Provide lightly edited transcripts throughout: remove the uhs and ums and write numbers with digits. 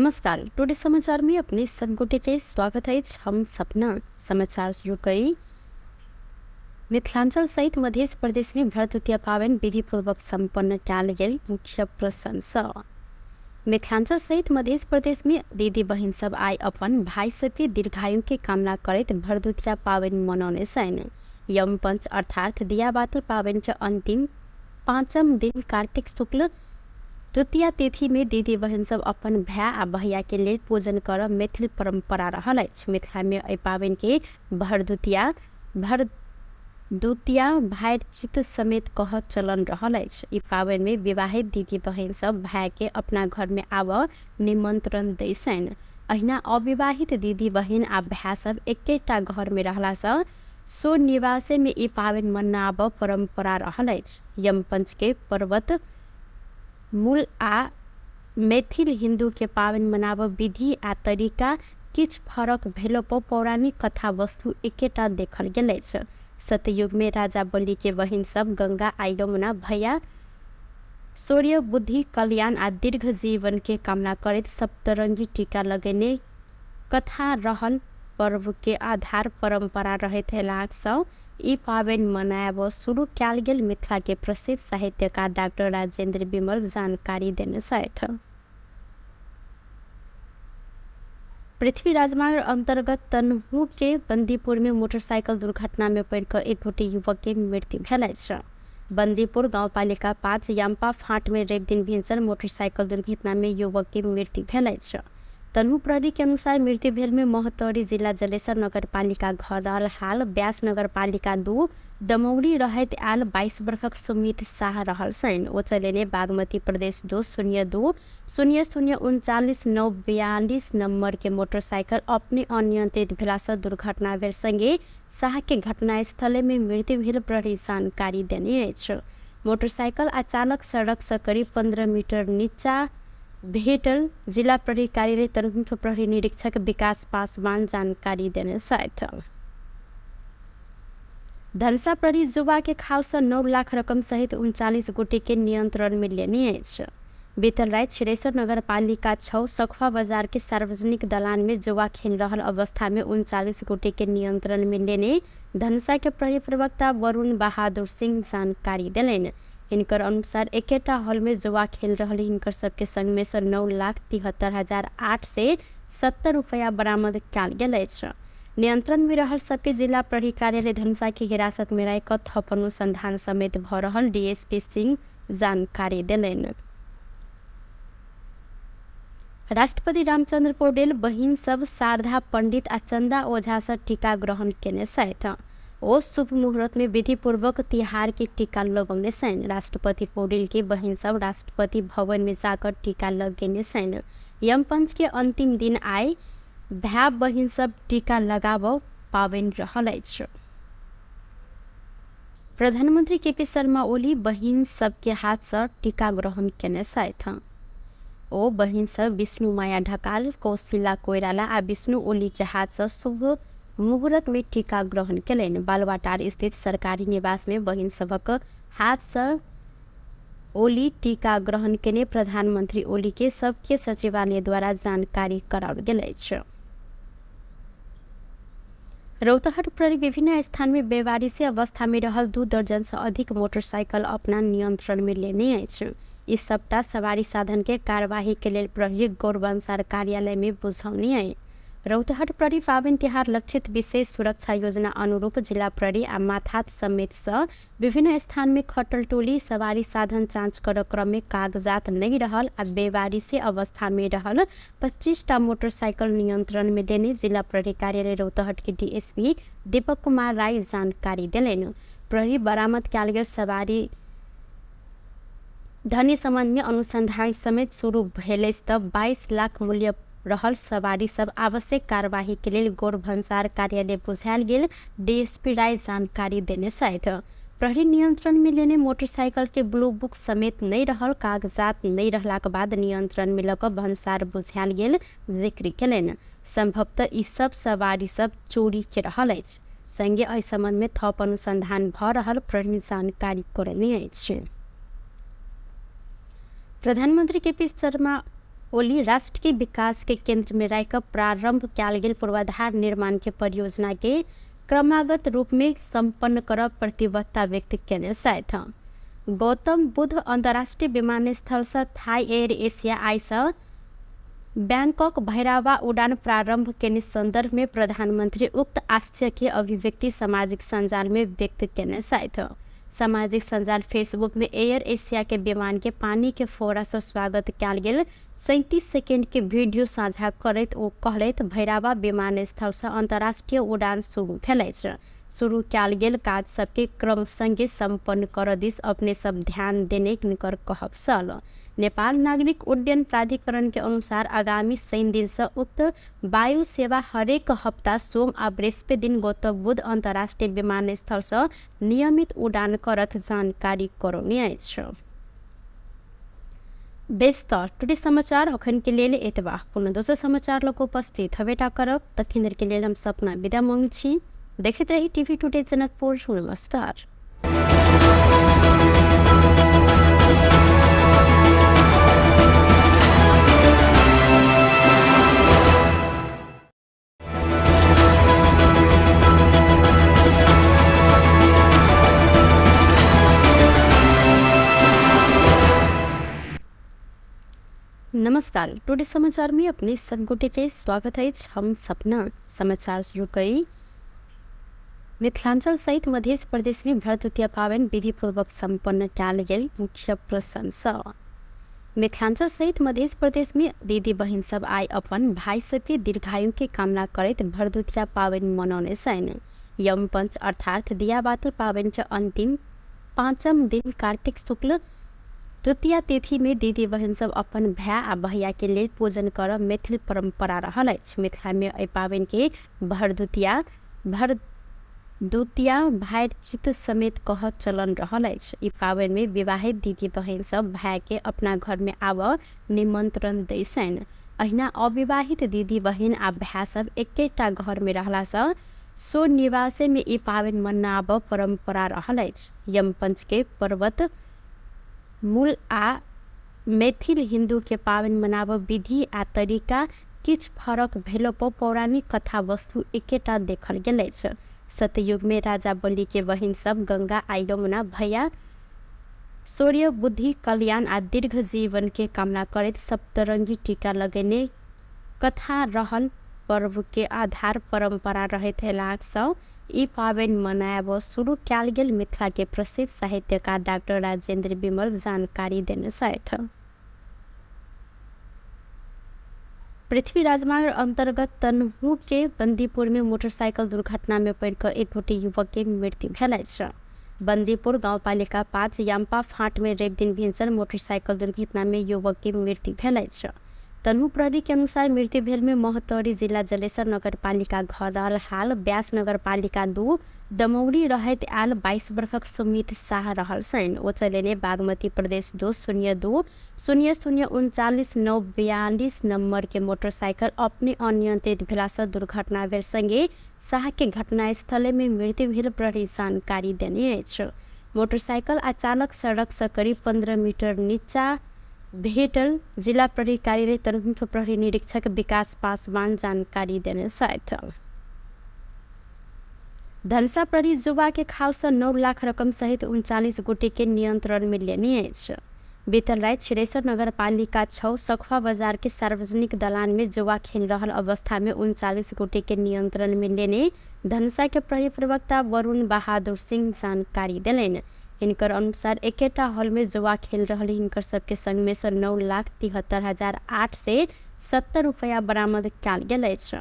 नमस्कार, टुडे समाचार में अपने सब गोटे के स्वागत है। हम सपना समाचार शुरू करी। मिथिलांचल सहित मध्य प्रदेश में भरदुतिया पावन विधिपूर्वक संपन्न कयल गेल मुख्य प्रशंसा। मिथिलांचल सहित मध्य प्रदेश में दीदी बहिन सब आइ अपन भाई सबके दीर्घायु के कामना करैत भरदुतिया पावन मनौने छनि। यम पंच अर्थात दियाबाती पावन के अंतिम पाँचम दिन कार्तिक शुक्ल द्वितीया तिथि में दीदी बहिन सब अपन भाय आ भैया के लेल पूजन करब मैथिल परंपरा रहल अछि। मिथिला में एहि पावन के भरदुतिया भरदुतिया भातृत्व समेत कहब चलन रहल अछि। ई पावन में विवाहित दीदी बहिन सब भाय के अपना घर में आबऽ निमंत्रण दै छनि। अहिना अविवाहित दीदी बहिन आ भाय सब एकेटा घर में रहला सँ स्वनिवासे में ई पावन मनाबऽ परंपरा रहल अछि। यमपंच के पर्वत मूल आ मैथिल हिन्दू के पावन मनाबऽ विधि आ तरीका किछु फरक भेलो पर पौराणिक कथा वस्तु एकेटा देखल गेल अछि। सतयुग में राजा बलि के बहिन सब गंगा आ यमुना भैया शौर्य, बुद्धि, कल्याण आ दीर्घ जीवन के कामना करैत सप्तरंगी टीका लगेने कथा रहल पर्व के आधार परंपरा रहैत अयलासँ ई पाबनि मनायब शुरू कयल गेल मिथिला के प्रसिद्ध साहित्यकार डाक्टर राजेंद्र विमल जानकारी देने छथि। पृथ्वी राजमार्ग अंतर्गत तनहु के बंदीपुर में मोटरसाइकिल दुर्घटना में पड़ि कऽ एक गोटे युवक के मृत्यु भेल अछि। बंदीपुर गांवपालिका 5 याम्पा फाँट में रवि दिन भिनसर मोटरसाइकिल दुर्घटना में युवक के मृत्यु भेल अछि। तनहु प्रहरी के अनुसार मृत्यु भेल में महोत्तरी जिला जलेसर नगरपालिका घर रहल हाल व्यास नगरपालिका 2 दमौली रहैत आयल 22 वर्षक सुमित शाह रहल छनि। ओ चलेने बागमती प्रदेश 2 0 2 0 0 39 9 42 नंबर के मोटरसाइकिल अपने अनियंत्रित भेलासँ दुर्घटना भेल संगे शाह के घटनास्थले में मृत्यु भेल प्रहरी जानकारी देने अछि। मोटरसाइकिल आ चालक सड़क सँ करीब 15 मीटर नीचा भेटल जिला प्रहरी कार्यालय तनहुँके प्रहरी निरीक्षक विकास पासवान जानकारी देने छथि। धनुषा प्रहरी जुवा के खालसँ 9 लाख रकम सहित 39 गोटे के नियंत्रण में लेने अछि। बीतल राति छिरेश्वर नगरपालिका 6 सखुआ बाजार के सार्वजनिक दलान में जुआ खेल रहल अवस्था में 39 गोटे के नियंत्रण में लेने धनुषा के प्रहरी प्रवक्ता वरुण बहादुर सिंह जानकारी देलनि। हिनकर अनुसार एकेटा हॉल में जुआ खेल रहल हिनकर सबके संग में सँ 9,73,870 रुपया बरामद कयल गेल अछि। नियंत्रण में रहल सबके जिला प्रहरी कार्यालय धनुषा के हिरासत में राखि कऽ थप अनुसंधान समेत भऽ रहल डीएसपी सिंह जानकारी देलनि। राष्ट्रपति रामचंद्र पौडेल बहिन सब शारदा पंडित आ चंदा ओझा सँ टीका ग्रहण केने छथि। ओ शुभ मुहूर्त में विधिपूर्वक तिहार के टीका लगौने छनि। राष्ट्रपति पौडेल के बहिन सब राष्ट्रपति भवन में जाकर टीका लगेने छनि। यमपंच के अंतिम दिन आइ भाय बहिन सब टीका लगाबऽ पाबनि रहल अछि। प्रधानमंत्री केपी शर्मा ओली बहिन सबके हाथ सँ टीका ग्रहण केने छथि। ओ बहिन सब विष्णु माया ढकाल, कौशिला कोइराला आ विष्णु ओली के हाथ सँ शुभ मुहूर्त में टीका ग्रहण केलनि। बालुवाटार स्थित सरकारी निवास में बहिन सभक हाथ सँ ओली टीका ग्रहण केने प्रधानमंत्री ओली के सबके सचिवालय द्वारा जानकारी कराओल गेल अछि। रौतहट प्रहरी विभिन्न स्थान में बेवारिसी अवस्था में रहल 2 दर्जन से अधिक मोटरसाइकिल अपना नियंत्रण में लेने अछि। ई सबटा सवारी साधन के कार्यवाही के लेल प्रहरी गौरवंशार कार्यालय में बुझौने अछि। रौतहट प्रहरी पाबनि तिहार लक्षित विशेष सुरक्षा योजना अनुरूप जिला प्रहरी आ माथात समेत सँ विभिन्न स्थान में खटल टोली सवारी साधन जाँच करऽ क्रम में कागजात नहि रहल आ बेवारिसी अवस्था में रहल 25टा मोटरसाइकिल नियंत्रण में लेने जिला प्रहरी कार्यालय रौतहट के डीएसपी दीपक कुमार राय जानकारी देलनि। प्रहरी बरामद कयल गेल सवारी धनी संबंध में अनुसंधान समेत शुरू भेल अछि तऽ 22 लाख मूल्य रहल सवारी सब आवश्यक कार्यवाही के लेल गौर भन्सार कार्यालय बुझायल गेल डीएसपी राय जानकारी देने छथि। प्रहरी नियंत्रण में लेने मोटरसाइकिल के ब्लू बुक समेत नहि रहल कागजात नहि रहलाक बाद नियंत्रण में लऽ कऽ भन्सार बुझायल गेल जिक्र केलनि। संभवतः ई सब सवारी सब चोरी के रहल अछि। संगे एहि संबंध में थप अनुसंधान भऽ रहल प्रहरी जानकारी करौने अछि। प्रधानमंत्री केपी शर्मा ओली राष्ट्र के विकास के केंद्र में राखि प्रारंभ कयल गेल पूर्वाधार निर्माण के परियोजना के क्रमागत रूप में सम्पन्न करब प्रतिबद्धता व्यक्त केने छथि। गौतम बुद्ध अंतर्राष्ट्रीय विमानस्थल से थाई एयर एशिया आइ से बैंकॉक भैरावा उड़ान प्रारंभ केने संदर्भ में प्रधानमंत्री उक्त आशय के अभिव्यक्ति सामाजिक सञ्जाल में व्यक्त केने छथि। सामाजिक सञ्जाल फेसबुक में एयर एशिया के विमान के पानी के फोड़ा से स्वागत कयल गेल 37 सेकेंड के वीडियो साझा करैत ओ कहलथि, भैरावा विमानस्थल से अंतर्राष्ट्रीय उड़ान शुरू भेल अछि। शुरू कयल गेल काज सबके क्रम संगे सम्पन्न करऽ दिस अपने सब ध्यान देने हिनकर कहब छल। नेपाल नागरिक उड्डयन प्राधिकरण के अनुसार आगामी शनि दिन से उक्त वायु सेवा हरेक हप्ता सोम आ बृहस्पति दिन गौतम बुद्ध अंतर्राष्ट्रीय विमानस्थल से नियमित उड़ान करत जानकारी करौने अछि। बेस त टुडे समाचार अखन के लेल एतबा। पुनः दोसर समाचार लऽ कऽ उपस्थित हबेटा करब, तखन के लेल हम सपना विदा मांग छी। देखैत रही टीवी टुडे जनकपुर। नमस्कार। नमस्कार, टुडे समाचार में अपने सब गोटे के स्वागत है। हम सपना समाचार शुरू करी। मिथिलांचल सहित मध्य प्रदेश में भरदुतिया पावन विधिपूर्वक सम्पन्न कयल गेल मुख्य प्रशंसा। मिथिलांचल सहित मध्य प्रदेश में दीदी बहिन सब आइ अपन भाई सबके दीर्घायु के कामना करैत भरदुतिया पावन मनौने छनि। यमपंच अर्थात दियाबाती पावन के अंतिम पाँचम दिन कार्तिक शुक्ल द्वितीया तिथि में दीदी बहिन सब अपन भाय आ भैया के लेल पूजन करब मैथिल परंपरा रहल अछि। मिथिला में एहि पावन के भरदुतिया भरदुतिया भातृत्व समेत कहब चलन रहल अछि। ई पावन में विवाहित दीदी बहिन सब भाय के अपना घर में आबऽ निमंत्रण दै छनि। अहिना अविवाहित दीदी बहिन आ भाय सब एकेटा घर में रहला सँ स्वनिवासे में ई पावन मनाबऽ परंपरा रहल अछि। यमपंच के पर्वत मूल आ मैथिल हिन्दू के पावन मनाबऽ विधि आ तरीका किछु फरक भेलो पर पौराणिक कथा वस्तु एकेटा देखल गेल अछि। सतयुग में राजा बलि के बहिन सब गंगा आ यमुना भैया शौर्य, बुद्धि, कल्याण आ दीर्घ जीवन के कामना करैत सप्तरंगी टीका लगेने कथा रहल पर्व के आधार परंपरा रहैत अयलासँ ई पाबनि मनायब शुरू कयल गेल मिथिला के प्रसिद्ध साहित्यकार डाक्टर राजेंद्र विमल जानकारी देने छथि। पृथ्वी राजमार्ग अंतर्गत तनहू के बंदीपुर में मोटरसाइकिल दुर्घटना में पड़ि कऽ एक गोटे युवक के मृत्यु भेल अछि। बंदीपुर गांवपालिका 5 याम्पा फाँट में रवि दिन भिनसर मोटरसाइकिल दुर्घटना में युवक के मृत्यु भेल अछि। तनहू प्रहरी के अनुसार मृत्यु भेल में महोत्तरी जिला जलेसर नगरपालिका घर रहल हाल व्यास नगरपालिका 2 दमौरी रहैत आयल 22 वर्षक सुमित शाह रहल छनि। ओ चलेने बागमती प्रदेश 2 0 2 0 0 39 9 42 नंबर के मोटरसाइकिल अपने अनियंत्रित भेलासँ दुर्घटना भेल संगे शाह के घटनास्थले में मृत्यु भेल प्रहरी जानकारी देने अछि। मोटरसाइकिल आ चालक सड़क से करीब 15 मीटर नीचा भेटल जिला प्रहरी कार्यालय तनहुँ प्रहरी निरीक्षक विकास पासवान जानकारी देने छथि। धनुषा प्रहरी जुवा के खाल से 9 लाख रकम सहित 39 गोटे के नियंत्रण में लेने अछि। बीतल राति छिरेश्वर नगरपालिका 6 सखुआ बाजार के सार्वजनिक दलान में जुआ खेल रहल अवस्था में 39 गोटे के नियंत्रण में लेने धनुषा के प्रहरी प्रवक्ता वरुण बहादुर सिंह जानकारी देलनि। हिनकर अनुसार एकेटा हॉल में जुआ खेल रहल हिनकर सबके संग में से 9,73,870 रुपया बरामद कयल गेल अछि।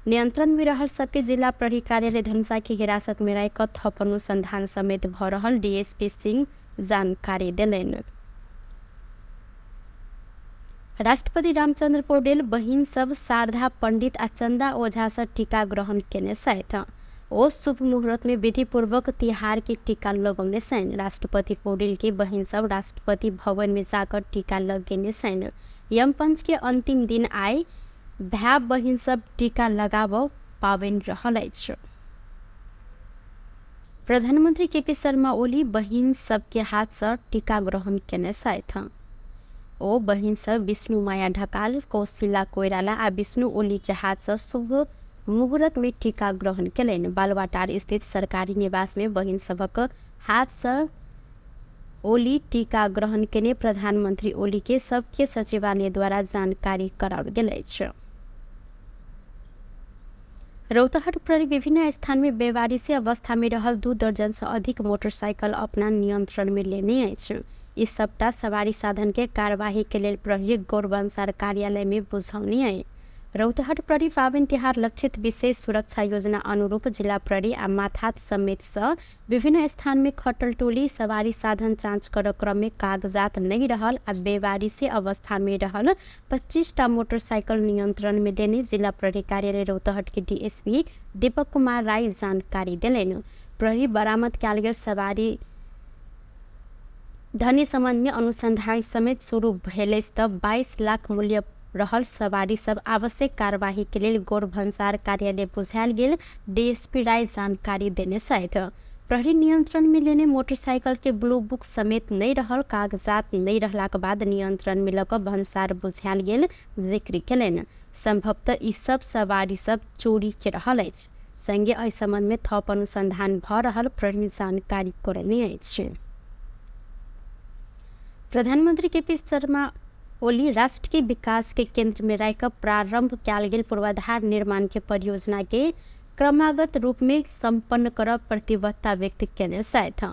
नियंत्रण में रहल सबके जिला प्रहरी कार्यालय धनुषा के हिरासत में राखि कऽ थप अनुसंधान समेत भऽ रहल डीएसपी सिंह जानकारी देलनि। राष्ट्रपति रामचंद्र पौडेल बहिन सब शारदा पंडित आ चंदा ओझा से टीका ग्रहण केने छथि। ओ शुभ मुहूर्त में विधिपूर्वक तिहार के टीका लगौने छनि। राष्ट्रपति पौडेल के बहिन सब राष्ट्रपति भवन में जाकर टीका लगेने छनि। यमपंच के अंतिम दिन आइ भाय बहिन सब टीका लगाबऽ पाबनि रहल अछि। प्रधानमंत्री केपी शर्मा ओली बहिन सबके हाथ से टीका ग्रहण केने छथि। ओ बहिन सब विष्णुमाया ढकाल, कौशिला कोइराला आ विष्णु ओली के हाथ सँ शुभ मुहूर्त मे टीका ग्रहण केलनि। बालुवाटार स्थित सरकारी निवास मे बहिन सभक हाथ सँ ओली टीका ग्रहण केने प्रधानमंत्री ओली के सबके सचिवालय द्वारा जानकारी कराओल गेल अछि। रौतहट प्रहरी विभिन्न स्थान मे बेवारिसी अवस्था मे रहल 2 दर्जन सँ अधिक मोटरसाइकल अपना नियंत्रण मे लेने अछि। ई सबटा सवारी साधन के कार्यवाही के लेल प्रहरी गौरवंसार कार्यालय मे बुझौनी अछि। रौतहट प्रहरी पाबनि तिहार लक्षित विशेष सुरक्षा योजना अनुरूप जिला प्रहरी आ माथात समेत सँ विभिन्न स्थान मे खटल टोली सवारी साधन जाँच करऽ क्रम मे कागजात नहि रहल आ बेवारिसी अवस्था मे रहल 25 टा मोटरसाइकल नियंत्रण मे लेने जिला प्रहरी कार्यालय रौतहट के डीएसपी दीपक कुमार राय जानकारी देलनि। प्रहरी बरामद कयल गेल सवारी धनी संबंध मे अनुसंधान समेत शुरू भेल अछि त 22 लाख मूल्य रहल सवारी सब आवश्यक कार्यवाही के लेल गौर भन्सार कार्यालय बुझायल गेल डीएसपी राय जानकारी देने छथि। प्रहरी नियंत्रण मे लेने मोटरसाइकल के ब्लू बुक समेत नहि रहल कागजात नहि रहलाक बाद नियंत्रण मे लऽ कऽ भन्सार बुझायल गेल जिक्र केलनि। संभवतः ई सब सवारी सब चोरी के रहल अछि। संगे एहि संबंध मे थप अनुसंधान भऽ रहल प्रहरी जानकारी करौने अछि। प्रधानमंत्री केपी शर्मा ओली राष्ट्र के विकास के केंद्र मे राखि कऽ प्रारंभ कयल गेल पूर्वाधार निर्माण के परियोजना के क्रमागत रूप मे संपन्न करब प्रतिबद्धता व्यक्त केने छथि।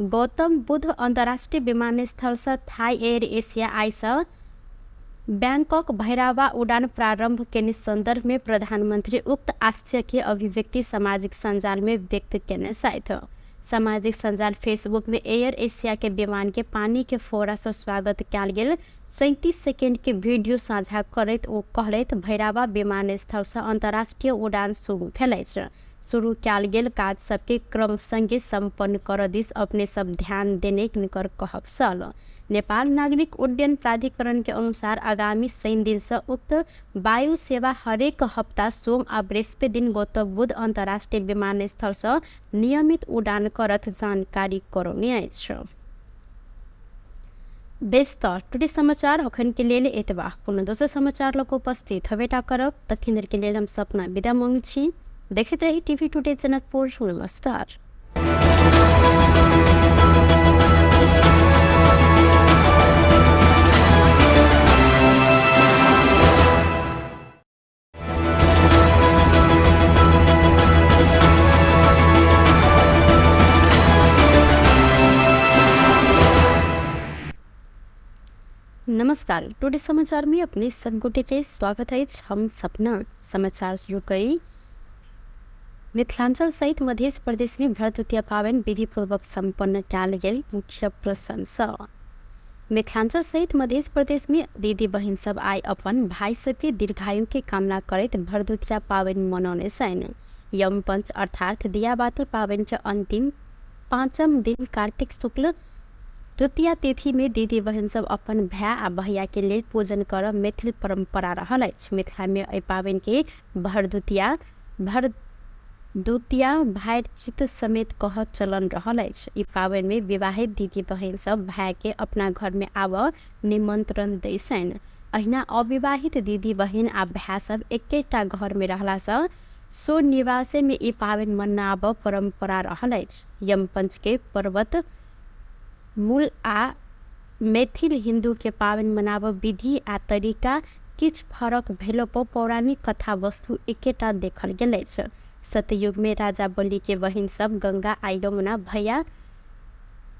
गौतम बुद्ध अंतर्राष्ट्रीय विमानस्थल सँ थाई एयर एशिया आइ सँ बैंकॉक भैरावा उड़ान प्रारंभ केने संदर्भ मे प्रधानमंत्री उक्त आशय के अभिव्यक्ति सामाजिक सञ्जाल मे व्यक्त केने छथि। सामाजिक सञ्जाल फेसबुक मे एयर एशिया के विमान के पानी के फोड़ा सँ स्वागत कयल गेल 37 सेकेंड के वीडियो साझा करैत ओ कहलथि, भैरावा विमानस्थल सँ अंतर्राष्ट्रीय उड़ान शुरू भेल अछि। शुरू कयल गेल काज सबके क्रम संगे सम्पन्न करऽ दिस अपने सब ध्यान देने हिनकर कहब छल। नेपाल नागरिक उड्डयन प्राधिकरण के अनुसार आगामी शनि दिन सँ उक्त वायु सेवा हरेक हप्ता सोम आ बृहस्पति दिन गौतम बुद्ध अंतर्राष्ट्रीय विमानस्थल सँ नियमित उड़ान करत जानकारी करौने अछि। बेस तऽ टुडे समाचार अखन के लेल एतबा। कोनो दोसर समाचार लऽ कऽ उपस्थित हेबेटा करब। तखन धरि के लेल हम सपना विदा मांगै छी। देखैत रही टीवी टुडे जनकपुर। नमस्कार। नमस्कार, टुडे समाचार में अपने सब गोटे के स्वागत है। हम सपना समाचार शुरू करी। मिथिलांचल सहित मध्य प्रदेश में भरदुतिया पाबनि विधिपूर्वक संपन्न कयल गेल मुख्य प्रशंसा। मिथिलांचल सहित मध्य प्रदेश में दीदी बहिन सब आइ अपन भाई सबके दीर्घायु के कामना करैत भरदुतिया पाबनि मनौने छनि। यमपंच अर्थात दियाबाती पाबनि के अंतिम पाँचम दिन कार्तिक शुक्ल द्वितीया तिथि में दीदी बहिन सब अपन भाय आ भैया के लेल पूजन करब मैथिल परंपरा रहल अछि। मिथिला में एहि पाबनि के भरदुतिया भरदुतिया भातृत्व समेत कहब चलन रहल अछि। ई पाबनि में विवाहित दीदी बहिन सब भाय के अपना घर में आबऽ निमंत्रण दै छनि। अहिना अविवाहित दीदी बहिन आ भाय सब एकेटा घर में रहला सँ सो निवासे में ई पाबनि मनाबऽ परंपरा रहल अछि। यमपंच के पर्वत मूल आ मैथिल हिन्दू के पाबनि मनाबऽ विधि आ तरीका किछु फरक भेलो पर पौराणिक कथा वस्तु एकेटा देखल गेल अछि। सतयुग में राजा बलि के बहिन सब गंगा आ यमुना भैया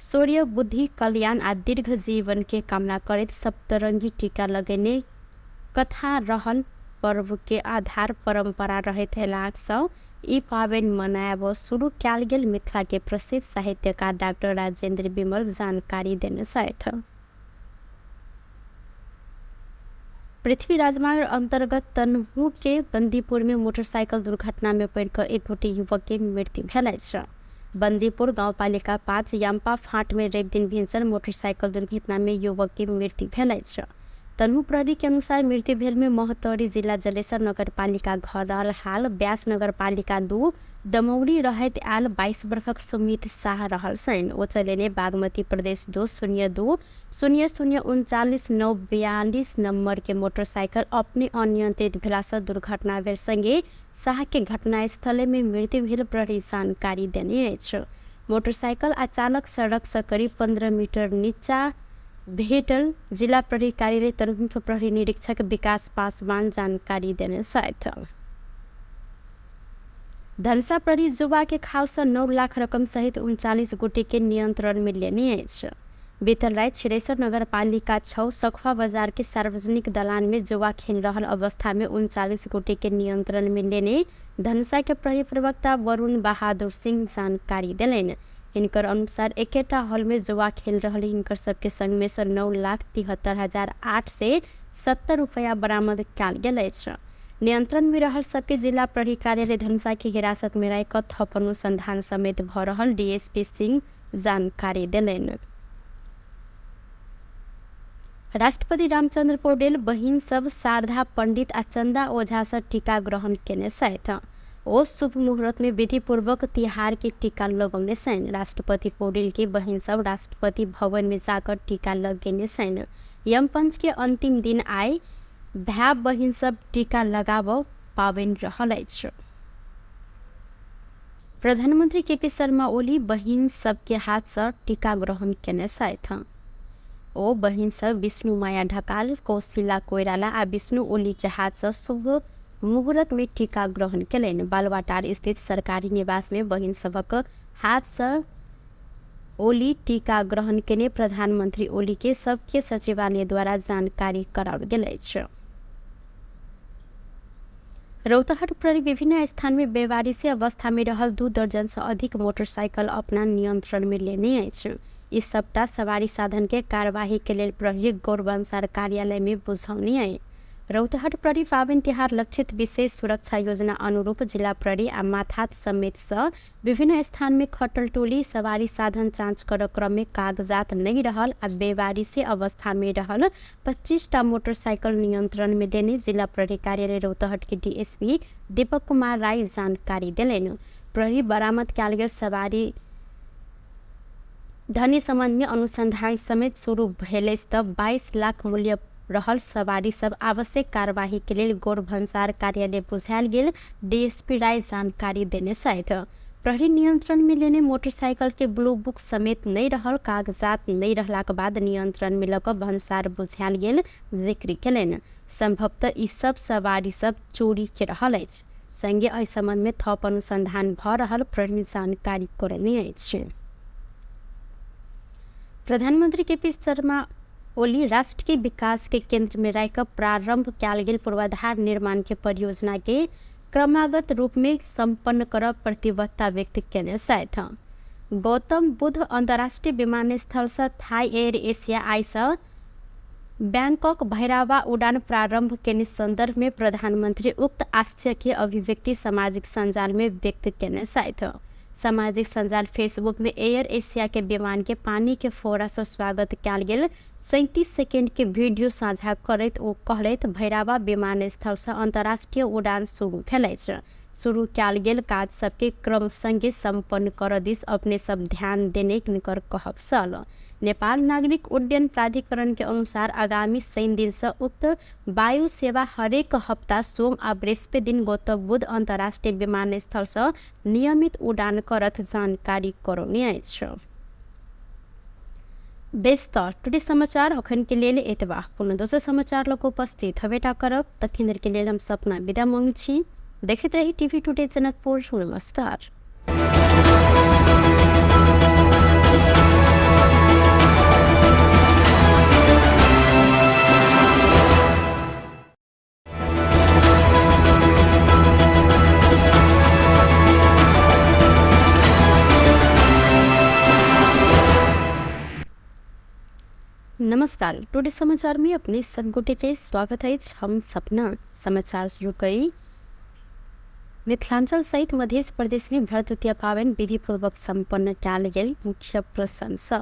शौर्य, बुद्धि, कल्याण आ दीर्घ जीवन के कामना करैत सप्तरंगी टीका लगेने कथा रहल पर्व के आधार परंपरा रहैत अयलासँ ई पाबनि मनायब शुरू कयल गेल मिथिला के प्रसिद्ध साहित्यकार डाक्टर राजेंद्र विमल जानकारी देने छथि। पृथ्वी राजमार्ग अंतर्गत तनहु के बंदीपुर में मोटरसाइकिल दुर्घटना में पड़ि कऽ एक गोटे युवक के मृत्यु भेल अछि। बंदीपुर गांवपालिका 5 याम्पा फाँट में रवि दिन भिनसर मोटरसाइकिल दुर्घटना में युवक के मृत्यु भेल अछि। तनहु प्रहरी के अनुसार मृत्यु भेल में महोत्तरी जिला जलेसर नगरपालिका घर रहल हाल व्यास नगरपालिका 2 दमौली रहैत आयल 22 वर्षक सुमित शाह रहल छनि। ओ चलेने बागमती प्रदेश 2 0 2 0 0 39 9 42 नंबर के मोटरसाइकिल अपने अनियंत्रित भेलासँ दुर्घटना भेल संगे शाह के घटनास्थले में मृत्यु भेल प्रहरी जानकारी देने अछि। मोटरसाइकिल आ चालक सड़क सँ करीब 15 मीटर नीचा भेटल जिला प्रहरी कार्यालय तनहुँके प्रहरी निरीक्षक विकास पासवान जानकारी देने छथि। धनुषा प्रहरी जुवाके खालसँ 9 लाख रकम सहित 39 गोटेके नियन्त्रणमे लेने अछि। बीतल राति छिरेश्वर नगरपालिका 6 सखुआ बजारके सार्वजनिक दलानमे जुवा खेल रहल अवस्थामे 39 गोटेके नियन्त्रणमे लेने धनुषाके प्रहरी प्रवक्ता वरुण बहादुर सिंह जानकारी देलनि। हिनकर अनुसार एकेटा हॉलमे जुआ खेल रहल हिनकर सबके संगमे सँ 9,73,870 रुपैया बरामद कयल गेल अछि। नियंत्रणमे रहल सबके जिला प्रहरी कार्यालय धनुषाके हिरासतमे राखि कऽ थप अनुसंधान समेत भऽ रहल डीएसपी सिंह जानकारी देलनि। राष्ट्रपति रामचंद्र पौडेल बहिन सब शारदा पंडित आ चंदा ओझा सँ टीका ग्रहण केने छथि। ओ शुभ मुहूर्त में विधिपूर्वक तिहार के टीका लगौने छनि। राष्ट्रपति पौडेल के बहिन सब राष्ट्रपति भवन में जाकर टीका लगेने छनि। यमपंच के अंतिम दिन आइ भाय बहिन सब टीका लगाबऽ पाबनि रहल अछि। प्रधानमंत्री केपी शर्मा ओली बहिन सबके हाथ सँ टीका ग्रहण केने छथि। ओ बहिन सब विष्णु माया ढकाल, कौशिला कोइराला आ विष्णु ओली के हाथ सँ शुभ मुहूर्त में टीका ग्रहण केलनि। बालुवाटार स्थित सरकारी निवास में बहिन सभक हाथ सँ ओली टीका ग्रहण केने प्रधानमंत्री ओली के सबके सचिवालय द्वारा जानकारी कराओल गेल अछि। रौतहट प्रहरी विभिन्न स्थान में बेवारिसी अवस्था में रहल 2 दर्जन सँ अधिक मोटरसाइकिल अपना नियंत्रण में लेने अछि। ई सबटा सवारी साधन के कार्यवाही के लेल प्रहरी गौरवंसार कार्यालय में बुझौनी अछि। रौतहट प्रहरी पाबनि तिहार लक्षित विशेष सुरक्षा योजना अनुरूप जिला प्रहरी आ माथात समेत सँ विभिन्न स्थान में खटल टोली सवारी साधन जाँच करऽ क्रम में कागजात नहि रहल आ बेवारिसी अवस्था में रहल 25 टा मोटरसाइकिल नियंत्रण में लेने जिला प्रहरी कार्यालय रौतहट के डीएसपी दीपक कुमार राय जानकारी देलनि। प्रहरी बरामद कयल गेल सवारी धनी संबंध में अनुसंधान समेत शुरू भेल अछि तऽ 22 लाख मूल्य रहल सवारी सब आवश्यक कार्यवाही के लेल गौर भन्सार कार्यालय बुझायल गेल डीएसपी राय जानकारी देने छथि। प्रहरी नियंत्रण में लेने मोटरसाइकिल के ब्लू बुक समेत नहि रहल कागजात नहि रहलाक बाद नियंत्रण में लऽ कऽ भन्सार बुझायल गेल जिक्र केलनि। संभवतः ई सब सवारी सब चोरी के रहल अछि। संगे एहि संबंध में थप अनुसंधान भऽ रहल प्रहरी जानकारी करौने अछि। प्रधानमंत्री केपी शर्मा ओली राष्ट्र के विकास के केंद्र में राखि कऽ प्रारंभ कयल गेल पूर्वाधार निर्माण के परियोजना के क्रमागत रूप में संपन्न करब प्रतिबद्धता व्यक्त केने छथि। गौतम बुद्ध अंतर्राष्ट्रीय विमानस्थल सँ थाई एयर एशिया आइ सँ बैंकॉक भैरावा उड़ान प्रारंभ केने संदर्भ में प्रधानमंत्री उक्त आशय के अभिव्यक्ति सामाजिक सञ्जाल में व्यक्त केने छथि। सामाजिक सञ्जाल फेसबुक में एयर एशिया के विमान के पानी के फोड़ा सँ स्वागत कयल गेल 37 सेकेंड के वीडियो साझा करैत ओ कहलथि, भैरावा विमानस्थल सँ अंतर्राष्ट्रीय उड़ान शुरू भेल अछि। शुरू कयल गेल काज सबके क्रम संगे संपन्न करऽ दिस अपने सब ध्यान देने हिनकर कहब छल। नेपाल नागरिक उड्डयन प्राधिकरण के अनुसार आगामी शनि दिन सँ उक्त वायु सेवा हरेक हप्ता सोम आ बृहस्पति दिन गौतम बुद्ध अंतर्राष्ट्रीय विमानस्थल सँ नियमित उड़ान करत जानकारी करौने अछि। बेस तऽ टुडे समाचार अखन के लेल एतबा। कोनो दोसर समाचार लऽ कऽ उपस्थित हबेटा करब। तखन धरि के लेल हम सपना विदा मांगै छी। देखैत रही टीवी टुडे जनकपुर। नमस्कार। नमस्कार, टुडे समाचार में अपने सब गोटे के स्वागत है। हम सपना समाचार शुरू करी। मिथिलांचल सहित मध्य प्रदेश में भरदुतिया पाबनि विधिपूर्वक संपन्न कयल गेल मुख्य प्रशंसा।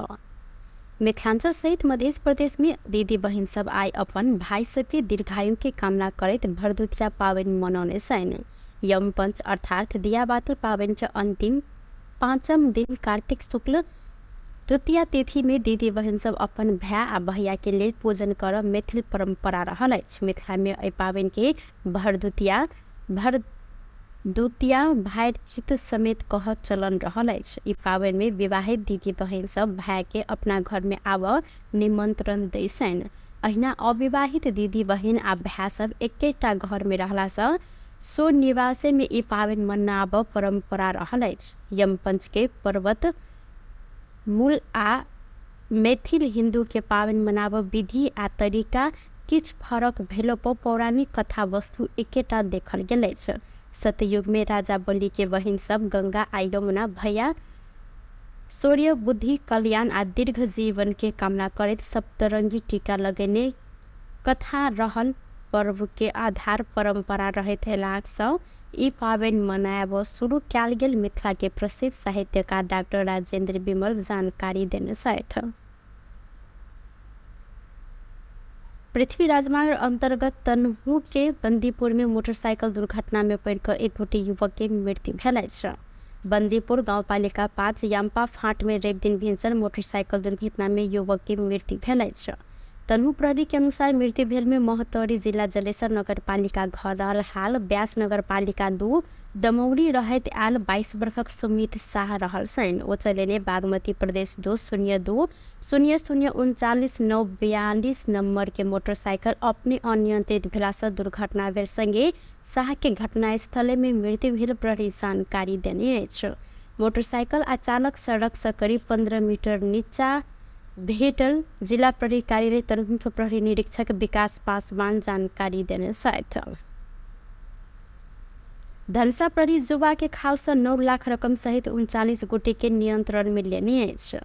मिथिलांचल सहित मध्य प्रदेश में दीदी बहिन सब आइ अपन भाई सबके दीर्घायु के कामना करैत भरदुतिया पाबनि मनौने छनि। यमपंच अर्थात दियाबाती पाबनि के अंतिम पाँचम दिन कार्तिक शुक्ल द्वितीया तिथि में दीदी बहिन सब अपन भाय आ भैया के लेल पूजन करब मैथिल परंपरा रहल अछि। मिथिला में एहि पाबनि के भरदुतिया भरदुतिया भातृत्व समेत कहत चलन रहल अछि। ई पाबनि में विवाहित दीदी बहिन सब भाय के अपना घर में आबऽ निमंत्रण दै छनि। अहिना अविवाहित दीदी बहिन आ भाय सब एकेटा घर में रहलासँ सो निवासे में ई पाबनि मनाबऽ परंपरा रहल अछि। यमपंच के पर्वत मूल आ मैथिल हिन्दू के पाबनि मनाबऽ विधि आ तरीका किछु फरक भेलो पर पौराणिक कथा वस्तु एकेटा देखल गेल अछि। सतयुग में राजा बलि के बहिन सब गंगा आ यमुना भैया शौर्य, बुद्धि, कल्याण आ दीर्घ जीवन के कामना करैत सप्तरंगी टीका लगेने कथा रहल पर्व के आधार परंपरा रहैत अयलासँ ई पाबनि मनायब शुरू कयल गेल मिथिला के प्रसिद्ध साहित्यकार डाक्टर राजेंद्र विमल जानकारी देने छथि। पृथ्वी राजमार्ग अंतर्गत तनहु के बंदीपुर में मोटरसाइकिल दुर्घटना में पड़ि कऽ एक गोटे युवक के मृत्यु भेल अछि। बंदीपुर गांवपालिका 5 याम्पा फाँट में रवि दिन भिनसर मोटरसाइकिल दुर्घटना में युवक के मृत्यु भेल अछि। तनहु प्रहरी के अनुसार मृत्यु भेल में महोत्तरी जिला जलेसर नगरपालिका घर रहल हाल व्यास नगरपालिका 2 दमौरी रहैत आयल 22 वर्षक सुमित शाह रहल छनि। ओ चलेने बागमती प्रदेश 2 0 2 0 0 39 9 42 नंबर के मोटरसाइकिल अपने अनियंत्रित भेलासँ दुर्घटना भेल संगे शाह के घटनास्थले में मृत्यु भेल प्रहरी जानकारी देने अछि। मोटरसाइकिल आ चालक सड़क सँ करीब 15 मीटर नीचा भेटल जिला प्रहरी कार्यालय तनहुँ प्रहरी निरीक्षक विकास पासवान जानकारी देने छथि। धनुषा प्रहरी जुवा के खालसँ 9 लाख रकम सहित 39 गोटे के नियंत्रण में लेने अछि।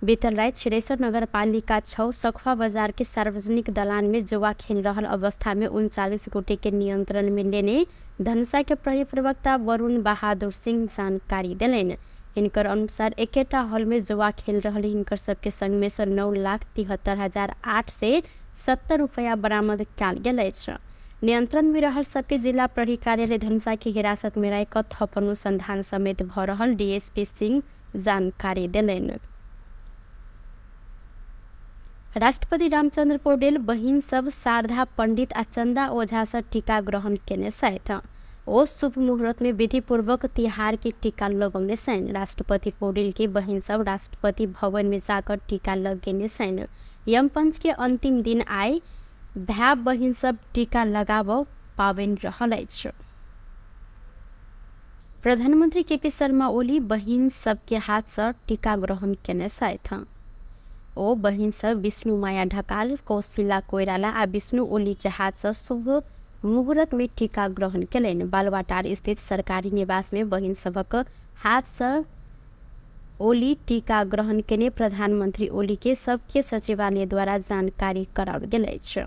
बीतल राति छिरेश्वर नगरपालिका 6 सखुआ बाजार के सार्वजनिक दलान में जुआ खेल रहल अवस्था में 39 गोटे के नियंत्रण में लेने धनुषा के प्रहरी प्रवक्ता वरुण बहादुर सिंह जानकारी देलनि। हिनकर अनुसार एकेटा हॉल में जुआ खेल रहल हिनकर सबके संग में सँ 9,73,870 रुपया बरामद कयल गेल अछि। नियंत्रण में रहल सबके जिला प्रहरी कार्यालय धनुषा के हिरासत में राखि कऽ थप अनुसंधान समेत भऽ रहल डीएसपी सिंह जानकारी देलनि। राष्ट्रपति रामचंद्र पौडेल बहिन सब शारदा पंडित आ चंदा ओझा सँ टीका ग्रहण केने छथि। ओ शुभ मुहूर्त में विधिपूर्वक तिहार के टीका लगौने छनि। राष्ट्रपति पौडेल के बहिन सब राष्ट्रपति भवन में जाकर टीका लगेने छनि। यमपंच के अंतिम दिन आइ भाय बहिन सब टीका लगाबऽ पाबनि रहल अछि। प्रधानमंत्री केपी शर्मा ओली बहिन सबके हाथसँ टीका ग्रहण केने छथि। ओ बहिन सब विष्णु माया ढकाल, कौशिला कोइराला आ विष्णु ओली के हाथसँ शुभ मुहूर्त में टीका ग्रहण केलनि। बालुवाटार स्थित सरकारी निवास में बहिन सभक हाथसँ ओली टीका ग्रहण केने प्रधानमंत्री ओली के सबके सचिवालय द्वारा जानकारी कराओल गेल अछि।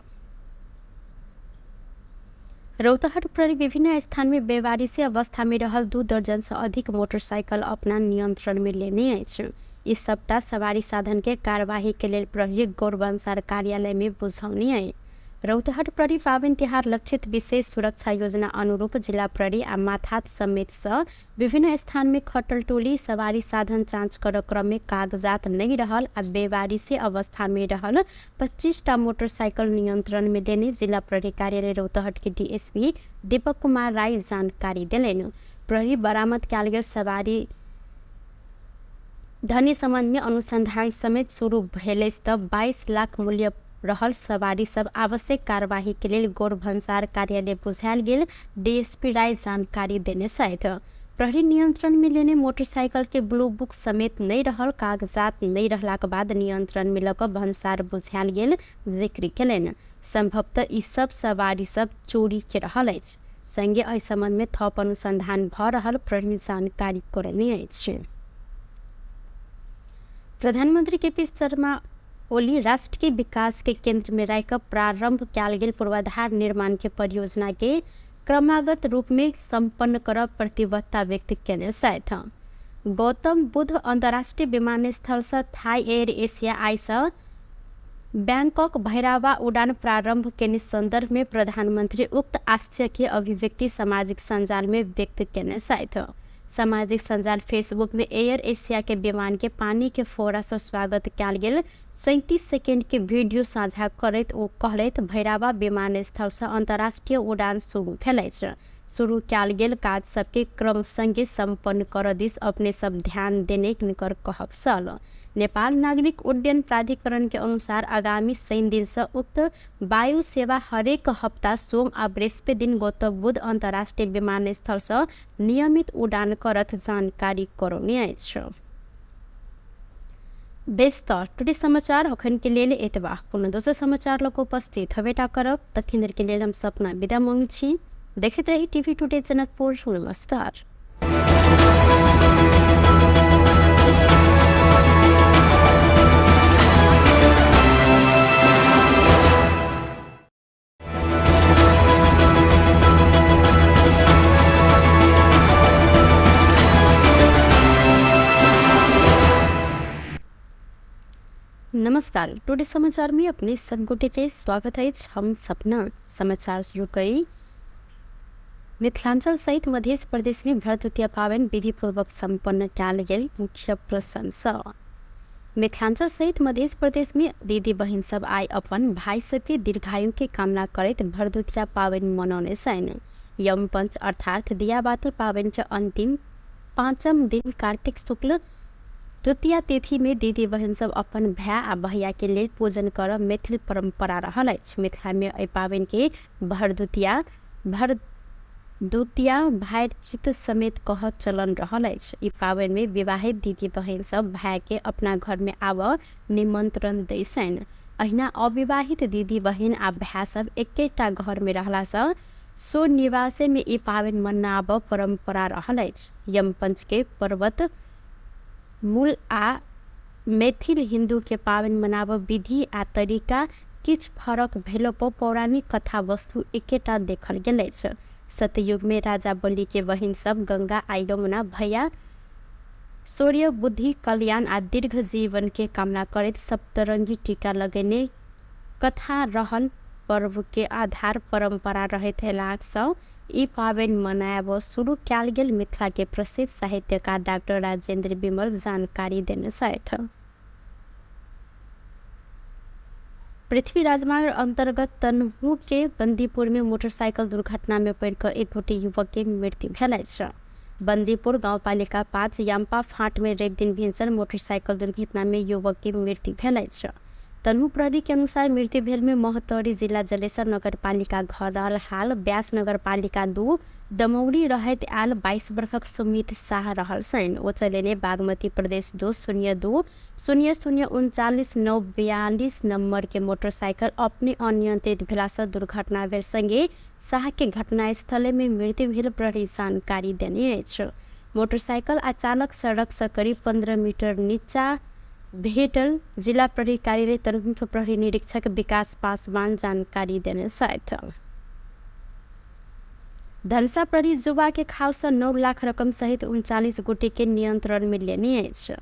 रौतहट प्रहरी विभिन्न स्थान में बेवारिसी अवस्था में रहल 2 दर्जन से अधिक मोटरसाइकिल अपना नियंत्रण में लेने अछि। ई सबटा सवारी साधन के कार्यवाही के लेल प्रहरी गौरवंसार कार्यालय में बुझौनी अछि। रौतहट प्रहरी पाबनि तिहार लक्षित विशेष सुरक्षा योजना अनुरूप जिला प्रहरी आ माथात समेत सँ विभिन्न स्थान में खटल टोली सवारी साधन जाँच करऽ क्रम में कागजात नहीं रहल आ बेवारिसी अवस्था में रहल 25 टा मोटरसाइकिल नियंत्रण में लेने जिला प्रहरी कार्यालय रौतहट के डीएसपी दीपक कुमार राय जानकारी देलनि। प्रहरी बरामद कयल गेल सवारी धनी संबंध में अनुसंधान समेत शुरू भेल अछि तऽ 22 लाख मूल्य रहल सवारी सब आवश्यक कार्यवाही के लेल गौर भन्सार कार्यालय बुझायल गेल डीएसपी राय जानकारी देने छथि। प्रहरी नियंत्रण में लेने मोटरसाइकिल के ब्लू बुक समेत नहीं रहल कागजात नहीं रहलाक बाद नियंत्रण में लऽ कऽ भन्सार बुझायल गेल जिक्र केलनि। संभवतः ई सब सवारी सब चोरी के रहल अछि। संगे एहि संबंध में थप अनुसंधान भऽ रहल प्रहरी जानकारी करौने अछि। प्रधानमंत्री केपी शर्मा ओली राष्ट्र के विकास के केंद्र में राखि कऽ प्रारंभ कयल गेल पूर्वाधार निर्माण के परियोजना के क्रमागत रूप में संपन्न करब प्रतिबद्धता व्यक्त केने छथि। गौतम बुद्ध अन्तर्राष्ट्रिय विमानस्थलसँ थाई एयर एशिया आइसँ बैंकॉक भैरहवा उडान प्रारम्भ केने सन्दर्भमे प्रधानमन्त्री उक्त आशयके अभिव्यक्ति सामाजिक सञ्जालमे व्यक्त केने छथि। सामाजिक सञ्जाल फेसबुकमे एयर एशियाके विमानके पानीके फोहरासँ स्वागत कयल गेल 37 सेकेंडके वीडियो साझा करैत ओ कहलथि, भैरहवा विमानस्थलसँ अन्तर्राष्ट्रिय उडान शुरू भेल अछि। शुरू कयल गेल काज सबके क्रम संगे सम्पन्न करऽ दिस अपने सब ध्यान देने हिनकर कहब छल। नेपाल नागरिक उड्डयन प्राधिकरण के अनुसार आगामी शनि दिन सँ उक्त वायु सेवा हरेक हप्ता सोम आ बृहस्पति दिन गौतम बुद्ध अन्तर्राष्ट्रिय विमानस्थल सँ नियमित उडान करत जानकारी करौने अछि। बेस तऽ टुडे समाचार अखन के लेल एतबा। कोनो दोसर समाचार लऽ कऽ उपस्थित हेबेटा करब। तखन धरि के लेल हम सपना विदा मांगै छी। देखैत रही टीवी टुडे जनकपुर। नमस्कार। नमस्कार, टुडे समाचार में अपने सब गोटे के स्वागत अछि। हम सपना समाचार शुरू करी। मिथिलांचल सहित मध्य प्रदेश में भरदुतिया पाबनि विधिपूर्वक संपन्न कयल गेल मुख्य प्रसन्न। मिथिलांचल सहित मध्य प्रदेश में दीदी बहिन सब आइ अपन भाई सबके दीर्घायु के कामना करैत भरदुतिया पाबनि मनौने छनि। यमपंच अर्थात दियाबाती पाबनि के अंतिम पाँचम दिन कार्तिक शुक्ल द्वितीया तिथि में दीदी बहिन सब अपन भाय आ भैया के लेल पूजन करब मैथिल परंपरा रहल अछि। मिथिला में एहि पाबनि के भरदुतिया भरदुतिया भातृत्व समेत कहब चलन रहल अछि। ई पाबनि में विवाहित दीदी बहिन सब भाय के अपना घर में आबऽ निमंत्रण दै छनि। अहिना अविवाहित दीदी बहिन आ भाय सब एकेटा घर में रहला सँ सो निवासे में ई पाबनि मनाबऽ परंपरा रहल अछि। यमपंच के पर्वत मूल आ मैथिल हिन्दू के पाबनि मनाबऽ विधि आ तरीका किछु फरक भेलोपर पौराणिक कथा वस्तु एकेटा देखल गेल अछि। सतयुगमे राजा बलिके बहिन सब गंगा आ यमुना भैया शौर्य, बुद्धि, कल्याण आ दीर्घ जीवनके कामना करैत सप्तरंगी टीका लगेने कथा रहल पर्वके आधार परम्परा रहैत अएलासँ ई पाबनि मनाएब शुरू कएल गेल मिथिलाके प्रसिद्ध साहित्यकार डाक्टर राजेन्द्र विमल जानकारी देने छथि। पृथ्वी राजमार्ग अंतर्गत तनहू के बंदीपुर में मोटरसाइकिल दुर्घटना में पड़िकऽ एक गोटे युवक के मृत्यु भेल अछि। बंदीपुर गांवपालिका 5 याम्पा फांट में रवि दिन भिनसर मोटरसाइकिल दुर्घटना में युवक के मृत्यु भेल अछि। तनहू प्रहरी के अनुसार मृत्यु भेल में महोत्तरी जिला जलेसर नगरपालिका घर रहल हाल व्यास नगरपालिका 2 दमौरी रहैत आयल 22 वर्षक सुमित शाह रहल छनि। ओ चलेने बागमती प्रदेश 2 0 2 0 0 39 9 42 नंबर के मोटरसाइकिल अपने अनियंत्रित भेलासँ दुर्घटना भेल संगे शाह के घटनास्थले में मृत्यु भेल प्रहरी जानकारी देने अछि। मोटरसाइकिल आ चालक सड़क सँ करीब 15 मीटर नीचा भेटल जिला प्रहरी कार्यालय तनहुँके प्रहरी निरीक्षक विकास पासवान जानकारी देने छथि। धनुषा प्रहरी जुवा के खालसँ 9 लाख रकम सहित 39 गोटे के नियंत्रण में लेने अछि।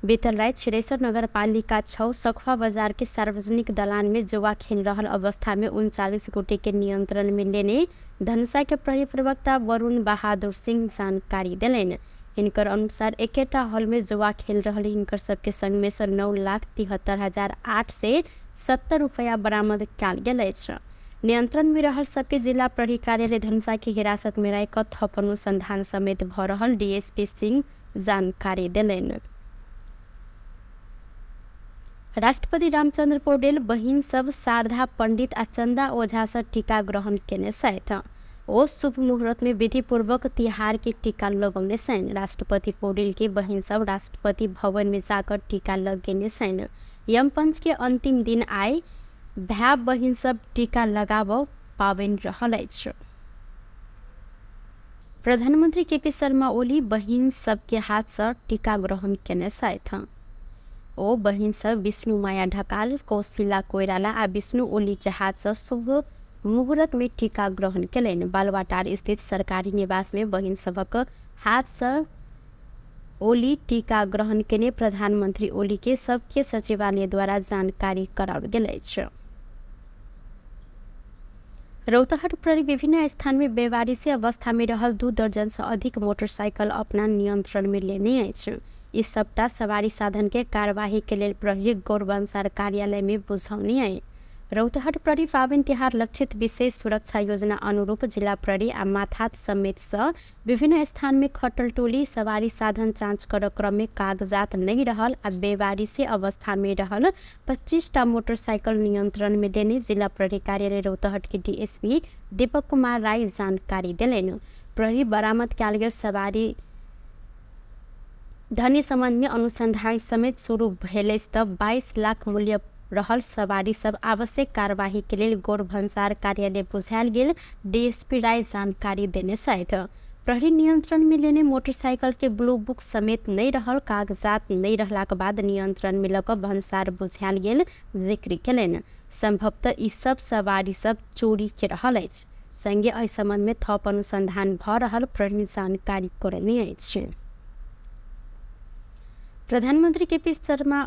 बीतल राति छिरेश्वर नगरपालिका 6 सखुआ बाजार के सार्वजनिक दलान में जुआ खेल रहल अवस्था में 39 गोटे के नियंत्रण में लेने धनुषा के प्रहरी प्रवक्ता वरुण बहादुर सिंह जानकारी देलनि। हिनकर अनुसार एकेटा हॉल में जुआ खेल रहल हिनकर सबके संग में सँ 9,73,870 रुपया बरामद कयल गेल अछि। नियंत्रण में रहल सबके जिला प्रहरी कार्यालय धनुषा के हिरासत में राखि कऽ थप अनुसंधान समेत भऽ रहल डीएसपी सिंह जानकारी देलनि। राष्ट्रपति रामचंद्र पौडेल बहिन सब शारदा पंडित आ चंदा ओझा सँ टीका ग्रहण केने छथि। ओ शुभ मुहूर्त में विधिपूर्वक तिहार के टीका लगौने छनि। राष्ट्रपति पौडेल के बहिन सब राष्ट्रपति भवन में जाकर टीका लगेने छनि। यमपंच के अंतिम दिन आइ भाय बहिन सब टीका लगाबऽ पाबनि रहल अछि। प्रधानमंत्री केपी शर्मा ओली बहिन सबके हाथसँ टीका ग्रहण केने छथि। ओ बहिन सब विष्णु माया ढकाल, कौशिला कोइराला आ विष्णु ओली के हाथसँ शुभ मुहूर्त में टीका ग्रहण केलनि। बालुवाटार स्थित सरकारी निवास में बहिन सभक हाथसँ ओली टीका ग्रहण केने प्रधानमन्त्री ओलीके सबके सचिवालयद्वारा जानकारी कराओल गेल अछि। रौतहट प्रहरी विभिन्न स्थान में बेवारिसी अवस्था में रहल 2 दर्जन से अधिक मोटरसाइकिल अपना नियंत्रण में लेने अछि। ई सबटा सवारी साधन के कार्यवाही के लेल प्रहरी गौरवंसार कार्यालय में बुझौनी अछि। रौतहट प्रहरी पाबनि तिहार लक्षित विशेष सुरक्षा योजना अनुरूप जिला प्रहरी आ माथात समेत सँ विभिन्न स्थान में खटल टोली सवारी साधन जाँच कर क्रम में कागजात नहीं रहल आ बेवारिसी अवस्था में रहल 25 टा मोटरसाइकिल नियंत्रण में लेने जिला प्रहरी कार्यालय रौतहट के डीएसपी दीपक कुमार राय जानकारी देलनि। प्रहरी बरामद कयल गेल सवारी धनी संबंध में अनुसंधान समेत शुरू भेल अछि तऽ 22 लाख मूल्य रहल सवारी सब आवश्यक कार्यवाही के लेल गौर भन्सार कार्यालय बुझायल गेल डीएसपी राय जानकारी देने छथि। प्रहरी नियंत्रण में लेने मोटरसाइकिल के ब्लू बुक समेत नहीं रहल कागजात नहीं रहलाक बाद नियंत्रण में लऽ कऽ भन्सार बुझायल गेल जिक्र केलनि। संभवतः ई सब सवारी सब चोरी के रहल अछि। संगे एहि संबंध में थप अनुसंधान भऽ रहल प्रहरी जानकारी करौने अछि। प्रधानमंत्री के पी शर्मा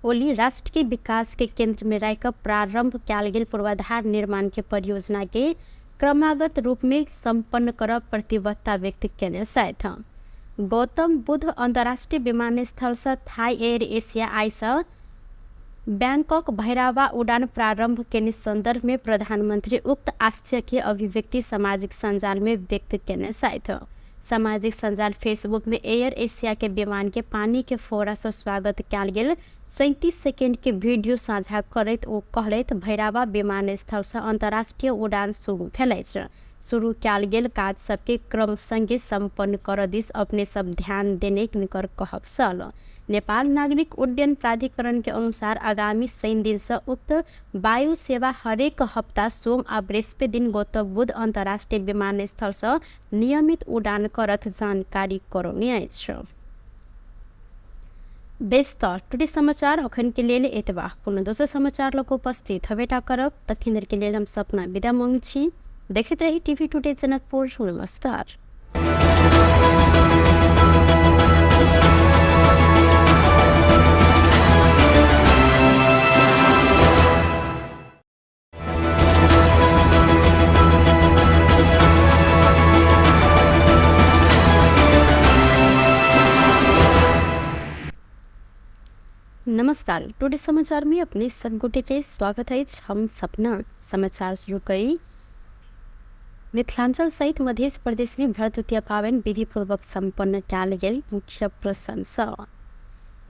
ओली राष्ट्र के विकास के केंद्र में राखि कऽ प्रारंभ कयल गेल पूर्वाधार निर्माण के परियोजना के क्रमागत रूप में संपन्न करब प्रतिबद्धता व्यक्त केने छथि। गौतम बुद्ध अंतर्राष्ट्रीय विमानस्थल सँ थाई एयर एशिया आइ सँ बैंकॉक भैरावा उड़ान प्रारंभ केने संदर्भ में प्रधानमंत्री उक्त आशय के अभिव्यक्ति सामाजिक सञ्जाल में व्यक्त केने छथि। सामाजिक सञ्जाल फेसबुक में एयर एशिया के विमान के पानी के फोड़ा सँ स्वागत कयल गेल 37 सेकेंड के वीडियो साझा करैत ओ कहलथि, भैरावा विमानस्थल सँ अंतर्राष्ट्रीय उड़ान शुरू भेल अछि। शुरू कयल गेल काज सबके क्रम संगे सम्पन्न करऽ दिस अपने सब ध्यान देने हिनकर कहब छल। नेपाल नागरिक उड्डयन प्राधिकरण के अनुसार आगामी शनि दिन सँ उक्त वायु सेवा हरेक हप्ता सोम आ बृहस्पति दिन गौतम बुद्ध अंतर्राष्ट्रीय विमानस्थल सँ नियमित उड़ान करत जानकारी करौने अछि। बेस तऽ टुडे समाचार अखन के लेल एतबा। कोनो दोसर समाचार लऽ कऽ उपस्थित हबेटा करब। तखन धरि के लेल हम सपना विदा मांगै छी। देखैत रही टीवी टुडे जनकपुर। नमस्कार। नमस्कार, टुडे समाचार में अपने सब गोटे के स्वागत है। हम सपना समाचार शुरू करी। मिथिलांचल सहित मध्य प्रदेश में भरदुतिया पाबनि विधिपूर्वक संपन्न कयल गेल मुख्य प्रसन्न।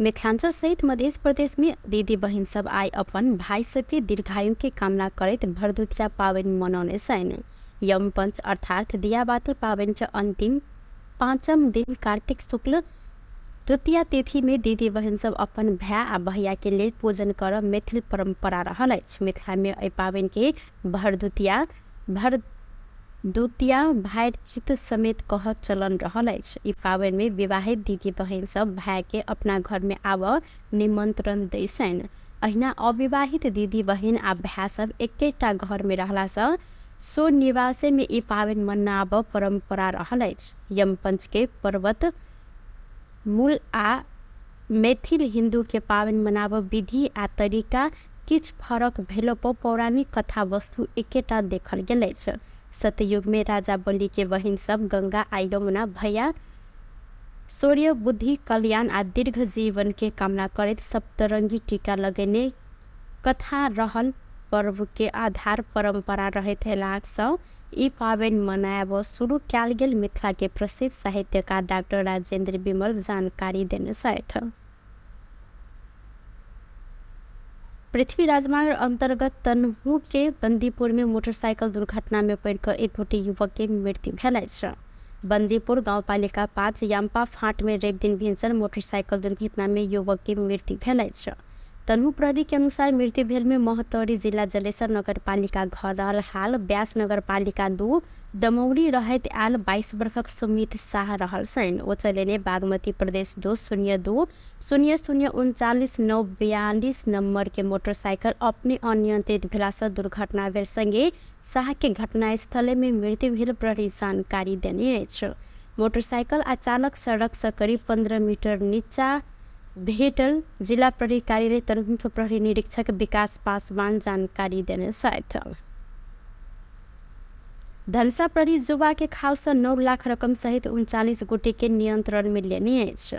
मिथिलांचल सहित मध्य प्रदेश में दीदी बहिन सब आइ अपन भाई सबके दीर्घायु के कामना करैत भरदुतिया पाबनि मनौने छनि। यमपंच अर्थात दियाबाती पाबनि के अंतिम पाँचम दिन कार्तिक शुक्ल द्वितीया तिथि में दीदी बहिन सब अपन भाय आ भैया के लेल पूजन करब मैथिल परंपरा रहल अछि। मिथिला में एहि पाबनि के भरदुतिया भरदुतिया भातृत्व समेत कहब चलन रहल अछि। ई पाबनि में विवाहित दीदी बहिन सब भाय के अपना घर में आबऽ निमंत्रण दै छनि। अहिना अविवाहित दीदी बहिन आ भाय सब एकेटा घर में रहला सँ सो निवासे में ई पाबनि मनाबऽ परंपरा रहल अछि। यमपंच के पर्वत मूल आ मैथिल हिन्दू के पाबनि मनाबऽ विधि आ तरीका किछु फरक भेलो पर पौराणिक कथा वस्तु एकेटा देखल गेल अछि। सतयुग में राजा बलि के बहिन सब गंगा आ यमुना भैया शौर्य, बुद्धि, कल्याण आ दीर्घ जीवन के कामना करैत सप्तरंगी टीका लगेने कथा रहल पर्व के आधार परंपरा रहैत अयलाक सँ ई पाबनि मनायब शुरू कयल गेल मिथिला के प्रसिद्ध साहित्यकार डाक्टर राजेंद्र विमल जानकारी देने छथि। पृथ्वी राजमार्ग अंतर्गत तनहू के बंदीपुर में मोटरसाइकिल दुर्घटना में पड़ि कऽ एक गोटे युवक के मृत्यु भेल अछि। बंदीपुर गांवपालिका 5 याम्पा फाँट में रवि दिन भिनसर मोटरसाइकिल दुर्घटना में युवक के मृत्यु भेल अछि। तनहू प्रहरी के अनुसार मृत्यु भेल में महोत्तरी जिला जलेसर नगरपालिका घर रहल हाल व्यास नगरपालिका 2 दमौली रहैत आयल 22 वर्षक सुमित शाह रहल छनि। ओ चलेने बागमती प्रदेश 2 0 2 0 0 39 9 42 नंबर के मोटरसाइकिल अपने अनियंत्रित भेलासँ दुर्घटना भेल संगे शाह के घटनास्थले में मृत्यु भेल प्रहरी जानकारी देने अछि। मोटरसाइकल आ चालक सड़क से करीब 15 मीटर नीचा भेटल जिला प्रहरी कार्यालय तनहुँ प्रहरी निरीक्षक विकास पासवान जानकारी देने छथि। धनुषा प्रहरी जुवा के खाल से 9 लाख रकम सहित 39 गोटे के नियंत्रण में लेने अछि।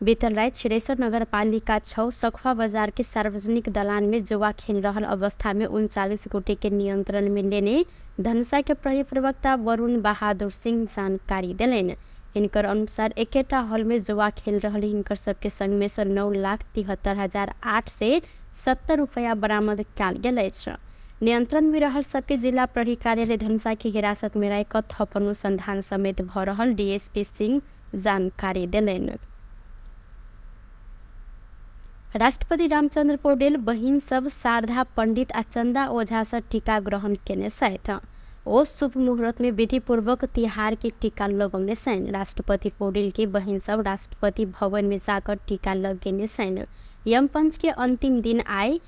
बीतल राति छिरेश्वर नगरपालिका 6 सखुआ बाजार के सार्वजनिक दलान में जुआ खेल रहल अवस्था में 39 गोटे के नियंत्रण में लेने धनुषा के प्रहरी प्रवक्ता वरुण बहादुर सिंह जानकारी देलनि। हिनकर अनुसार एकेटा हॉल में जुआ खेल रहल हिनकर सबके संग में से 9,73,870 रुपया बरामद कयल गेल अछि। नियंत्रण में रहल सबके जिला प्रहरी कार्यालय धनुषा के हिरासत में राखि कऽ थप अनुसंधान समेत भऽ रहल डीएसपी सिंह जानकारी देलनि। राष्ट्रपति रामचंद्र पौडेल बहिन सब शारदा पंडित आ चंदा ओझा से टीका ग्रहण केने छथि। ओ शुभ मुहूर्त में विधिपूर्वक तिहार के टीका लगौने छनि। राष्ट्रपति पौडेल के बहिन सब राष्ट्रपति भवन में जाकर टीका लगेने छनि। यमपंच के अंतिम दिन आइ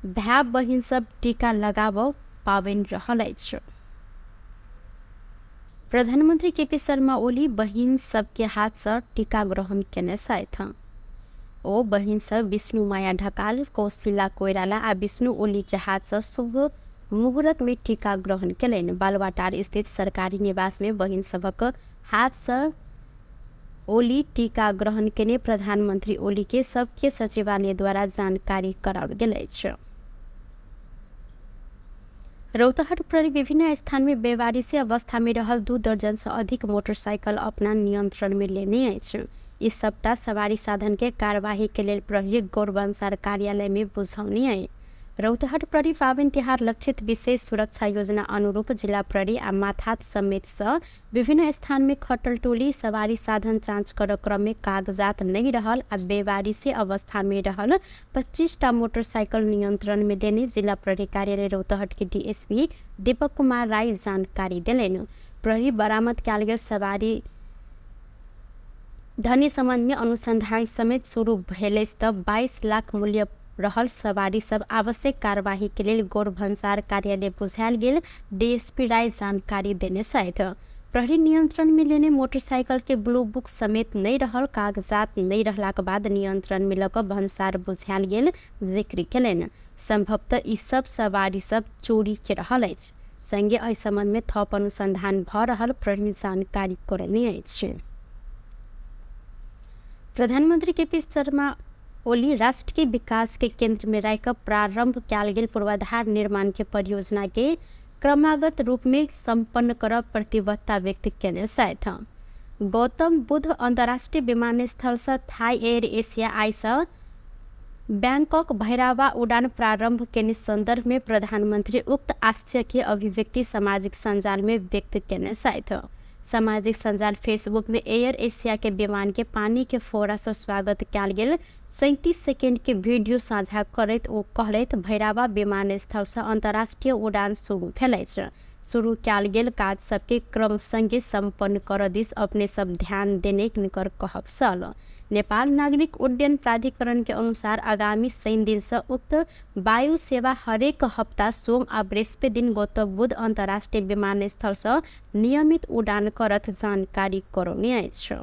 भाय बहिन सब टीका लगाबऽ पाबनि रहल अछि। प्रधानमंत्री केपी शर्मा ओली बहिन सबके हाथ से टीका ग्रहण केने छथि। ओ बहिन सब विष्णु माया ढकाल, कौशिला कोइराला आ विष्णु ओली के हाथ से शुभ मुहूर्त में टीका ग्रहण केलनि। बालुवाटार स्थित सरकारी निवास में बहिन सभक हाथ से ओली टीका ग्रहण केने प्रधानमंत्री ओली के सबके सचिवालय द्वारा जानकारी कराओल गेल अछि। रौतहट प्रहरी विभिन्न स्थान में बेवारिसी अवस्था में रहल 2 दर्जन से अधिक मोटरसाइकिल अपना नियंत्रण में लेने अछि। ई सबटा सवारी साधन के कार्यवाही के लेल प्रहरी गौरवंसार कार्यालय में बुझौनी अछि। रौतहट प्रहरी पाबनि तिहार लक्षित विशेष सुरक्षा योजना अनुरूप जिला प्रहरी आ माथात समेत सँ विभिन्न स्थान में खटल टोली सवारी साधन जाँच कर क्रम में कागजात नहीं रहल आ बेवारिसी अवस्था में रहल 25टा मोटरसाइकिल नियंत्रण में लेने जिला प्रहरी कार्यालय रौतहट के डीएसपी दीपक कुमार राय जानकारी देलनि। प्रहरी बरामद कयल गेल सवारी धनी संबंध में अनुसंधान समेत शुरू भेल अछि तऽ 22 लाख मूल्य रहल सवारी सब आवश्यक कार्यवाही के लेल गौर भन्सार कार्यालय बुझायल गेल डीएसपी राय जानकारी देने छथि। प्रहरी नियंत्रण में लेने मोटरसाइकिल के ब्लू बुक समेत नहीं रहल कागजात नहीं रहलाक बाद नियंत्रण में लऽ कऽ भन्सार बुझायल गेल जिक्र केलनि। संभवतः ई सब सवारी सब चोरी के रहल अछि। संगे एहि संबंध में थप अनुसंधान भऽ रहल प्रहरी जानकारी करौने अछि। प्रधानमंत्री के पी शर्मा ओली राष्ट्र के विकास के केंद्र में राखि कऽ प्रारंभ कयल गेल पूर्वाधार निर्माण के परियोजना के क्रमागत रूप में संपन्न करब प्रतिबद्धता व्यक्त केने छथि। गौतम बुद्ध अंतर्राष्ट्रीय विमानस्थल से थाई एयर एशिया आइ से बैंकॉक भैरावा उड़ान प्रारंभ केने संदर्भ में प्रधानमंत्री उक्त आशय के अभिव्यक्ति सामाजिक संजाल में व्यक्त केने छथि। सामाजिक संजाल फेसबुक में एयर एशिया के विमान के पानी के फोड़ा से स्वागत कयल गेल 37 सेकेंड के वीडियो साझा करैत ओ कहलथि, भैरावा विमानस्थल से अंतर्राष्ट्रीय उड़ान शुरू भेल अछि। शुरू कयल गेल काज सबके क्रम संगे संपन्न करऽ दिस अपने सब ध्यान देने हिनकर कहब छल। नेपाल नागरिक उड्डयन प्राधिकरण के अनुसार आगामी शनि दिन से उक्त वायु सेवा हरेक हप्ता सोम आ बृहस्पति दिन गौतम बुद्ध अंतर्राष्ट्रीय विमानस्थल से नियमित उड़ान करत जानकारी करौने अछि।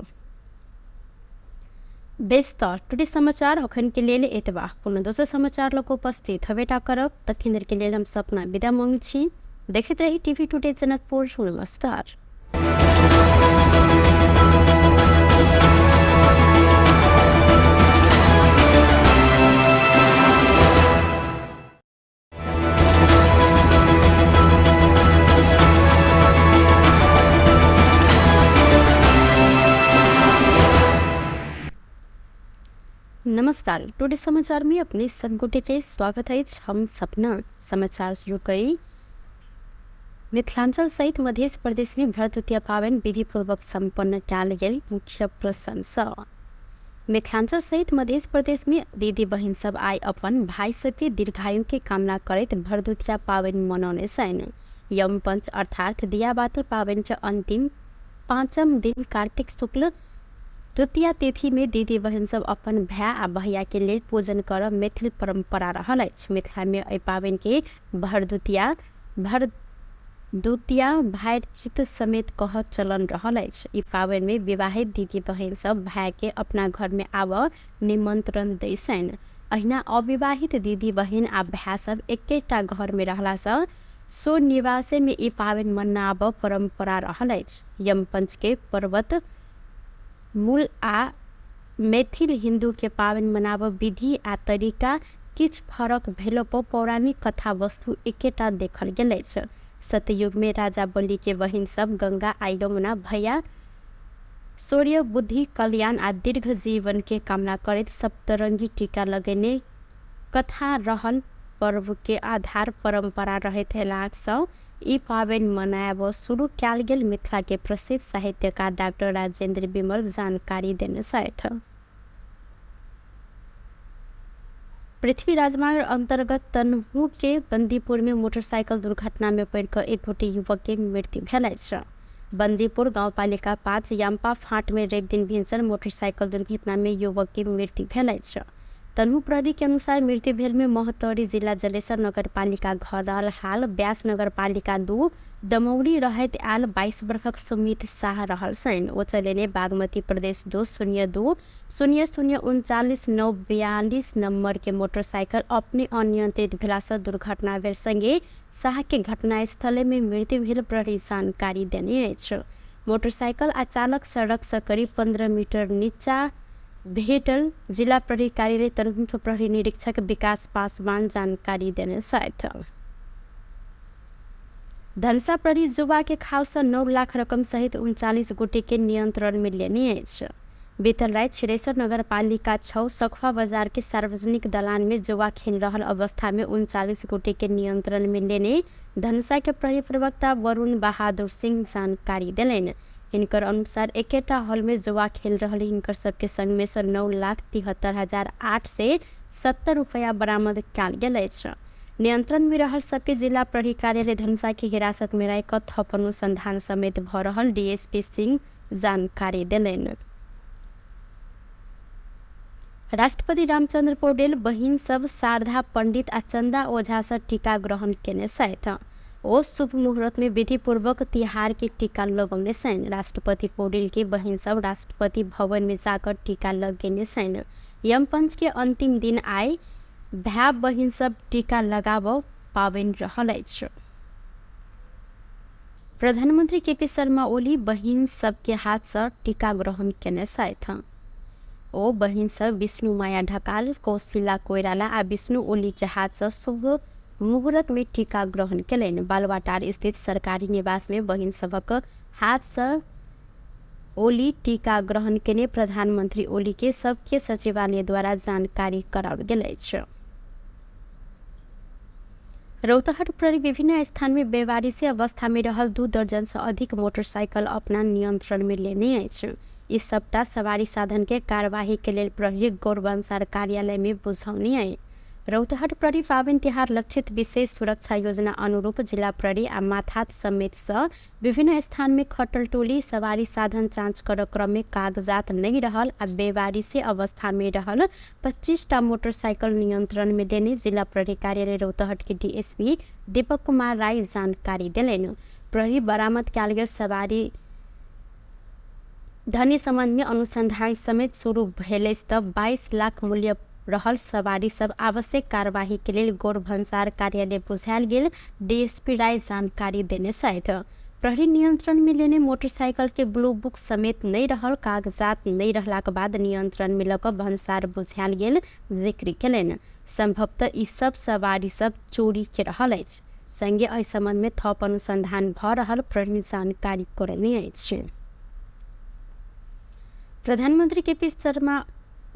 बेस तऽ टुडे समाचार अखन के लेल एतबा। कोनो दोसर समाचार लऽ कऽ उपस्थित हेबेटा करब। तखन धरि के लेल हम सपना विदा मांगै छी। देखैत रही टीवी टुडे जनकपुर। नमस्कार। नमस्कार, टुडे समाचार में अपने सब गोटे के स्वागत है। हम सपना समाचार शुरू करी। मिथिलांचल सहित मध्य प्रदेश में भरदुतिया पाबनि विधिपूर्वक संपन्न कयल गेल मुख्य प्रशंसा। मिथिलांचल सहित मध्य प्रदेश में दीदी बहिन सब आइ अपन भाई सबके दीर्घायु के कामना करैत भरदुतिया पाबनि मनौने छनि। यमपंच अर्थात दियाबाती पाबनि के अंतिम पाँचम दिन कार्तिक शुक्ल द्वितीया तिथि में दीदी बहिन सब अपन भाय आ भैया के लेल पूजन करब मैथिल परंपरा रहल अछि। मिथिला में एहि पाबनि के भरदुतिया भर द्वितीया भातृत्व समेत कहऽ चलन रहल अछि। ई पाबनिमे विवाहित दिदी बहिन सब भायके अपना घरमे आबऽ निमन्त्रण दै छनि। अहिना अविवाहित दिदी बहिन आ भाय सब एकेटा घरमे रहलासँ सो निवासेमे ई पाबनि मनाबऽ परम्परा रहल अछि। यमपञ्चके पर्वत मूल आ मैथिल हिन्दूके पाबनि मनाबऽ विधि आ तरिका किछु फरक भेलोपर पौराणिक कथा वस्तु एकेटा देखल गेल अछि। सतयुगमे राजा बलिके बहिन सब गङ्गा आ यमुना भैया शौर्य, बुद्धि, कल्याण आ दीर्घ जीवनके कामना करैत सप्तरङ्गी टीका लगेने कथा रहल पर्वके आधार परम्परा रहैत अयलासँ ई पाबनि मनायब शुरू कयल गेल मिथिलाके प्रसिद्ध साहित्यकार डाक्टर राजेन्द्र विमल जानकारी देने छथि। पृथ्वी राजमार्ग अन्तर्गत तनहुँके बन्दीपुरमे मोटरसाइकल दुर्घटनामे पड़ि कऽ एक गोटे युवकके मृत्यु भेल अछि। बन्दीपुर गाउँपालिका 5 याम्पा फाँटमे रवि दिन भिनसर मोटरसाइकल दुर्घटनामे युवकके मृत्यु भेल अछि। तनहु प्रहरीके अनुसार मृत्यु भेलमे महोत्तरी जिल्ला जलेसर नगरपालिका घर रहल हाल व्यास नगरपालिका 2 दमौली रहैत आयल 22 वर्षक सुमित शाह रहल छनि। ओ चलेने बागमती प्रदेश 2 0 2 0 0 39 9 42 नम्बरके मोटरसाइकल अपने अनियन्त्रित भेलासँ दुर्घटना भेल सँगे शाहके घटनास्थलेमे मृत्यु भेल प्रहरी जानकारी देने अछि। मोटरसाइकल आ चालक सड़कसँ करीब 15 मीटर नीचा भेटल जिला प्रहरी कार्यालय तनहुँके प्रहरी निरीक्षक विकास पासवान जानकारी देने छथि। धनुषा प्रहरी जुवाके खालसँ 9 लाख रकम सहित 39 गोटेके नियन्त्रणमे लेने अछि। बीतल राति छिरेश्वर नगरपालिका 6 सखुआ बजारके सार्वजनिक दलानमे जुआ खेल रहल अवस्थामे 39 गोटेके नियन्त्रणमे लेने धनुषाके प्रहरी प्रवक्ता वरुण बहादुर सिंह जानकारी देलनि। हिनकर अनुसार एकेटा हॉलमे जुआ खेल रहल हिनकर सबके संगमे सँ 9,73,870 रुपैया बरामद कयल गेल अछि। नियन्त्रणमे रहल सबके जिला प्रहरी कार्यालय धनुषाके हिरासतमे राखि कऽ थप अनुसन्धान समेत भऽ रहल डीएसपी सिंह जानकारी देलनि। राष्ट्रपति रामचन्द्र पौडेल बहिन सब शारदा पण्डित आ चन्दा ओझासँ टीका ग्रहण केने छथि। ओ शुभ मुहूर्तमे विधिपूर्वक तिहारके टीका लगौने छनि। राष्ट्रपति पौडेलके बहिन सब राष्ट्रपति भवनमे जाकर टीका लगेने छनि। यमपञ्चके अन्तिम दिन आइ भाय बहिन सब टीका लगाबऽ पाबनि रहल अछि। प्रधानमन्त्री केपी शर्मा ओली बहिन सबके हाथसँ टीका ग्रहण केने छथि। ओ बहिन सब विष्णुमाया ढकाल, कौशिला कोइराला आ विष्णु ओलीके हाथसँ शुभ मुहूर्तमे टीका ग्रहण केलनि। बालुवाटार स्थित सरकारी निवासमे बहिन सभक हाथसँ ओली टीका ग्रहण केने प्रधानमन्त्री ओलीके सबके सचिवालय द्वारा जानकारी कराओल गेल अछि। रौतहट प्रहरी विभिन्न स्थानमे बेवारिसी अवस्थामे रहल 2 दर्जनसँ अधिक मोटरसाइकल अपना नियन्त्रणमे लेने अछि। ई सबटा सवारी साधनके कार्यवाहीके लेल प्रहरी गौरवंसार कार्यालयमे बुझौने अछि। रौतहट प्रहरी पाबनि तिहार लक्षित विशेष सुरक्षा योजना अनुरूप जिला प्रहरी आ माथात समेतसँ विभिन्न स्थानमे खटल टोली सवारी साधन जाँच करऽ क्रममे कागजात नहि रहल आ बेवारिसी अवस्थामे रहल 25टा मोटरसाइकल नियन्त्रणमे लेने जिला प्रहरी कार्यालय रौतहटके डीएसपी दीपक कुमार राय जानकारी देलनि। प्रहरी बरामद कयल गेल सवारी धनी सम्बन्धमे अनुसन्धान समेत शुरू भेल अछि तऽ 22 लाख मूल्य रहल सवारी सब आवश्यक कार्यवाहीके लेल गौर भन्सार कार्यालय बुझायल गेल डीएसपी राय जानकारी देने छथि। प्रहरी नियन्त्रणमे लेने मोटरसाइकलके ब्लू बुक समेत नहि रहल कागजात नहि रहलाक बाद नियन्त्रणमे लऽ कऽ भन्सार बुझायल गेल जिक्र केलनि। सम्भवतः ई सब सवारी सब चोरीके रहल अछि। संगे एहि सम्बन्धमे थप अनुसन्धान भऽ रहल प्रहरी जानकारी करौने अछि। प्रधानमन्त्री केपी शर्मा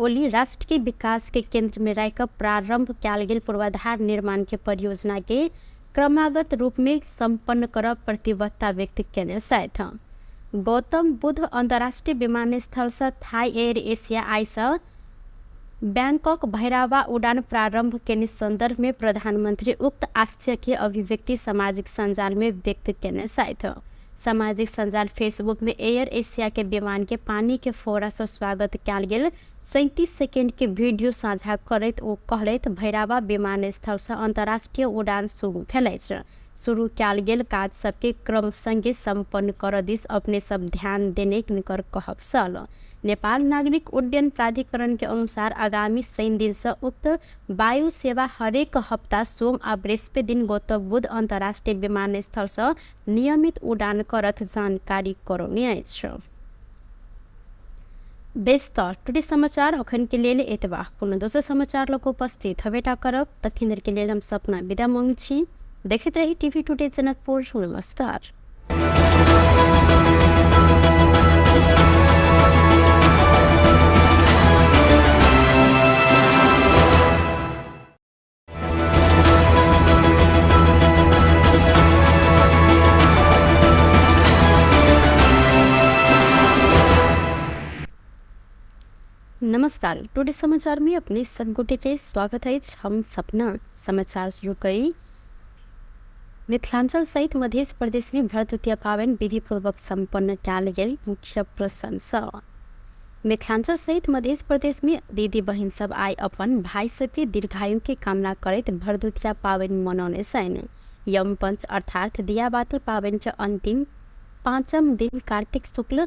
ओली राष्ट्रके विकासके केन्द्रमे राखि कऽ प्रारम्भ कयल गेल पूर्वाधार निर्माणके परियोजनाके क्रमागत रूपमे सम्पन्न करब प्रतिबद्धता व्यक्त केने छथि। गौतम बुद्ध अन्तर्राष्ट्रिय विमानस्थलसँ थाई एयर एशिया आइसँ बैंकॉक भैरावा उडान प्रारम्भ केने सन्दर्भमे प्रधानमन्त्री उक्त आशयके अभिव्यक्ति सामाजिक सञ्जालमे व्यक्त केने छथि। सामाजिक सञ्जाल फेसबुकमे एयर एशियाके विमानके पानीके फोहरासँ स्वागत कयल गेल 37 सेकेंड के वीडियो साझा करैत ओ कहलथि, भैरावा विमानस्थलसँ अंतर्राष्ट्रीय उड़ान शुरू भेल अछि। शुरू कयल गेल काज सबके क्रम संगे सम्पन्न करऽ दिस अपने सब ध्यान देने हिनकर कहब छल। नेपाल नागरिक उड्डयन प्राधिकरण के अनुसार आगामी शनि दिनसँ उक्त वायु सेवा हरेक हप्ता सोम आ बृहस्पति दिन गौतम बुद्ध अंतर्राष्ट्रीय विमानस्थलसँ नियमित उड़ान करत जानकारी करौने अछि। बेस तऽ टुडे समाचार अखन के लेल एतबा। कोनो दोसर समाचार लऽ कऽ उपस्थित हेबेटा करब, तखन धरि के लेल हम सपना विदा मांगै छी। देखैत रही टीवी टुडे जनकपुर। नमस्कार। नमस्कार, टुडे समाचार में अपने सब गोटे के स्वागत है। हम सपना समाचार शुरू करी। मिथिलांचल सहित मध्य प्रदेश में भरदुतिया पावन विधिपूर्वक संपन्न कयल गेल मुख्य प्रशंसा। मिथिलांचल सहित मध्य प्रदेश में दीदी बहिन सब आइ अपन भाई सबके दीर्घायु के कामना करैत भरदुतिया पावन मनौने छनि। यमपंच अर्थात दियाबाती पावन के अंतिम पाँचम दिन कार्तिक शुक्ल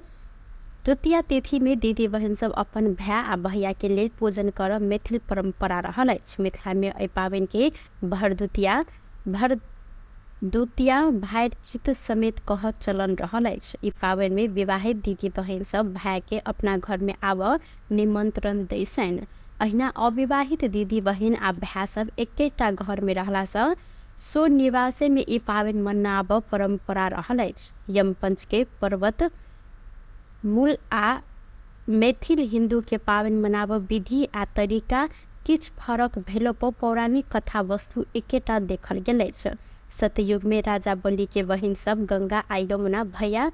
द्वितीया तिथि में दीदी बहिन सब अपन भाय आ भैया के लेल पूजन करब मैथिल परंपरा रहल अछि। मिथिला में एहि पावन के भरदुतिया भरदुतिया भातृत्व समेत कहब चलन रहल अछि। ई पावन में विवाहित दीदी बहिन सब भाय के अपना घर में आबऽ निमंत्रण दै छनि। अहिना अविवाहित दीदी बहिन आ भाय सब एकेटा घर में रहला सँ सो निवासे में ई पावन मनाबऽ परंपरा रहल अछि। यमपंच के पर्वत मूल आ मैथिल हिन्दू के पावन मनाबऽ विधि आ तरीका किछु फरक भेलो पर पौराणिक कथा वस्तु एकेटा देखल गेल अछि। सतयुग में राजा बलि के बहिन सब गंगा आ यमुना भैया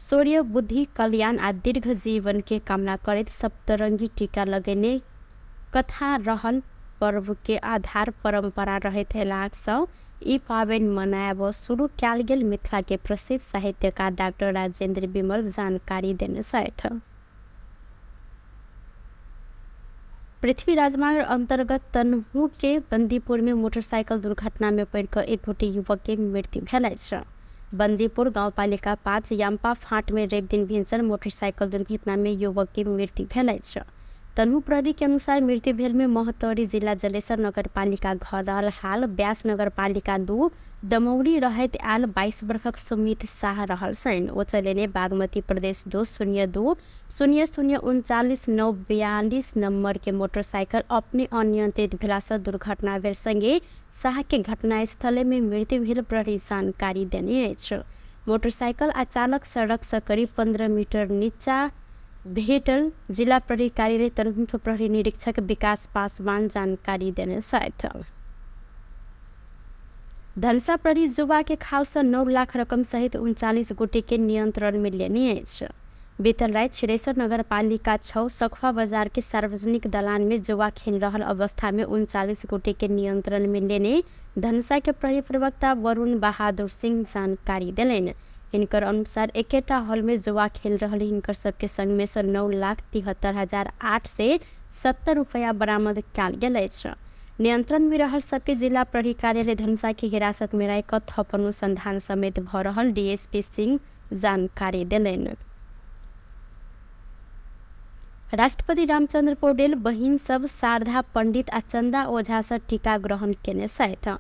शौर्य, बुद्धि, कल्याण आ दीर्घ जीवन के कामना करैत सप्तरंगी टीका लगेने कथा रहल पर्व के आधार परंपरा रहैत अयलाक सँ ई पाबनि मनायब शुरू कयल गेल मिथिला के प्रसिद्ध साहित्यकार डाक्टर राजेंद्र विमल जानकारी देने छथि। पृथ्वी राजमार्ग अंतर्गत तनहु के बंदीपुर में मोटरसाइकिल दुर्घटना में पड़ि कऽ एक गोटे युवक के मृत्यु भेल अछि। बंदीपुर गांवपालिका 5 याम्पा फांट में रवि दिन भिनसर मोटरसाइकिल दुर्घटना में युवक के मृत्यु भेल अछि। तनहु प्रहरी के अनुसार मृत्यु भेल में महोत्तरी जिला जलेसर नगरपालिका घर रहल हाल व्यास नगरपालिका 2 दमौरी रहैत आयल 22 वर्षक सुमित शाह रहल छनि। ओ चलेने बागमती प्रदेश 2 0 2 0 0 39 9 42 नंबर के मोटरसाइकिल अपने अनियंत्रित भेलासँ दुर्घटना भेल संगे शाह के घटनास्थले में मृत्यु भेल प्रहरी जानकारी देने अछि। मोटरसाइकिल आ चालक सड़क सँ करीब 15 मीटर नीचा भेटल जिला प्रहरी कार्यालय तनहुँके प्रहरी निरीक्षक विकास पासवान जानकारी देने छथि। धनुषा प्रहरी जुवा के खालसँ 9 लाख रकम सहित 39 गोटे के नियंत्रण में लेने अछि। बीतल राति छिरेश्वर नगरपालिका 6 सखुआ बाजार के सार्वजनिक दलान में जुआ खेल रहल अवस्था में 39 गोटे के नियंत्रण में लेने धनुषा के प्रहरी प्रवक्ता वरुण बहादुर सिंह जानकारी देलनि। हिनकर अनुसार एकेटा हॉल में जुआ खेल रहल हिनकर सबके संग में सँ 9,73,870 रुपया बरामद कयल गेल अछि। नियंत्रण में रहल सबके जिला प्रहरी कार्यालय धनुषा के हिरासत में राखि कऽ थप अनुसंधान समेत भऽ रहल डीएसपी सिंह जानकारी देलनि। राष्ट्रपति रामचंद्र पौडेल बहिन सब शारदा पंडित आ चंदा ओझा सँ टीका ग्रहण केने छथि।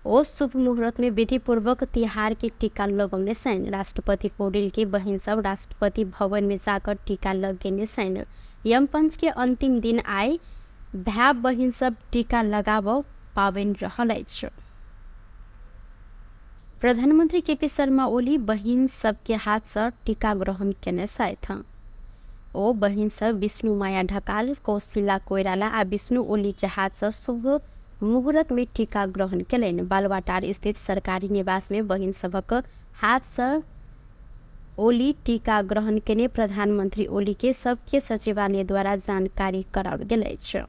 ओ शुभ मुहूर्त में विधिपूर्वक तिहार के टीका लगौने छनि। राष्ट्रपति पौडेल के बहिन सब राष्ट्रपति भवन में जाकर टीका लगेने छनि। यमपंच के अंतिम दिन आइ भाय बहिन सब टीका लगाबऽ पाबनि रहल अछि। प्रधानमंत्री केपी शर्मा ओली बहिन सबके हाथ सँ टीका ग्रहण केने छथि। ओ बहिन सब विष्णु माया ढकाल, कौशिला कोइराला आ विष्णु ओली के हाथ सँ शुभ मुहूर्त में टीका ग्रहण केलनि। बालुवाटार स्थित सरकारी निवास में बहिन सभक हाथ सँ ओली टीका ग्रहण केने प्रधानमंत्री ओली के सबके सचिवालय द्वारा जानकारी कराओल गेल अछि।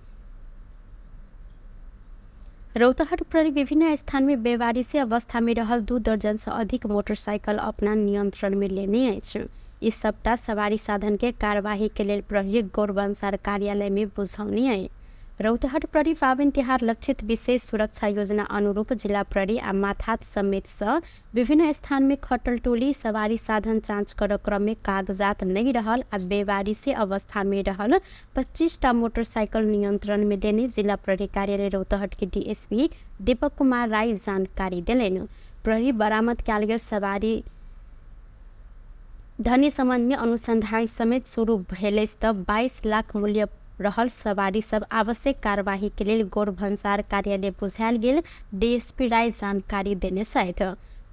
रौतहट प्रहरी विभिन्न स्थान में बेवारिसी अवस्था में रहल 2 दर्जन से अधिक मोटरसाइकिल अपना नियंत्रण में लेने अछि। ई सबटा सवारी साधन के कार्यवाही के लेल प्रहरी गौरवंसार कार्यालय में बुझौनी है। रौतहट प्रहरी पाबनि तिहार लक्षित विशेष सुरक्षा योजना अनुरूप जिला प्रहरी आ माथात समेत सँ विभिन्न स्थान में खटल टोली सवारी साधन जाँच कर क्रम में कागजात नहीं रहल आ बेवारिसे अवस्था में रहल 25 टा मोटरसाइकिल नियंत्रण में लेने जिला प्रहरी कार्यालय रौतहट के डीएसपी दीपक कुमार राय जानकारी देलनि। प्रहरी बरामद कयल गेल सवारी धनी संबंध में अनुसंधान समेत शुरू भेल अछि तऽ 22 लाख मूल्य रहल सवारी सब आवश्यक कार्यवाही के लेल गौर भन्सार कार्यालय बुझायल गेल डीएसपी राय जानकारी देने छथि।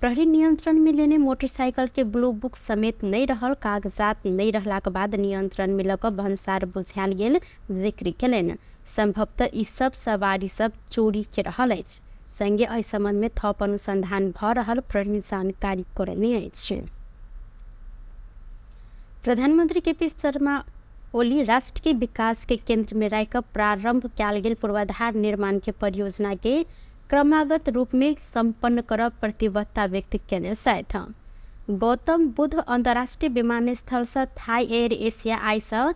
प्रहरी नियंत्रण में लेने मोटरसाइकिल के ब्लू बुक समेत नहीं रहल कागजात नहीं रहलाक बाद नियंत्रण में लऽ कऽ भन्सार बुझायल गेल जिक्र केलनि। संभवतः ई सब सवारी सब चोरी के रहल अछि। संगे एहि संबंध में थप अनुसंधान भऽ रहल प्रहरी जानकारी करौने अछि। प्रधानमंत्री के पी शर्मा ओली राष्ट्र के विकास के केंद्र में राखि कऽ प्रारंभ कयल गेल पूर्वाधार निर्माण के परियोजना के क्रमागत रूप में संपन्न करब प्रतिबद्धता व्यक्त केने छथि। गौतम बुद्ध अंतर्राष्ट्रीय विमानस्थल सँ थाई एयर एशिया आइ सँ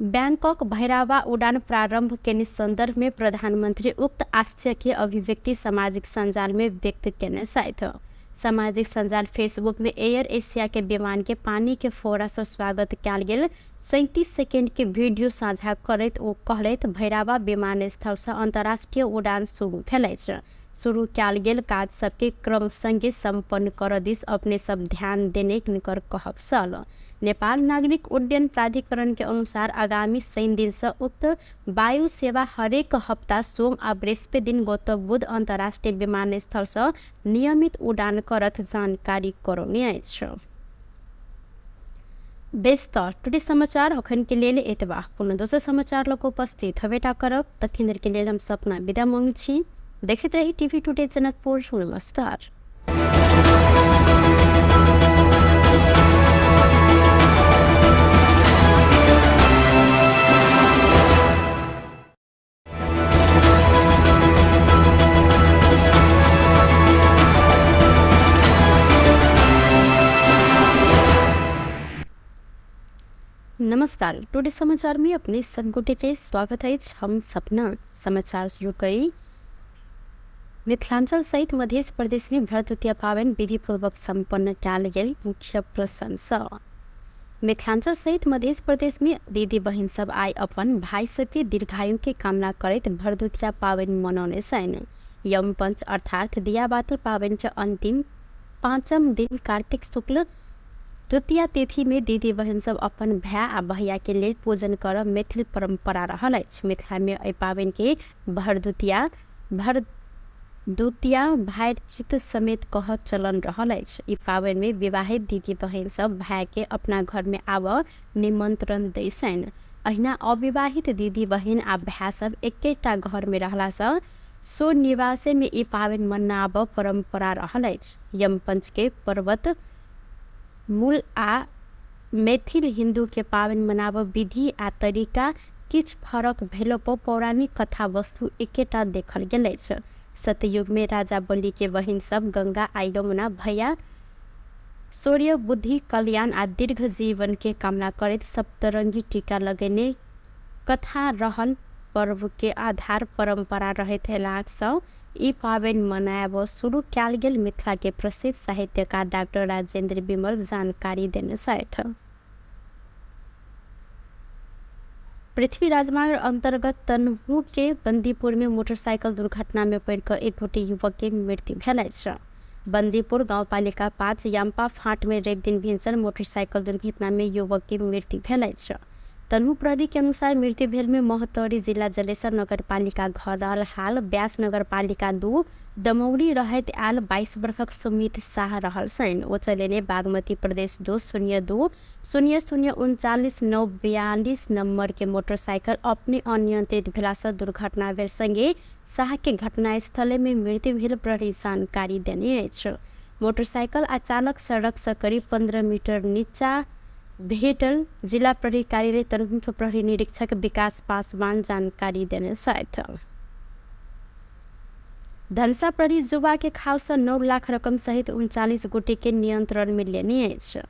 बैंकॉक भैरावा उड़ान प्रारंभ केने संदर्भ में प्रधानमंत्री उक्त आशय के अभिव्यक्ति सामाजिक सञ्जाल में व्यक्त केने छथि। सामाजिक सञ्जाल फेसबुक में एयर एशिया के विमान के पानी के फोड़ा सँ स्वागत कयल गेल 37 सेकेंड के वीडियो साझा करैत ओ कहलथि, भैरावा विमानस्थल सँ अंतर्राष्ट्रीय उड़ान शुरू भेल अछि। शुरू कयल गेल काज सबके क्रम संगे सम्पन्न करऽ दिस अपने सब ध्यान देने हिनकर कहब छल। नेपाल नागरिक उड्डयन प्राधिकरण के अनुसार आगामी शनि दिन सँ उक्त वायु सेवा हरेक हप्ता सोम आ बृहस्पति दिन गौतम बुद्ध अंतर्राष्ट्रीय विमानस्थल सँ नियमित उड़ान करत जानकारी करौने अछि। बेस तऽ टुडे समाचार अखन के लेल एतबा। कोनो दोसर समाचार लऽ कऽ उपस्थित हेबेटा करब। तखन धरि के लेल हम सपना विदा मांगै छी। देखैत रही टीवी टुडे जनकपुर। नमस्कार। नमस्कार, टुडे समाचार में अपने सब गोटे के स्वागत अछि। हम सपना समाचार शुरू करी। मिथिलांचल सहित मध्य प्रदेश में भरदुतिया पाबनि विधिपूर्वक संपन्न कयल गेल मुख्य प्रसन्न। मिथिलांचल सहित मध्य प्रदेश में दीदी बहिन सब आइ अपन भाई सबके दीर्घायु के कामना करैत भरदुतिया पाबनि मनौने छनि। यमपंच अर्थात दियाबाती पाबनि के अंतिम पाँचम दिन कार्तिक शुक्ल द्वितीया तिथि में दीदी बहिन सब अपन भाय आ भैया के लेल पूजन करब मैथिल परंपरा रहल अछि। मिथिला में एहि पाबनि के भरदुतिया भरदुतिया भातृत्व समेत कहब चलन रहल अछि। ई पाबनि में विवाहित दीदी बहिन सब भाय के अपना घर में आबऽ निमंत्रण दै छनि। अहिना अविवाहित दीदी बहिन आ भाय सब एकेटा घर में रहला सँ सो निवासे में ई पाबनि मनाबऽ परंपरा रहल अछि। यमपंच के पर्वत मूल आ मैथिल हिन्दू के पाबनि मनाबऽ विधि आ तरीका किछु फरक भेलो पर पौराणिक कथा वस्तु एकेटा देखल गेल अछि। सतयुग में राजा बलि के बहिन सब गंगा आ यमुना भैया शौर्य, बुद्धि, कल्याण आ दीर्घ जीवन के कामना करैत सप्तरंगी टीका लगेने कथा रहल पर्व के आधार परंपरा रहैत एलाक सँ ई पाबनि मनायब शुरू कयल गेल मिथिला के प्रसिद्ध साहित्यकार डाक्टर राजेंद्र विमल जानकारी देने छथि। पृथ्वी राजमार्ग अंतर्गत तनहू के बंदीपुर में मोटरसाइकिल दुर्घटना में पड़ि कऽ एक गोटे युवक के मृत्यु भेल अछि। बंदीपुर गांवपालिका 5 याम्पा फांट में रवि दिन भिनसर मोटरसाइकिल दुर्घटना में युवक के मृत्यु भेल अछि। तनहू प्रहरी के अनुसार मृत्यु भेल में महोत्तरी जिला जलेसर नगरपालिका घर रहल हाल व्यास नगरपालिका 2 दमौरी रहैत आयल 22 वर्षक सुमित शाह रहल छनि। ओ चलेने बागमती प्रदेश 2 0 2 0 0 39 9 42 नंबर के मोटरसाइकिल अपने अनियंत्रित भेलासँ दुर्घटना भेल संगे शाह के घटनास्थले में मृत्यु भेल प्रहरी जानकारी देने अछि। मोटरसाइकिल आ चालक सड़क सँ करीब 15 मीटर नीचा भेटल जिला प्रहरी कार्यालय तनहुँके प्रहरी निरीक्षक विकास पासवान जानकारी देने छथि। धनुषा प्रहरी जुवा के खाल सँ 9 लाख रकम सहित 39 गोटे के नियंत्रण में लेने अछि।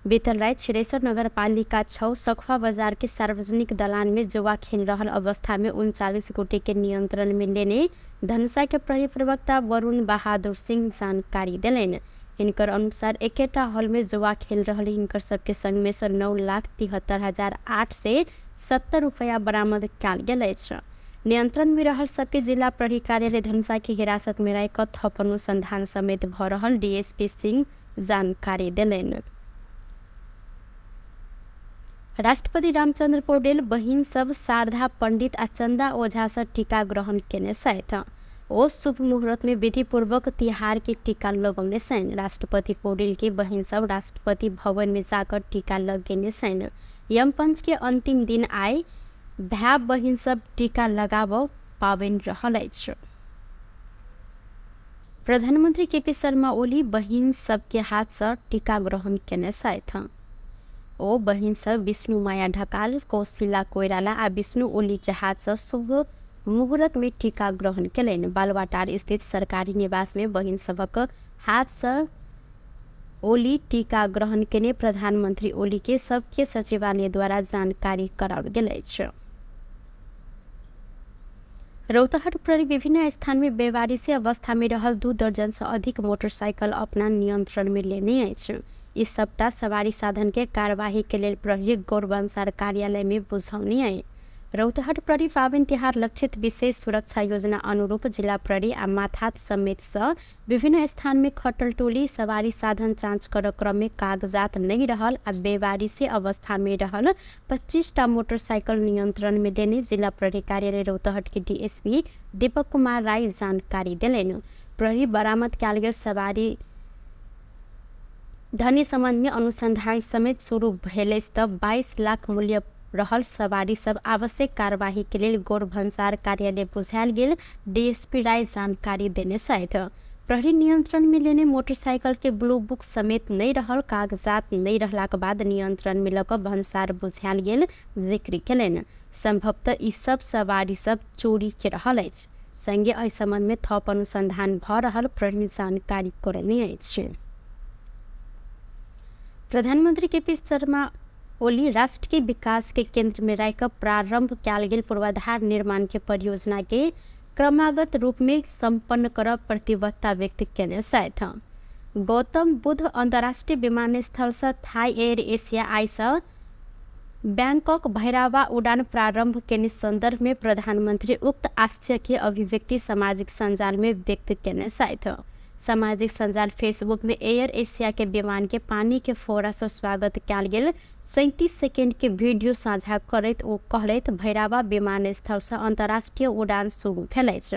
बीतल राति छिरेश्वर नगरपालिका 6 सखुआ बजार के सार्वजनिक दलान में जुआ खेल रहल अवस्था में 39 गोटे के नियंत्रण में लेने धनुषा के प्रहरी प्रवक्ता वरुण बहादुर सिंह जानकारी देलनि। हिनकर अनुसार एकेटा हॉल में जुआ खेल रहल हिनकर सबके संग में से 9,73,870 रुपया बरामद कयल गेल अछि। नियंत्रण में रहल सबके जिला प्रहरी कार्यालय धनुषा के हिरासत में राखि कऽ थप अनुसंधान समेत भऽ रहल डीएसपी सिंह जानकारी देलनि। राष्ट्रपति रामचंद्र पौडेल बहिन सब शारदा पंडित आ चंदा ओझा से टीका ग्रहण केने छथि। ओ शुभ मुहूर्त में विधिपूर्वक तिहार के टीका लगौने छनि। राष्ट्रपति पौडेल के बहिन सब राष्ट्रपति भवन में जाकर टीका लगेने छनि। यमपंच के अंतिम दिन आइ भाय बहिन सब टीका लगाबऽ पाबनि रहल अछि। प्रधानमंत्री केपी शर्मा ओली बहिन सबके हाथ से टीका ग्रहण केने छथि। ओ बहिन सब विष्णु माया ढकाल, कौशिला कोइराला आ विष्णु ओली के हाथ से शुभ मुहूर्त में टीका ग्रहण केलनि। बालवाटार स्थित सरकारी निवास में बहिन सबक हाथ से ओली टीका ग्रहण केने प्रधानमंत्री ओली के सबके सचिवालय द्वारा जानकारी कराओल गेल अछि। रौतहट प्रहरी विभिन्न स्थान में बेवारिसी अवस्था में रहल 2 दर्जन से अधिक मोटरसाइकिल अपना नियंत्रण में लेने अछि। ई सबटा सवारी साधन के कार्यवाही के लेल प्रहरी गौरवंसार कार्यालय में बुझौनी अछि। रौतहट प्रहरी पाबनि तिहार लक्षित विशेष सुरक्षा योजना अनुरूप जिला प्रहरी आ माथात समेत सँ विभिन्न स्थान में खटल टोली सवारी साधन जाँच कर क्रम में कागजात नहीं रहल आ बेवारिसी अवस्था में रहल 25 टा मोटरसाइकिल नियंत्रण में लेने जिला प्रहरी कार्यालय रौतहट के डीएसपी दीपक कुमार राय जानकारी देलनि। प्रहरी बरामद कयल गेल सवारी धनी संबंध में अनुसंधान समेत शुरू भेल अछि तऽ 22 लाख मूल्य रहल सवारी सब आवश्यक कार्यवाही के लेल गौर भन्सार कार्यालय बुझायल गेल डीएसपी राय जानकारी देने छथि। प्रहरी नियंत्रण में लेने मोटरसाइकिल के ब्लू बुक समेत नहीं रहल कागजात नहीं रहलाक बाद नियंत्रण में लऽ कऽ भन्सार बुझायल गेल जिक्र केलनि। संभवतः ई सब सवारी सब चोरी के रहल अछि। संगे एहि संबंध में थप अनुसंधान भऽ रहल प्रहरी जानकारी करौने अछि। प्रधानमंत्री के पी शर्मा ओली राष्ट्र के विकास के केंद्र में राखि कऽ प्रारंभ कयल गेल पूर्वाधार निर्माण के परियोजना के क्रमागत रूप में संपन्न करब प्रतिबद्धता व्यक्त केने छथि। गौतम बुद्ध अंतर्राष्ट्रीय विमानस्थल से थाई एयर एशिया आइ से बैंकॉक भैरावा उड़ान प्रारंभ केने संदर्भ में प्रधानमंत्री उक्त आशय के अभिव्यक्ति सामाजिक संजाल में व्यक्त केने छथि। सामाजिक संजाल फेसबुक में एयर एशिया के विमान के पानी के फोड़ा से स्वागत कयल गेल 37 सेकेंड के वीडियो साझा करैत ओ कहलथि भैरावा विमानस्थल से अंतर्राष्ट्रीय उड़ान शुरू भेल अछि।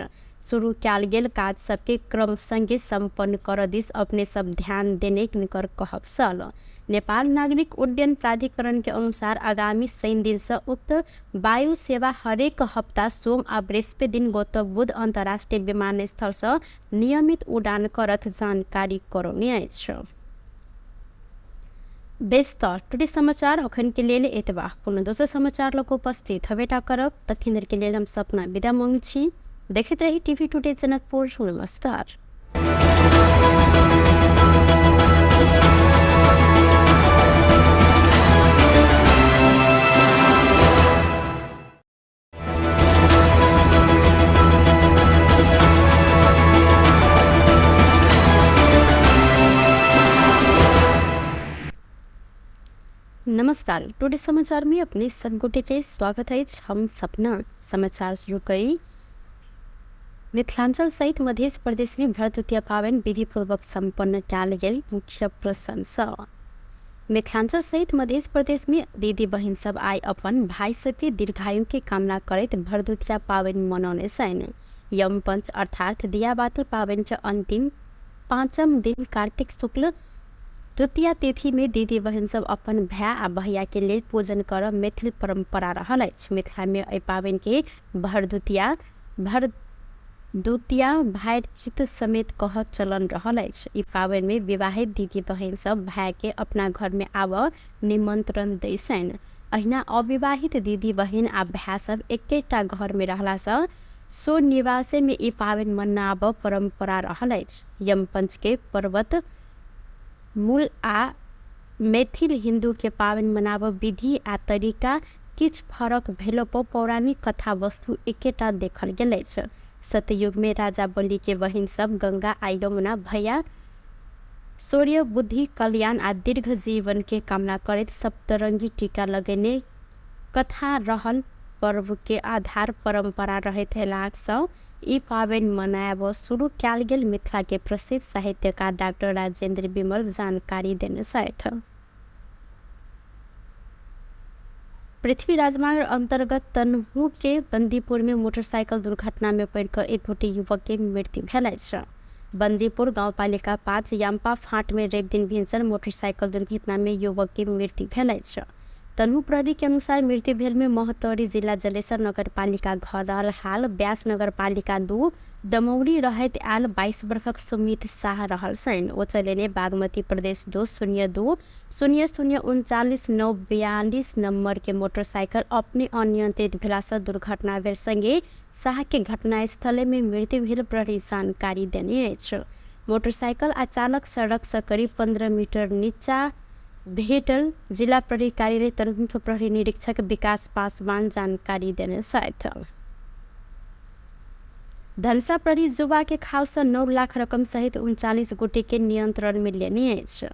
शुरू कयल गेल काज सबके क्रम संगे संपन्न करऽ दिस अपने सब ध्यान देने हिनकर कहब छल। नेपाल नागरिक उड्डयन प्राधिकरण के अनुसार आगामी शनि दिन से उक्त वायु सेवा हरेक हप्ता सोम आ बृहस्पति दिन गौतम बुद्ध अंतर्राष्ट्रीय विमानस्थल से नियमित उड़ान करत जानकारी करौने अछि। बेस तऽ टुडे समाचार अखन के लेल एतबा। कोनो दोसर समाचार लऽ कऽ उपस्थित हबेटा करब। तखन धरि के लेल हम सपना विदा मांगै छी। देखैत रही टीवी टुडे जनकपुर। नमस्कार। नमस्कार, टुडे समाचार में अपने सब गोटे के स्वागत है। हम सपना समाचार शुरू करी। मिथिलांचल सहित मध्य प्रदेश में भरदुतिया पाबनि विधिपूर्वक संपन्न कयल गेल मुख्य प्रशंसा। मिथिलांचल सहित मध्य प्रदेश में दीदी बहिन सब आइ अपन भाई सबके दीर्घायु के कामना करैत भरदुतिया पाबनि मनौने छनि। यमपंच अर्थात दियाबाती पाबनि के अंतिम पाँचम दिन कार्तिक शुक्ल द्वितीया तिथि में दीदी बहिन सब अपन भाय आ भैया के लेल पूजन करब मैथिल परंपरा रहल अछि। मिथिला में एहि पाबनि के भरदुतिया भरदुतिया भातृत्व समेत कहब चलन रहल अछि। ई पाबनि में विवाहित दीदी बहिन सब भाय के अपना घर में आबऽ निमंत्रण दै छनि। अहिना अविवाहित दीदी बहिन आ भाय सब एकेटा घर में रहला सँ सो निवासे में ई पाबनि मनाबऽ परंपरा रहल अछि। यमपंच के पर्वत मूल आ मैथिल हिन्दू के पाबनि मनाबऽ विधि आ तरीका किछ फरक भेलो पर पौराणिक कथा वस्तु एकेटा देखल गेल अछि। सतयुग में राजा बलि के बहिन सब गंगा आ यमुना भैया शौर्य, बुद्धि, कल्याण आ दीर्घ जीवन के कामना करैत सप्तरंगी टीका लगेने कथा रहल पर्व के आधार परंपरा रहैत एलाक सँ ई पाबनि मनायब शुरू कयल गेल मिथिला के प्रसिद्ध साहित्यकार डाक्टर राजेंद्र विमल जानकारी देने छथि। पृथ्वी राजमार्ग अंतर्गत तनहु के बंदीपुर में मोटरसाइकिल दुर्घटना में पड़ि कऽ एक गोटे युवक के मृत्यु भेल अछि। बंदीपुर गाउँपालिका 5 याम्पा फाँट में रवि दिन भिनसर मोटरसाइकिल दुर्घटना में युवक के मृत्यु भेल अछि। तनहु प्रहरी के अनुसार मृत्यु भेल में महोत्तरी जिला जलेसर नगरपालिका घर रहल हाल व्यास नगरपालिका 2 दमौरी रहैत आयल 22 वर्षक सुमित शाह रहल छनि। ओ चलेने बागमती प्रदेश 2 0 2 0 0 39 9 42 नंबर के मोटरसाइकिल अपने अनियंत्रित भेलासँ दुर्घटना भेल संगे शाह के घटनास्थले में मृत्यु भेल प्रहरी जानकारी देने अछि। मोटरसाइकिल आ चालक सड़क सँ करीब 15 मीटर नीचा भेटल जिला प्रहरी कार्यालय तनहुँके प्रहरी निरीक्षक विकास पासवान जानकारी देने छथि। धनुषा प्रहरी जुवा के खाल सँ 9 लाख रकम सहित 39 गोटे के नियंत्रण में लेने अछि।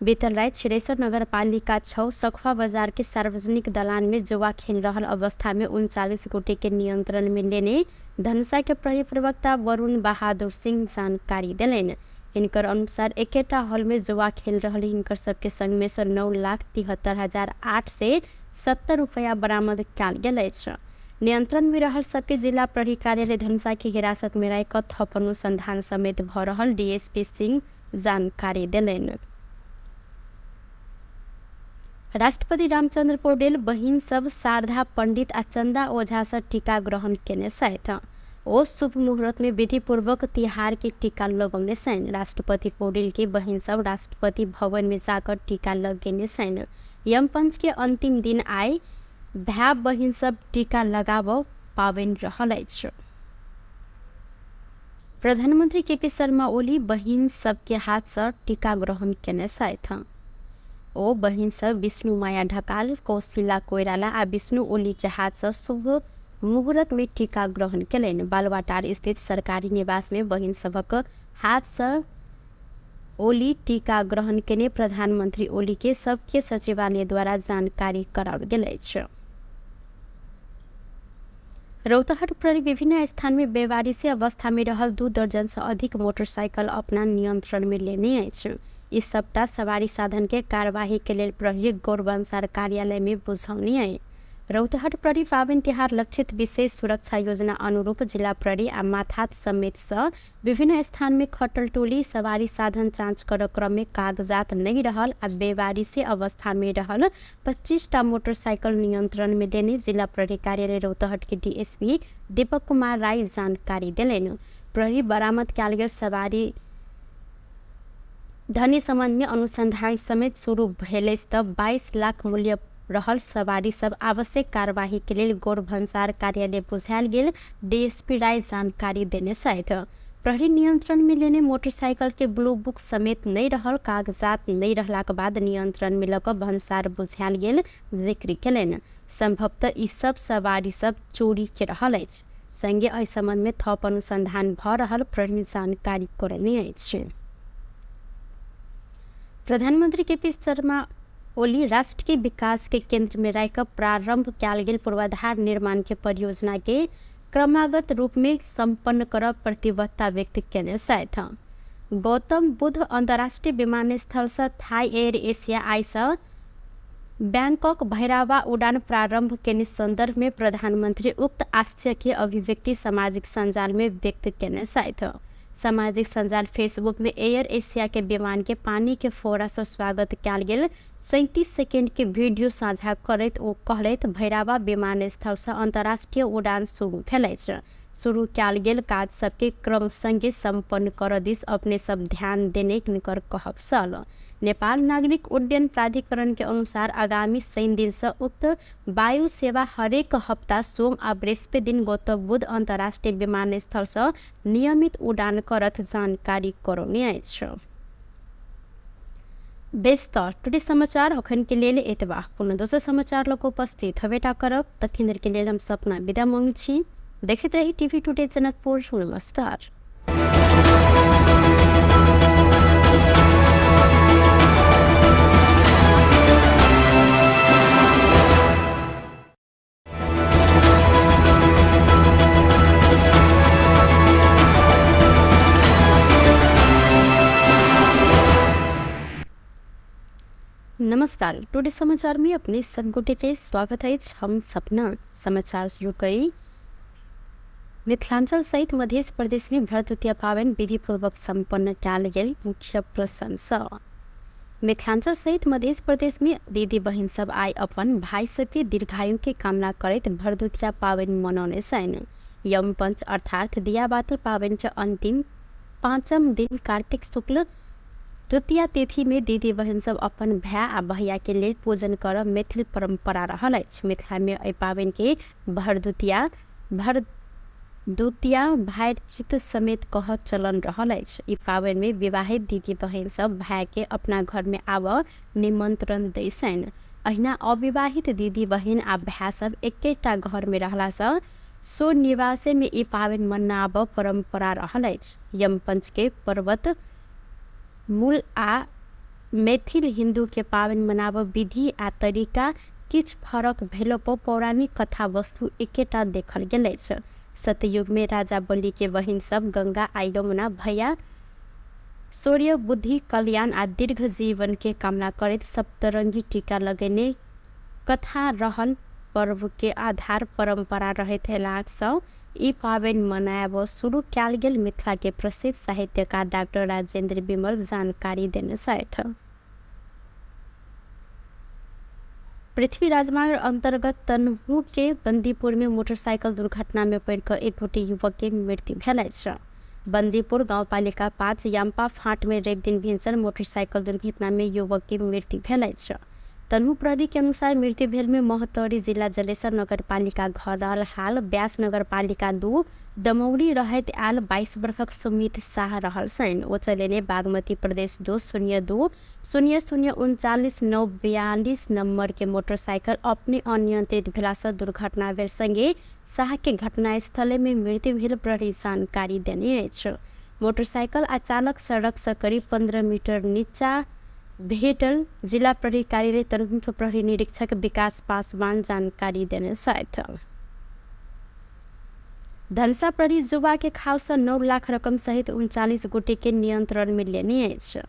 बीतल राति छिरेश्वर नगरपालिका 6 सखुआ बजार के सार्वजनिक दलान में जुआ खेल रहल अवस्था में 39 गोटे के नियंत्रण में लेने धनुषा के प्रहरी प्रवक्ता वरुण बहादुर सिंह जानकारी देलनि। हिनकर अनुसार एकेटा हॉल में जुआ खेल रहल हिनकर सबके संग में सँ 9,73,870 रुपया बरामद कयल गेल अछि। नियंत्रण में रहल सबके जिला प्रहरी कार्यालय धनुषा के हिरासत में राखि कऽ थप अनुसंधान समेत भऽ रहल डीएसपी सिंह जानकारी देलनि। राष्ट्रपति रामचंद्र पौडेल बहिन सब शारदा पंडित आ चंदा ओझा सँ टीका ग्रहण केने छथि। ओ शुभ मुहूर्त में विधिपूर्वक तिहार के टीका लगौने छनि। राष्ट्रपति पौडेल के बहिन सब राष्ट्रपति भवन में जाकर टीका लगेने छनि। यमपंच के अंतिम दिन आइ भाय बहिन सब टीका लगाबऽ पाबनि रहल अछि। प्रधानमंत्री केपी शर्मा ओली बहिन सबके हाथ सँ टीका ग्रहण केने छथि। ओ बहिन सब विष्णु माया ढकाल, कौशिला कोइराला आ विष्णु ओली के हाथ सँ शुभ मुहूर्त में टीका ग्रहण केलनि। बालुवाटार स्थित सरकारी निवास में बहिन सभक हाथ सँ ओली टीका ग्रहण केने प्रधानमंत्री ओली के सबके सचिवालय द्वारा जानकारी कराओल गेल अछि। रौतहट प्रहरी विभिन्न स्थान में बेवारिसी अवस्था में रहल 2 दर्जन सँ अधिक मोटरसाइकिल अपना नियंत्रण में लेने अछि। ई सबटा सवारी साधन के कार्यवाही के लेल प्रहरी गौरवंसार कार्यालय में बुझौनी अछि। रौतहट प्रहरी पाबनि तिहार लक्षित विशेष सुरक्षा योजना अनुरूप जिला प्रहरी आ माथात समेत सँ विभिन्न स्थान में खटल टोली सवारी साधन जाँच करऽ क्रम में कागजात नहि रहल आ बेवारिसी अवस्था में रहल 25 टा मोटरसाइकिल नियंत्रण में लेने जिला प्रहरी कार्यालय रौतहट के डीएसपी दीपक कुमार राय जानकारी देलनि। प्रहरी बरामद कयल गेल सवारी धनी संबंध में अनुसंधान समेत शुरू भेल अछि तऽ 22 लाख मूल्य रहल सवारी सब आवश्यक कार्यवाही के लेल गौर भन्सार कार्यालय बुझायल गेल डीएसपी राय जानकारी देने छथि। प्रहरी नियंत्रण में लेने मोटरसाइकिल के ब्लू बुक समेत नहि रहल कागजात नहि रहलाक बाद नियंत्रण में लऽ कऽ भन्सार बुझायल गेल जिक्र केलनि। संभवतः ई सब सवारी सब चोरी के रहल अछि। संगे एहि संबंध में थप अनुसंधान भऽ रहल प्रहरी जानकारी करौने अछि। प्रधानमंत्री केपी शर्मा ओली राष्ट्र के विकास के केंद्र में राखि कऽ प्रारंभ कयल गेल पूर्वाधार निर्माण के परियोजना के क्रमागत रूप में संपन्न करब प्रतिबद्धता व्यक्त केने छथि। गौतम बुद्ध अंतर्राष्ट्रीय विमानस्थल सँ थाई एयर एशिया आइ सँ बैंकॉक भैरावा उड़ान प्रारंभ केने संदर्भ में प्रधानमंत्री उक्त आशय के अभिव्यक्ति सामाजिक सञ्जाल में व्यक्त केने छथि। सामाजिक सञ्जाल फेसबुक में एयर एशिया के विमान के पानी के फोड़ा सँ स्वागत कयल गेल 37 सेकेंड के वीडियो साझा करैत ओ कहलथि, भैरावा विमानस्थल सँ अंतर्राष्ट्रीय उड़ान शुरू भेल अछि। शुरू कयल गेल काज सबके क्रम संगे संपन्न करऽ दिस अपने सब ध्यान देने हिनकर कहब छल। नेपाल नागरिक उड्डयन प्राधिकरण के अनुसार आगामी शनि दिन सँ उक्त वायु सेवा हरेक हप्ता सोम आ बृहस्पति दिन गौतम बुद्ध अंतर्राष्ट्रीय विमानस्थल सँ नियमित उड़ान करत जानकारी करौने अछि। बेस तऽ टुडे समाचार अखन के लेल एतबा। कोनो दोसर समाचार लऽ कऽ उपस्थित हेबेटा करब, तखन के लेल हम सपना विदा मांगै छी। देखैत रही टीवी टुडे जनकपुर। नमस्कार। नमस्कार, टुडे समाचार में अपने सब गोटे के स्वागत है। हम सपना समाचार शुरू करी। मिथिलांचल सहित मध्य प्रदेश में भरदुतिया पावन विधिपूर्वक संपन्न कयल गेल मुख्य प्रशंसा। मिथिलांचल सहित मध्य प्रदेश में दीदी बहिन सब आइ अपन भाई सबके दीर्घायु के कामना करैत भरदुतिया पावन मनौने छनि। यमपंच अर्थात दियाबाती पावन के अंतिम पाँचम दिन कार्तिक शुक्ल द्वितीया तिथि में दीदी बहिन सब अपन भाय आ भैया के लेल पूजन करब मैथिल परंपरा रहल अछि। मिथिला में एहि पावन के भरदुतिया भरदुतिया भातृत्व समेत कहब चलन रहल अछि। ई पावन में विवाहित दीदी बहिन सब भाय के अपना घर में आबऽ निमंत्रण दै छनि। अहिना अविवाहित दीदी बहिन आ भाय सब एकेटा घर में रहला सँ सो निवासे में ई पावन मनाबऽ परंपरा रहल अछि। यमपंच के पर्वत मूल आ मैथिल हिन्दू के पावन मनाबऽ विधि आ तरीका किछु फरक भेलो पर पौराणिक कथा वस्तु एकेटा देखल गेल अछि। सतयुग में राजा बलि के बहिन सब गंगा आ यमुना भैया शौर्य, बुद्धि, कल्याण आ दीर्घ जीवन के कामना करैत सप्तरंगी टीका लगेने कथा रहल पर्व के आधार परंपरा रहैत अयलासँ ई पाबनि मनायब शुरू कयल गेल मिथिला के प्रसिद्ध साहित्यकार डाक्टर राजेंद्र विमल जानकारी देने छथि। पृथ्वी राजमार्ग अंतर्गत तनहू के बंदीपुर में मोटरसाइकिल दुर्घटना में पड़ि कऽ एक गोटे युवक के मृत्यु भेल अछि। बंदीपुर गांवपालिका 5 याम्पा फाँट में रवि दिन भिनसर मोटरसाइकिल दुर्घटना में युवक के मृत्यु भेल अछि। तनहू प्रहरी के अनुसार मृत्यु भेल में महोत्तरी जिला जलेसर नगरपालिका घर रहल हाल व्यास नगरपालिका 2 दमौली रहैत आयल 22 वर्षक सुमित शाह रहल छनि। ओ चलेने बागमती प्रदेश 2 0 2 0 0 39 9 42 नंबर के मोटरसाइकिल अपने अनियंत्रित भेलासँ दुर्घटना भेल संगे शाह के घटनास्थले में मृत्यु भेल प्रहरी जानकारी देने अछि। मोटरसाइकिल आ चालक सड़क सँ करीब 15 मीटर नीचा भेटल जिला प्रहरी कार्यालय तनहुँके प्रहरी निरीक्षक विकास पासवान जानकारी देने छथि। धनुषा प्रहरी जुवा के खालसँ 9 लाख रकम सहित 39 गोटे के नियंत्रण में लेने अछि।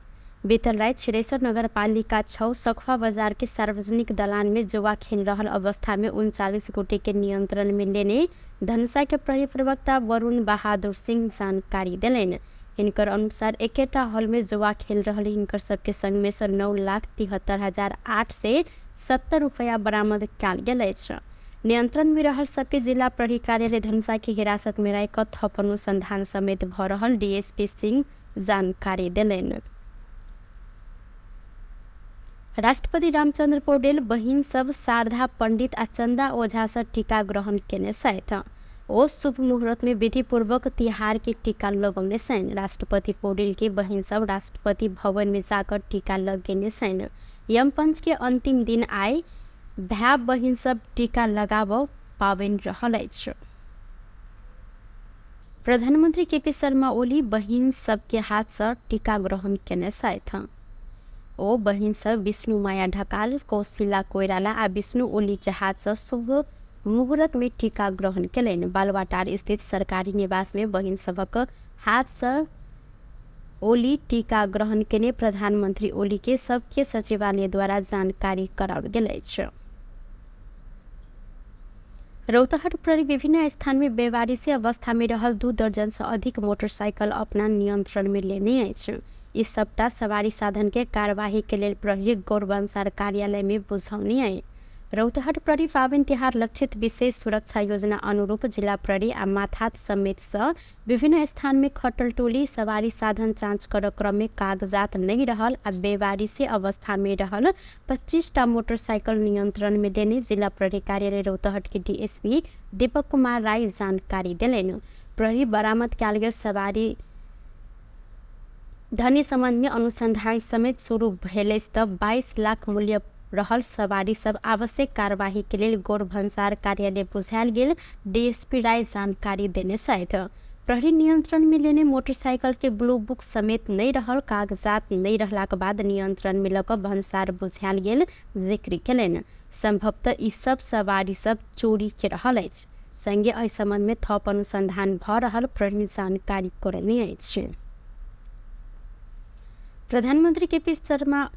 बीतल राति छिरेश्वर नगरपालिका 6 सखुआ बाजार के सार्वजनिक दलान में जुआ खेल रहल अवस्था में 39 गोटे के नियंत्रण में लेने धनुषा के प्रहरी प्रवक्ता वरुण बहादुर सिंह जानकारी देलनि। हिनकर अनुसार एकेटा हॉल में जुआ खेल रहल हिनकर सबके संग में सँ 9,73,870 रुपया बरामद कयल गेल अछि। नियंत्रण में रहल सबके जिला प्रहरी कार्यालय धनुषा के हिरासत में राखि कऽ थप अनुसंधान समेत भऽ रहल डीएसपी सिंह जानकारी देलनि। राष्ट्रपति रामचंद्र पौडेल बहिन सब शारदा पंडित आ चंदा ओझा सँ टीका ग्रहण केने छथि। ओ शुभ मुहूर्त में विधिपूर्वक तिहार के टीका लगौने छनि। राष्ट्रपति पौडेल के बहिन सब राष्ट्रपति भवन में जाकर टीका लगेने छनि। यमपंच के अंतिम दिन आइ भाय बहिन सब टीका लगाबऽ पाबनि रहल अछि। प्रधानमंत्री केपी शर्मा ओली बहिन सबके हाथसँ टीका ग्रहण केने छथि। ओ बहिन सब विष्णु माया ढकाल, कौशिला कोइराला आ विष्णु ओली के हाथसँ शुभ मुहूर्त में टीका ग्रहण केलनि। बालुवाटार स्थित सरकारी निवास में बहिन सभक हाथसँ ओली टीका ग्रहण केने प्रधानमंत्री ओली के सबके सचिवालय द्वारा जानकारी कराओल गेल अछि। रौतहट प्रहरी विभिन्न स्थान में बेवारिसी अवस्था में रहल 2 दर्जन से अधिक मोटरसाइकिल अपना नियंत्रण में लेने अछि। ई सबटा सवारी साधन के कार्यवाही के लेल प्रहरी गौरवंसार कार्यालय में बुझौनी अछि। रौतहट प्रहरी पाबनि तिहार लक्षित विशेष सुरक्षा योजना अनुरूप जिला प्रहरी आ माथात समेत सँ विभिन्न स्थान में खटल टोली सवारी साधन जाँच करऽ क्रम में कागजात नहि रहल आ बेवारिसी अवस्था में रहल 25 टा मोटरसाइकिल नियंत्रण में लेने जिला प्रहरी कार्यालय रौतहट के डीएसपी दीपक कुमार राय जानकारी देलनि। प्रहरी बरामद कयल गेल सवारी धनी सम्बन्ध में अनुसंधान समेत शुरू भेल अछि तऽ 22 लाख मूल्य रहल सवारी सब आवश्यक कार्यवाही के लेल गौर भन्सार कार्यालय बुझायल गेल डीएसपी राय जानकारी देने छथि। प्रहरी नियंत्रण में लेने मोटरसाइकिल के ब्लू बुक समेत नहि रहल कागजात नहि रहलाक बाद नियंत्रण में लऽ कऽ भन्सार बुझायल गेल जिक्र केलनि। संभवतः ई सब सवारी सब चोरी के रहल अछि। संगे एहि संबंध में थप अनुसंधान भऽ रहल प्रहरी जानकारी करौने अछि। प्रधानमंत्री के पी शर्मा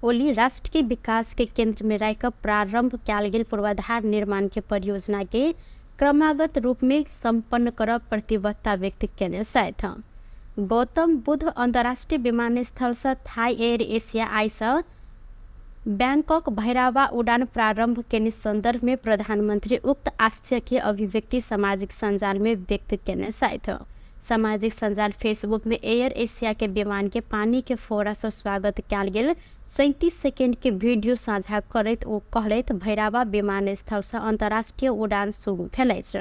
ओली राष्ट्र के विकास के केंद्र में राखि कऽ प्रारंभ कयल गेल पूर्वाधार निर्माण के परियोजना के क्रमागत रूप में संपन्न करब प्रतिबद्धता व्यक्त केने छथि। गौतम बुद्ध अंतर्राष्ट्रीय विमानस्थल सँ थाई एयर एशिया आइ सँ बैंकॉक भैरावा उडान प्रारंभ केने संदर्भ में प्रधानमंत्री उक्त आशय के अभिव्यक्ति सामाजिक सञ्जाल में व्यक्त केने छथि। सामाजिक सञ्जाल फेसबुक में एयर एशिया के विमान के पानी के फोड़ा सँ स्वागत कयल गेल 37 सेकेंड के वीडियो साझा करैत ओ कहलथि, भैरावा विमानस्थल सँ अंतर्राष्ट्रीय उडान शुरू भेल अछि।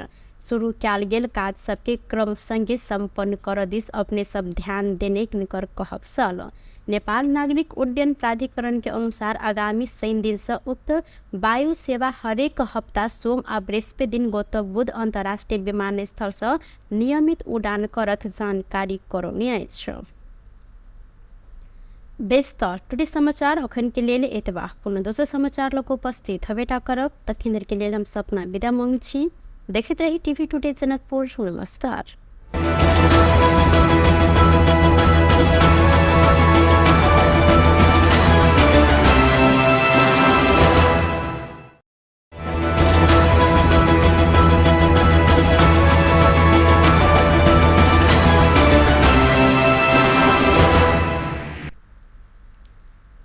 शुरू कयल गेल काज सबके क्रम संगे संपन्न करऽ दिस अपने सब ध्यान देने हिनकर कहब छल। नेपाल नागरिक उड्डयन प्राधिकरण के अनुसार आगामी शनि दिन सँ उक्त वायु सेवा हरेक हप्ता सोम आ बृहस्पति दिन गौतम बुद्ध अंतर्राष्ट्रीय विमानस्थल सँ नियमित उडान करत जानकारी करौने अछि। बेस तऽ टुडे समाचार अखन के लेल एतबा। पुनः दोसर समाचार लऽ कऽ उपस्थित हबेटा करब। तखन धरि के लेल हम सपना विदा मांगै छी। देखैत रही टीवी टुडे जनकपुर। नमस्कार।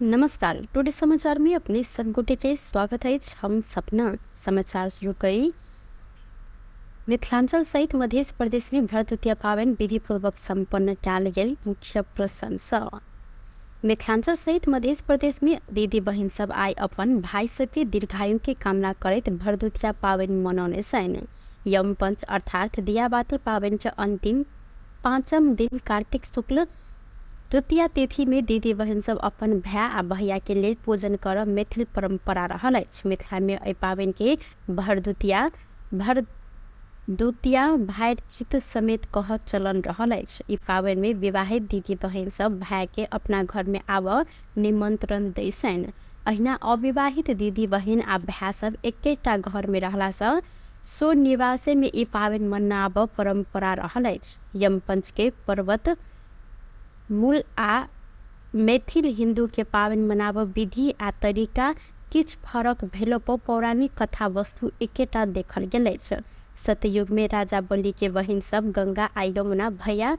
नमस्कार, टुडे समाचार में अपने सब गोटे के स्वागत है। हम सपना समाचार शुरू करी। मिथिलांचल सहित मध्य प्रदेश में भरदुतिया पावन विधिपूर्वक संपन्न कयल गेल मुख्य प्रशंसा। मिथिलांचल सहित मध्य प्रदेश में दीदी बहिन सब आइ अपन भाई सबके दीर्घायु के कामना करैत भरदुतिया पावन मनौने छनि। यमपंच अर्थात दियाबाती पावन के अंतिम पांचम दिन कार्तिक शुक्ल द्वितीया तिथि में दीदी बहिन सब अपन भाय आ भैया के लेल पूजन करब मैथिल परंपरा रहल अछि। मिथिला में एहि पावन के भरदुतिया भरदुतिया भातृत्व समेत कहब चलन रहल अछि। ई पाबनि में विवाहित दीदी बहिन सब भाय के अपना घर में आबऽ निमंत्रण दै छनि। अहिना अविवाहित दीदी बहिन आ भाय सब एकेटा घर में रहला सँ स्वनिवासे में ई पाबनि मनाबऽ परंपरा रहल अछि। यमपंच के पर्वत मूल आ मैथिल हिन्दू के पाबनि मनाबऽ विधि आ तरीका किछु फरक भेलोपर पौराणिक कथा-वस्तु एकेटा देखल गेल अछि। सतयुगमे राजा बलिके बहिन सभ गंगा आ यमुना भैया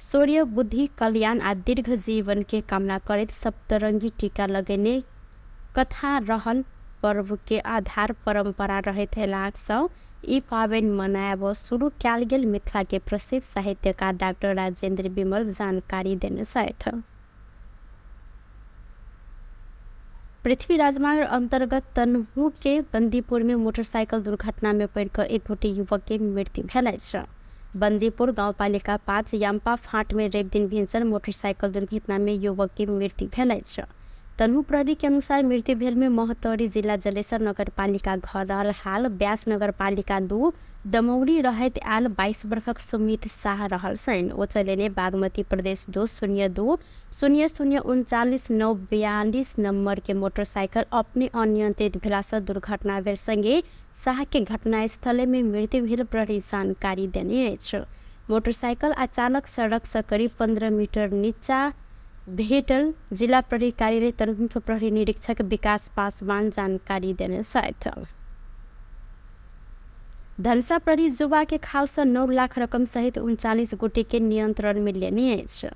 शौर्य, बुद्धि, कल्याण आ दीर्घ जीवनके कामना करैत सप्तरंगी टीका लगेने कथा रहल पर्वके आधार परम्परा रहैत अएलासँ ई पाबनि मनाएब शुरू कएल गेल मिथिलाके प्रसिद्ध साहित्यकार डाक्टर राजेन्द्र विमल जानकारी देने छथि। पृथ्वी राजमार्ग अंतर्गत तनहू के बंदीपुर में मोटरसाइकिल दुर्घटना में पड़ि कऽ एक गोटे युवक के मृत्यु भेल अछि। बंदीपुर गांवपालिका 5 याम्पा फांट में रवि दिन भिनसर मोटरसाइकिल दुर्घटना में युवक के मृत्यु भेल अछि। तनहू प्रहरी के अनुसार मृत्यु भेल में महोत्तरी जिला जलेसर नगरपालिका घर रहल हाल व्यास नगरपालिका 2 दमौरी रहैत आयल 22 वर्षक सुमित शाह रहल छनि। ओ चलेने बागमती प्रदेश 2 0 2 0 0 39 9 42 नंबर के मोटरसाइकिल अपने अनियंत्रित भेलासँ दुर्घटना भेल संगे शाह के घटनास्थले में मृत्यु भेल प्रहरी जानकारी देने अछि। मोटरसाइकिल आ चालक सड़क सँ करीब 15 मीटर नीचा भेटल जिला प्रहरी कार्यालय तनहुँके प्रहरी निरीक्षक विकास पासवान जानकारी देने छथि। धनुषा प्रहरी जुवाके खालसँ 9 लाख रकम सहित 39 गोटेके नियन्त्रणमे लेने अछि।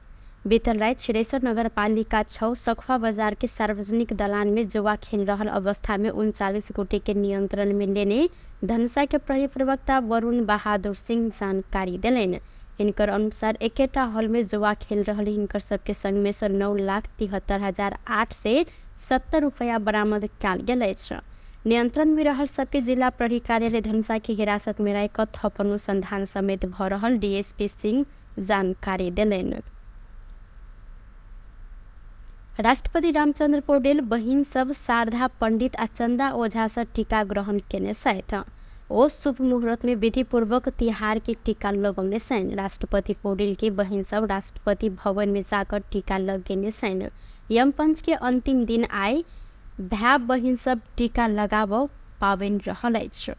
बीतल राति छिरेश्वर नगरपालिका 6 सखुआ बजारके सार्वजनिक दलानमे जुवा खेल रहल अवस्थामे 39 गोटेके नियन्त्रणमे लेने धनुषाके प्रहरी प्रवक्ता वरुण बहादुर सिंह जानकारी देलनि। हिनकर अनुसार एकेटा हॉलमे जुआ खेल रहल हिनकर सबके संगमे सँ 9,73,870 रुपैया बरामद कयल गेल अछि। नियंत्रण मे रहल सबके जिला प्रहरी कार्यालय धनुषा के हिरासत मे राखि कऽ थप अनुसंधान समेत भऽ रहल डीएसपी सिंह जानकारी देलनि। राष्ट्रपति रामचन्द्र पौडेल बहिन सब शारदा पंडित आ चन्दा ओझा से टीका ग्रहण केने छथि। ओ शुभ मुहूर्त में विधिपूर्वक तिहार के टीका लगौने छनि। राष्ट्रपति पौडेल के बहिन सब राष्ट्रपति भवन में जाकर टीका लगेने छनि। यमपंच के अंतिम दिन आइ भाय बहिन सब टीका लगाबऽ पाबनि रहल अछि।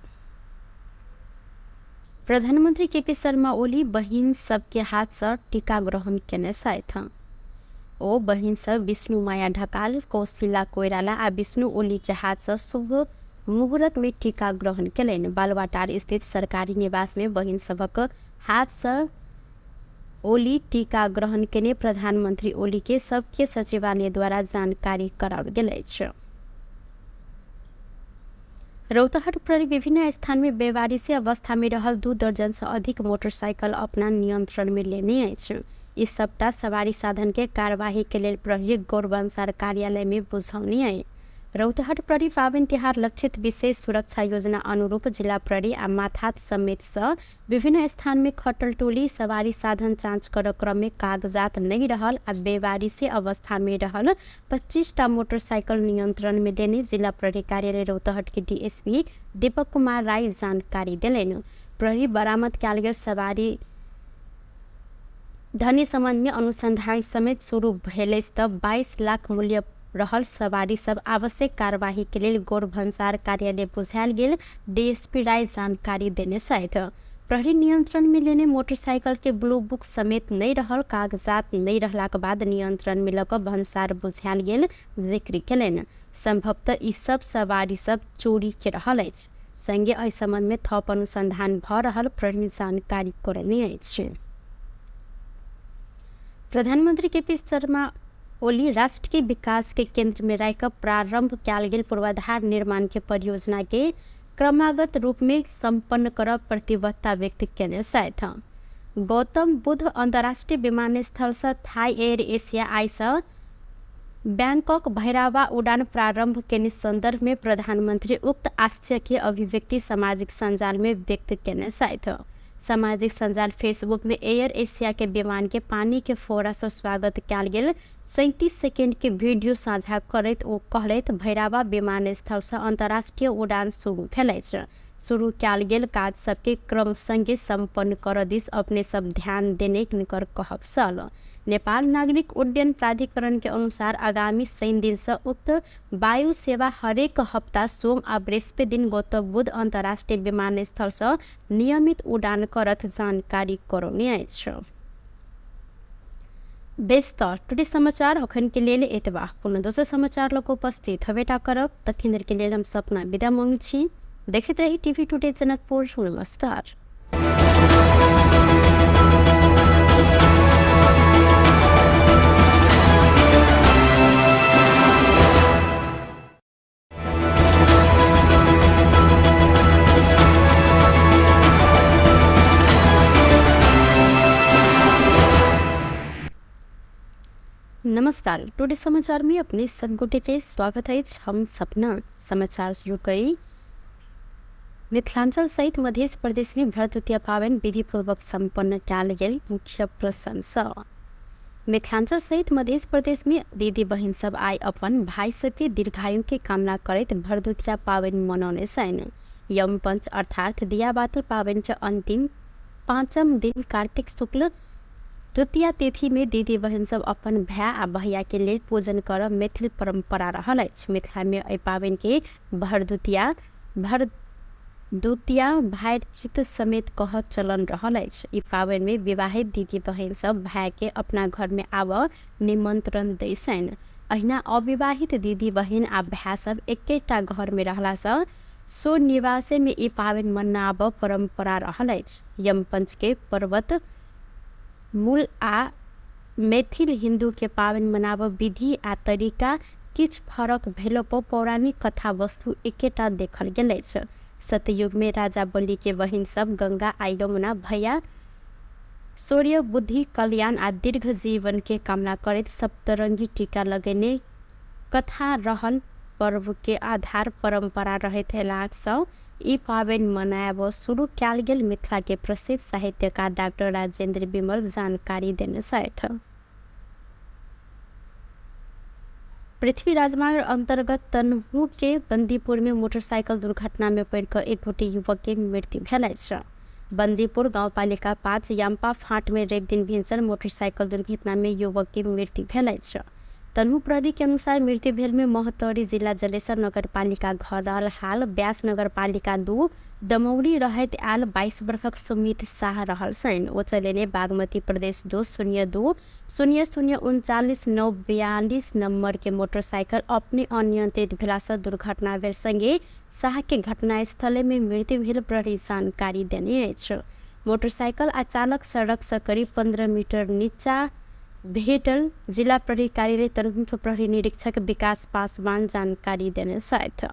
प्रधानमंत्री केपी शर्मा ओली बहिन सबके हाथ सँ टीका ग्रहण केने छथि। ओ बहिन सब विष्णु माया ढकाल, कौशिला कोइराला आ विष्णु ओली के हाथ सँ शुभ मुहूर्त में टीका ग्रहण केलनि। बालुवाटार स्थित सरकारी निवास में बहिन सभक हाथ सँ ओली टीका ग्रहण केने प्रधानमंत्री ओली के सबके सचिवालय द्वारा जानकारी कराओल गेल अछि। रौतहट प्रहरी विभिन्न स्थान में बेवारिसी अवस्था में रहल 2 दर्जन से अधिक मोटरसाइकिल अपना नियंत्रण में लेने अछि। ई सबटा सवारी साधन के कार्यवाही के लेल प्रहरी गौरवंसार कार्यालय में बुझौनी अछि। रौतहट प्रहरी पाबनि तिहार लक्षित विशेष सुरक्षा योजना अनुरूप जिला प्रहरी आ माथात समेत सँ विभिन्न स्थान में खटल टोली सवारी साधन जाँच कर क्रम में कागजात नहीं रहल आ बेवारिसी अवस्था में रहल 25 टा मोटरसाइकिल नियंत्रण में लेने जिला प्रहरी कार्यालय रौतहट के डीएसपी दीपक कुमार राय जानकारी देलनि। प्रहरी बरामद कयल गेल सवारी धनी संबंध में अनुसंधान समेत शुरू भेल अछि तऽ 22 लाख मूल्य रहल सवारी सब आवश्यक कार्यवाही के लेल गौर भन्सार कार्यालय बुझायल गेल डीएसपी राय जानकारी देने छथि। प्रहरी नियंत्रण में लेने मोटरसाइकिल के ब्लू बुक समेत नहीं रहल कागजात नहीं रहलाक बाद नियंत्रण में लऽ कऽ भन्सार बुझायल गेल जिक्र केलनि। संभवतः ई सब सवारी सब चोरी के रहल अछि। संगे एहि संबंध में थप अनुसंधान भऽ रहल प्रहरी जानकारी करौने अछि। प्रधानमंत्री केपी शर्मा ओली राष्ट्र के विकास के केंद्र में राखि प्रारंभ कयल गेल पूर्वाधार निर्माण के परियोजना के क्रमागत रूप में संपन्न करब प्रतिबद्धता व्यक्त केने छथि। गौतम बुद्ध अंतर्राष्ट्रीय विमानस्थल से थाई एयर एशिया आइ से बैंकॉक भैरावा उड़ान प्रारंभ केने संदर्भ में प्रधानमंत्री उक्त आशय के अभिव्यक्ति सामाजिक सञ्जाल में व्यक्त केने छथि। सामाजिक सञ्जाल फेसबुक में एयर एशिया के विमान के पानी के फोड़ा से स्वागत कयल गेल 37 सेकेंड के वीडियो साझा करैत ओ कहलथि, भैरावा विमानस्थल से अंतर्राष्ट्रीय उड़ान शुरू भेल अछि। शुरू कयल गेल काज सबके क्रम संगे संपन्न करऽ दिस अपने सब ध्यान देने हिनकर कहब छल। नेपाल नागरिक उड्डयन प्राधिकरण के अनुसार आगामी शनि दिन से उक्त वायु सेवा हरेक हप्ता सोम आ बृहस्पति दिन गौतम बुद्ध अंतर्राष्ट्रीय विमानस्थल से नियमित उड़ान करत जानकारी करौने अछि। बेस तऽ टुडे समाचार अखन के लेल एतबा। कोनो दोसर समाचार लऽ कऽ उपस्थित हेबेटा करब। तखन धरि के लेल हम सपना विदा मांगै छी। देखैत रही टीवी टुडे जनकपुर। नमस्कार। नमस्कार, टुडे समाचार में अपने सब गोटे के स्वागत है। हम सपना समाचार शुरू करी। मिथिलांचल सहित मध्य प्रदेश में भरदुतिया पाबनि विधिपूर्वक संपन्न कयल गेल मुख्य प्रशंसा। मिथिलांचल सहित मध्य प्रदेश में दीदी बहिन सब आइ अपन भाई सबके दीर्घायु के कामना करैत भरदुतिया पाबनि मनौने छनि। यमपंच अर्थात दियाबाती पाबनि के अंतिम पाँचम दिन कार्तिक शुक्ल द्वितीया तिथि में दीदी बहिन सब अपन भाय आ भैया के लेल पूजन करब मैथिल परंपरा रहल अछि। मिथिला में एहि पाबनि के भरदुतिया भरदुतिया भातृत्व समेत कहब चलन रहल अछि। ई पाबनि में विवाहित दीदी बहिन सब भाय के अपना घर में आबऽ निमंत्रण दै छनि। अहिना अविवाहित दीदी बहिन आ भाय सब एकेटा घर में रहला सँ सो निवासे में ई पाबनि मनाबऽ परंपरा रहल अछि। यमपंच के पर्वत मूल आ मैथिल हिन्दू के पाबनि मनाबऽ विधि आ तरीका किछु फरक भेलो पर पौराणिक कथा वस्तु एकेटा देखल गेल अछि। सतयुग में राजा बलि के बहिन सब गंगा आ यमुना भैया शौर्य, बुद्धि, कल्याण आ दीर्घ जीवन के कामना करैत सप्तरंगी टीका लगेने कथा रहल पर्व के आधार परंपरा रहैत अयलाक सँ ई पाबनि मनायब शुरू कयल गेल मिथिला के प्रसिद्ध साहित्यकार डाक्टर राजेंद्र विमल जानकारी देने छथि। पृथ्वी राजमार्ग अंतर्गत तनहु के बंदीपुर में मोटरसाइकिल दुर्घटना में पड़िकऽ एक गोटे युवक के मृत्यु भेल अछि। बंदीपुर गाउँपालिका 5 याम्पा फाँट में रवि दिन भिनसर मोटरसाइकिल दुर्घटना में युवक के मृत्यु भेल अछि। तनहु प्रहरी के अनुसार मृत्यु भेल में महोत्तरी जिला जलेसर नगरपालिका घर रहल हाल व्यास नगरपालिका 2 दमौली रहैत आयल 22 वर्षक सुमित शाह रहल छनि। ओ चलेने बागमती प्रदेश 2 0 2 0 0 39 9 42 नंबर के मोटरसाइकिल अपने अनियंत्रित भेलासँ दुर्घटना भेल संगे शाह के घटनास्थले में मृत्यु भेल प्रहरी जानकारी देने अछि। मोटरसाइकिल आ चालक सड़क सँ करीब 15 मीटर नीचा भेटल जिला प्रहरी कार्यालय तनहुँके प्रहरी निरीक्षक विकास पासवान जानकारी देने छथि।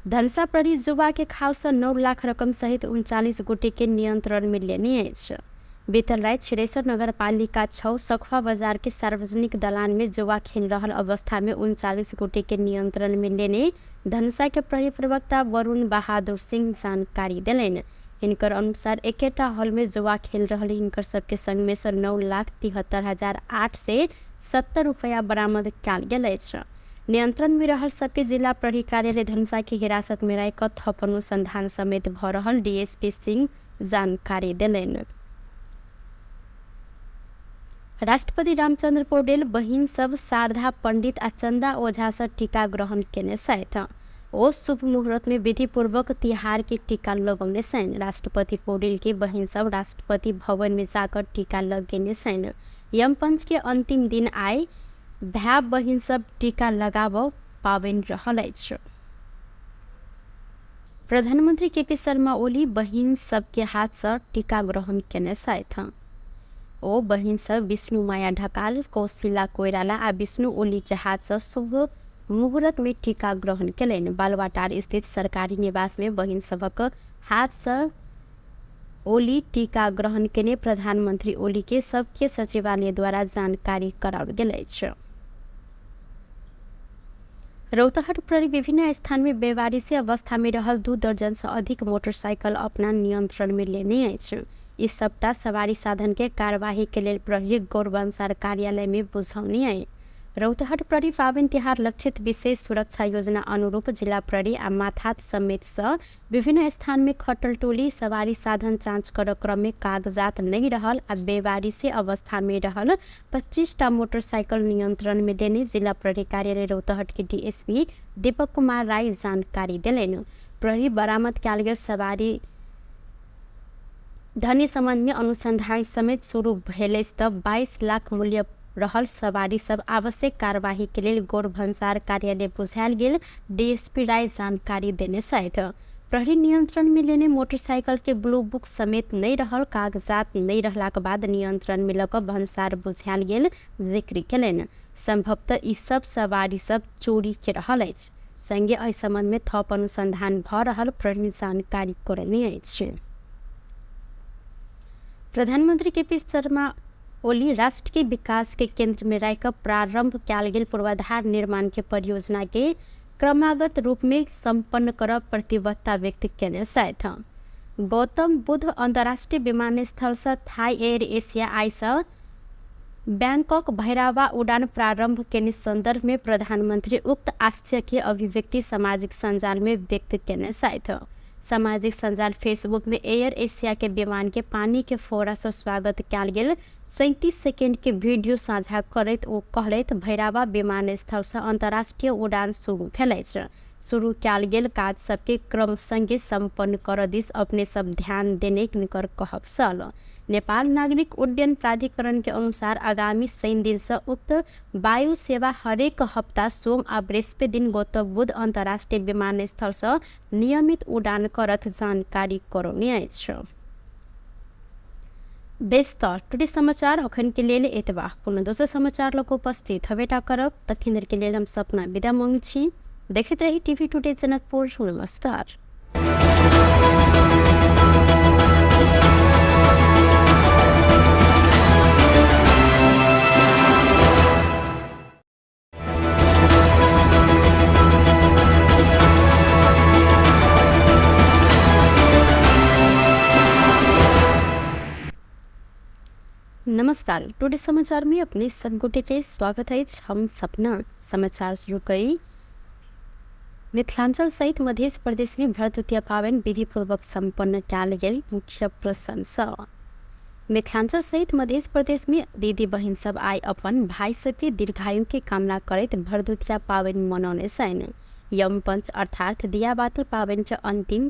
धनुषा प्रहरी जुवा के खाल सँ 9 लाख रकम सहित 39 गोटे के नियंत्रण में लेने अछि। बीतल राति छिरेश्वर नगरपालिका 6 सखुआ बाजार के सार्वजनिक दलान में जुआ खेल रहल अवस्था में 39 गोटे के नियंत्रण में लेने धनुषा के प्रहरी प्रवक्ता वरुण बहादुर सिंह जानकारी देलनि। हिनकर अनुसार एकेटा हॉल में जुआ खेल रहल हिनकर सबके संग में सँ 9,73,870 रुपया बरामद कयल गेल अछि। नियंत्रण में रहल सबके जिला प्रहरी कार्यालय धनुषा के हिरासत में राखि कऽ थप अनुसंधान समेत भऽ रहल डीएसपी सिंह जानकारी देलनि। राष्ट्रपति रामचंद्र पौडेल बहिन सब शारदा पंडित आ चंदा ओझा सँ टीका ग्रहण केने छथि। ओ शुभ मुहूर्त में विधिपूर्वक तिहार के टीका लगौने छनि। राष्ट्रपति पौडेल के बहिन सब राष्ट्रपति भवन में जाकर टीका लगेने छनि। यमपंच के अंतिम दिन आइ भाय बहिन सब टीका लगाबऽ पाबनि रहल अछि। प्रधानमंत्री केपी शर्मा ओली बहिन सबके हाथ सँ टीका ग्रहण केने छथि। ओ बहिन सब विष्णु माया ढकाल, कौशिला कोइराला आ विष्णु ओली के हाथ सँ शुभ मुहूर्त में टीका ग्रहण केलनि। बालुवाटार स्थित सरकारी निवास में बहिन सभक हाथ सँ ओली टीका ग्रहण केने प्रधानमंत्री ओली के सबके सचिवालय द्वारा जानकारी कराओल गेल अछि। रौतहट प्रहरी विभिन्न स्थान में बेवारिसी अवस्था में रहल 2 दर्जन सँ अधिक मोटरसाइकिल अपना नियंत्रण में लेने अछि। ई सबटा सवारी साधन के कार्यवाही के लेल प्रहरी गौरवंसार कार्यालय में बुझौने अछि। रौतहट प्रहरी पाबनि तिहार लक्षित विशेष सुरक्षा योजना अनुरूप जिला प्रहरी आ माथात समेत सँ विभिन्न स्थान में खटल टोली सवारी साधन जाँच करऽ क्रम में कागजात नहीं रहल आ बेवारिसी अवस्था में रहल 25 टा मोटरसाइकिल नियंत्रण में लेने जिला प्रहरी कार्यालय रौतहट के डीएसपी दीपक कुमार राय जानकारी देलनि। प्रहरी बरामद कयल गेल सवारी धनी संबंध में अनुसंधान समेत शुरू भेल अछि तऽ 22 लाख मूल्य रहल सवारी सब आवश्यक कार्यवाही के लेल गौर भन्सार कार्यालय बुझायल गेल डीएसपी राय जानकारी देने छथि। प्रहरी नियंत्रण में लेने मोटरसाइकिल के ब्लू बुक समेत नहीं रहल कागजात नहीं रहलाक बाद नियंत्रण में लऽ कऽ भन्सार बुझायल गेल जिक्र केलनि। संभवतः ई सब सवारी सब चोरी के रहल अछि। संगे एहि संबंध में थप अनुसंधान भऽ रहल प्रहरी जानकारी करौने अछि। प्रधानमंत्री केपी शर्मा ओली राष्ट्र के विकास के केंद्र में राखि कऽ प्रारंभ कयल गेल पूर्वाधार निर्माण के परियोजना के क्रमागत रूप में संपन्न करब प्रतिबद्धता व्यक्त केने छथि। गौतम बुद्ध अंतर्राष्ट्रीय विमानस्थल सँ थाई एयर एशिया आइ सँ बैंकॉक भैरावा उड़ान प्रारंभ केने संदर्भ में प्रधानमंत्री उक्त आशय के अभिव्यक्ति सामाजिक सञ्जाल में व्यक्त केने छथि। सामाजिक सञ्जाल फेसबुक में एयर एशिया के विमान के पानी के फोड़ा सँ स्वागत कयल गेल 37 सेकेंड के वीडियो साझा करैत ओ कहलथि, भैरावा विमानस्थल सँ अंतर्राष्ट्रीय उड़ान शुरू भेल अछि। शुरू कयल गेल काज सबके क्रम संगे संपन्न करऽ दिस अपने सब ध्यान देने हिनकर कहब छल। नेपाल नागरिक उड्डयन प्राधिकरण के अनुसार आगामी शनि दिन सँ उक्त वायु सेवा हरेक हप्ता सोम आ बृहस्पति दिन गौतम बुद्ध अंतर्राष्ट्रीय विमानस्थल सँ नियमित उड़ान करत जानकारी करौने अछि। बेस तऽ टुडे समाचार अखन के लेल एतबा। कोनो दोसर समाचार लऽ कऽ उपस्थित हबेटा करब, तखन धरि के लेल हम सपना विदा मांगै छी। देखैत रही टीवी टुडे जनकपुर। नमस्कार। नमस्कार, टुडे समाचार में अपने सब गोटे के स्वागत अछि। हम सपना समाचार शुरू करी। मिथिलांचल सहित मध्य प्रदेश में भरदुतिया पाबनि विधिपूर्वक सम्पन्न कयल गेल। मुख्य प्रशंसा मिथिलांचल सहित मध्य प्रदेश में दीदी बहिन सब आइ अपन भाई सबके दीर्घायु के कामना करैत भरदुतिया पाबनि मनौने छनि। यमपंच अर्थात दियाबाती पाबनि के अंतिम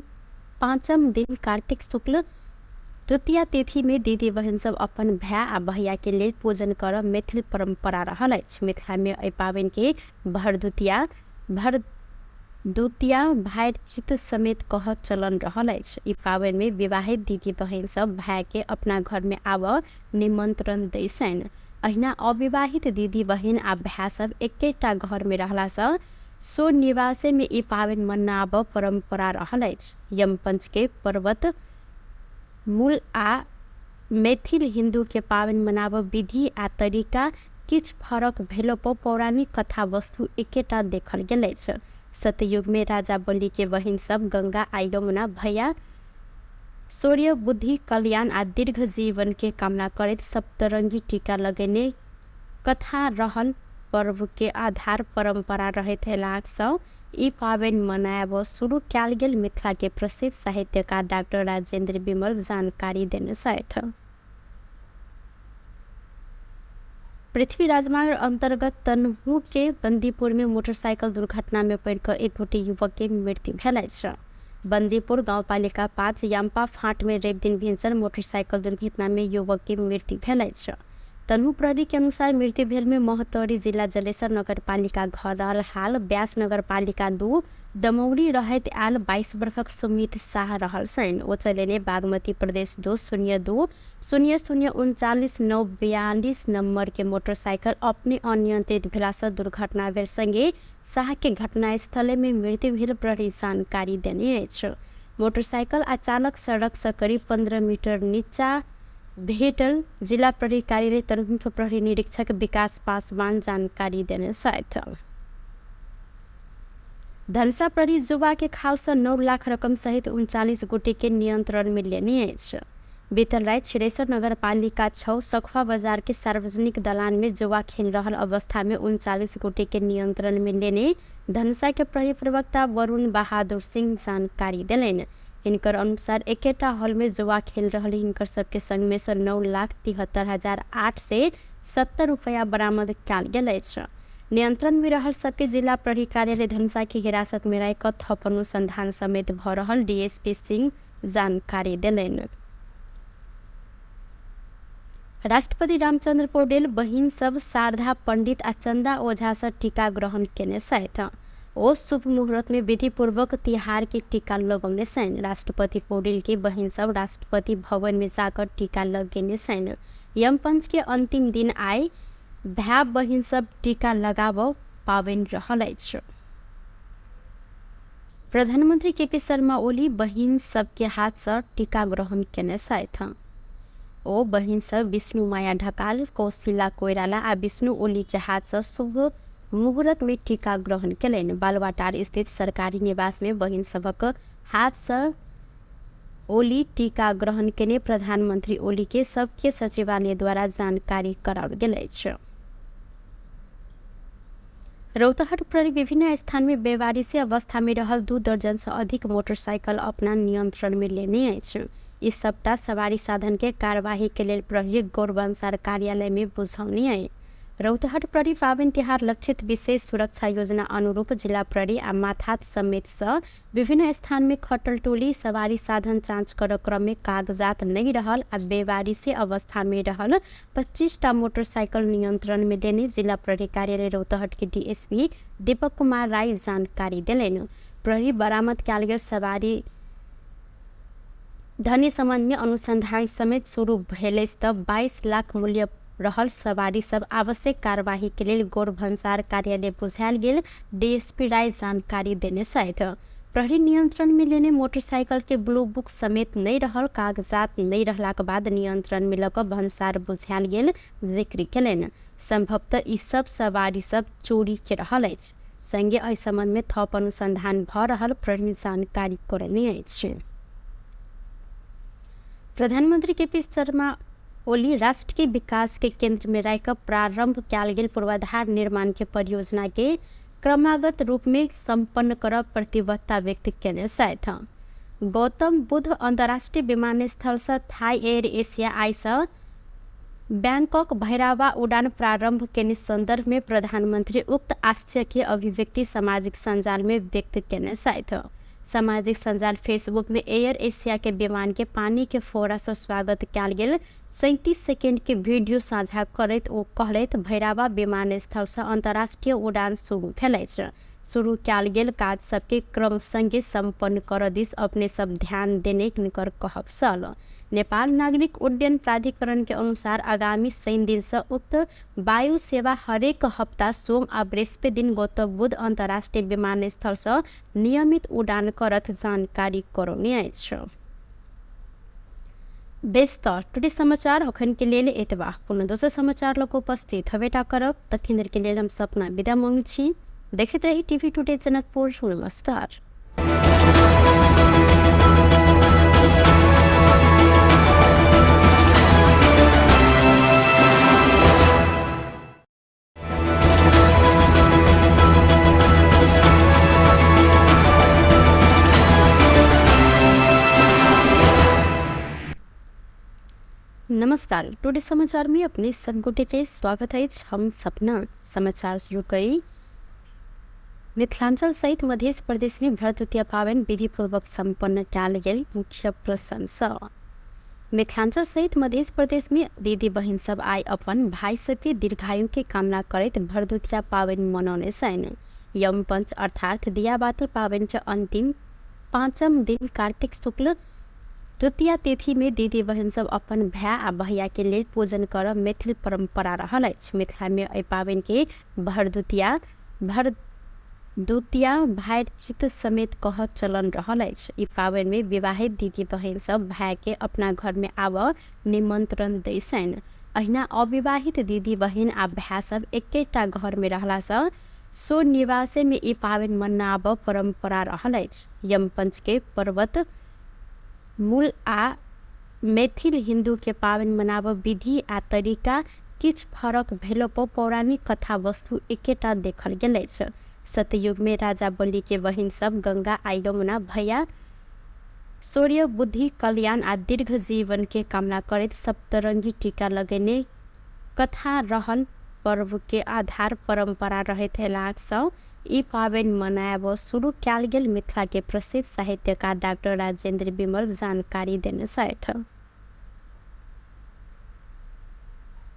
पाँचम दिन कार्तिक शुक्ल द्वितीया तिथि में दीदी बहिन सब अपन भाय आ भैया के लेल पूजन करब मैथिल परंपरा रहल अछि। मिथिला में एहि पाबनि के भरदुतिया भरदुतिया भातृत्व समेत कहत चलन रहल अछि। ई पाबनि में विवाहित दीदी बहिन सब भाय के अपना घर में आबऽ निमंत्रण दै छनि। अहिना अविवाहित दीदी बहिन आ भाय सब एकेटा घर में रहलासँ सो निवासे में ई पाबनि मनाबऽ परंपरा रहल अछि। यमपंच के पर्वत मूल आ मैथिल हिन्दू के पाबनि मनाबऽ विधि आ तरीका किछु फरक भेलो पर पौराणिक कथा वस्तु एकेटा देखल गेल अछि। सतयुग में राजा बलि के बहिन सब गंगा आ यमुना भैया शौर्य, बुद्धि, कल्याण आ दीर्घ जीवन के कामना करैत सप्तरंगी टीका लगेने कथा रहल पर्व के आधार परंपरा रहैत अयलासँ ई पाबनि मनायब शुरू कयल गेल मिथिला के प्रसिद्ध साहित्यकार डॉक्टर राजेंद्र विमल जानकारी देने छथि। पृथ्वी राजमार्ग अंतर्गत तनहु के बंदीपुर में मोटरसाइकिल दुर्घटना में पड़ि कऽ एक गोटे युवक के मृत्यु भेल अछि। बंदीपुर गांवपालिका 5 याम्पा फाँट में रवि दिन भिनसर मोटरसाइकिल दुर्घटना में युवक के मृत्यु भेल अछि। तनहु प्रहरी के अनुसार मृत्यु भेल में महोत्तरी जिला जलेसर नगरपालिका घर रहल हाल व्यास नगरपालिका 2 दमौरी रहैत आयल 22 वर्षक सुमित शाह रहल छनि। ओ चलेने बागमती प्रदेश 2 0 2 0 0 39 9 42 नंबर के मोटरसाइकिल अपने अनियंत्रित भेलासँ दुर्घटना भेल संगे शाह के घटनास्थले में मृत्यु भेल प्रहरी जानकारी देने अछि। मोटरसाइकिल आ चालक सड़क से करीब 15 मीटर नीचा भेटल जिला प्रहरी कार्यालय तनहुँ प्रहरी निरीक्षक विकास पासवान जानकारी देने छथि। धनुषा प्रहरी जुवा के खाल से 9 लाख रकम सहित 39 गोटे के नियंत्रण में लेने अछि। बीतल राति छिरेश्वर नगरपालिका 6 सखुआ बाजार के सार्वजनिक दलान में जुआ खेल रहल अवस्था में 39 गोटे के नियंत्रण में लेने धनुषा के प्रहरी प्रवक्ता वरुण बहादुर सिंह जानकारी देलनि। हिनकर अनुसार एकेटा हॉल में जुआ खेल रहल हिनकर सबके संग में से 9,73,870 रुपया बरामद कयल गेल अछि। नियंत्रण में रहल सबके जिला प्रहरी कार्यालय धनुषा के हिरासत में राखि कऽ थप अनुसंधान समेत भऽ रहल डीएसपी सिंह जानकारी देलनि। राष्ट्रपति रामचंद्र पौडेल बहिन सब शारदा पंडित आ चंदा ओझा से टीका ग्रहण केने छथि। ओ शुभ मुहूर्त में विधिपूर्वक तिहार के टीका लगौने छनि। राष्ट्रपति पौडेल के बहिन सब राष्ट्रपति भवन में जाकर टीका लगेने छनि। यमपंच के अंतिम दिन आइ भाय बहिन सब टीका लगाबऽ पाबनि रहल अछि। प्रधानमंत्री केपी शर्मा ओली बहिन सबके हाथ से टीका ग्रहण केने छथि। ओ बहिन सब विष्णु माया ढकाल, कौशिला कोइराला आ विष्णु ओली के हाथ से शुभ मुहूर्त में टीका ग्रहण केलनि। बालुवाटार स्थित सरकारी निवास में बहिन सबक हाथ से ओली टीका ग्रहण केने प्रधानमंत्री ओली के सबके सचिवालय द्वारा जानकारी कराओल गेल अछि। रौतहट प्रहरी विभिन्न स्थान में बेवारिसी अवस्था में रहल 2 दर्जन से अधिक मोटरसाइकिल अपना नियंत्रण में लेने अछि। ई सबटा सवारी साधन के कार्यवाही के लेल प्रहरी गौरवंशार कार्यालय में बुझौनी अछि। रौतहट प्रहरी पाबनि तिहार लक्षित विशेष सुरक्षा योजना अनुरूप जिला प्रहरी आ माथात समेत सँ विभिन्न स्थान में खटल टोली सवारी साधन जाँच कर क्रम में कागजात नहीं रहल आ बेवारिसी अवस्था में रहल 25टा मोटरसाइकिल नियंत्रण में लेने जिला प्रहरी कार्यालय रौतहट के डीएसपी दीपक कुमार राय जानकारी देलनि। प्रहरी बरामद कयल गेल सवारी धनी संबंध में अनुसंधान समेत शुरू भेल अछि तऽ 22 लाख मूल्य रहल सवारी सब आवश्यक कार्यवाही के लेल गौर भन्सार कार्यालय बुझायल गेल डीएसपी राय जानकारी देने छथि। प्रहरी नियंत्रण में लेने मोटरसाइकिल के ब्लू बुक समेत नहीं रहल कागजात नहीं रहलाक बाद नियंत्रण में लऽ कऽ भन्सार बुझायल गेल जिक्र केलनि। संभवतः ई सब सवारी सब चोरी के रहल अछि। संगे एहि संबंध में थप अनुसंधान भऽ रहल प्रहरी जानकारी करने अछि। प्रधानमंत्री केपी शर्मा ओली राष्ट्र के विकास के केंद्र में राखि कऽ प्रारंभ कयल गेल पूर्वाधार निर्माण के परियोजना के क्रमागत रूप में सम्पन्न करब प्रतिबद्धता व्यक्त केने छथि। गौतम बुद्ध अंतर्राष्ट्रीय विमानस्थल सँ थाई एयर एशिया आइ सँ बैंकॉक भैरावा उड़ान प्रारंभ केने संदर्भ में प्रधानमंत्री उक्त आशय के अभिव्यक्ति सामाजिक सञ्जाल में व्यक्त केने छथि। सामाजिक सञ्जाल फेसबुक में एयर एशिया के विमान के पानी के फोड़ा सँ स्वागत कयल गेल 37 सेकेंड के वीडियो साझा करैत ओ कहलथि, भैरावा विमानस्थल सँ अंतर्राष्ट्रीय उड़ान शुरू भेल अछि। शुरू कयल गेल काज सबके क्रम संगे सम्पन्न करऽ दिस अपने सब ध्यान देने हिनकर कहब छल। नेपाल नागरिक उड्डयन प्राधिकरण के अनुसार आगामी शनि दिन सँ उक्त वायु सेवा हरेक हप्ता सोम आ बृहस्पति दिन गौतम बुद्ध अंतर्राष्ट्रीय विमानस्थल सँ नियमित उड़ान करत जानकारी करौने अछि। बेस तऽ टुडे समाचार अखन के लेल एतबा। कोनो दोसर समाचार लऽ कऽ उपस्थित हबेटा करब, तखन धरि के लेल हम सपना विदा मांगै छी। देखैत रही टीवी टुडे जनकपुर। नमस्कार। नमस्कार, टुडे समाचार में अपने सब गोटे के स्वागत अछि। हम सपना समाचार शुरू करी। मिथिलांचल सहित मध्य प्रदेश में भरदुतिया पाबनि विधिपूर्वक सम्पन्न कयल गेल मुख्य प्रसन्न। मिथिलांचल सहित मध्य प्रदेश में दीदी बहिन सब आइ अपन भाई सबके दीर्घायु के कामना करैत भरदुतिया पाबनि मनौने छनि। यमपंच अर्थात दियाबाती पाबनि के अंतिम पाँचम दिन कार्तिक शुक्ल द्वितीया तिथि में दीदी बहिन सब अपन भाय आ भैया के लेल पूजन करब मैथिल परंपरा रहल अछि। मिथिला में एहि पाबनि के भरदुतिया, भरदुतिया भातृत्व समेत कहब चलन रहल अछि। ई पाबनि में विवाहित दीदी बहिन सब भाय के अपना घर में आबऽ निमंत्रण दै छनि। अहिना अविवाहित दीदी बहिन आ भाय सब एकेटा घर में रहला सँ सो निवासे में ई पाबनि मनाबऽ परंपरा रहल अछि। यमपंच के पर्वत मूल आ मैथिल हिन्दू के पाबनि मनाबऽ विधि आ तरीका किछु फरक भेलो पर पौराणिक कथा वस्तु एकेटा देखल गेल अछि। सतयुग में राजा बलि के बहिन सब गंगा आ यमुना भैया शौर्य, बुद्धि, कल्याण आ दीर्घ जीवन के कामना करैत सप्तरंगी टीका लगेने कथा रहल पर्व के आधार परंपरा रहैत एलाक सँ ई पाबनि मनायब शुरू कयल गेल मिथिला के प्रसिद्ध साहित्यकार डाक्टर राजेंद्र विमल जानकारी देने छथि।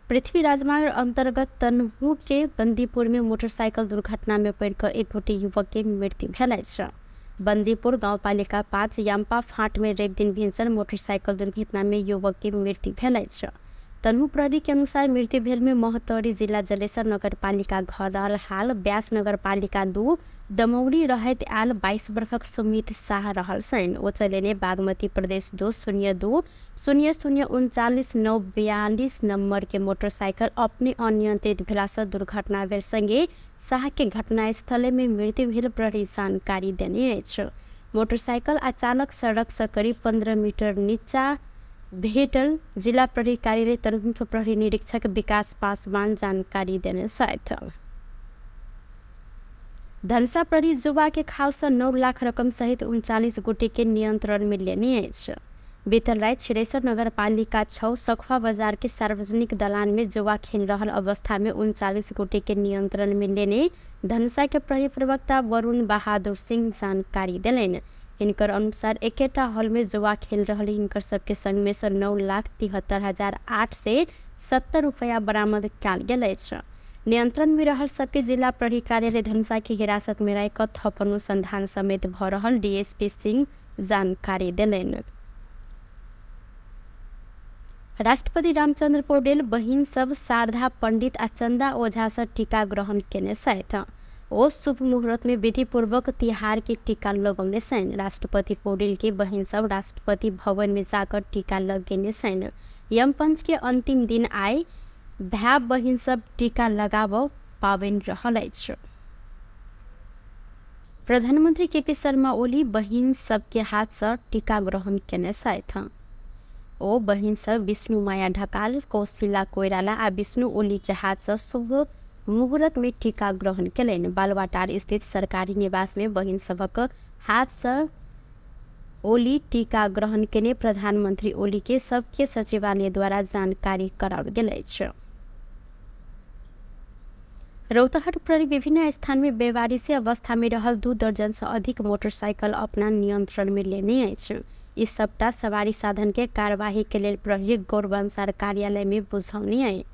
पृथ्वी राजमार्ग अंतर्गत तनहु के बंदीपुर में मोटरसाइकिल दुर्घटना में पड़ि कऽ एक गोटे युवक के मृत्यु भेल अछि। बंदीपुर गांवपालिका 5 याम्पा फांट में रवि दिन भिनसर मोटरसाइकिल दुर्घटना में युवक के मृत्यु भेल अछि। तनहु प्रहरी के अनुसार मृत्यु भेल में महोत्तरी जिला जलेसर नगरपालिका घर रहल हाल व्यास नगरपालिका 2 दमौरी रहैत आयल 22 वर्षक सुमित शाह रहल छनि। ओ चलेने बागमती प्रदेश 2 0 2 0 0 39 9 42 नंबर के मोटरसाइकिल अपने अनियंत्रित भेला सँ दुर्घटना भेल संगे शाह के घटनास्थले में मृत्यु भेल प्रहरी जानकारी देने अछि। मोटरसाइकिल आ चालक सड़क सँ करीब 15 मीटर नीचा भेटल जिला प्रहरी कार्यालय तनहुँके प्रहरी निरीक्षक विकास पासवान जानकारी देने छथि। धनुषा प्रहरी जुवा के खाल सँ 9 लाख रकम सहित 39 गोटे के नियंत्रण में लेने अछि। बीतल राति छिरेश्वर नगरपालिका 6 सखुआ बाजार के सार्वजनिक दलान में जुआ खेल रहल अवस्था में 39 गोटे के नियंत्रण में लेने धनुषा के प्रहरी प्रवक्ता वरुण बहादुर सिंह जानकारी देलनि। हिनकर अनुसार एकेटा हॉल में जुआ खेल रहल हिनकर सबके संग में सँ 9,73,870 रुपया बरामद कयल गेल अछि। नियंत्रण में रहल सबके जिला प्रहरी कार्यालय धनुषा के हिरासत में राखि कऽ थप अनुसंधान समेत भऽ रहल डीएसपी सिंह जानकारी देलनि। राष्ट्रपति रामचंद्र पौडेल बहिन सब शारदा पंडित आ चंदा ओझा सँ टीका ग्रहण केने छथि। ओ शुभ मुहूर्त में विधिपूर्वक तिहार के टीका लगौने छनि। राष्ट्रपति पौडेल के बहिन सब राष्ट्रपति भवन में जाकर टीका लगेने छनि। यमपंच के अंतिम दिन आइ भाय बहिन सब टीका लगाबऽ पाबनि रहल अछि। प्रधानमंत्री केपी शर्मा ओली बहिन सबके हाथ सँ टीका ग्रहण केने छथि। ओ बहिन सब विष्णुमाया ढकाल, कौशिला कोइराला आ विष्णु ओली के हाथ सँ शुभ मुहूर्त में टीका ग्रहण केलनि। बालुवाटार स्थित सरकारी निवास में बहिन सभक हाथ सँ ओली टीका ग्रहण केने प्रधानमंत्री ओली के सबके सचिवालय द्वारा जानकारी कराओल गेल अछि। रौतहट प्रहरी विभिन्न स्थान में बेवारिसी अवस्था में रहल 2 दर्जन सँ अधिक मोटरसाइकिल अपना नियंत्रण में लेने अछि। ई सबटा सवारी साधन के कार्यवाही के लेल प्रहरी गौरवंसार कार्यालय में बुझौनी अछि।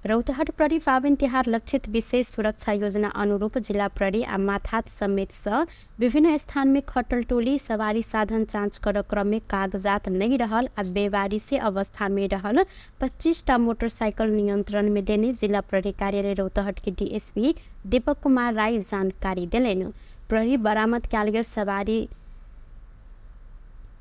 रौतहट प्रहरी पाबनि तिहार लक्षित विशेष सुरक्षा योजना अनुरूप जिला प्रहरी आ माथात समेत सँ विभिन्न स्थान में खटल टोली सवारी साधन जाँच करऽ क्रम में कागजात नहि रहल आ बेवारिसी अवस्था में रहल 25 टा मोटरसाइकिल नियंत्रण में लेने जिला प्रहरी कार्यालय रौतहट के डीएसपी दीपक कुमार राय जानकारी देलनि। प्रहरी बरामद कयल गेल सवारी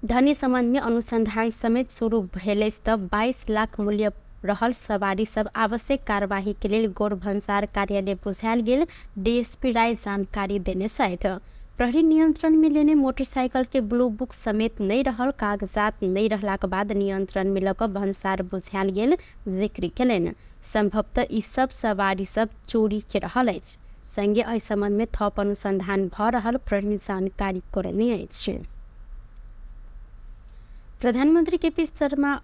धनी संबंध में अनुसंधान समेत शुरू भेल अछि तऽ 22 लाख मूल्य रहल सवारी सब आवश्यक कार्यवाही के लेल गौर भन्सार कार्यालय बुझायल गेल डीएसपी राय जानकारी देने छथि। प्रहरी नियंत्रण में लेने मोटरसाइकिल के ब्लू बुक समेत नहि रहल कागजात नहि रहलाक बाद नियंत्रण में लऽ कऽ भन्सार बुझायल गेल जिक्र केलनि। संभवतः ई सब सवारी सब चोरी के रहल अछि। संगे एहि संबंध में थप अनुसंधान भऽ रहल प्रहरी जानकारी करौने अछि। प्रधानमंत्री के पी शर्मा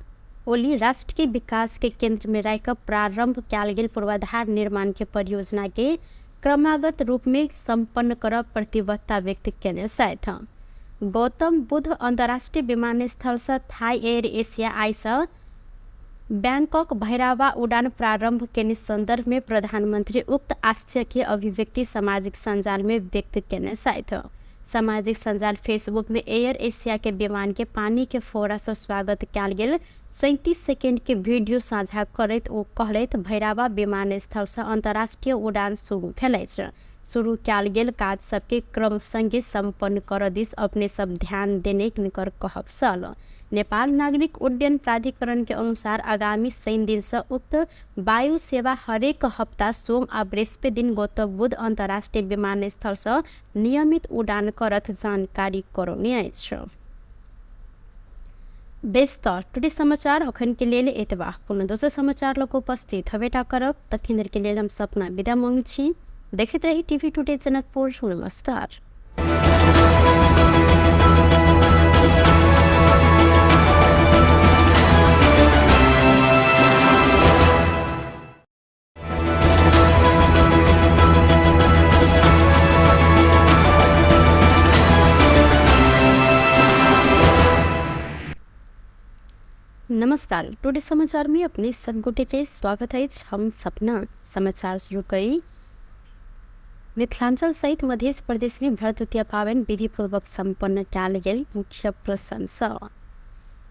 ओली राष्ट्र के विकास के केंद्र में राखि कऽ प्रारंभ कयल गेल पूर्वाधार निर्माण के परियोजना के क्रमागत रूप में संपन्न करब प्रतिबद्धता व्यक्त केने छथि। गौतम बुद्ध अंतर्राष्ट्रीय विमानस्थल सँ थाई एयर एशिया आइ सँ बैंकॉक भैरावा उड़ान प्रारंभ केने संदर्भ में प्रधानमंत्री उक्त आशय के अभिव्यक्ति सामाजिक सञ्जाल में व्यक्त केने छथि। सामाजिक सञ्जाल फेसबुक में एयर एशिया के विमान के पानी के फोड़ा सँ स्वागत कयल गेल 37 सेकेंड के वीडियो साझा करैत ओ कहलथि, भैरावा विमानस्थल सँ अंतर्राष्ट्रीय उड़ान शुरू भेल अछि। शुरू कयल गेल काज सबके क्रम संगे संपन्न करऽ दिस अपने सब ध्यान देने हिनकर कहब छल। नेपाल नागरिक उड्डयन प्राधिकरण के अनुसार आगामी शनि दिन सँ उक्त वायु सेवा हरेक हप्ता सोम आ बृहस्पति दिन गौतम बुद्ध अंतर्राष्ट्रीय विमानस्थल सँ नियमित उड़ान करत जानकारी करौने अछि। बेस तऽ टुडे समाचार अखन के लेल एतबा। कोनो दोसर समाचार लऽ कऽ उपस्थित हबेटा करब। तखन धरि के लेल हम सपना विदा मांगै छी। देखैत रही टीवी टुडे जनकपुर। नमस्कार। नमस्कार, टुडे समाचार में अपने सब गोटे के स्वागत है। हम सपना समाचार शुरू करी। मिथिलांचल सहित मध्य प्रदेश में भरदुतिया पाबनि विधिपूर्वक संपन्न कयल गेल मुख्य प्रसन्न।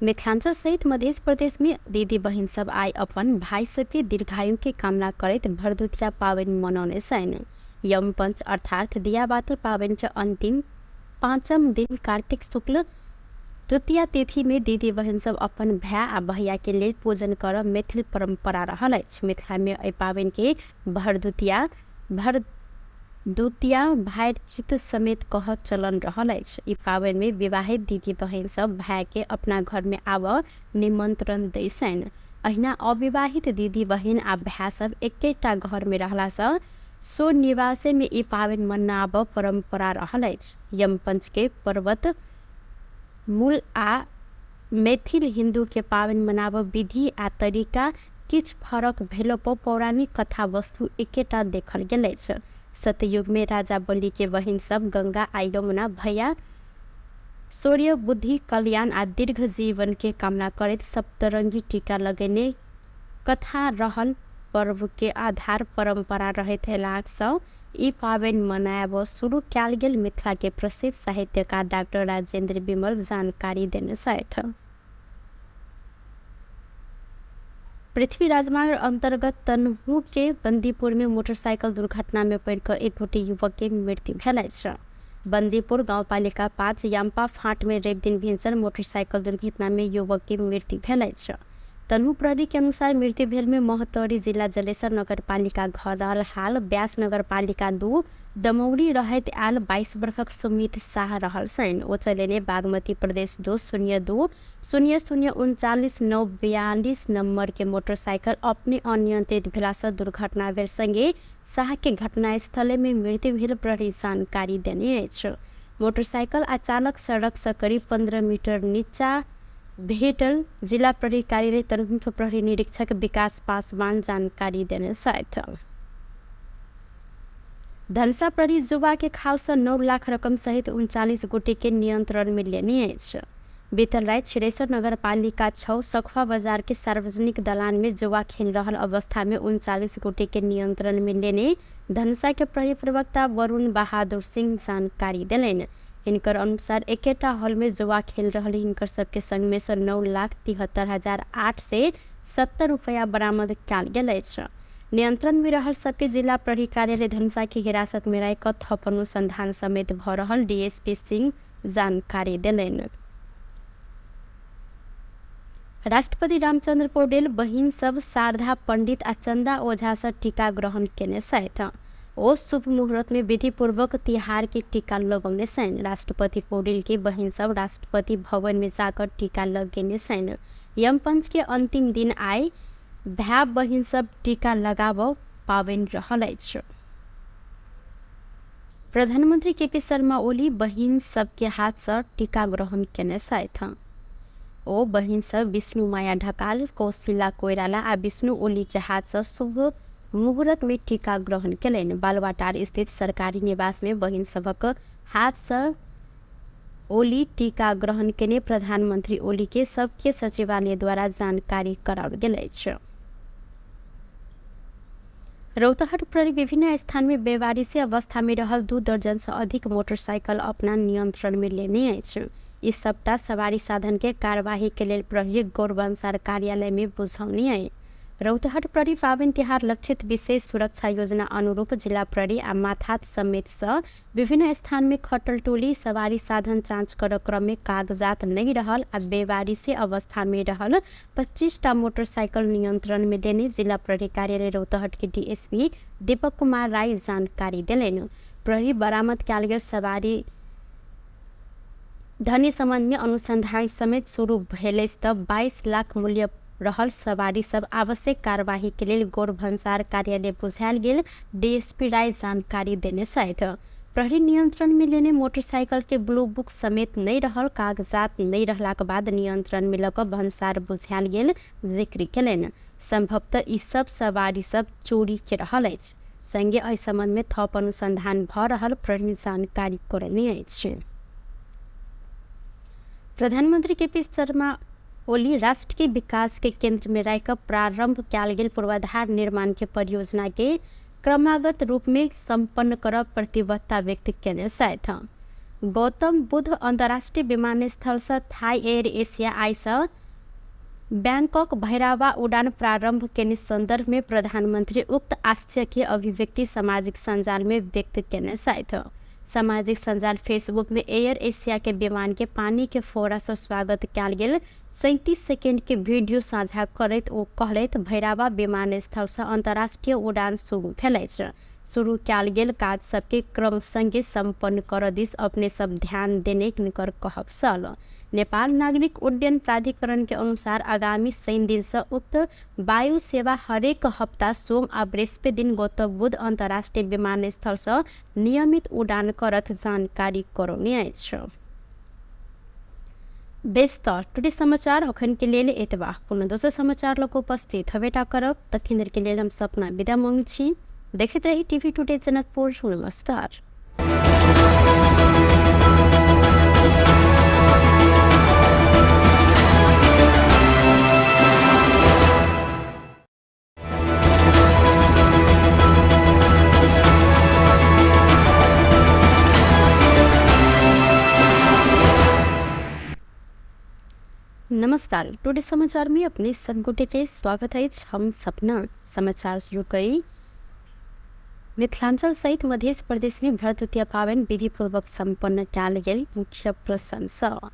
मिथिलांचल सहित मध्य प्रदेश में दीदी बहिन सब आइ अपन भाई सबके दीर्घायु के कामना करैत भरदुतिया पाबनि मनौने छनि। यमपंच अर्थात दियाबाती पाबनि के अंतिम पाँचम दिन कार्तिक शुक्ल द्वितीया तिथि में दीदी बहिन सब अपन भाय आ भैया के लेल पूजन करब मैथिल परंपरा रहल अछि। मिथिला में एहि पाबनि के भरदुतिया भरदुतिया भातृत्व समेत कहब चलन रहल अछि। ई पाबनि में विवाहित दीदी बहिन सब भाय के अपना घर में आबऽ निमंत्रण दै छनि। अहिना अविवाहित दीदी बहिन आ भाय सब एकेटा घर में रहला सँ सो निवासे में ई पाबनि मनाबऽ परंपरा रहल अछि। यमपंच के पर्वत मूल आ मैथिल हिन्दू के पाबनि मनाबऽ विधि आ तरीका किछु फरक भेलो पर पौराणिक कथा वस्तु एकेटा देखल गेल अछि। सतयुग में राजा बलि के बहिन सब गंगा आ यमुना भैया शौर्य, बुद्धि, कल्याण आ दीर्घ जीवन के कामना करैत सप्तरंगी टीका लगेने कथा रहल पर्व के आधार परंपरा रहैत अयलाक सँ ई पाबनि मनायब शुरू कयल गेल मिथिला के प्रसिद्ध साहित्यकार डाक्टर राजेंद्र विमल जानकारी देने छथि। पृथ्वी राजमार्ग अंतर्गत तनहू के बंदीपुर में मोटरसाइकिल दुर्घटना में पड़ि कऽ एक गोटे युवक के मृत्यु भेल अछि। बंदीपुर गांवपालिका 5 याम्पा फाँट में रवि दिन भिनसर मोटरसाइकिल दुर्घटना में युवक के मृत्यु भेल अछि। तनहु प्रहरी के अनुसार मृत्यु भेल में महोत्तरी जिला जलेसर नगरपालिका घर रहल हाल व्यास नगरपालिका 2 दमौली रहैत आयल 22 वर्षक सुमित शाह रहल छनि। ओ चलेने बागमती प्रदेश 2 02 00 39 9 42 नंबर के मोटरसाइकिल अपने अनियंत्रित भेलासँ दुर्घटना भेल संगे शाह के घटनास्थले में मृत्यु भेल प्रहरी जानकारी देने अछि। मोटरसाइकिल आ चालक सड़क से करीब 15 मीटर नीचा भेटल जिला प्रहरी कार्यालय तनहुँ प्रहरी निरीक्षक विकास पासवान जानकारी देने छथि। धनुषा प्रहरी जुवा के खाल से 9 लाख रकम सहित 39 गोटे के नियंत्रण में लेने अछि। बीतल राति छिरेश्वर नगरपालिका 6 सखुआ बाजार के सार्वजनिक दलान में जुआ खेल रहल अवस्था में 39 गोटे के नियंत्रण में लेने धनुषा के प्रहरी प्रवक्ता वरुण बहादुर सिंह जानकारी देलनि। हिनकर अनुसार एकेटा हॉल में जुआ खेल रहल हिनकर सबके संग में से 9,73,870 रुपया बरामद कयल गेल अछि। नियंत्रण में रहल सबके जिला प्रहरी कार्यालय धनुषा के हिरासत में राखि कऽ थप अनुसंधान समेत भऽ रहल डीएसपी सिंह जानकारी देलनि। राष्ट्रपति रामचंद्र पौडेल बहिन सब शारदा पंडित आ चंदा ओझा से टीका ग्रहण केने छथि। ओ शुभ मुहूर्त में विधिपूर्वक तिहार के टीका लगौने छनि। राष्ट्रपति पौडेल के बहिन सब राष्ट्रपति भवन में जाकर टीका लगेने छनि। यमपंच के अंतिम दिन आइ भाय बहिन सब टीका लगाबऽ पाबनि रहल अछि। प्रधानमंत्री केपी शर्मा ओली बहिन सबके हाथ से टीका ग्रहण केने छथि। ओ बहिन सब विष्णु माया ढकाल, कौशिला कोइराला आ विष्णु ओली के हाथ से शुभ मुहूर्त में टीका ग्रहण केलनि। बालवाटार स्थित सरकारी निवास में बहिन सभक हाथ से ओली टीका ग्रहण केने प्रधानमंत्री ओली के सबके सचिवालय द्वारा जानकारी कराओल गेल अछि। रौतहट प्रहरी विभिन्न स्थान में बेवारिसी अवस्था में रहल 2 दर्जन से अधिक मोटरसाइकिल अपना नियंत्रण में लेने अछि। ई सबटा सवारी साधन के कार्यवाही के लेल प्रहरी गौरवंसार कार्यालय में बुझौनी अछि। रौतहट प्रहरी पाबनि तिहार लक्षित विशेष सुरक्षा योजना अनुरूप जिला प्रहरी आ माथात समेत सँ विभिन्न स्थान में खटल टोली सवारी साधन जाँच कर क्रम में कागजात नहीं रहल आ बेवारिसी अवस्था में रहल 25टा मोटरसाइकिल नियंत्रण में लेने जिला प्रहरी कार्यालय रौतहट के डीएसपी दीपक कुमार राय जानकारी देलनि। प्रहरी बरामद कयल गेल सवारी धनी संबंध में अनुसंधान समेत शुरू भेल अछि तऽ 22 लाख मूल्य रहल सवारी सब आवश्यक कार्यवाही के लेल गौर भन्सार कार्यालय बुझायल गेल डीएसपी राय जानकारी देने छथि। प्रहरी नियंत्रण में लेने मोटरसाइकिल के ब्लू बुक समेत नहीं रहल कागजात नहीं रहलाक बाद नियंत्रण में लऽ कऽ भन्सार बुझायल गेल जिक्र केलनि। संभवतः ई सब सवारी सब चोरी के रहल अछि। संगे एहि संबंध में थप अनुसंधान भऽ रहल प्रहरी जानकारी करौने अछि। प्रधानमंत्री केपी शर्मा ओली राष्ट्र के विकास के केंद्र में राखि कऽ प्रारंभ कयल गेल पूर्वाधार निर्माण के परियोजना के क्रमागत रूप में संपन्न करब प्रतिबद्धता व्यक्त केने छथि। गौतम बुद्ध अंतर्राष्ट्रीय विमानस्थल से थाई एयर एशिया आइ से बैंकॉक भैरावा उड़ान प्रारंभ केने संदर्भ में प्रधानमंत्री उक्त आशय के अभिव्यक्ति सामाजिक संजाल में व्यक्त केने छथि। सामाजिक संजाल फेसबुक में एयर एशिया के विमान के पानी के फोड़ा से स्वागत कयल गेल 37 सेकेंड के वीडियो साझा करैत ओ कहलथि भैरावा विमानस्थल से अंतर्राष्ट्रीय उड़ान शुरू भेल अछि। शुरू कयल गेल काज सबके क्रम संगे संपन्न करऽ दिस अपने सब ध्यान देने हिनकर कहब छल। नेपाल नागरिक उड्डयन प्राधिकरण के अनुसार आगामी शनि दिन से उक्त वायु सेवा हरेक हप्ता सोम आ बृहस्पति दिन गौतम बुद्ध अंतर्राष्ट्रीय विमानस्थल से नियमित उड़ान करत जानकारी करौने अछि। बेस तऽ टुडे समाचार अखन के लेल एतबा। कोनो दोसर समाचार लऽ कऽ उपस्थित हेबेटा करब। तखन के लेल हम सपना विदा मांगै छी। देखैत रही टीवी टुडे जनकपुर। नमस्कार। नमस्कार, टुडे समाचार में अपने सब गोटे के स्वागत है। हम सपना समाचार शुरू करी। मिथिलांचल सहित मध्य प्रदेश में भरदुतिया पाबनि विधिपूर्वक संपन्न कयल गेल मुख्य प्रसंग।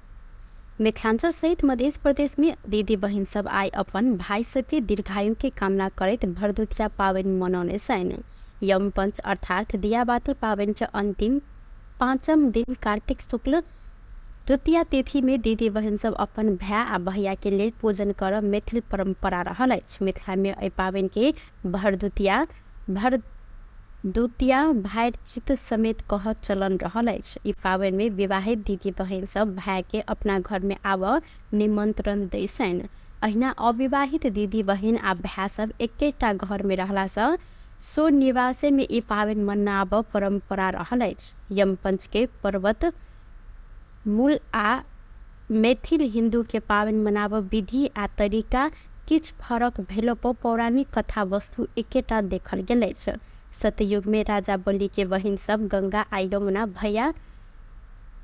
मिथिलांचल सहित मध्य प्रदेश में दीदी बहिन सब आइ अपन भाई सबके दीर्घायु के कामना करैत भरदुतिया पाबनि मनौने छनि। यमपंच अर्थात दियाबाती पाबनि के अंतिम पाँचम दिन कार्तिक शुक्ल द्वितीया तिथि में दीदी बहिन सब अपन भाय आ भैया के लेल पूजन करब मैथिल परंपरा रहल अछि। मिथिला में एहि पाबनि के भरदुतिया भातृत्व समेत कहब चलन रहल अछि। ई पाबनि में विवाहित दीदी बहिन सब भाय के अपना घर में आबऽ निमंत्रण दै छनि। अहिना अविवाहित दीदी बहिन आ भाय सब एकेटा घर में रहला सँ सो निवासे में ई पाबनि मनाबऽ परंपरा रहल अछि। यमपंच के पर्वत मूल आ मैथिल हिन्दू के पाबनि मनाबऽ विधि आ तरीका किछु फरक भेलो पर पौराणिक कथा वस्तु एकेटा देखल गेल अछि। सतयुग में राजा बलि के बहिन सब गंगा आ यमुना भैया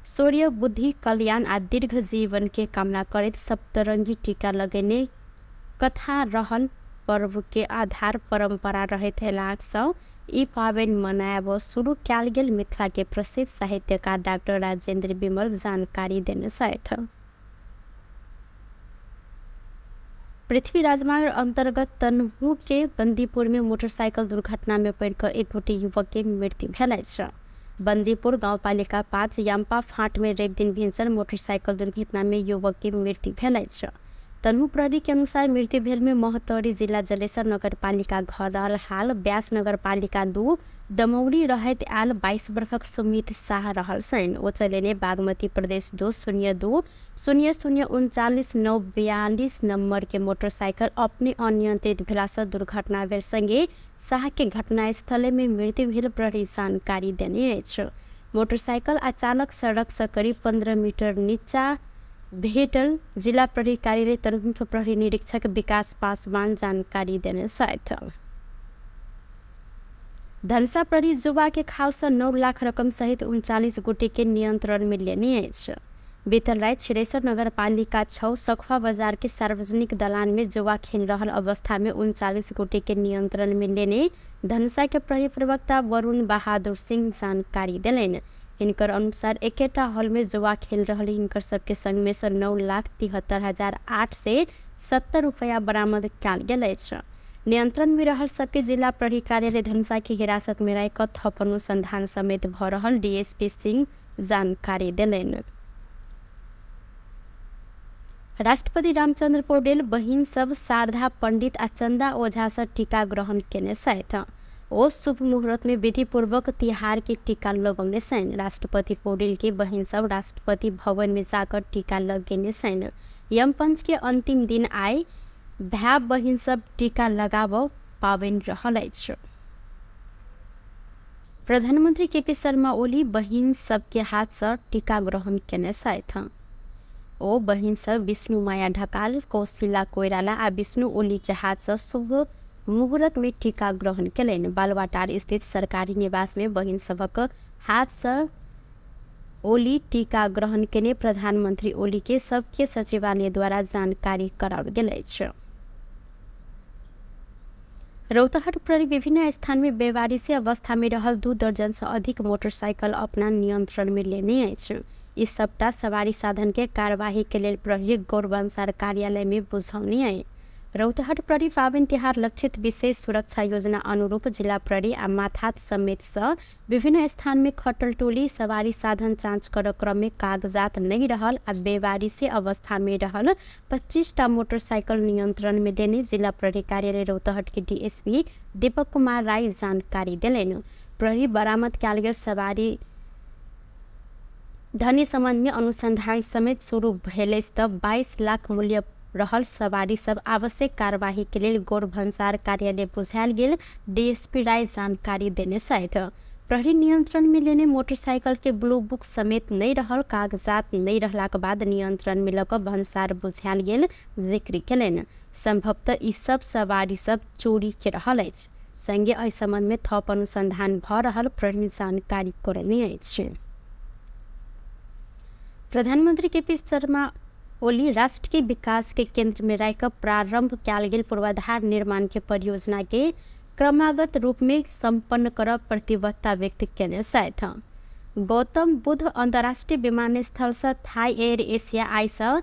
शौर्य बुद्धि कल्याण आ दीर्घ जीवन के कामना करैत सप्तरंगी टीका लगेने कथा रहल पर्व के आधार परंपरा रहैत सँ ई पाबनि मनायब शुरू कयल गेल मिथिला के प्रसिद्ध साहित्यकार डॉक्टर राजेंद्र विमल जानकारी देने छथि। पृथ्वी राजमार्ग अंतर्गत तनहु के बंदीपुर में मोटरसाइकिल दुर्घटना में पड़िकऽ एक गोटे युवक के मृत्यु भेल अछि। बंदीपुर गांवपालिका 5 याम्पा फाँट में रवि दिन भिनसर मोटरसाइकिल दुर्घटना में युवक के मृत्यु भेल अछि। तनहु प्रहरी के अनुसार मृत्यु भेल में महोत्तरी जिला जलेसर नगरपालिका घर रहल हाल व्यास नगरपालिका 2 दमौली रहैत आयल 22 वर्षक सुमित शाह रहल छनि। ओ चलेने बागमती प्रदेश 2 02 0 0 39 9 42 नंबर के मोटरसाइकिल अपने अनियंत्रित भेलासँ दुर्घटना भेल संगे शाह के घटनास्थले में मृत्यु भेल प्रहरी जानकारी देने अछि। मोटरसाइकिल आ चालक सड़क से करीब 15 मीटर नीचा भेटल जिला प्रहरी कार्यालय तनहुँ प्रहरी निरीक्षक विकास पासवान जानकारी देने छथि। धनुषा प्रहरी जुवा के खाल से 9 लाख रकम सहित 39 गोटे के नियंत्रण में लेने अछि। बीतल राति छिरेश्वर नगरपालिका 6 सखुआ बाजार के सार्वजनिक दलान में जुआ खेल रहल अवस्था में 39 गोटे के नियंत्रण में लेने धनुषा के प्रहरी प्रवक्ता वरुण बहादुर सिंह जानकारी देलनि। हिनकर अनुसार एकेटा हॉल में जुआ खेल रहल हिनकर सबके संग में से 9,73,870 रुपया बरामद कयल गेल अछि। नियंत्रण में रहल सबके जिला प्रहरी कार्यालय धनुषा के हिरासत में राखि कऽ थप अनुसंधान समेत भऽ रहल डीएसपी सिंह जानकारी देलनि। राष्ट्रपति रामचंद्र पौडेल बहिन सब शारदा पंडित आ चंदा ओझा से टीका ग्रहण केने छथि। ओ शुभ मुहूर्त में विधिपूर्वक तिहार के टीका लगौने छनि। राष्ट्रपति पौडेल के बहिन सब राष्ट्रपति भवन में जाकर टीका लगेने छनि। यमपंच के अंतिम दिन आइ भाय बहिन सब टीका लगाबऽ पाबनि रहल अछि। प्रधानमंत्री केपी शर्मा ओली बहिन सबके हाथ से टीका ग्रहण केने छथि। ओ बहिन सब विष्णु माया ढकाल, कौशिला कोइराला आ विष्णु ओली के हाथ से शुभ मुहूर्त में टीका ग्रहण केलनि। बालुवाटार स्थित सरकारी निवास में बहिन सबक हाथ से ओली टीका ग्रहण केने प्रधानमंत्री ओली के सबके सचिवालय द्वारा जानकारी कराओल गेल अछि। रौतहट प्रहरी विभिन्न स्थान में बेवारिसी अवस्था में रहल 2 दर्जन से अधिक मोटरसाइकिल अपना नियंत्रण में लेने अछि। ई सबटा सवारी साधन के कार्यवाही के लेल प्रहरी गौरवंशार कार्यालय में बुझौनी अछि। रौतहट प्रहरी पाबनि तिहार लक्षित विशेष सुरक्षा योजना अनुरूप जिला प्रहरी आ माथात समेत सँ विभिन्न स्थान में खटल टोली सवारी साधन जाँच कर क्रम में कागजात नहीं रहल आ बेवारिसी अवस्था में रहल 25टा मोटरसाइकिल नियंत्रण में लेने जिला प्रहरी कार्यालय रौतहट के डीएसपी दीपक कुमार राय जानकारी देलनि। प्रहरी बरामद कयल गेल सवारी धनी संबंध में अनुसंधान समेत शुरू भेल अछि तऽ 22 लाख मूल्य रहल सवारी सब आवश्यक कार्यवाही के लेल गौर भन्सार कार्यालय बुझायल गेल डीएसपी राय जानकारी देने छथि। प्रहरी नियंत्रण में लेने मोटरसाइकिल के ब्लू बुक समेत नहीं रहल कागजात नहीं रहलाक बाद नियंत्रण में लऽ कऽ भन्सार बुझायल गेल जिक्र केलनि। संभवतः ई सब सवारी सब चोरी के रहल अछि। संगे एहि संबंध में थप अनुसंधान भऽ रहल प्रहरी जानकारी करौने अछि। प्रधानमंत्री केपी शर्मा ओली राष्ट्र के विकास के केंद्र में राखि प्रारंभ कयल गेल पूर्वाधार निर्माण के परियोजना के क्रमागत रूप में संपन्न करब प्रतिबद्धता व्यक्त केने छथि। गौतम बुद्ध अन्तर्राष्ट्रिय विमानस्थलसँ थाई एयर एशिया आइसँ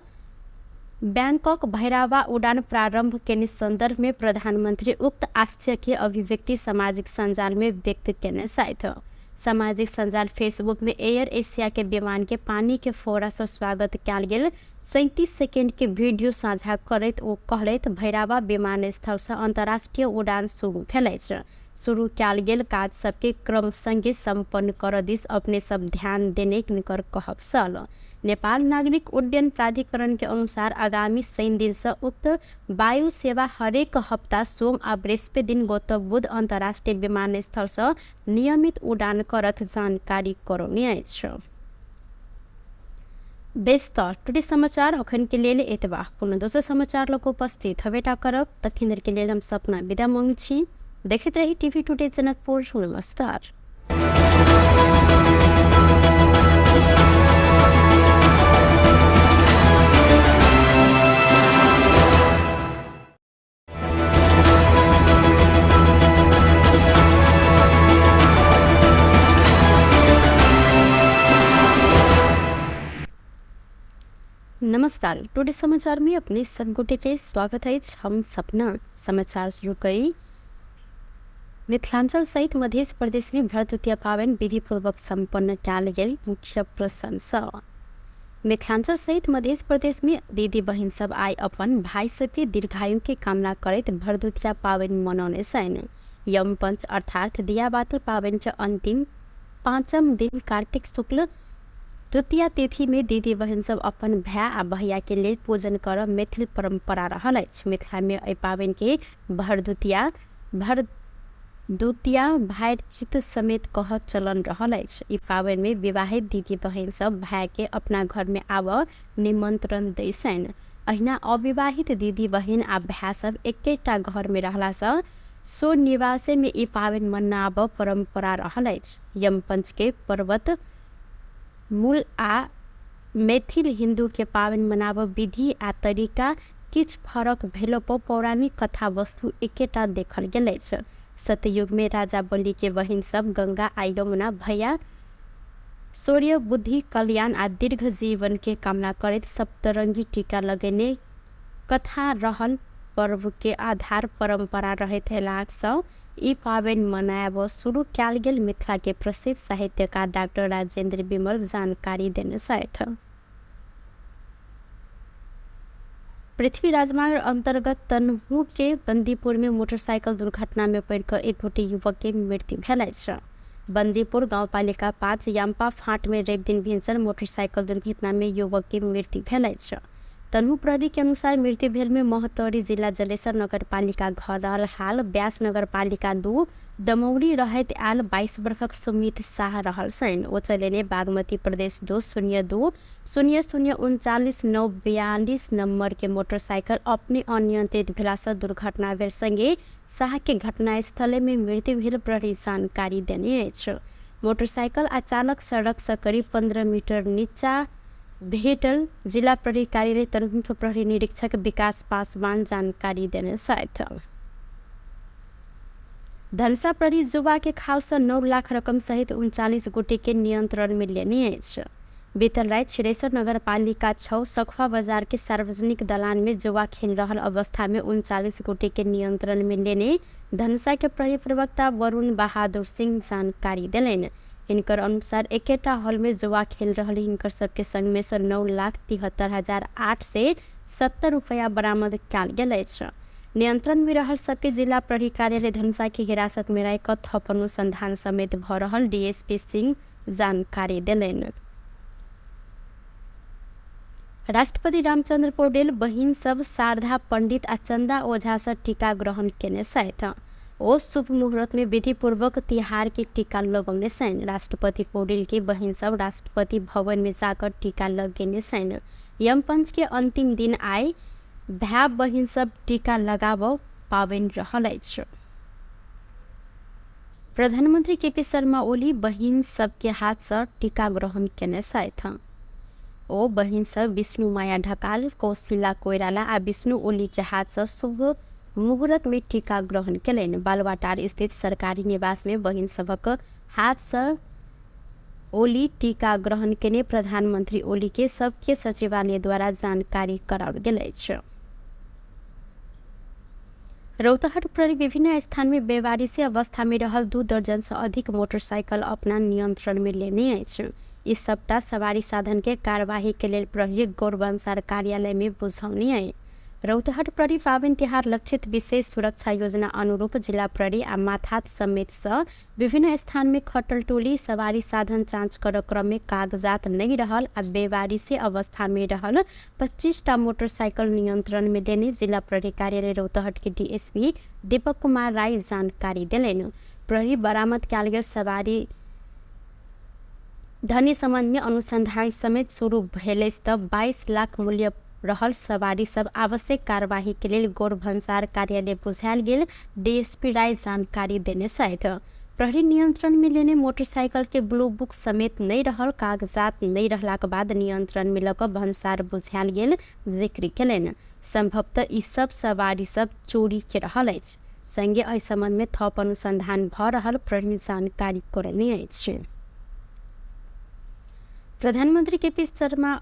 बैंकॉक भैरहवा उडान प्रारम्भ केने सन्दर्भमे प्रधानमन्त्री उक्त आशयके अभिव्यक्ति सामाजिक सञ्जालमे व्यक्त केने छथि। सामाजिक सञ्जाल फेसबुकमे एयर एशियाके विमानके पानीके फोहरासँ स्वागत कयल गेल 37 सेकेंडके वीडियो साझा करैत ओ कहलथि, भैरहवा विमानस्थलसँ अन्तर्राष्ट्रिय उडान शुरू भेल अछि। शुरू कयल गेल काज सबके क्रम संगे सम्पन्न करऽ दिस अपने सब ध्यान देने हिनकर कहब छल। नेपाल नागरिक उड्डयन प्राधिकरण के अनुसार आगामी शनि दिन से उक्त वायु सेवा हरेक हप्ता सोम आ बृहस्पति दिन गौतम बुद्ध अन्तर्राष्ट्रिय विमानस्थल से नियमित उडान करत जानकारी करौने अछि। बेस तऽ टुडे समाचार अखन के लेल एतबा। कोनो दोसर समाचार लऽ कऽ उपस्थित हेबेटा करब, तखन के लेल हम सपना विदा मांगै छी। देखैत रही टीवी टुडे जनकपुर। नमस्कार। नमस्कार, टुडे समाचार में अपने सब गोटे के स्वागत है। हम सपना समाचार शुरू करी। मिथिलांचल सहित मध्य प्रदेश में भरदुतिया पावन विधिपूर्वक संपन्न कयल गेल मुख्य प्रशंसा। मिथिलांचल सहित मध्य प्रदेश में दीदी बहिन सब आइ अपन भाई सबके दीर्घायु के कामना करैत भरदुतिया पावन मनौने छनि। यमपंच अर्थात दियाबाती पावन के अंतिम पाँचम दिन कार्तिक शुक्ल द्वितीया तिथि में दीदी बहिन सब अपन भाय आ भैया के लेल पूजन करब मैथिल परंपरा रहल अछि। मिथिला में एहि पावन के भरदुतिया भरदुतिया भातृत्व समेत कहब चलन रहल अछि। ई पावन में विवाहित दीदी बहिन सब भाय के अपना घर में आबऽ निमंत्रण दै छनि। अहिना अविवाहित दीदी बहिन आ भाय सब एकेटा घर में रहला सँ सो निवासे में ई पावन मनाबऽ परंपरा रहल अछि। यमपंच के पर्वत मूल आ मैथिल हिन्दू के पावन मनाबऽ विधि आ तरीका किछु फरक भेलो पर पौराणिक कथा वस्तु एकेटा देखल गेल अछि। सतयुग में राजा बलि के बहिन सब गंगा आ यमुना भैया शौर्य, बुद्धि, कल्याण आ दीर्घ जीवन के कामना करैत सप्तरंगी टीका लगेने कथा रहल पर्व के आधार परंपरा रहैत अयलाक सँ ई पाबनि मनायब शुरू कयल गेल मिथिला के प्रसिद्ध साहित्यकार डाक्टर राजेंद्र विमल जानकारी देने छथि। पृथ्वी राजमार्ग अंतर्गत तनहू के बंदीपुर में मोटरसाइकिल दुर्घटना में पड़िकऽ एक गोटे युवक के मृत्यु भेल अछि। बंदीपुर गांवपालिका 5 याम्पा फाँट में रवि दिन भिनसर मोटरसाइकिल दुर्घटना में युवक के मृत्यु भेल अछि। तनहू प्रहरी के अनुसार मृत्यु भेल में महोत्तरी जिला जलेसर नगरपालिका घर रहल हाल व्यास नगरपालिका 2 दमौली रहैत आयल 22 वर्षक सुमित शाह रहल छनि। ओ चलेने बागमती प्रदेश 2 0 2 0 0 39 9 42 नंबर के मोटरसाइकिल अपने अनियंत्रित भेलासँ दुर्घटना भेल संगे शाह के घटनास्थले में मृत्यु भेल प्रहरी जानकारी देने अछि। मोटरसाइकिल आ चालक सड़क सँ करीब 15 मीटर नीचा भेटल जिला प्रहरी कार्यालय तनहुँके प्रहरी निरीक्षक विकास पासवान जानकारी देने छथि। धनुषा प्रहरी जुवा के खालसँ 9 लाख रकम सहित 39 गोटे के नियंत्रण में लेने अछि। बीतल राति छिरेश्वर नगरपालिका 6 सखुआ बाजार के सार्वजनिक दलान में जुआ खेल रहल अवस्था में 39 गोटे के नियंत्रण में लेने धनुषा के प्रहरी प्रवक्ता वरुण बहादुर सिंह जानकारी देलनि। हिनकर अनुसार एकेटा हॉल में जुआ खेल रहल हिनकर सबके संग में सँ 9,73,870 रुपया बरामद कयल गेल अछि। नियंत्रण में रहल सबके जिला प्रहरी कार्यालय धनुषा के हिरासत में राखि कऽ थप अनुसंधान समेत भऽ रहल डीएसपी सिंह जानकारी देलनि। राष्ट्रपति रामचंद्र पौडेल बहिन सब शारदा पंडित आ चंदा ओझा सँ टीका ग्रहण केने छथि। ओ शुभ मुहूर्त में विधिपूर्वक तिहार के टीका लगौने छनि। राष्ट्रपति पौडेल के बहिन सब राष्ट्रपति भवन में जाकर टीका लगेने छनि। यमपंच के अंतिम दिन आइ भाय बहिन सब टीका लगाबऽ पाबनि रहल अछि। प्रधानमंत्री केपी शर्मा ओली बहिन सबके हाथ सँ टीका ग्रहण केने छथि। ओ बहिन सब विष्णु माया ढकाल, कौशिला कोइराला आ विष्णु ओली के हाथ सँ शुभ मुहूर्त में टीका ग्रहण केलनि। बालुवाटार स्थित सरकारी निवास में बहिन सभक हाथ सँ ओली टीका ग्रहण केने प्रधानमन्त्री ओलीके सबके सचिवालयद्वारा जानकारी कराओल गेल अछि। रौतहट प्रहरी विभिन्न स्थान में बेवारिसी अवस्था में रहल 2 दर्जन से अधिक मोटरसाइकिल अपना नियंत्रण में लेने अछि। ई सबटा सवारी साधन के कार्यवाही के लेल प्रहरी गौरवंसार कार्यालय में बुझौनी अछि। रौतहट प्रहरी पाबनि तिहार लक्षित विशेष सुरक्षा योजना अनुरूप जिला प्रहरी आ माथात समेत सँ विभिन्न स्थान में खटल टोली सवारी साधन जाँच कर क्रम में कागजात नहीं रहल आ बेवारिसी अवस्था में रहल 25 टा मोटरसाइकिल नियंत्रण में लेने जिला प्रहरी कार्यालय रौतहट के डीएसपी दीपक कुमार राय जानकारी देलनि। प्रहरी बरामद कयल गेल सवारी धनी संबंध में अनुसंधान समेत शुरू भेल अछि तऽ 22 लाख मूल्य रहल सवारी सब आवश्यक कार्यवाही के लेल गौर भन्सार कार्यालय बुझायल गेल डीएसपी राय जानकारी देने छथि। प्रहरी नियंत्रण में लेने मोटरसाइकिल के ब्लू बुक समेत नहीं रहल कागजात नहीं रहलाक बाद नियंत्रण में लऽ कऽ भन्सार बुझायल गेल जिक्र केलनि। संभवतः ई सब सवारी सब चोरी के रहल अछि। संगे एहि संबंध में थप अनुसंधान भऽ रहल प्रहरी जानकारी करौने अछि। प्रधानमंत्री के पी शर्मा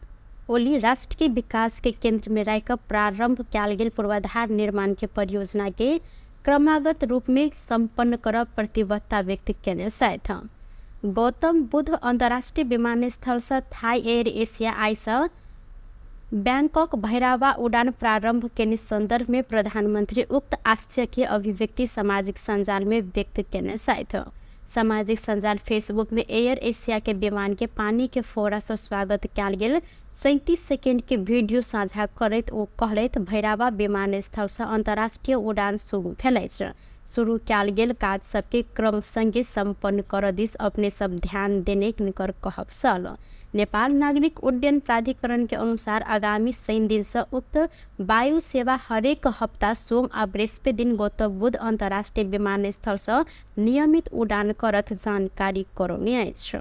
ओली राष्ट्र के विकास के केंद्र में राखि कऽ प्रारंभ कयल गेल पूर्वाधार निर्माण के परियोजना के क्रमागत रूप में संपन्न करब प्रतिबद्धता व्यक्त केने छथि। गौतम बुद्ध अंतर्राष्ट्रीय विमानस्थल सँ थाई एयर एशिया आइ सँ बैंकॉक भैरावा उड़ान प्रारंभ केने संदर्भ में प्रधानमंत्री उक्त आशय के अभिव्यक्ति सामाजिक सञ्जाल में व्यक्त केने छथि। सामाजिक सञ्जाल फेसबुक में एयर एशिया के विमान के पानी के फोड़ा सँ स्वागत कयल गेल 37 सेकेंड के वीडियो साझा करैत ओ कहलथि, भैरावा विमानस्थल सँ अंतर्राष्ट्रीय उड़ान शुरू भेल अछि। शुरू कयल गेल काज सबके क्रम संगे सम्पन्न करऽ दिस अपने सब ध्यान देने हिनकर कहब छल। नेपाल नागरिक उड्डयन प्राधिकरण के अनुसार आगामी शनि दिन सँ उक्त वायु सेवा हरेक हप्ता सोम आ बृहस्पति दिन गौतम बुद्ध अंतर्राष्ट्रीय विमानस्थल सँ नियमित उड़ान करत जानकारी करौने अछि।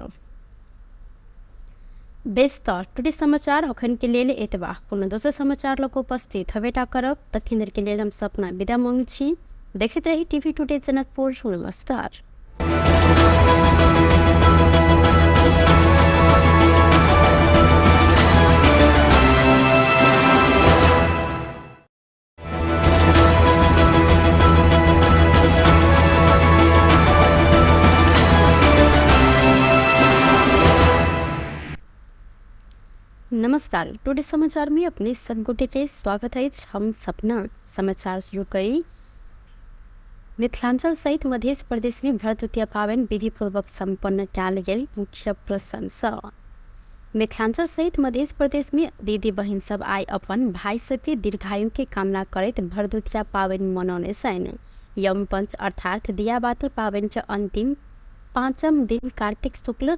बेस तऽ टुडे समाचार अखन के लेल एतबा। कोनो दोसर समाचार लऽ कऽ उपस्थित हेबेटा करब। तखन धरि के लेल हम सपना विदा मांगै छी। देखैत रही टीवी टुडे जनकपुर। नमस्कार। नमस्कार, टुडे समाचार में अपने सब गोटे के स्वागत अछि। हम सपना समाचार शुरू करी। मिथिलांचल सहित मध्य प्रदेश में भरदुतिया पाबनि विधिपूर्वक सम्पन्न कयल गेल मुख्य प्रसंग। मिथिलांचल सहित मध्य प्रदेश में दीदी बहिन सब आइ अपन भाई सबके दीर्घायु के कामना करैत भरदुतिया पाबनि मनौने छनि। यमपंच अर्थात दियाबाती पाबनि के अंतिम पाँचम दिन कार्तिक शुक्ल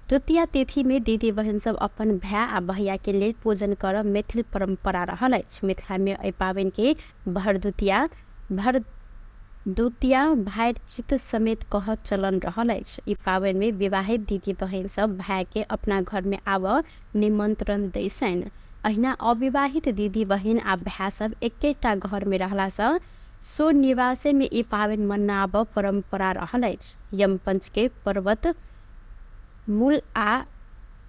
द्वितीया तिथि में दीदी बहिन सब अपन भाय आ भैया के लेल पूजन करब मैथिल परंपरा रहल अछि। मिथिला में एहि पाबनि के भरदुतिया भरदुतिया भातृत्व समेत कहब चलन रहल अछि। ई पाबनि में विवाहित दीदी बहिन सब भाय के अपना घर में आबऽ निमंत्रण दै छनि। अहिना अविवाहित दीदी बहिन आ भाय सब एकेटा घर में रहला सँ सो निवासे में ई पाबनि मनाबऽ परंपरा रहल अछि। यमपंच के पर्वत मूल आ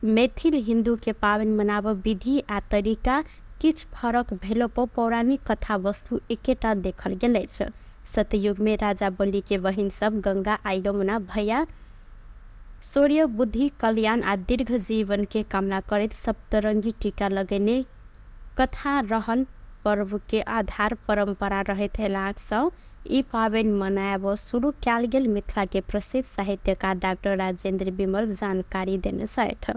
मैथिल हिन्दू के पाबनि मनाबऽ विधि आ तरीका किछु फरक भेलो पर पौराणिक कथा वस्तु एकेटा देखल गेल अछि। सतयुग में राजा बलि के बहिन सब गंगा आ यमुना भैया शौर्य, बुद्धि, कल्याण आ दीर्घ जीवन के कामना करैत सप्तरंगी टीका लगेने कथा रहल पर्व के आधार परंपरा रहैत अयलाक सँ ई पाबनि मनायब शुरू कयल गेल मिथिला के प्रसिद्ध साहित्यकार डाक्टर राजेंद्र विमल जानकारी देने छथि।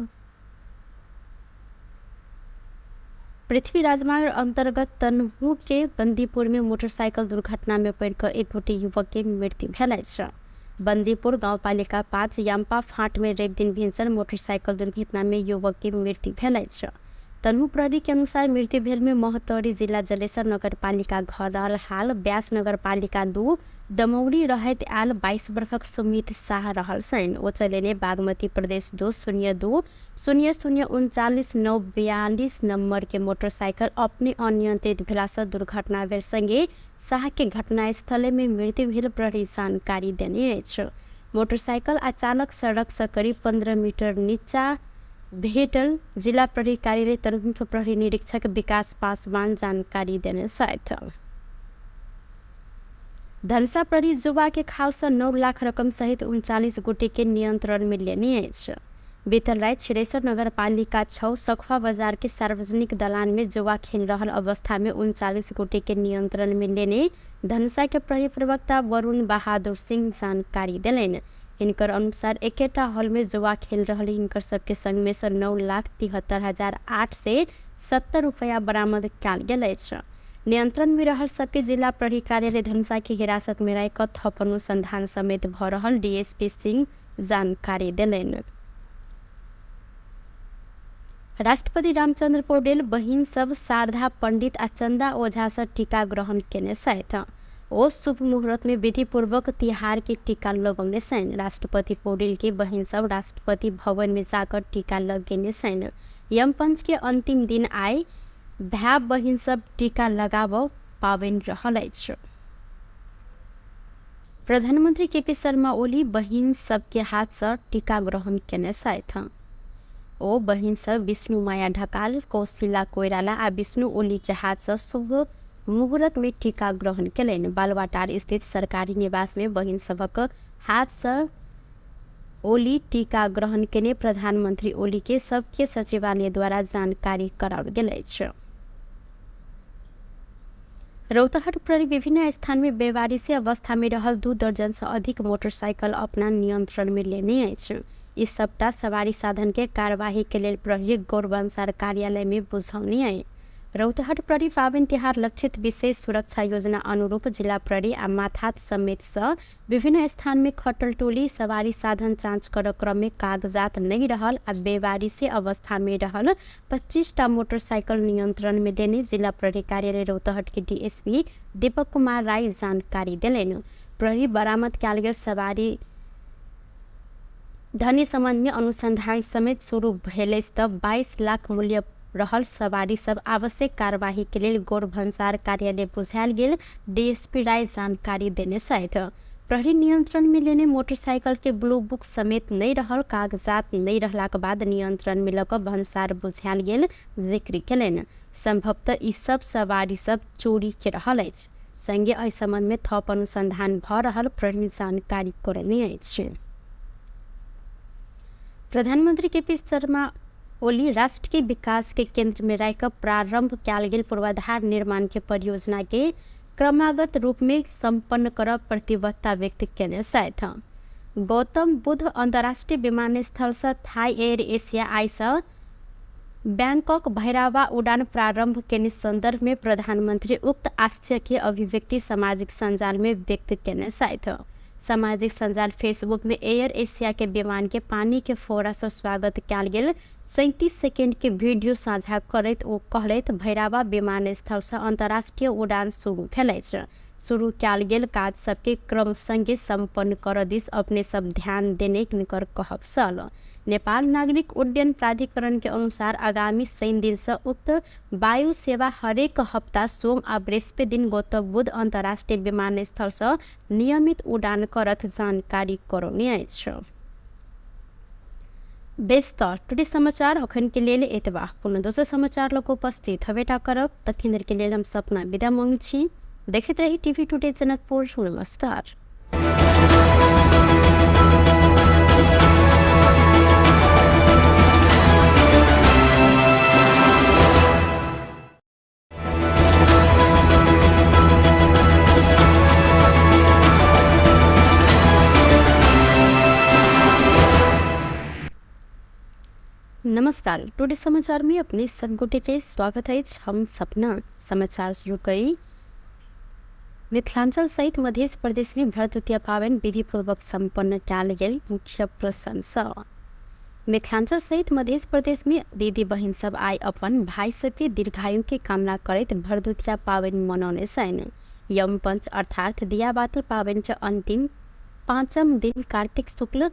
पृथ्वी राजमार्ग अंतर्गत तनहू के बंदीपुर में मोटरसाइकिल दुर्घटना में पड़ि कऽ एक गोटे युवक के मृत्यु भेल अछि। बंदीपुर गांवपालिका 5 याम्पा फाँट में रवि दिन भिनसर मोटरसाइकिल दुर्घटना में युवक के मृत्यु भेल अछि। तनहू प्रहरी के अनुसार मृत्यु भेल में महोत्तरी जिला जलेसर नगरपालिका घर रहल हाल व्यास नगरपालिका 2 दमौरी रहैत आयल 22 वर्षक सुमित शाह रहल छनि। ओ चलेने बागमती प्रदेश 2 0 2 0 0 39 9 42 नंबर के मोटरसाइकिल अपने अनियंत्रित भेलासँ दुर्घटना भेल संगे शाह के घटनास्थले में मृत्यु भेल प्रहरी जानकारी देने अछि। मोटरसाइकिल आ चालक सड़क से करीब 15 मीटर नीचा भेटल जिला प्रहरी कार्यालय तनहुँके प्रहरी निरीक्षक विकास पासवान जानकारी देने छथि। धनुषा प्रहरी जुवा के खाल से 9 लाख रकम सहित 39 गोटे के नियंत्रण में लेने अछि। बीतल राति छिरेश्वर नगरपालिका 6 सखुआ बाजार के सार्वजनिक दलान में जुआ खेल रहल अवस्था में 39 गोटे के नियंत्रण में लेने धनुषा के प्रहरी प्रवक्ता वरुण बहादुर सिंह जानकारी देलनि। हिनकर अनुसार एकेटा हॉल में जुआ खेल रहल हिनकर सबके संग में से 9,73,870 रुपया बरामद कयल गेल अछि। नियंत्रण में रहल सबके जिला प्रहरी कार्यालय धनुषा के हिरासत में राखि कऽ थप अनुसंधान समेत भऽ रहल डीएसपी सिंह जानकारी देलनि। राष्ट्रपति रामचंद्र पौडेल बहिन सब शारदा पंडित आ चंदा ओझा से टीका ग्रहण केने छथि। ओ शुभ मुहूर्त में विधिपूर्वक तिहार के टीका लगौने छनि। राष्ट्रपति पौडेल के बहिन सब राष्ट्रपति भवन में जाकर टीका लगेने छनि। यमपंच के अंतिम दिन आइ भाय बहिन सब टीका लगाबऽ पाबनि रहल अछि। प्रधानमंत्री केपी शर्मा ओली बहिन सबके हाथ से टीका ग्रहण केने छथि। ओ बहिन सब विष्णु माया ढकाल, कौशिला कोइराला आ विष्णु ओली के हाथ से शुभ मुहूर्त में टीका ग्रहण केलनि। बालवाटार स्थित सरकारी निवास में बहिन सबक हाथ से ओली टीका ग्रहण केने प्रधानमंत्री ओली के सबके सचिवालय द्वारा जानकारी कराओल गेल अछि। रौतहट प्रहरी विभिन्न स्थान में बेवारिसी अवस्था में रहल 2 दर्जन से अधिक मोटरसाइकिल अपना नियंत्रण में लेने अछि। ई सबटा सवारी साधन के कार्यवाही के लेल प्रहरी गौरवंसार कार्यालय में बुझौनी अछि। रौतहट प्रहरी पाबनि तिहार लक्षित विशेष सुरक्षा योजना अनुरूप जिला प्रहरी आ माथात समेत सँ विभिन्न स्थान में खटल टोली सवारी साधन जाँच कर क्रम में कागजात नहीं रहल आ बेवारिसी अवस्था में रहल 25टा मोटरसाइकिल नियंत्रण में लेने जिला प्रहरी कार्यालय रौतहट के डीएसपी दीपक कुमार राय जानकारी देलनि। प्रहरी बरामद कयल गेल सवारी धनी संबंध में अनुसंधान समेत शुरू भेल अछि तऽ 22 लाख मूल्य रहल सवारी सब आवश्यक कार्यवाही के लेल गौर भन्सार कार्यालय बुझायल गेल डीएसपी राय जानकारी देने छथि। प्रहरी नियंत्रण में लेने मोटरसाइकिल के ब्लू बुक समेत नहीं रहल कागजात नहीं रहलाक बाद नियंत्रण में लऽ कऽ भन्सार बुझायल गेल जिक्र केलनि। संभवतः ई सब सवारी सब चोरी के रहल अछि। संगे एहि संबंध में थप अनुसंधान भऽ रहल प्रहरी जानकारी करौने अछि। प्रधानमंत्री केपी शर्मा ओली राष्ट्र के विकास के केंद्र में राखि कऽ प्रारंभ कयल गेल पूर्वाधार निर्माण के परियोजना के क्रमागत रूप में संपन्न करब प्रतिबद्धता व्यक्त केने छथि। गौतम बुद्ध अंतर्राष्ट्रीय विमानस्थल से थाई एयर एशिया आइ से बैंकॉक भैरावा उड़ान प्रारंभ केने संदर्भ में प्रधानमंत्री उक्त आशय के अभिव्यक्ति सामाजिक संजाल में व्यक्त केने छथि। सामाजिक संजाल फेसबुक में एयर एशिया के विमान के पानी के फोड़ा से स्वागत कयल गेल 37 सेकेंड के वीडियो साझा करैत ओ कहलथि भैरावा विमानस्थल से अंतर्राष्ट्रीय उड़ान शुरू भेल अछि। शुरू कयल गेल काज सबके क्रम संगे संपन्न करऽ दिस अपने सब ध्यान देने हिनकर कहब छल। नेपाल नागरिक उड्डयन प्राधिकरण के अनुसार आगामी शनि दिन से उक्त वायु सेवा हरेक हप्ता सोम आ बृहस्पति दिन गौतम बुद्ध अंतर्राष्ट्रीय विमानस्थल से नियमित उड़ान करत जानकारी करौने अछि। बेस तऽ टुडे समाचार अखन के लेल एतबा। कोनो दोसर समाचार लऽ कऽ उपस्थित हबेटा करब। तखन धरि के लेल हम सपना विदा मांगै छी। देखैत रही टीवी टुडे जनकपुर। नमस्कार। नमस्कार, टुडे समाचार में अपने सब गोटे के स्वागत है। हम सपना समाचार शुरू करी। मिथिलांचल सहित मध्य प्रदेश में भरदुतिया पाबनि विधिपूर्वक संपन्न कयल गेल मुख्य प्रशंसा। मिथिलांचल सहित मध्य प्रदेश में दीदी बहिन सब आइ अपन भाई सबके दीर्घायु के कामना करैत भरदुतिया पाबनि मनौने छनि। यमपंच अर्थात दियाबाती पाबनि के अंतिम पाँचम दिन कार्तिक शुक्ल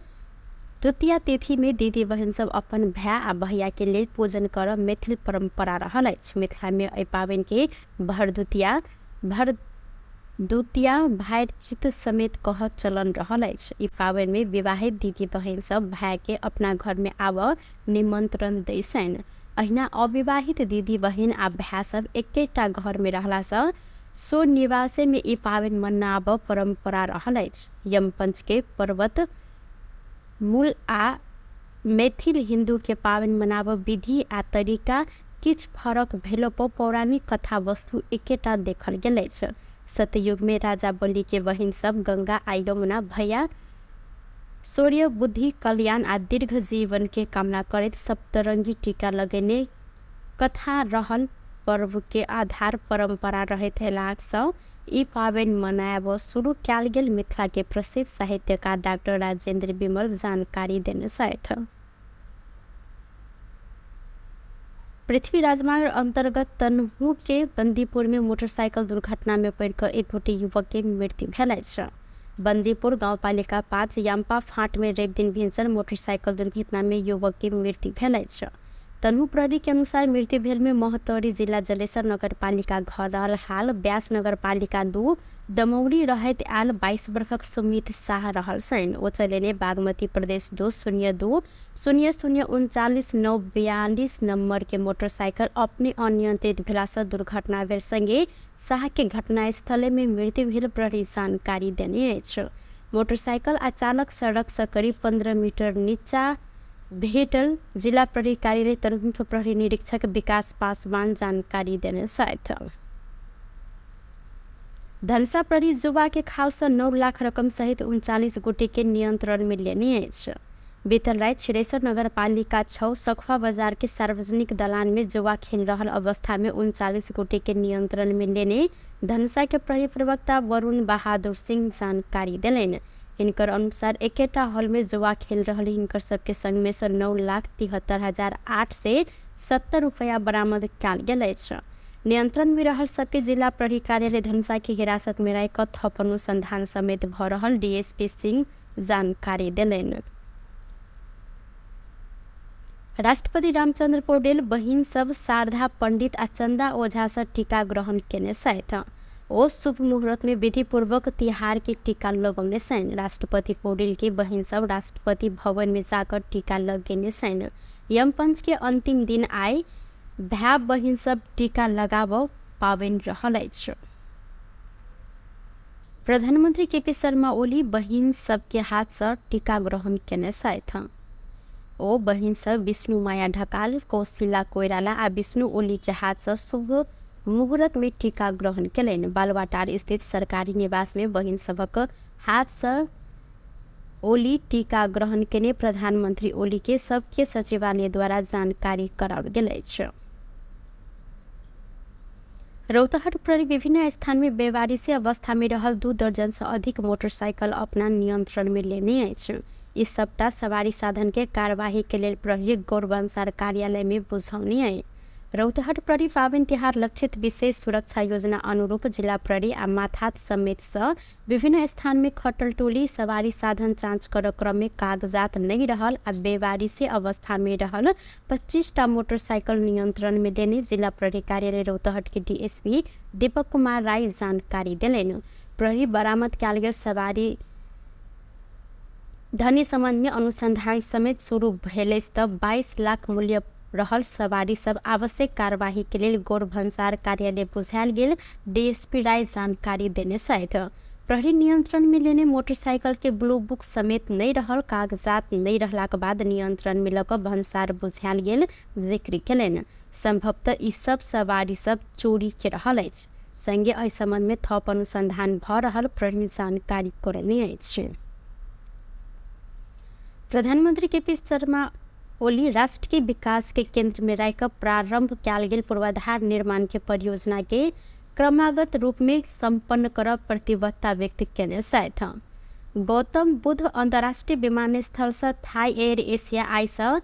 द्वितीया तिथि में दीदी बहिन सब अपन भाय आ भैया के लेल पूजन करब मैथिल परंपरा रहल अछि। मिथिला में एहि पाबनि के भरदुतिया भर द्वितीया भातृत्व समेत कहऽ चलन रहल अछि। ई पाबनिमे विवाहित दिदी बहिन सब भायके अपना घरमे आबऽ निमन्त्रण दै छनि। अहिना अविवाहित दिदी बहिन आ भाय सब एकेटा घरमे रहलासँ सो निवासेमे ई पाबनि मनाबऽ परम्परा रहल अछि। यमपञ्चके पर्वत मूल आ मैथिल हिन्दूके पाबनि मनाबऽ विधि आ तरिका किछ फरक भेलोपर पौराणिक कथावस्तु एकेटा देखल गेल अछि। सतयुगमे राजा बलिके बहिन सब गङ्गा आ यमुना भैया शौर्य, बुद्धि, कल्याण आ दीर्घ जीवनके कामना करैत सप्तरङ्गी टीका लगेने कथा रहल पर्वके आधार परम्परा रहैत अयलासँ ई पाबनि मनायब सुरु कयल गेल मिथिलाके प्रसिद्ध साहित्यकार डाक्टर राजेन्द्र विमल जानकारी देने छथि। पृथ्वी राजमार्ग अन्तर्गत तनहुँके बन्दीपुरमे मोटरसाइकल दुर्घटनामे पड़ि कऽ एक गोटे युवकके मृत्यु भेल अछि। बन्दीपुर गाउँपालिका 5 याम्पा फाँटमे रवि दिन भिनसर मोटरसाइकल दुर्घटनामे युवकके मृत्यु भेल अछि। तनहु प्रहरी के अनुसार मृत्यु भेलमे महोत्तरी जिला जलेसर नगरपालिका घर रहल हाल व्यास नगरपालिका 2 दमौरी रहैत आयल 22 वर्षक सुमित शाह रहल छनि। ओ चलेने बागमती प्रदेश 2 0 2 0 0 39 9 42 नम्बर के मोटरसाइकिल अपने अनियंत्रित भेलासँ दुर्घटना भेल संगे शाह के घटनास्थले में मृत्यु भेल प्रहरी जानकारी देने अछि। मोटरसाइकिल आ चालक सड़क से करीब 15 मीटर नीचा भेटल जिला प्रहरी कार्यालय तनहुँके प्रहरी निरीक्षक विकास पासवान जानकारी देने छथि। धनुषा प्रहरी जुवा के खाल से 9 लाख रकम सहित 39 गोटे के नियंत्रण में लेने अछि। बीतल राति छिरेश्वर नगरपालिका 6 सखुआ बाजार के सार्वजनिक दलान में जुआ खेल रहल अवस्था में 39 गोटे के नियंत्रण में लेने धनुषा के प्रहरी प्रवक्ता वरुण बहादुर सिंह जानकारी देलनि। हिनकर अनुसार एकेटा हॉल में जुआ खेल रहल हिनकर सबके संग में से 9,73,870 रुपया बरामद कयल गेल अछि। नियंत्रण में रहल सबके जिला प्रहरी कार्यालय धनुषा के हिरासत में राखि कऽ थप अनुसंधान समेत भऽ रहल डीएसपी सिंह जानकारी देलनि। राष्ट्रपति रामचंद्र पौडेल बहिन सब शारदा पंडित आ चंदा ओझा से टीका ग्रहण केने छथि। ओ शुभ मुहूर्त में विधिपूर्वक तिहार के टीका लगौने छनि। राष्ट्रपति पौडेल के बहिन सब राष्ट्रपति भवन में जाकर टीका लगेने छनि। यमपञ्च के अंतिम दिन आइ भाय बहिन सब टीका लगाबऽ पाबनि रहल अछि। प्रधानमंत्री केपी शर्मा ओली बहिन सबके हाथ से टीका ग्रहण केने छथि। ओ बहिन सब विष्णु माया ढकाल, कौशिला कोइराला आ विष्णु ओली के हाथ से शुभ मुहूर्त में टीका ग्रहण केलनि। बालुवाटार स्थित सरकारी निवास में बहिन सबक हाथ से ओली टीका ग्रहण केने प्रधानमंत्री ओली के सबके सचिवालय द्वारा जानकारी कराओल गेल अछि। रौतहट प्रहरी विभिन्न स्थान में बेवारिसी अवस्था में रहल 2 दर्जन से अधिक मोटरसाइकिल अपना नियंत्रण में लेने अछि। ई सबटा सवारी साधन के कार्यवाही के लेल प्रहरी गौरवंसार कार्यालय में बुझौनी अछि। रौतहट प्रहरी पाबनि तिहार लक्षित विशेष सुरक्षा योजना अनुरूप जिला प्रहरी आ माथात समेत सँ विभिन्न स्थान में खटल टोली सवारी साधन जाँच कर क्रम में कागजात नहीं रहल आ बेवारिसी अवस्था में रहल 25टा मोटरसाइकिल नियंत्रण में लेने जिला प्रहरी कार्यालय रौतहट के डीएसपी दीपक कुमार राय जानकारी देलनि। प्रहरी बरामद कयल गेल सवारी धनी संबंध में अनुसंधान समेत शुरू भेल अछि तऽ 22 लाख मूल्य रहल सवारी सब आवश्यक कार्यवाही के लेल गौर भन्सार कार्यालय बुझायल गेल डीएसपी राय जानकारी देने छथि। प्रहरी नियंत्रण में लेने मोटरसाइकिल के ब्लू बुक समेत नहीं रहल कागजात नहीं रहलाक बाद नियंत्रण में लऽ कऽ भन्सार बुझायल गेल जिक्र केलनि। संभवतः ई सब सवारी सब चोरी के रहल अछि। संगे एहि संबंध में थप अनुसंधान भऽ रहल प्रहरी जानकारी करौने अछि। प्रधानमंत्री केपी शर्मा ओली राष्ट्र के विकास के केंद्र में राखि कऽ प्रारंभ कयल गेल पूर्वाधार निर्माण के परियोजना के क्रमागत रूप में संपन्न करब प्रतिबद्धता व्यक्त केने छथि। गौतम बुद्ध अंतर्राष्ट्रीय विमानस्थल से थाई एयर एशिया आइ से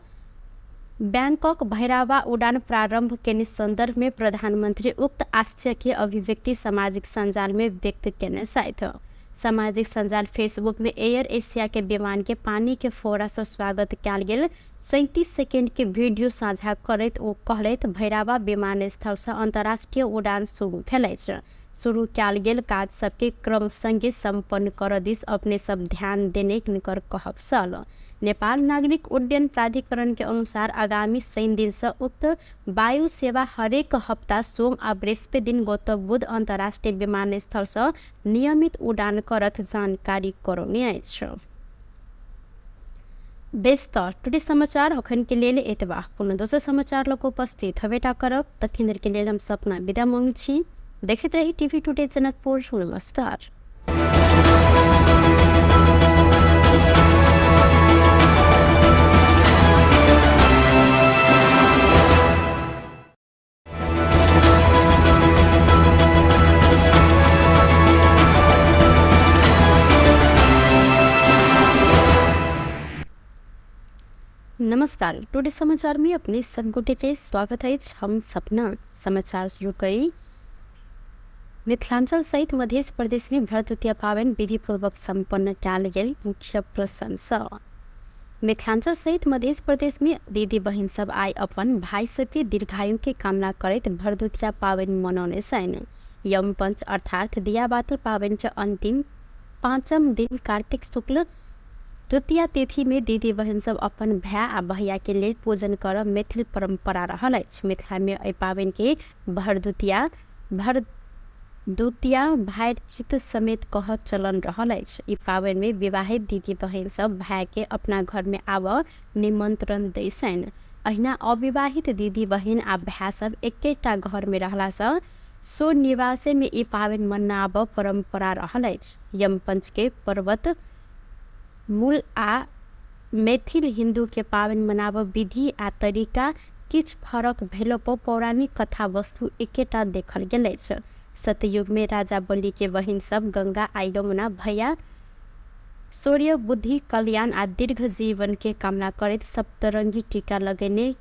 बैंकॉक भैरावा उड़ान प्रारंभ केने संदर्भ में प्रधानमंत्री उक्त आशय के अभिव्यक्ति सामाजिक संजाल में व्यक्त केने छथि। सामाजिक संजाल फेसबुक में एयर एशिया के विमान के पानी के फोड़ा से स्वागत कयल गेल 37 सेकेंड के वीडियो साझा करैत ओ कहलथि, भैरावा विमानस्थलसँ अन्तर्राष्ट्रिय उडान शुरू भेल अछि। शुरू कयल गेल काज सबके क्रम संगे सम्पन्न करऽ दिस अपने सब ध्यान देने हिनकर कहब छल। नेपाल नागरिक उड्डयन प्राधिकरण के अनुसार आगामी शनि दिनसँ उक्त वायु सेवा हरेक हप्ता सोम आ बृहस्पति दिन गौतम बुद्ध अन्तर्राष्ट्रिय विमानस्थलसँ नियमित उडान करत जानकारी करौने अछि। बेस तऽ टुडे समाचार अखन के लेल एतबा। कोनो दोसर समाचार लऽ कऽ उपस्थित हेबेटा करब, तखन धरि के लेल हम सपना विदा मांगै छी। देखैत रही टीवी टुडे जनकपुर। नमस्कार। नमस्कार, टुडे समाचार में अपने सब गोटे के स्वागत है। हम सपना समाचार शुरू करी। मिथिलांचल सहित मध्य प्रदेश में भरदुतिया पावन विधिपूर्वक संपन्न कयल गेल मुख्य प्रशंसा। मिथिलांचल सहित मध्य प्रदेश में दीदी बहिन सब आइ अपन भाई सबके दीर्घायु के कामना करैत भरदुतिया पावन मनौने छनि। यमपंच अर्थात दियाबाती पावन के अंतिम पाँचम दिन कार्तिक शुक्ल द्वितीया तिथि में दीदी बहिन सब अपन भाय आ भैया के लेल पूजन करब मैथिल परंपरा रहल अछि। मिथिला में एहि पावन के भरदुतिया भरदुतिया भातृत्व समेत कहब चलन रहल अछि। ई पाबनि मे विवाहित दीदी बहिन सब भाय के अपना घर मे आबऽ निमंत्रण दै छनि। अहिना अविवाहित दीदी बहिन आ भाय सब एकेटा घर मे रहला सँ सो निवासे मे ई पाबनि मनाबऽ परंपरा रहल अछि। यमपंच के पर्वत मूल आ मैथिल हिन्दू के पाबनि मनाबऽ विधि आ तरीका किछु फरक भेलोपर पौराणिक कथा वस्तु एकेटा देखल गेल अछि। सतयुगमे राजा बलिके बहिन सब गंगा आ यमुना भैया शौर्य, बुद्धि, कल्याण आ दीर्घ जीवनके कामना करैत सप्तरंगी टीका लगेने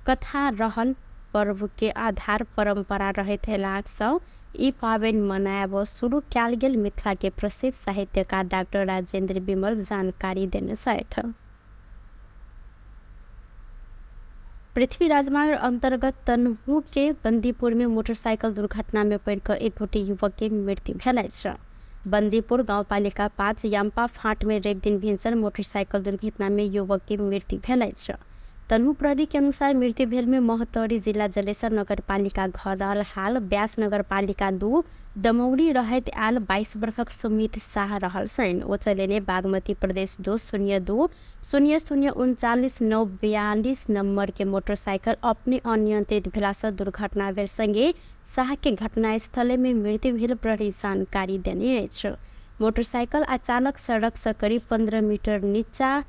कथा रहल पर्वके आधार परम्परा रहैत अयलासँ ई पाबनि मनायब शुरू कयल गेल मिथिलाके प्रसिद्ध साहित्यकार डाक्टर राजेन्द्र विमल जानकारी देने छथि। पृथ्वी राजमार्ग अंतर्गत तनहू के बंदीपुर में मोटरसाइकिल दुर्घटना में पड़िकऽ एक गोटे युवक के मृत्यु भेल अछि। बंदीपुर गांवपालिका 5 याम्पा फाँट में रवि दिन भिनसर मोटरसाइकिल दुर्घटना में युवक के मृत्यु भेल अछि। तनहू प्रहरी के अनुसार मृत्यु भेल में महोत्तरी जिला जलेसर नगरपालिका घर रहल हाल व्यास नगरपालिका 2 दमौली रहैत आयल 22 वर्षक सुमित शाह रहल छनि। ओ चलेने बागमती प्रदेश 2 0 2 0 0 39 9 42 नंबर के मोटरसाइकिल अपने अनियंत्रित भेलासँ दुर्घटना भेल संगे शाह के घटनास्थले में मृत्यु भेल प्रहरी जानकारी देने अछि। मोटरसाइकिल आ चालक सड़क सँ करीब 15 मीटर नीचा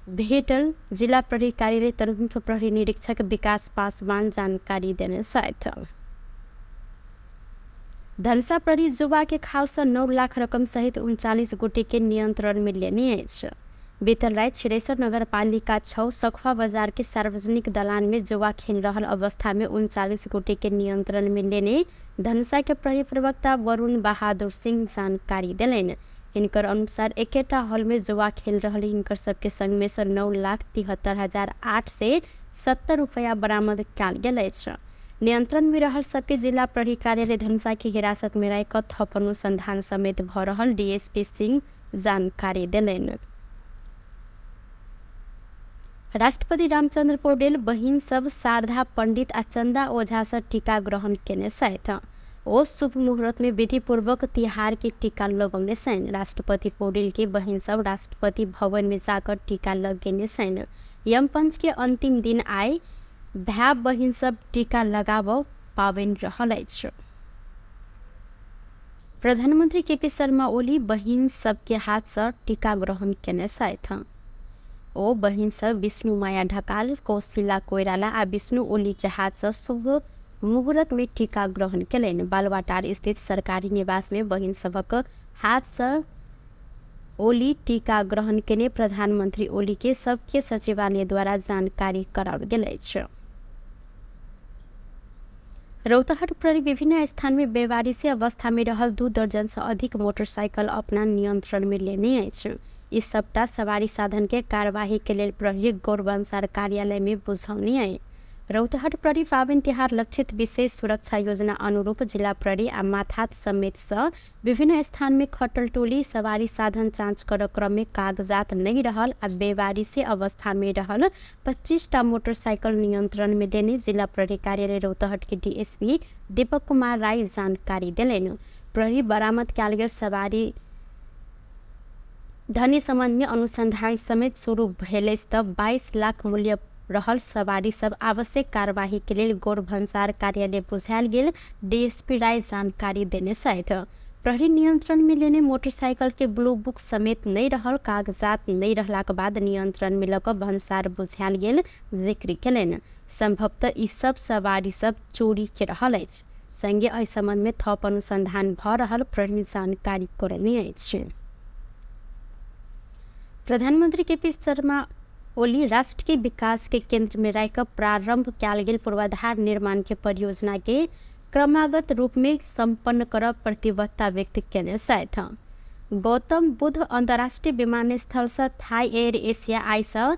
भेटल जिला प्रहरी कार्यालय तनहुँके प्रहरी निरीक्षक विकास पासवान जानकारी देने छथि। धनुषा प्रहरी जुवा के खालसँ 9 लाख रकम सहित 39 गोटे के नियंत्रण में लेने अछि। बीतल राति छिरेश्वर नगरपालिका 6 सखुआ बाजार के सार्वजनिक दलान में जुआ खेल रहल अवस्था में 39 गोटे के नियंत्रण में लेने धनुषा के प्रहरी प्रवक्ता वरुण बहादुर सिंह जानकारी देलनि। हिनकर अनुसार एकेटा हॉल में जुआ खेल रहल हिनकर सबके संग में सँ 9,73,870 रुपया बरामद कयल गेल अछि। नियंत्रण में रहल सबके जिला प्रहरी कार्यालय धनुषा के हिरासत में राखि कऽ थप अनुसंधान समेत भऽ रहल डीएसपी सिंह जानकारी देलनि। राष्ट्रपति रामचंद्र पौडेल बहिन सब शारदा पंडित आ चंदा ओझा सँ टीका ग्रहण केने छथि। ओ शुभ मुहूर्त में विधिपूर्वक तिहार के टीका लगौने छनि। राष्ट्रपति पौडेल के बहिन सब राष्ट्रपति भवन में जाकर टीका लगेने छनि। यमपंच के अंतिम दिन आइ भाय बहिन सब टीका लगाबऽ पाबनि रहल अछि। प्रधानमंत्री केपी शर्मा ओली बहिन सबके हाथसँ टीका ग्रहण केने छथि। ओ बहिन सब विष्णु माया ढकाल, कौशिला कोइराला आ विष्णु ओली के हाथसँ शुभ मुहूर्त में टीका ग्रहण केलनि। बालुवाटार स्थित सरकारी निवास में बहिन सभक हाथसँ ओली टीका ग्रहण केने प्रधानमंत्री ओली के सबके सचिवालय द्वारा जानकारी कराओल गेल अछि। रौतहट प्रहरी विभिन्न स्थान में बेवारिसी अवस्था में रहल 2 दर्जन से अधिक मोटरसाइकिल अपना नियंत्रण में लेने अछि। ई सबटा सवारी साधन के कार्यवाही के लेल प्रहरी गौरवंसार कार्यालय में बुझौनी है। रौतहट प्रहरी पाबनि तिहार लक्षित विशेष सुरक्षा योजना अनुरूप जिला प्रहरी आ माथात समेत सँ विभिन्न स्थान में खटल टोली सवारी साधन जाँच कर क्रम में कागजात नहीं रहल आ बेवारिसे अवस्था में रहल 25 टा मोटरसाइकिल नियंत्रण में लेने जिला प्रहरी कार्यालय रौतहट के डीएसपी दीपक कुमार राय जानकारी देलनि। प्रहरी बरामद कयल गेल सवारी धनी संबंध में अनुसंधान समेत शुरू भेल अछि तऽ 22 लाख मूल्य रहल सवारी सब आवश्यक कार्यवाही के लेल गौर भन्सार कार्यालय बुझायल गेल डीएसपी राय जानकारी देने छथि। प्रहरी नियंत्रण में लेने मोटरसाइकिल के ब्लू बुक समेत नहीं रहल कागजात नहीं रहलाक बाद नियंत्रण में लऽ कऽ भन्सार बुझायल गेल जिक्र केलनि। संभवतः ई सब सवारी सब चोरी के रहल अछि। संगे एहि संबंध में थप अनुसंधान भऽ रहल प्रहरी जानकारी करौने अछि। प्रधानमंत्री के पी शर्मा ओली राष्ट्र के विकास के केंद्र में राखि कऽ प्रारंभ कयल गेल पूर्वाधार निर्माण के परियोजना के क्रमागत रूप में संपन्न करब प्रतिबद्धता व्यक्त केने छथि। गौतम बुद्ध अंतर्राष्ट्रीय विमानस्थल सँ थाई एयर एशिया आइ सँ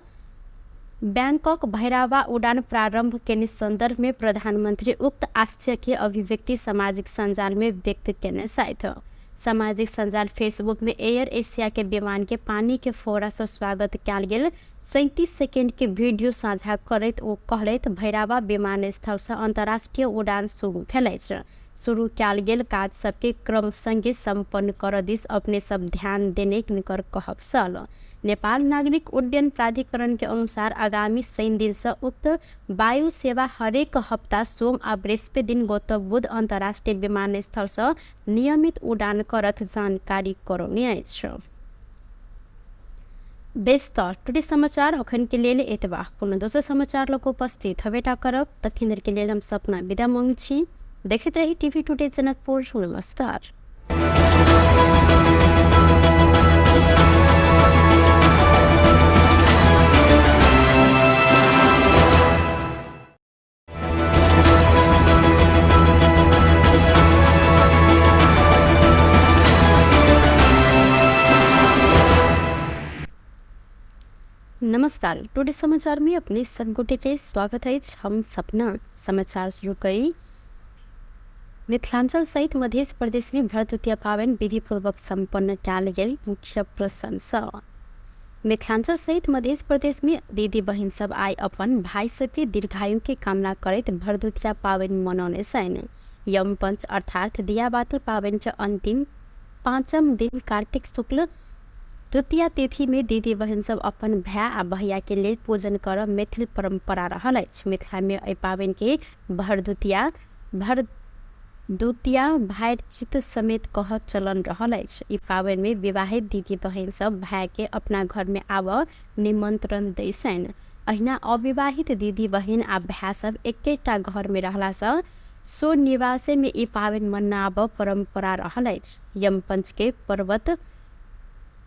बैंकॉक भैरावा उड़ान प्रारंभ केने संदर्भ में प्रधानमंत्री उक्त आशय के अभिव्यक्ति सामाजिक सञ्जाल में व्यक्त केने छथि। सामाजिक सञ्जाल फेसबुक में एयर एशिया के विमान के पानी के फोड़ा सँ स्वागत कयल गेल 37 सेकेंड के वीडियो साझा करैत ओ कहलथि, भैरावा विमानस्थल सँ अंतर्राष्ट्रीय उड़ान शुरू भेल अछि। शुरू कयल गेल काज सबके क्रम संगे संपन्न करऽ दिस अपने सब ध्यान देने हिनकर कहब छल। नेपाल नागरिक उड्डयन प्राधिकरण के अनुसार आगामी शनि दिन सँ उक्त वायु सेवा हरेक हप्ता सोम आ बृहस्पति दिन गौतम बुद्ध अंतर्राष्ट्रीय विमानस्थल सँ नियमित उड़ान करत जानकारी करौने अछि। बेस तऽ टुडे समाचार अखन के लेल एतबा। कोनो दोसर समाचार लऽ कऽ उपस्थित हबेटा करब। तखन धरि के लेल हम सपना विदा मांगै छी। देखैत रही टीवी टुडे जनकपुर। नमस्कार। नमस्कार, टुडे समाचार में अपने सब गोटे के स्वागत है। हम सपना समाचार शुरू करी। मिथिलांचल सहित मध्य प्रदेश में भरदुतिया पाबनि विधिपूर्वक संपन्न कयल गेल मुख्य प्रशंसा। मिथिलांचल सहित मध्य प्रदेश में दीदी बहिन सब आइ अपन भाई सबके दीर्घायु के कामना करैत भरदुतिया पाबनि मनौने छनि। यमपंच अर्थात दियाबाती पाबनि के अंतिम पाँचम दिन कार्तिक शुक्ल द्वितीया तिथि में दीदी बहिन सब अपन भाय आ भैया के लेल पूजन करब मैथिल परंपरा रहल अछि। मिथिला में एहि पाबनि के भरदुतिया भरदुतिया भातृत्व समेत कहब चलन रहल अछि। ई पाबनि में विवाहित दीदी बहिन सब भाय के अपना घर में आबऽ निमंत्रण दै छनि। अहिना अविवाहित दीदी बहिन आ भाय सब एकेटा घर में रहला सँ स्वनिवासे में ई पाबनि मनाबऽ परंपरा रहल अछि। यमपंच के पर्वत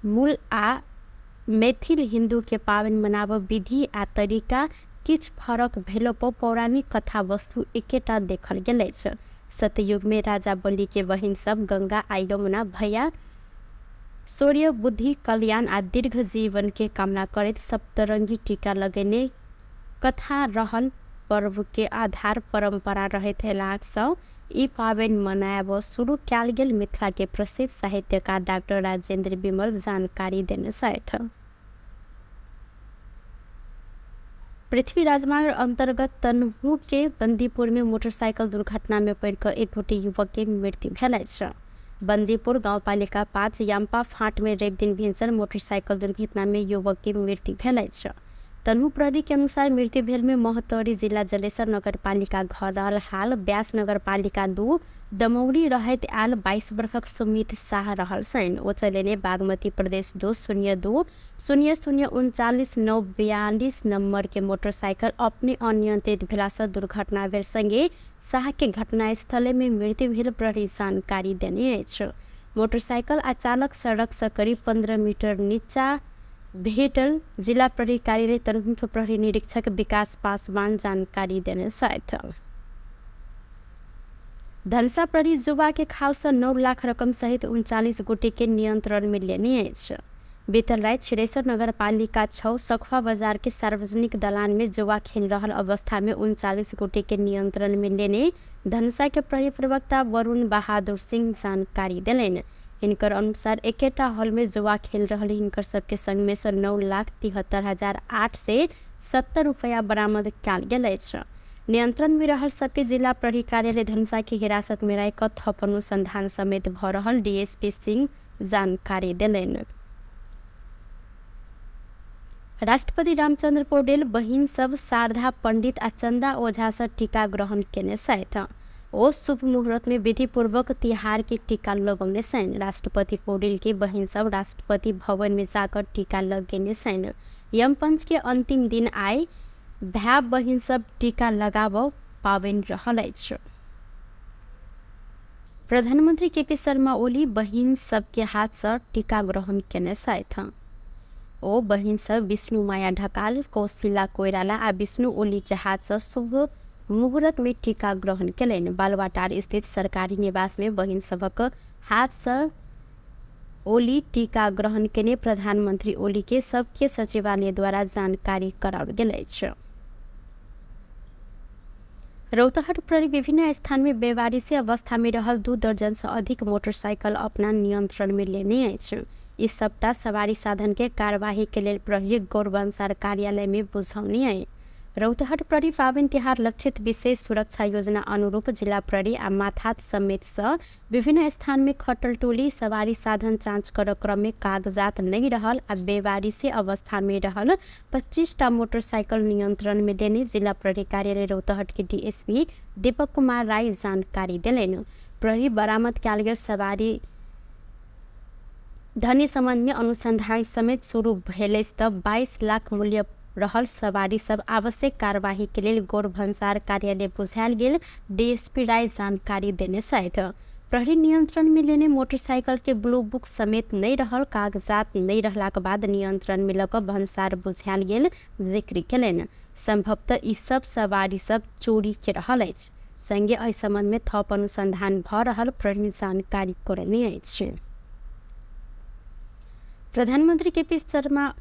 मूल आ मैथिल हिन्दू के पाबनि मनाबऽ विधि आ तरीका किछु फरक भेलो पर पौराणिक कथा वस्तु एकेटा देखल गेल अछि। सतयुग में राजा बलि के बहिन सब गंगा आ यमुना भैया शौर्य, बुद्धि, कल्याण आ दीर्घ जीवन के कामना करैत सप्तरंगी टीका लगेने कथा रहल पर्व के आधार परंपरा रहैत अयलाक सँ ई पाबनि मनायब शुरू कयल गेल मिथिला के प्रसिद्ध साहित्यकार डाक्टर राजेंद्र विमल जानकारी देने छथि। पृथ्वी राजमार्ग अंतर्गत तनहू के बंदीपुर में मोटरसाइकिल दुर्घटना में पड़ि कऽ एक गोटे युवक के मृत्यु भेल अछि। बंदीपुर गांवपालिका 5 याम्पा फांट में रवि दिन भिनसर मोटरसाइकिल दुर्घटना में युवक के मृत्यु भेल अछि। तनहू प्रहरी के अनुसार मृत्यु भेल में महोत्तरी जिला जलेसर नगरपालिका घर रहल हाल व्यास नगरपालिका 2 दमौरी रहैत आयल 22 वर्षक सुमित शाह रहल छनि। ओ चलेने बागमती प्रदेश 2 0 2 0 0 39 9 42 नंबर के मोटरसाइकिल अपने अनियंत्रित भेलासँ दुर्घटना भेल संगे शाह के घटनास्थले में मृत्यु भेल प्रहरी जानकारी देने अछि। मोटरसाइकिल आ चालक सड़क सँ करीब 15 मीटर नीचा भेटल जिला प्रहरी कार्यालय तनहुँके प्रहरी निरीक्षक विकास पासवान जानकारी देने छथि। धनुषा प्रहरी जुवा के खाल सँ 9 लाख रकम सहित 39 गोटे के नियंत्रण में लेने अछि। बीतल राति छिरेश्वर नगरपालिका 6 सखुआ बजार के सार्वजनिक दलान में जुआ खेल रहल अवस्था में 39 गोटे के नियंत्रण में लेने धनुषा के प्रहरी प्रवक्ता वरुण बहादुर सिंह जानकारी देलनि। हिनकर अनुसार एकेटा हॉल में जुआ खेल रहल हिनकर सबके संग में से 9,73,870 रुपया बरामद कयल गेल अछि। नियंत्रण में रहल सबके जिला प्रहरी कार्यालय धनुषा के हिरासत में राखि कऽ थप अनुसंधान समेत भऽ रहल डीएसपी सिंह जानकारी देलनि। राष्ट्रपति रामचंद्र पौडेल बहिन सब शारदा पंडित आ चंदा ओझा से टीका ग्रहण केने छथि। ओ शुभ मुहूर्त में विधिपूर्वक तिहार के टीका लगौने छनि। राष्ट्रपति पौडेल के बहिन सब राष्ट्रपति भवन में जाकर टीका लगेने छनि। यमपंच के अंतिम दिन आइ भाय बहिन सब टीका लगाबऽ पाबनि रहल अछि। प्रधानमंत्री के पी शर्मा ओली बहिन सबके हाथ से टीका ग्रहण केने छथि। ओ बहिन सब विष्णु माया ढकाल, कौशिला कोइराला आ विष्णु ओली के हाथ से शुभ मुहूर्त में टीका ग्रहण केलनि। बालुवाटार स्थित सरकारी निवास में बहिन सभक हाथ से ओली टीका ग्रहण केने प्रधानमंत्री ओली के सबके सचिवालय द्वारा जानकारी कराओल गेल अछि। रौतहट प्रहरी विभिन्न स्थान में बेवारिसी अवस्था में रहल 2 दर्जन से अधिक मोटरसाइकिल अपना नियंत्रण में लेने अछि। ई सबटा सवारी साधन के कार्यवाही के लेल प्रहरी गौरवंशार कार्यालय में बुझौनी अछि। रौतहट प्रहरी पाबनि तिहार लक्षित विशेष सुरक्षा योजना अनुरूप जिला प्रहरी आ माथात समेत सँ विभिन्न स्थान में खटल टोली सवारी साधन जाँच कर क्रम में कागजात नहीं रहल आ बेवारिसी अवस्था में रहल 25टा मोटरसाइकिल नियंत्रण में लेने जिला प्रहरी कार्यालय रौतहट के डीएसपी दीपक कुमार राय जानकारी देलनि। प्रहरी बरामद कयल गेल सवारी धनी संबंध में अनुसंधान समेत शुरू भेल अछि तऽ 22 लाख मूल्य रहल सवारी सब आवश्यक कार्यवाही के लेल गौर भन्सार कार्यालय बुझायल गेल डीएसपी राय जानकारी देने छथि। प्रहरी नियंत्रण में लेने मोटरसाइकिल के ब्लू बुक समेत नहीं रहल कागजात नहीं रहलाक बाद नियंत्रण में लऽ कऽ भन्सार बुझायल गेल जिक्र केलनि। संभवतः ई सब सवारी सब चोरी के रहल अछि। संगे एहि संबंध में थप अनुसंधान भऽ रहल प्रहरी जानकारी करौने अछि। प्रधानमंत्री के पी शर्मा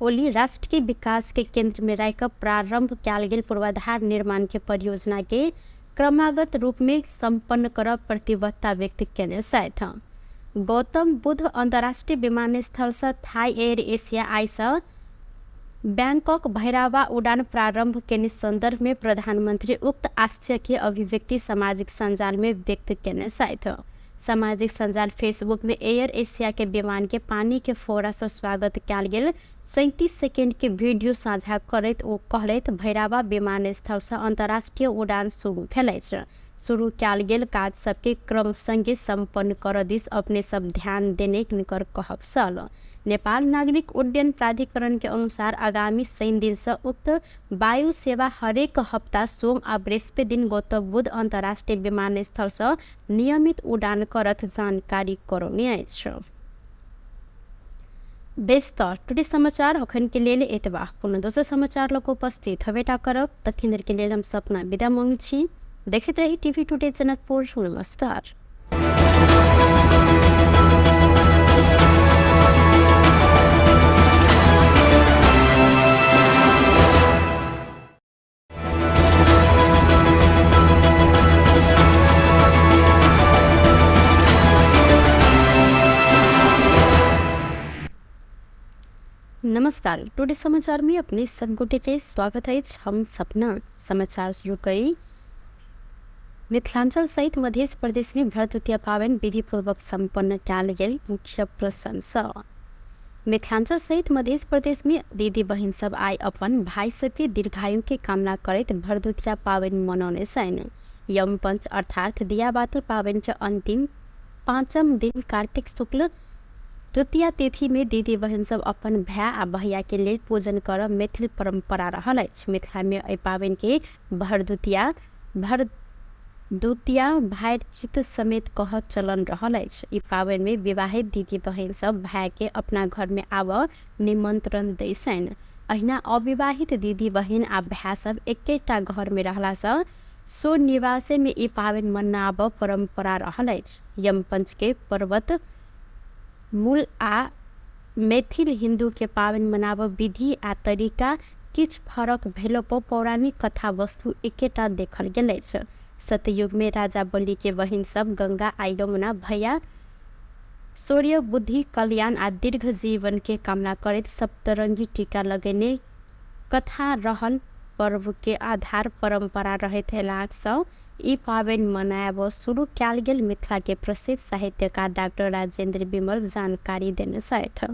ओली राष्ट्र के विकास के केंद्र में राखि प्रारंभ कयल गेल पूर्वाधार निर्माण के परियोजना के क्रमागत रूप में संपन्न करब प्रतिबद्धता व्यक्त केने छथि। गौतम बुद्ध अंतर्राष्ट्रीय विमानस्थल से थाई एयर एशिया आइ से बैंकॉक भैरावा उड़ान प्रारंभ केने संदर्भ में प्रधानमंत्री उक्त आशय के अभिव्यक्ति सामाजिक संजाल में व्यक्त केने छथि। सामाजिक संजाल फेसबुक में एयर एशिया के विमान के पानी के फोड़ा से स्वागत कयल गेल 37 सेकेंड के वीडियो साझा करैत ओ कहलथि भैरावा विमानस्थल से अंतर्राष्ट्रीय उड़ान शुरू भेल अछि। शुरू कयल गेल काज सबके क्रम संगे संपन्न करऽ दिस अपने सब ध्यान देने हिनकर कहब छल। नेपाल नागरिक उड्डयन प्राधिकरण के अनुसार आगामी शनि दिन से उक्त वायु सेवा हरेक हप्ता सोम आ बृहस्पति दिन गौतम बुद्ध अंतर्राष्ट्रीय विमानस्थल से नियमित उड़ान करत जानकारी करौने अछि। बेस तऽ टुडे समाचार अखन के लेल एतबा। कोनो दोसर समाचार लऽ कऽ उपस्थित हेबेटा करब। तखन धरि के लेल हम सपना विदा मांगै छी। देखैत रही टीवी टुडे जनकपुर। नमस्कार। नमस्कार, टुडे समाचार में अपने सब गोटे के स्वागत है। हम सपना समाचार शुरू करी। मिथिलांचल सहित मध्य प्रदेश में भरदुतिया पाबनि विधिपूर्वक संपन्न कयल गेल मुख्य प्रशंसा। मिथिलांचल सहित मध्य प्रदेश में दीदी बहिन सब आइ अपन भाई सबके दीर्घायु के कामना करैत भरदुतिया पाबनि मनौने छनि। यमपंच अर्थात दियाबाती पाबनि के अंतिम पाँचम दिन कार्तिक शुक्ल द्वितीया तिथि में दीदी बहिन सब अपन भाय आ भैया के लेल पूजन करब मैथिल परंपरा रहल अछि। मिथिला में एहि पाबनि के भरदुतिया भरदुतिया भाइचित समेत कहब चलन रहल अछि। ई पाबनि में विवाहित दीदी बहिन सब भाय के अपना घर में आबऽ निमंत्रण दै छनि। अहिना अविवाहित दीदी बहिन आ भाय सब एकेटा घर में रहला सँ सो निवासे में ई पाबनि मनाबऽ परंपरा रहल अछि। यमपंच के पर्वत मूल आ मैथिल हिन्दू के पाबनि मनाबऽ विधि आ तरीका किछ फरक भेलो पर पौराणिक कथा वस्तु एकेटा देखल गेल अछि। सतयुग में राजा बलि के बहिन सब गंगा आ यमुना भैया शौर्य, बुद्धि, कल्याण आ दीर्घ जीवन के कामना करैत सप्तरंगी टीका लगेने कथा रहल पर्व के आधार परंपरा रहैत अयलासँ ई पाबनि मनायब शुरू कयल गेल मिथिला के प्रसिद्ध साहित्यकार डाक्टर राजेंद्र विमल जानकारी देने छथि।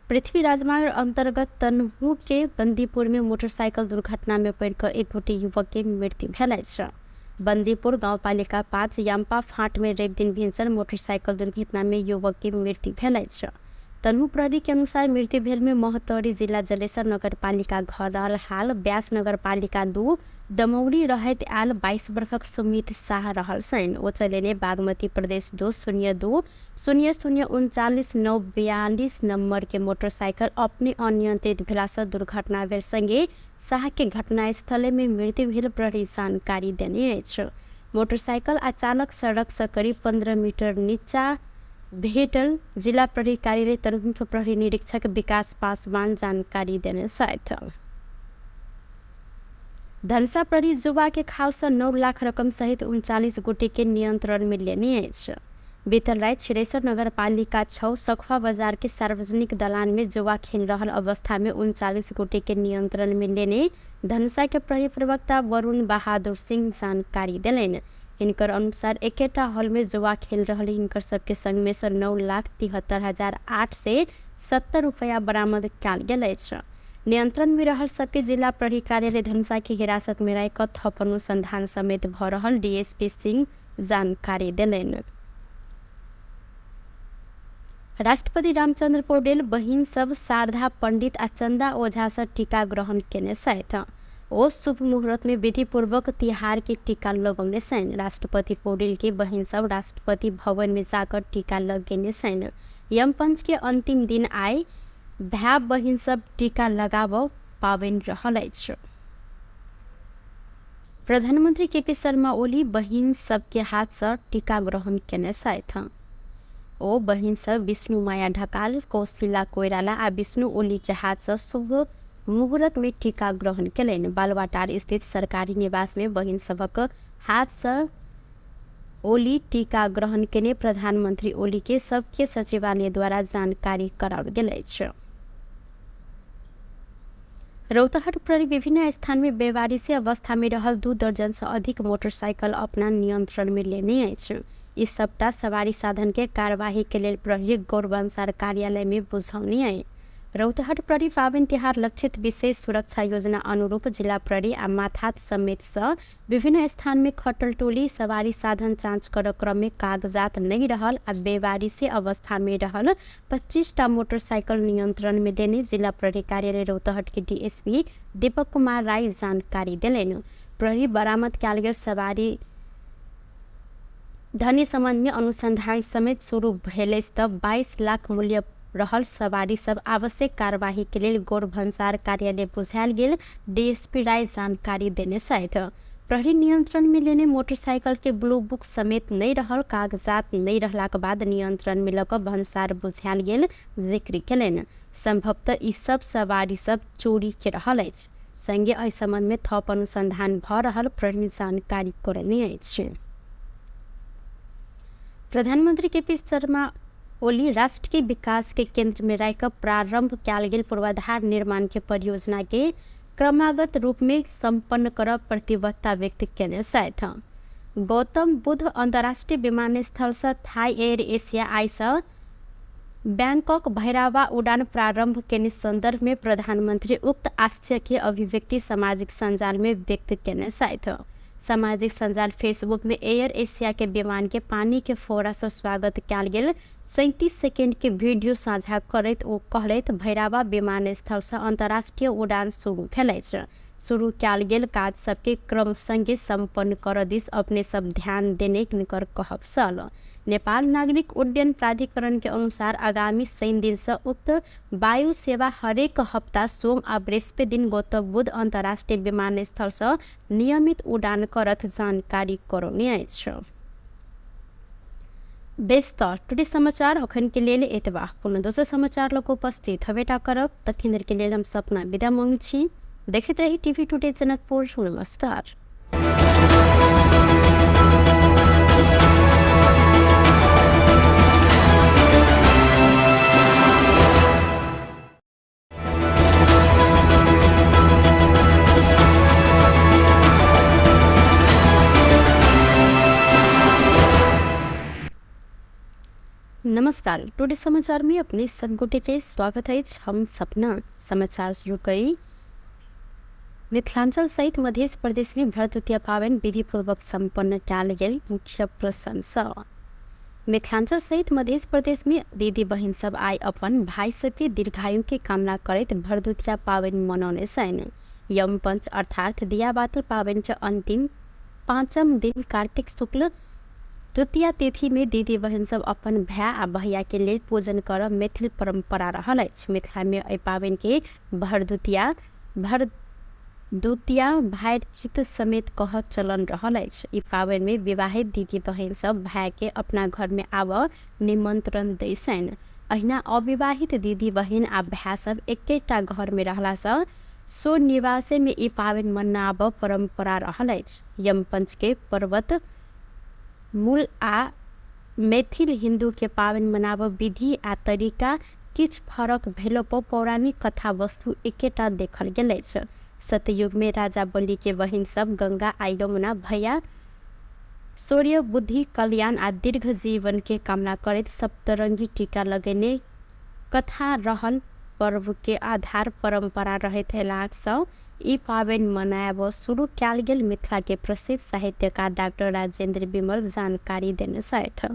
पृथ्वी राजमार्ग अंतर्गत तनहु के बंदीपुर में मोटरसाइकिल दुर्घटना में पड़ि कऽ एक गोटे युवक के मृत्यु भेल अछि। बंदीपुर गांवपालिका 5 याम्पा फाँट में रवि दिन भिनसर मोटरसाइकिल दुर्घटना में युवक के मृत्यु भेल अछि। तनहु प्रहरी के अनुसार मृत्यु भेल में महोत्तरी जिला जलेसर नगरपालिका घर रहल हाल व्यास नगरपालिका 2 दमौली रहैत आयल 22 वर्षक सुमित शाह रहल छनि। ओ चलेने बागमती प्रदेश 2 0 2 0 0 39 9 42 नंबर के मोटरसाइकिल अपने अनियंत्रित भेलासँ दुर्घटना भेल संगे शाह के घटनास्थले में मृत्यु भेल प्रहरी जानकारी देने अछि। मोटरसाइकिल आ चालक सड़क सँ करीब 15 मीटर नीचा भेटल जिला प्रहरी कार्यालय तनहुँके प्रहरी निरीक्षक विकास पासवान जानकारी देने छथि। धनुषा प्रहरी जुवा के खालसँ 9 लाख रकम सहित 39 गोटे के नियंत्रण में लेने अछि। बीतल राति छिरेश्वर नगरपालिका 6 सखुआ बाजार के सार्वजनिक दलान में जुआ खेल रहल अवस्था में 39 गोटे के नियंत्रण में लेने धनुषा के प्रहरी प्रवक्ता वरुण बहादुर सिंह जानकारी देलनि। हिनकर अनुसार एकेटा हॉल में जुआ खेल रहल हिनकर सबके संग में सँ 9,73,870 रुपया बरामद कयल गेल अछि। नियंत्रण में रहल सबके जिला प्रहरी कार्यालय धनुषा के हिरासत में राखि कऽ थप अनुसंधान समेत भऽ रहल डीएसपी सिंह जानकारी देलनि। राष्ट्रपति रामचंद्र पौडेल बहिन सब शारदा पंडित आ चंदा ओझा सँ टीका ग्रहण केने छथि। ओ शुभ मुहूर्त में विधिपूर्वक तिहार के टीका लगौने छनि। राष्ट्रपति पौडेल के बहिन सब राष्ट्रपति भवन में जाकर टीका लगेने छनि। यमपंच के अंतिम दिन आइ भाय बहिन सब टीका लगाबऽ पाबनि रहल अछि। प्रधानमंत्री केपी शर्मा ओली बहिन सबके हाथ सँ टीका ग्रहण केने छथि। ओ बहिन सब विष्णु माया ढकाल, कौशिला कोइराला आ विष्णु ओली के हाथ सँ शुभ मुहूर्त में टीका ग्रहण केलनि। बालुवाटार स्थित सरकारी निवास में बहिन सभक हाथ सँ ओली टीका ग्रहण केने प्रधानमंत्री ओली के सबके सचिवालय द्वारा जानकारी कराओल गेल अछि। रौतहट प्रहरी विभिन्न स्थान में बेवारिसी अवस्था में रहल 2 दर्जन सँ अधिक मोटरसाइकिल अपना नियंत्रण में लेने अछि। ई सबटा सवारी साधन के कार्यवाही के लेल प्रहरी गौरवंसार कार्यालय में बुझौनी अछि। रौतहट प्रहरी पाबनि तिहार लक्षित विशेष सुरक्षा योजना अनुरूप जिला प्रहरी आ माथात समेत सँ विभिन्न स्थान में खटल टोली सवारी साधन जाँच करऽ क्रम में कागजात नहि रहल आ बेवारिसी अवस्था में रहल 25 टा मोटरसाइकिल नियंत्रण में लेने जिला प्रहरी कार्यालय रौतहट के डीएसपी दीपक कुमार राय जानकारी देलनि। प्रहरी बरामद कयल गेल सवारी धनी संबंध में अनुसंधान समेत शुरू भेल अछि तऽ 22 लाख मूल्य रहल सवारी सब आवश्यक कार्यवाही के लेल गौर भन्सार कार्यालय बुझायल गेल डीएसपी राय जानकारी देने छथि। प्रहरी नियंत्रण में लेने मोटरसाइकिल के ब्लू बुक समेत नहि रहल कागजात नहि रहलाक बाद नियंत्रण में लऽ कऽ भन्सार बुझायल गेल जिक्र केलनि। संभवतः ई सब सवारी सब चोरी के रहल अछि। संगे एहि संबंध में थप अनुसंधान भऽ रहल प्रहरी जानकारी करौने अछि। प्रधानमंत्री केपी शर्मा ओली राष्ट्र के विकास के केंद्र में राखि कऽ प्रारंभ कयल गेल पूर्वाधार निर्माण के परियोजना के क्रमागत रूप में संपन्न करब प्रतिबद्धता व्यक्त केने छथि। गौतम बुद्ध अंतर्राष्ट्रीय विमानस्थल सँ थाई एयर एशिया आइ सँ बैंकॉक भैरावा उड़ान प्रारंभ केने संदर्भ में प्रधानमंत्री उक्त आशय के अभिव्यक्ति सामाजिक सञ्जाल में व्यक्त केने छथि। सामाजिक सञ्जाल फेसबुक में एयर एशिया के विमान के पानी के फोड़ा सँ स्वागत कयल गेल 37 सेकेंड के वीडियो साझा करैत ओ कहलथि, भैरावा विमानस्थल सँ अंतर्राष्ट्रीय उड़ान शुरू भेल अछि। शुरू कयल गेल काज सबके क्रम संगे संपन्न करऽ दिस अपने सब ध्यान देने हिनकर कहब छल। नेपाल नागरिक उड्डयन प्राधिकरण के अनुसार आगामी शनि दिन सँ उक्त वायु सेवा हरेक हप्ता सोम आ बृहस्पति दिन गौतम बुद्ध अंतर्राष्ट्रीय विमानस्थल सँ नियमित उड़ान करत जानकारी करौने अछि। बेस तऽ टुडे समाचार अखन के लेल एतबा। कोनो दोसर समाचार लऽ कऽ उपस्थित हेबेटा करब, तखन धरि के लेल हम सपना विदा मांगै छी। देखैत रही टीवी टुडे जनकपुर। नमस्कार। नमस्कार, टुडे समाचार में अपने सब गोटे के स्वागत अछि। हम सपना समाचार शुरू करी। मिथिलांचल सहित मध्य प्रदेश में भरदुतिया पाबनि विधिपूर्वक संपन्न कयल गेल। मुख्य प्रशंसा मिथिलांचल सहित मध्य प्रदेश में दीदी बहिन सब आइ अपन भाई सबके दीर्घायु के कामना करैत भरदुतिया पाबनि मनौने छनि। यमपंच अर्थात दियाबाती पाबनि के अंतिम पाँचम दिन कार्तिक शुक्ल द्वितीया तिथि में दीदी बहिन सब अपन भाय आ भैया के लेल पूजन करब मैथिल परंपरा रहल अछि। मिथिला में एहि पाबनि के भरदुतिया, भरदुतिया भाइचित समेत कहब चलन रहल अछि। ई पाबनि में विवाहित दीदी बहिन सब भाय के अपना घर में आबऽ निमंत्रण दै छनि। अहिना अविवाहित दीदी बहिन आ भाय सब एकेटा घर में रहला सँ स्वनिवासे में ई पाबनि मनाबऽ परंपरा रहल अछि। यमपंच के पर्वत मूल आ मैथिल हिन्दू के पाबनि मनाबऽ विधि आ तरीका किछु फरक भेलोपर पौराणिक कथा-वस्तु एकेटा देखल गेल अछि। सतयुगमे राजा बलिके बहिन सभ गंगा आ यमुना भैया शौर्य, बुद्धि, कल्याण आ दीर्घ जीवनके कामना करैत सप्तरंगी टीका लगेने कथा रहल पर्वके आधार परम्परा रहैत अएलासँ ई पाबनि मनाएब शुरू कएल गेल मिथिलाके प्रसिद्ध साहित्यकार डाक्टर राजेन्द्र विमल जानकारी देने छथि।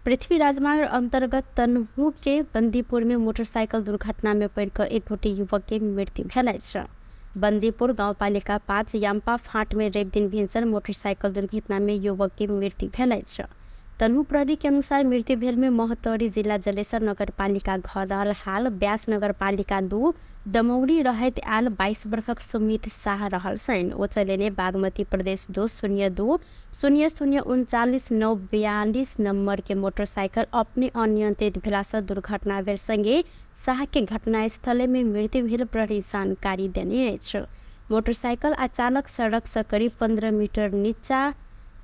पृथ्वी राजमार्ग अंतर्गत तनहू के बंदीपुर में मोटरसाइकिल दुर्घटना में पड़ि कऽ एक गोटे युवक के मृत्यु भेल अछि। बंदीपुर गांवपालिका 5 याम्पा फांट में रवि दिन भिनसर मोटरसाइकिल दुर्घटना में युवक के मृत्यु भेल अछि। तनहू प्रहरी के अनुसार मृत्यु भेल में महोत्तरी जिला जलेसर नगरपालिका घर रहल हाल व्यास नगरपालिका 2 दमौरी रहैत आयल 22 बरखक सुमित साह रहल छनि। ओ चलेने बागमती प्रदेश 2 0 2 0 0 39 9 42 नंबर के मोटरसाइकिल अपने अनियंत्रित भेलासँ दुर्घटना भेल संगे साह के घटनास्थले में मृत्यु भेल प्रहरी जानकारी देने अछि। मोटरसाइकिल आ चालक सड़क सँ करीब 15 मीटर नीचा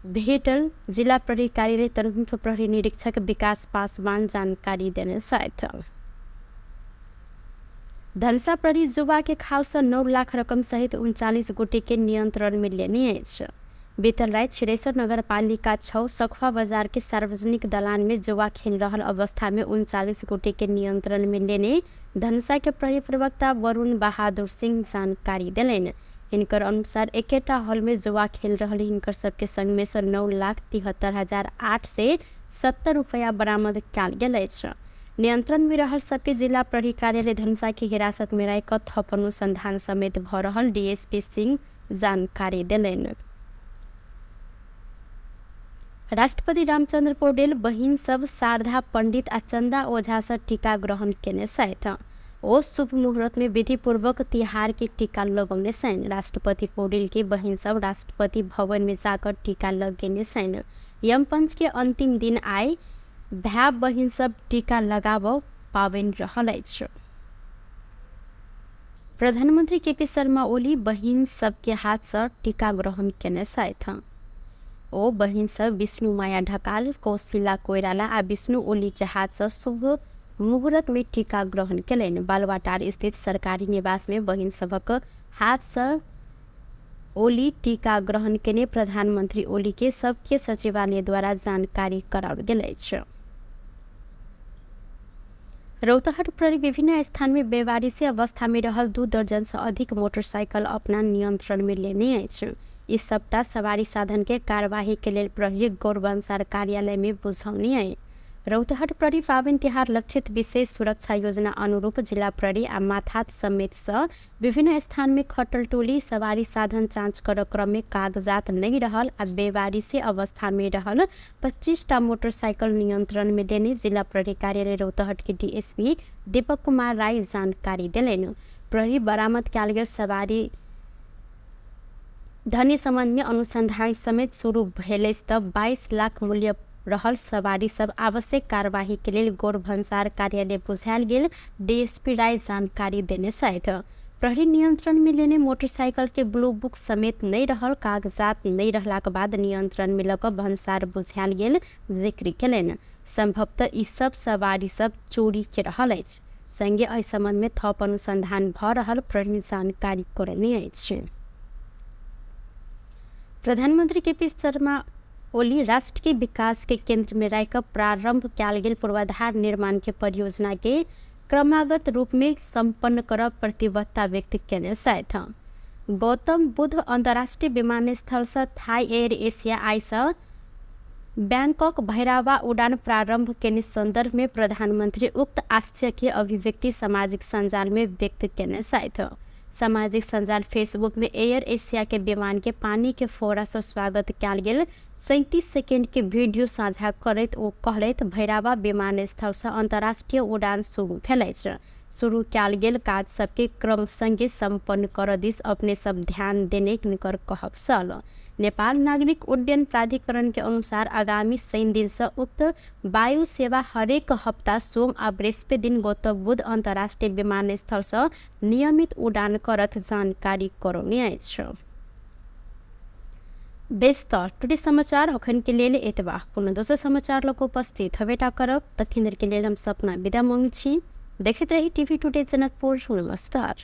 भेटल जिला प्रहरी कार्यालय तनहुँक प्रहरी निरीक्षक विकास पासवान जानकारी देने छथि। धनुषा प्रहरी जुवाके खालसँ 9 लाख रकम सहित 39 गोटेके नियन्त्रणमे लेने अछि। बीतल राति छिरेश्वर नगरपालिका 6 सखुआ बजारके सार्वजनिक दलानमे जुवा खेल रहल अवस्थामे 39 गोटेके नियन्त्रणमे लेने धनुषाके प्रहरी प्रवक्ता वरुण बहादुर सिंह जानकारी देलनि। हिनकर अनुसार एकेटा हॉलमे जुआ खेल रहल हिनकर सबके संगमे सँ 9,73,870 रुपैया बरामद कयल गेल अछि। नियंत्रणमे रहल सबके जिला प्रहरी कार्यालय धनुषाके हिरासतमे राखि कऽ थप अनुसंधान समेत भऽ रहल डीएसपी सिंह जानकारी देलनि। राष्ट्रपति रामचंद्र पौडेल बहिन सब शारदा पंडित आ चंदा ओझा सँ टीका ग्रहण केने छथि। ओ शुभ मुहूर्त में विधिपूर्वक तिहार के टीका लगौने छनि। राष्ट्रपति पौडेल के बहिन सब राष्ट्रपति भवन में जाकर टीका लगेने छनि। यमपंच के अंतिम दिन आइ भाय बहिन सब टीका लगाबऽ पाबनि रहल अछि। प्रधानमंत्री केपी शर्मा ओली बहिन सबके हाथ सँ टीका ग्रहण केने छथि। ओ बहिन सब विष्णु माया ढकाल, कौशिला कोइराला आ विष्णु ओली के हाथ सँ शुभ मुहूर्त में टीका ग्रहण केलनि। बालुवाटार स्थित सरकारी निवास में बहिन सभक हाथ सँ ओली टीका ग्रहण केने प्रधानमंत्री ओली के सबके सचिवालय द्वारा जानकारी कराओल गेल अछि। रौतहट प्रहरी विभिन्न स्थान में बेवारिसी अवस्था में रहल 2 दर्जन सँ अधिक मोटरसाइकिल अपना नियंत्रण में लेने अछि। ई सबटा सवारी साधन के कार्यवाही के लेल प्रहरी गौरवंसार कार्यालय में बुझौनी अछि। रौतहट प्रहरी पाबनि तिहार लक्षित विशेष सुरक्षा योजना अनुरूप जिला प्रहरी आ माथात समेत सँ विभिन्न स्थान में खटल टोली सवारी साधन जाँच करऽ क्रम में कागजात नहि रहल आ बेवारिसी अवस्था में रहल 25 टा मोटरसाइकिल नियंत्रण में लेने जिला प्रहरी कार्यालय रौतहट के डीएसपी दीपक कुमार राय जानकारी देलनि। प्रहरी बरामद कयल गेल सवारी धनी सम्बन्ध में अनुसंधान समेत शुरू भेल अछि तऽ 22 लाख मूल्य रहल सवारी सब आवश्यक कार्यवाही के लेल गौर भन्सार कार्यालय बुझायल गेल डीएसपी राय जानकारी देने छथि। प्रहरी नियंत्रण में लेने मोटरसाइकिल के ब्लू बुक समेत नहि रहल कागजात नहि रहलाक बाद नियंत्रण में लऽ कऽ भन्सार बुझायल गेल जिक्र केलनि। संभवतः ई सब सवारी सब चोरी के रहल अछि। संगे एहि संबंध में थप अनुसंधान भऽ रहल प्रहरी जानकारी करौने अछि। प्रधानमंत्री के पी शर्मा ओली राष्ट्र के विकास के केंद्र में राखि कऽ प्रारंभ कयल गेल पूर्वाधार निर्माण के परियोजना के क्रमागत रूप में संपन्न करब प्रतिबद्धता व्यक्त केने छथि। गौतम बुद्ध अंतर्राष्ट्रीय विमानस्थल सँ थाई एयर एशिया आइ सँ बैंकॉक भैरावा उड़ान प्रारंभ केने संदर्भ में प्रधानमंत्री उक्त आशय के अभिव्यक्ति सामाजिक सञ्जाल में व्यक्त केने छथि। सामाजिक सञ्जाल फेसबुक में एयर एशिया के विमान के पानी के फोड़ा सँ स्वागत कयल गेल 37 सेकेंड के वीडियो साझा करैत ओ कहलथि, भैरावा विमानस्थल सँ अंतर्राष्ट्रीय उड़ान शुरू भेल अछि। शुरू कयल गेल काज सबके क्रम संगे सम्पन्न करऽ दिस अपने सब ध्यान देने हिनकर कहब छल। नेपाल नागरिक उड्डयन प्राधिकरण के अनुसार आगामी शनि दिन सँ उक्त वायु सेवा हरेक हप्ता सोम आ बृहस्पति दिन गौतम बुद्ध अंतर्राष्ट्रीय विमानस्थल सँ नियमित उडान करत जानकारी करौने अछि। बेस तऽ टुडे समाचार अखन के लेल एतबा। कोनो दोसर समाचार लऽ कऽ उपस्थित हबेटा करब। तखन धरि के लेल हम सपना विदा मांगै छी। देखैत रही टीवी टुडे जनकपुर। नमस्कार।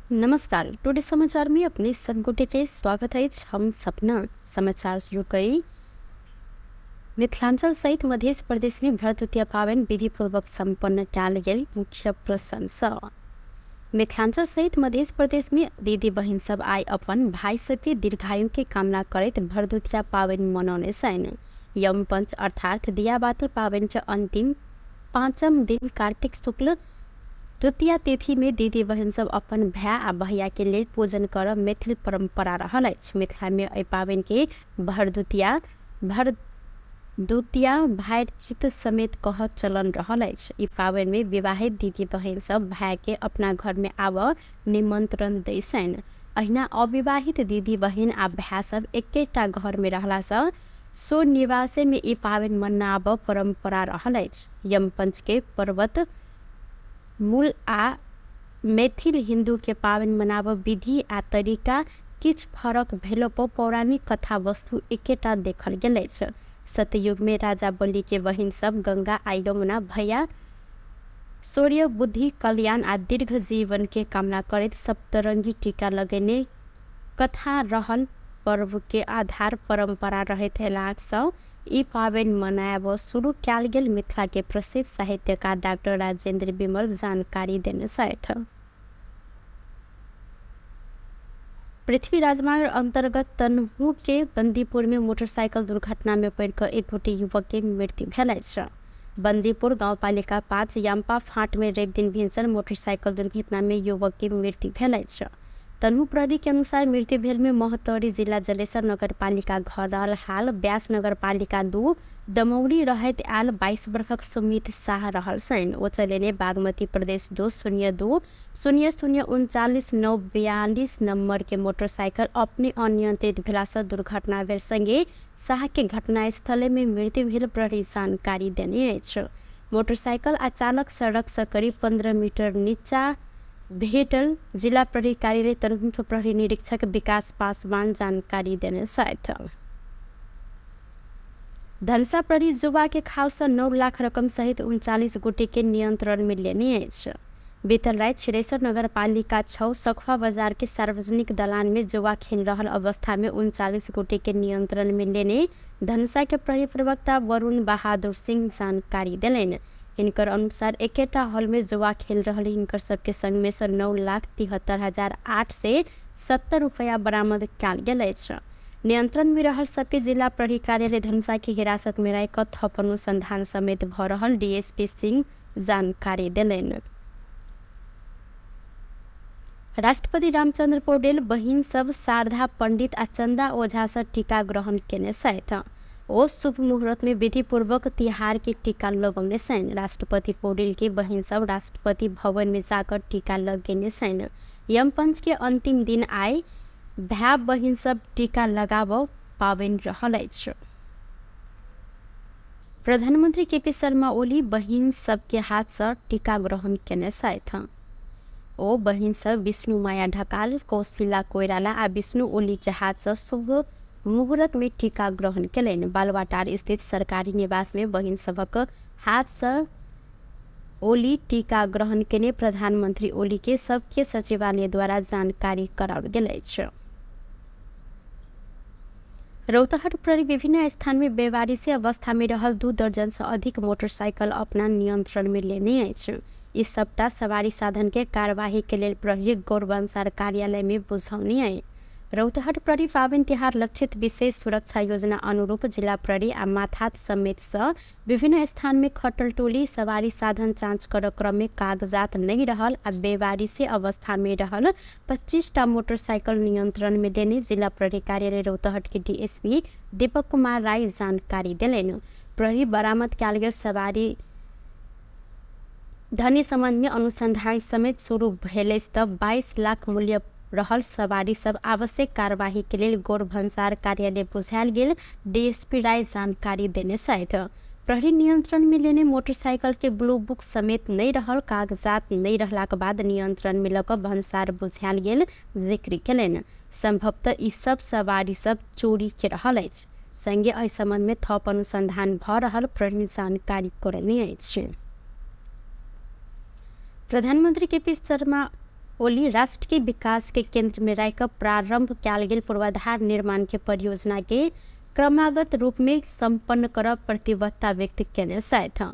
नमस्कार, टुडे समाचार में अपने सब गोटे के स्वागत अछि। हम सपना समाचार शुरू करी। मिथिलांचल सहित मध्य प्रदेश में भरदुतिया पाबनि विधिपूर्वक संपन्न कयल गेल मुख्य प्रसन्न। मिथिलांचल सहित मध्य प्रदेश में दीदी बहिन सब आइ अपन भाई सबके दीर्घायु के कामना करैत भरदुतिया पाबनि मनौने छनि। यमपंच अर्थात दियाबाती पाबनि के अंतिम पाँचम दिन कार्तिक शुक्ल द्वितीया तिथि में दीदी बहिन सब अपन भाय आ भैया के लेल पूजन करब मैथिल परंपरा रहल अछि। मिथिला में एहि पाबनि के भरदुतिया भरदुतिया भाइचित समेत कहब चलन रहल अछि। ई पाबनि में विवाहित दीदी बहिन सब भाय के अपना घर में आबऽ निमंत्रण दै छनि। अहिना अविवाहित दीदी बहिन आ भाय सब एकेटा घर में रहला सँ सो निवासे में ई पाबनि मनाबऽ परंपरा रहल अछि। यमपंच के पर्वत मूल आ मैथिल हिन्दू के पाबनि मनाबऽ विधि आ तरीका किछु फरक भेलो पर पौराणिक कथा वस्तु एकेटा देखल गेल अछि। सतयुग में राजा बलि के बहिन सब गंगा आ यमुना भैया शौर्य, बुद्धि, कल्याण आ दीर्घ जीवन के कामना करैत सप्तरंगी टीका लगेने कथा रहल पर्व के आधार परंपरा रहैत अयलाक सँ ई पाबनि मनायब शुरू कयल गेल मिथिला के प्रसिद्ध साहित्यकार डाक्टर राजेंद्र विमल जानकारी देने छथि। पृथ्वी राजमार्ग अंतर्गत तनहू के बंदीपुर में मोटरसाइकिल दुर्घटना में पड़ि कऽ एक गोटे युवक के मृत्यु भेल अछि। बंदीपुर गांवपालिका 5 याम्पा फांट में रवि दिन भिनसर मोटरसाइकिल दुर्घटना में युवक के मृत्यु भेल अछि। तनहू प्रहरी के अनुसार मृत्यु भेल में महोत्तरी जिला जलेसर नगरपालिका घर रहल हाल व्यास नगरपालिका 2 दमौरी रहैत आयल 22 वर्षक सुमित शाह रहल छनि। ओ चलेने बागमती प्रदेश 2 0 2 0 0 39 9 42 नंबर के मोटरसाइकिल अपने अनियंत्रित भेला सँ दुर्घटना भेल संगे शाह के घटनास्थले में मृत्यु भेल प्रहरी जानकारी देने अछि। मोटरसाइकिल आ चालक सड़क सँ करीब 15 मीटर नीचा भेटल जिला प्रहरी कार्यालय तनहुँके प्रहरी निरीक्षक विकास पासवान जानकारी देने छथि। धनुषा प्रहरी जुवा के खाल सँ 9 लाख रकम सहित 39 गोटे के नियंत्रण में लेने अछि। बीतल राति छिरेश्वर नगरपालिका 6 सखुआ बाजार के सार्वजनिक दलान में जुआ खेल रहल अवस्था में 39 गोटे के नियंत्रण में लेने धनुषा के प्रहरी प्रवक्ता वरुण बहादुर सिंह जानकारी देलनि। हिनकर अनुसार एकेटा हॉल में जुआ खेल रहल हिनकर सबके संग में सँ 9,73,870 रुपया बरामद कयल गेल अछि। नियंत्रण में रहल सबके जिला प्रहरी कार्यालय धनुषा के हिरासत में राखि कऽ थप अनुसंधान समेत भऽ रहल डीएसपी सिंह जानकारी देलनि। राष्ट्रपति रामचन्द्र पौडेल बहिन सब शारदा पंडित आ चंदा ओझा से टीका ग्रहण केने छथि। ओ शुभ मुहूर्त में विधिपूर्वक तिहार के टीका लगौने छनि। राष्ट्रपति पौडेल के बहिन सब राष्ट्रपति भवन में जाकर टीका लगेने छनि। यमपंच के अंतिम दिन आइ भाय बहिन सब टीका लगाबऽ पाबनि रहल अछि। प्रधानमंत्री केपी शर्मा ओली बहिन सबके हाथ से टीका ग्रहण केने छथि। ओ बहिन सब विष्णु माया ढकाल, कौशिला कोइराला आ विष्णु ओली के हाथ से शुभ मुहूर्त में टीका ग्रहण केलनि। बालवाटार स्थित सरकारी निवास में बहिन सभक हाथ से ओली टीका ग्रहण केने प्रधानमंत्री ओली के सबके सचिवालय द्वारा जानकारी कराओल गेल अछि। रौतहट प्रहरी विभिन्न स्थान में बेवारिसी अवस्था में रहल 2 दर्जन से अधिक मोटरसाइकिल अपना नियंत्रण में लेने अछि। ई सबटा सवारी साधन के कार्यवाही के लेल प्रहरी गौरवंसार कार्यालय में बुझौनी अछि। रौतहट प्रहरी पाबनि तिहार लक्षित विशेष सुरक्षा योजना अनुरूप जिला प्रहरी आ माथात समेत सँ विभिन्न स्थान में खटल टोली सवारी साधन जाँच कर क्रम में कागजात नहीं रहल आ बेवारिसी अवस्था में रहल 25 टा मोटरसाइकिल नियंत्रण में लेने जिला प्रहरी कार्यालय रौतहट के डीएसपी दीपक कुमार राय जानकारी देलनि। प्रहरी बरामद कयल गेल सवारी धनी संबंध में अनुसंधान समेत शुरू भेल अछि तऽ 22 लाख मूल्य रहल सवारी सब आवश्यक कार्यवाही के लेल गौर भन्सार कार्यालय बुझायल गेल डीएसपी राय जानकारी देने छथि। प्रहरी नियंत्रण में लेने मोटरसाइकिल के ब्लू बुक समेत नहीं रहल कागजात नहीं रहलाक बाद नियंत्रण में लऽ कऽ भन्सार बुझायल गेल जिक्र केलनि। संभवतः ई सब सवारी सब चोरी के रहल अछि। संगे एहि संबंध में थप अनुसंधान भऽ रहल प्रहरी जानकारी करौने अछि। प्रधानमंत्री केपी शर्मा ओली राष्ट्र के विकास के केंद्र में राखि कऽ प्रारंभ कयल गेल पूर्वाधार निर्माण के परियोजना के क्रमागत रूप में संपन्न करब प्रतिबद्धता व्यक्त केने छथि।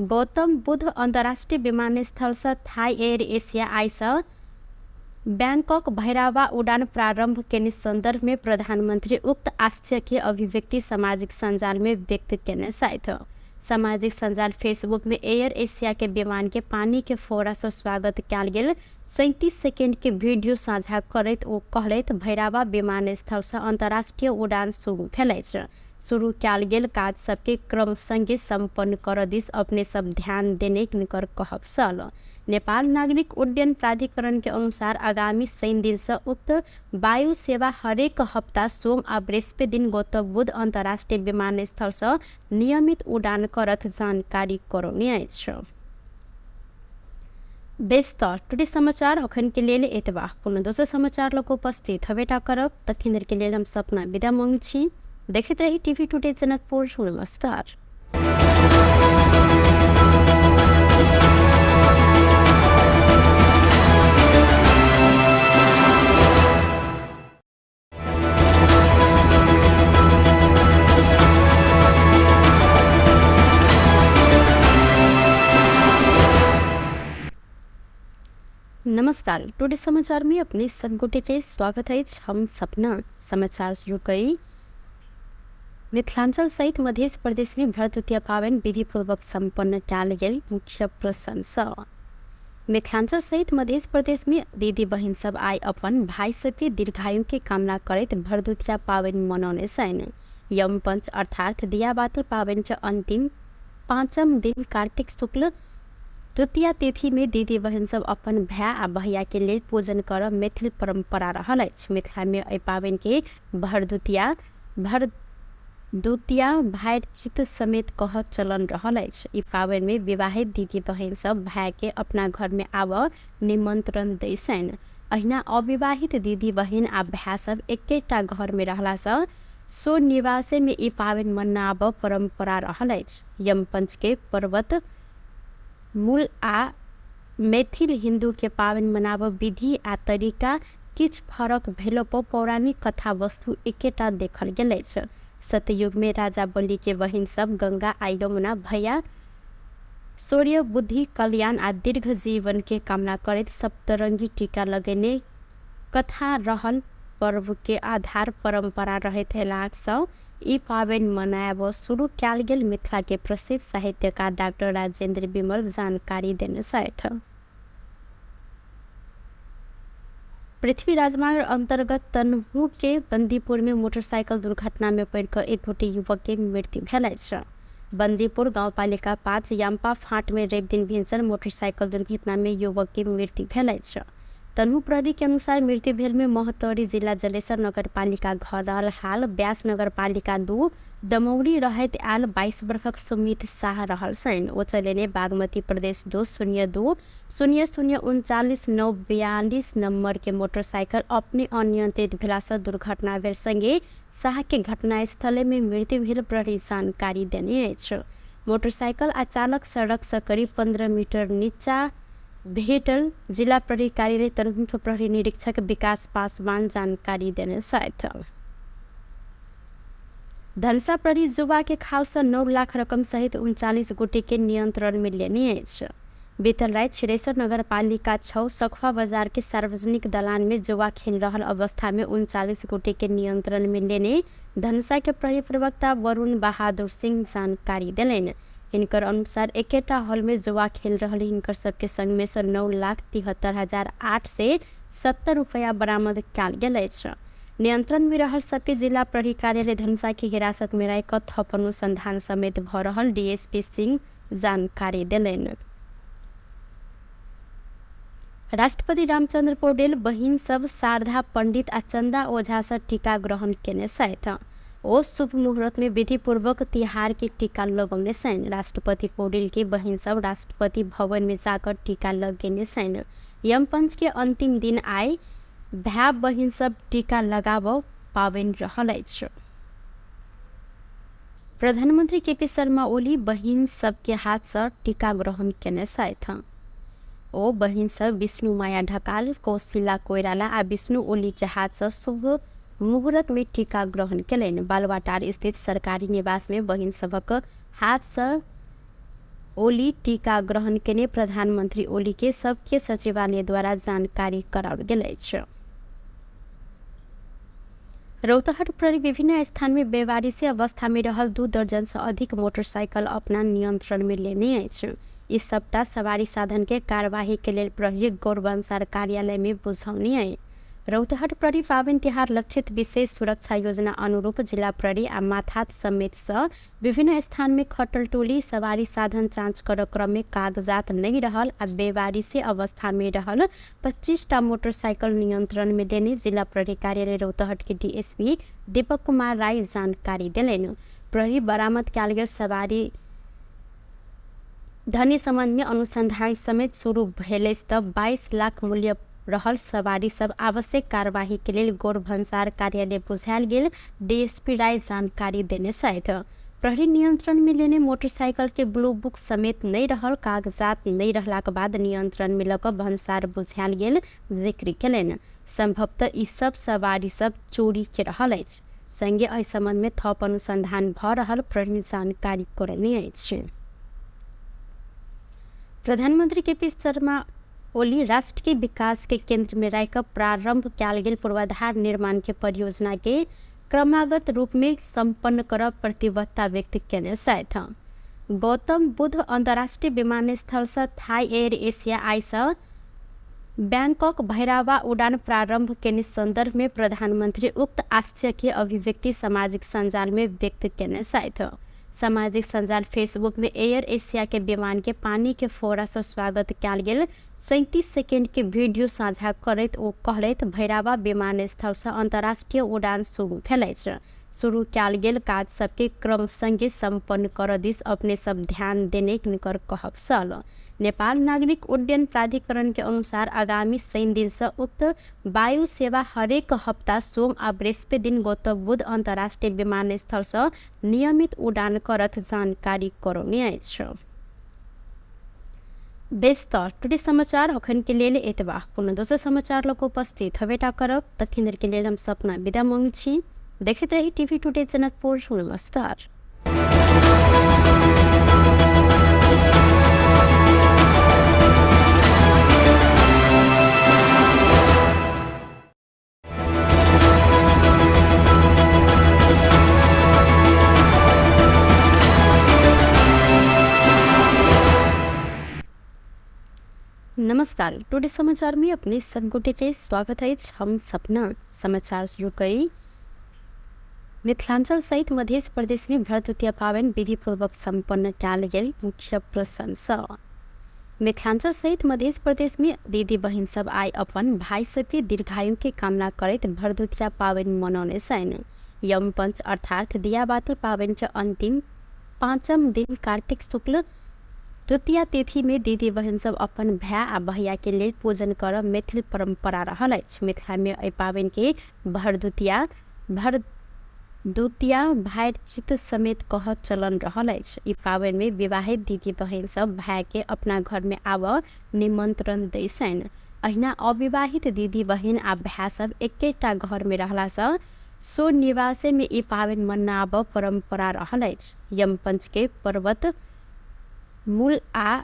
गौतम बुद्ध अंतर्राष्ट्रीय विमानस्थल से थाई एयर एशिया आइ से बैंकॉक भैरावा उड़ान प्रारंभ केने संदर्भ में प्रधानमंत्री उक्त आशय के अभिव्यक्ति सामाजिक संजाल में व्यक्त केने छथि। सामाजिक संजाल फेसबुक में एयर एशिया के विमान के पानी के फोड़ा से स्वागत कयल गेल 37 सेकेंड के वीडियो साझा करैत ओ कहलथि, भैरावा विमानस्थल से अंतर्राष्ट्रीय उड़ान शुरू भेल अछि। शुरू कयल गेल काज सबके क्रम संगे संपन्न करऽ दिस अपने सब ध्यान देने हिनकर कहब छल। नेपाल नागरिक उड्डयन प्राधिकरण के अनुसार आगामी शनि दिन से उक्त वायु सेवा हरेक हप्ता सोम आ बृहस्पति दिन गौतम बुद्ध अंतर्राष्ट्रीय विमानस्थल से नियमित उड़ान करत जानकारी करौने अछि। बेस तऽ टुडे समाचार अखन के लेल एतबा। कोनो दोसर समाचार लऽ कऽ उपस्थित हबेटा करब। तखन धरि के लेल हम सपना विदा मांगै छी। देखैत रही टीवी टुडे जनकपुर। नमस्कार। नमस्कार, टुडे समाचार में अपने सब गोटे के स्वागत है। हम सपना समाचार शुरू करी। मिथिलांचल सहित मध्य प्रदेश में भरदुतिया पाबनि विधिपूर्वक संपन्न कयल गेल मुख्य प्रसन्न। मिथिलांचल सहित मध्य प्रदेश में दीदी बहिन सब आइ अपन भाई सबके दीर्घायु के कामना करैत भरदुतिया पाबनि मनौने छनि। यमपंच अर्थात दियाबाती पाबनि के अंतिम पाँचम दिन कार्तिक शुक्ल द्वितीया तिथि में दीदी बहिन सब अपन भाय आ भैया के लेल पूजन करब मैथिल परंपरा रहल अछि। मिथिला में एहि पाबनि के भरदुतिया भरदुतिया भातृत्व समेत कहब चलन रहल अछि। ई पाबनि में विवाहित दीदी बहिन सब भाय के अपना घर में आबऽ निमंत्रण दै छनि। अहिना अविवाहित दीदी बहिन आ भाय सब एकेटा घर में रहला सँ सो निवासे में ई पाबनि मनाबऽ परंपरा रहल अछि। यमपंच के पर्वत मूल आ मैथिल हिन्दू के पाबनि मनाबऽ विधि आ तरीका किछु फरक भेलो पर पौराणिक कथा वस्तु एकेटा देखल गेल अछि। सतयुग में राजा बलि के बहिन सब गंगा आ यमुना भैया शौर्य, बुद्धि, कल्याण आ दीर्घ जीवन के कामना करैत सप्तरंगी टीका लगेने कथा रहल पर्व के आधार परंपरा रहैत अयलाक सँ ई पाबनि मनायब शुरू कयल गेल मिथिला के प्रसिद्ध साहित्यकार डाक्टर राजेंद्र विमल जानकारी देने छथि। पृथ्वी राजमार्ग अंतर्गत तनहु के बंदीपुर में मोटरसाइकिल दुर्घटना में पड़ि कऽ एक गोटे युवक के मृत्यु भेल अछि। बंदीपुर गाउँपालिका 5 याम्पा फाँट में रवि दिन भिनसर मोटरसाइकिल दुर्घटना में युवक के मृत्यु भेल अछि। तनहु प्रहरी के अनुसार मृत्यु भेल में महोत्तरी जिला जलेसर नगरपालिका घर रहल हाल व्यास नगरपालिका 2 दमौली रहैत आयल 22 वर्षक सुमित शाह रहल छनि। ओ चलेने बागमती प्रदेश 2 02 0 0 39 9 42 नंबर के मोटरसाइकिल अपने अनियंत्रित भेलासँ दुर्घटना भेल संगे शाह के घटनास्थले में मृत्यु भेल प्रहरी जानकारी देने अछि। मोटरसाइकिल आ चालक सड़क से करीब 15 मीटर नीचा भेटल जिला प्रहरी कार्यालय तनहुँ प्रहरी निरीक्षक विकास पासवान जानकारी देने छथि। धनुषा प्रहरी जुवा के खाल से 9 लाख रकम सहित 39 गोटे के नियंत्रण में लेने अछि। बीतल राति छिरेश्वर नगरपालिका 6 सखुआ बाजार के सार्वजनिक दलान में जुआ खेल रहल अवस्था में 39 गोटे के नियंत्रण में लेने धनुषा के प्रहरी प्रवक्ता वरुण बहादुर सिंह जानकारी देलनि। हिनकर अनुसार एकेटा हॉल में जुआ खेल रहल हिनकर सबके संग में से 9,73,870 रुपया बरामद कयल गेल अछि। नियंत्रण में रहल सबके जिला प्रहरी कार्यालय धनुषा के हिरासत में राखि कऽ थप अनुसंधान समेत भऽ रहल डीएसपी सिंह जानकारी देलनि। राष्ट्रपति रामचंद्र पौडेल बहिन सब शारदा पंडित आ चंदा ओझा से टीका ग्रहण केने छथि। ओ शुभ मुहूर्त में विधिपूर्वक तिहार के टीका लगौने छनि। राष्ट्रपति पौडेल के बहिन सब राष्ट्रपति भवन में जाकर टीका लगेने छनि। यमपंच के अंतिम दिन आइ भाय बहिन सब टीका लगाबऽ पाबनि रहल अछि। प्रधानमंत्री केपी शर्मा ओली बहिन सबके हाथ से टीका ग्रहण केने छथि। ओ बहिन सब विष्णु माया ढकाल, कौशिला कोइराला आ विष्णु ओली के हाथ से शुभ मुहूर्त में टीका ग्रहण केलनि। बालवाटार स्थित सरकारी निवास में बहिन सबक हाथ से ओली टीका ग्रहण केने प्रधानमंत्री ओली के सबके सचिवालय द्वारा जानकारी कराओल गेल अछि। रौतहट प्रहरी विभिन्न स्थान में बेवारिसी अवस्था में रहल 2 दर्जन से अधिक मोटरसाइकिल अपना नियंत्रण में लेने अछि। ई सबटा सवारी साधन के कार्यवाही के लेल प्रहरी गौरवंसार कार्यालय में बुझौनी अछि। रौतहट प्रहरी पाबनि तिहार लक्षित विशेष सुरक्षा योजना अनुरूप जिला प्रहरी आ माथात समेत सँ विभिन्न स्थान में खटल टोली सवारी साधन जाँच कर क्रम में कागजात नहीं रहल आ बेवारिसी अवस्था में रहल 25टा मोटरसाइकिल नियंत्रण में लेने जिला प्रहरी कार्यालय रौतहट के डीएसपी दीपक कुमार राय जानकारी देलनि। प्रहरी बरामद कयल गेल सवारी धनी संबंध में अनुसंधान समेत शुरू भेल अछि तऽ 22 लाख मूल्य रहल सवारी सब आवश्यक कार्यवाही के लेल गौर भन्सार कार्यालय बुझायल गेल डीएसपी राय जानकारी देने छथि। प्रहरी नियंत्रण में लेने मोटरसाइकिल के ब्लू बुक समेत नहीं रहल कागजात नहीं रहलाक बाद नियंत्रण में लऽ कऽ भन्सार बुझायल गेल जिक्र केलनि। संभवतः ई सब सवारी सब चोरी के रहल अछि। संगे एहि संबंध में थप अनुसंधान भऽ रहल प्रहरी जानकारी करौने अछि। प्रधानमंत्री केपी शर्मा ओली राष्ट्र के विकास के केंद्र में राखि कऽ प्रारंभ कयल गेल पूर्वाधार निर्माण के परियोजना के क्रमागत रूप में संपन्न करब प्रतिबद्धता व्यक्त केने छथि। गौतम बुद्ध अंतर्राष्ट्रीय विमानस्थल से थाई एयर एशिया आइ से बैंकॉक भैरावा उड़ान प्रारंभ केने संदर्भ में प्रधानमंत्री उक्त आशय के अभिव्यक्ति सामाजिक संजाल में व्यक्त केने छथि। सामाजिक संजाल फेसबुक में एयर एशिया के विमान के पानी के फोड़ा से स्वागत कयल गेल 37 सेकेंड के वीडियो साझा करैत ओ कहलथि भैरावा विमानस्थल से अंतर्राष्ट्रीय उड़ान शुरू भेल अछि। शुरू कयल गेल काज सबके क्रम संगे संपन्न करऽ दिस अपने सब ध्यान देने हिनकर कहब छल। नेपाल नागरिक उड्डयन प्राधिकरण के अनुसार आगामी शनि दिन से उक्त वायु सेवा हरेक हप्ता सोम आ बृहस्पति दिन गौतम बुद्ध अंतर्राष्ट्रीय विमानस्थल से नियमित उड़ान करत जानकारी करौने अछि। बेस तऽ टुडे समाचार अखन के लेल एतबा। कोनो दोसर समाचार लऽ कऽ उपस्थित हेबेटा करब। तखन धरि के लेल हम सपना विदा मांगै छी। देखैत रही टीवी टुडे जनकपुर। नमस्कार। नमस्कार। नमस्कार, टुडे समाचार में अपने सब गोटे के स्वागत है। हम सपना समाचार शुरू करी। मिथिलांचल सहित मध्य प्रदेश में भरदुतिया पावन विधिपूर्वक सम्पन्न कयल गेल मुख्य प्रशंसा। मिथिलांचल सहित मध्य प्रदेश में दीदी बहिन सब आइ अपन भाई सबके दीर्घायु के कामना करैत भरदुतिया पावन मनौने छनि। यमपंच अर्थात दियाबाती पावन के अंतिम पाँचम दिन कार्तिक शुक्ल द्वितीया तिथि में दीदी बहिन सब अपन भाई आ भैया के लेल पूजन कर मैथिल परंपरा रहल अछि। मिथिला में एहि पावन के भरदुतिया भातृत्व समेत कह चलन रहल अछि। ई पावन में विवाहित दीदी बहिन सब भाई के अपना घर में आब निमंत्रण दै छनि। अहिना अविवाहित दीदी बहिन आ भाई सब एकेटा घर में रहला से सो निवासे में ई पावन मनाब परंपरा रहल अछि। यमपंच के पर्वत मूल आ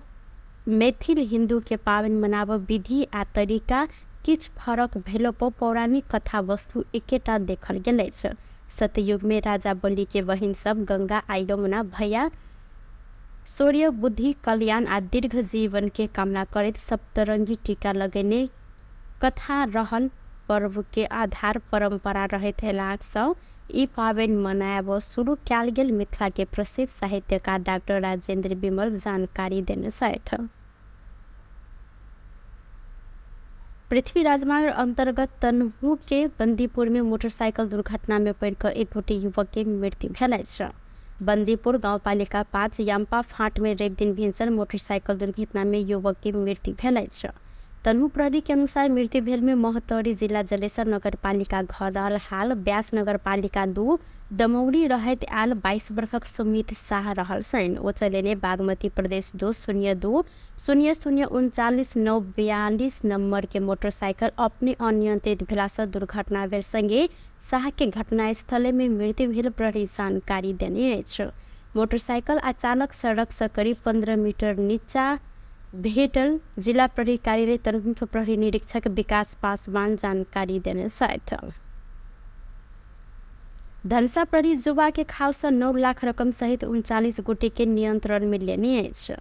मैथिल हिंदू के पावन मनाब विधि आ तरीका किछु फरक भेलो पर पौराणिक कथा वस्तु एकेटा देखल गेल अछि। सतयुग में राजा बलि के बहिन सब गंगा आ यमुना भैया शौर्य बुद्धि कल्याण आ दीर्घ जीवन के कामना करैत सप्तरंगी टीका लगेने कथा रहल पर्व के आधार परंपरा रहैत सँ ई पाबनि मनायब शुरू कयल गेल मिथिला के प्रसिद्ध साहित्यकार डॉक्टर राजेंद्र विमल जानकारी देने छथि। पृथ्वी राजमार्ग अंतर्गत तनहु के बंदीपुर में मोटरसाइकिल दुर्घटना में पड़िकऽ एक गोटे युवक के मृत्यु भेल अछि। बंदीपुर गाउँपालिका 5 याम्पा फाँट में रवि दिन भिनसर मोटरसाइकिल दुर्घटना में युवक के मृत्यु भेल अछि। तनहु प्रहरी के अनुसार मृत्यु भेल में महोत्तरी जिला जलेसर नगरपालिका घर रहल हाल व्यास नगरपालिका 2 दमौरी रहैत आयल 22 वर्षक सुमित शाह रहल छनि। ओ चलेने बागमती प्रदेश 2 02 00 39 9 42 नंबर के मोटरसाइकिल अपने अनियंत्रित भेलासँ दुर्घटना भेल संगे शाह के घटनास्थले में मृत्यु भेल प्रहरी जानकारी देने अछि। मोटरसाइकिल आ चालक सड़क से करीब 15 मीटर नीचा भेटल जिला प्रहरी कार्यालय तनहुँ प्रहरी निरीक्षक विकास पासवान जानकारी देने छथि। धनुषा प्रहरी जुवा के खाल से 9 लाख रकम सहित 39 गोटे के नियंत्रण में लेने अछि।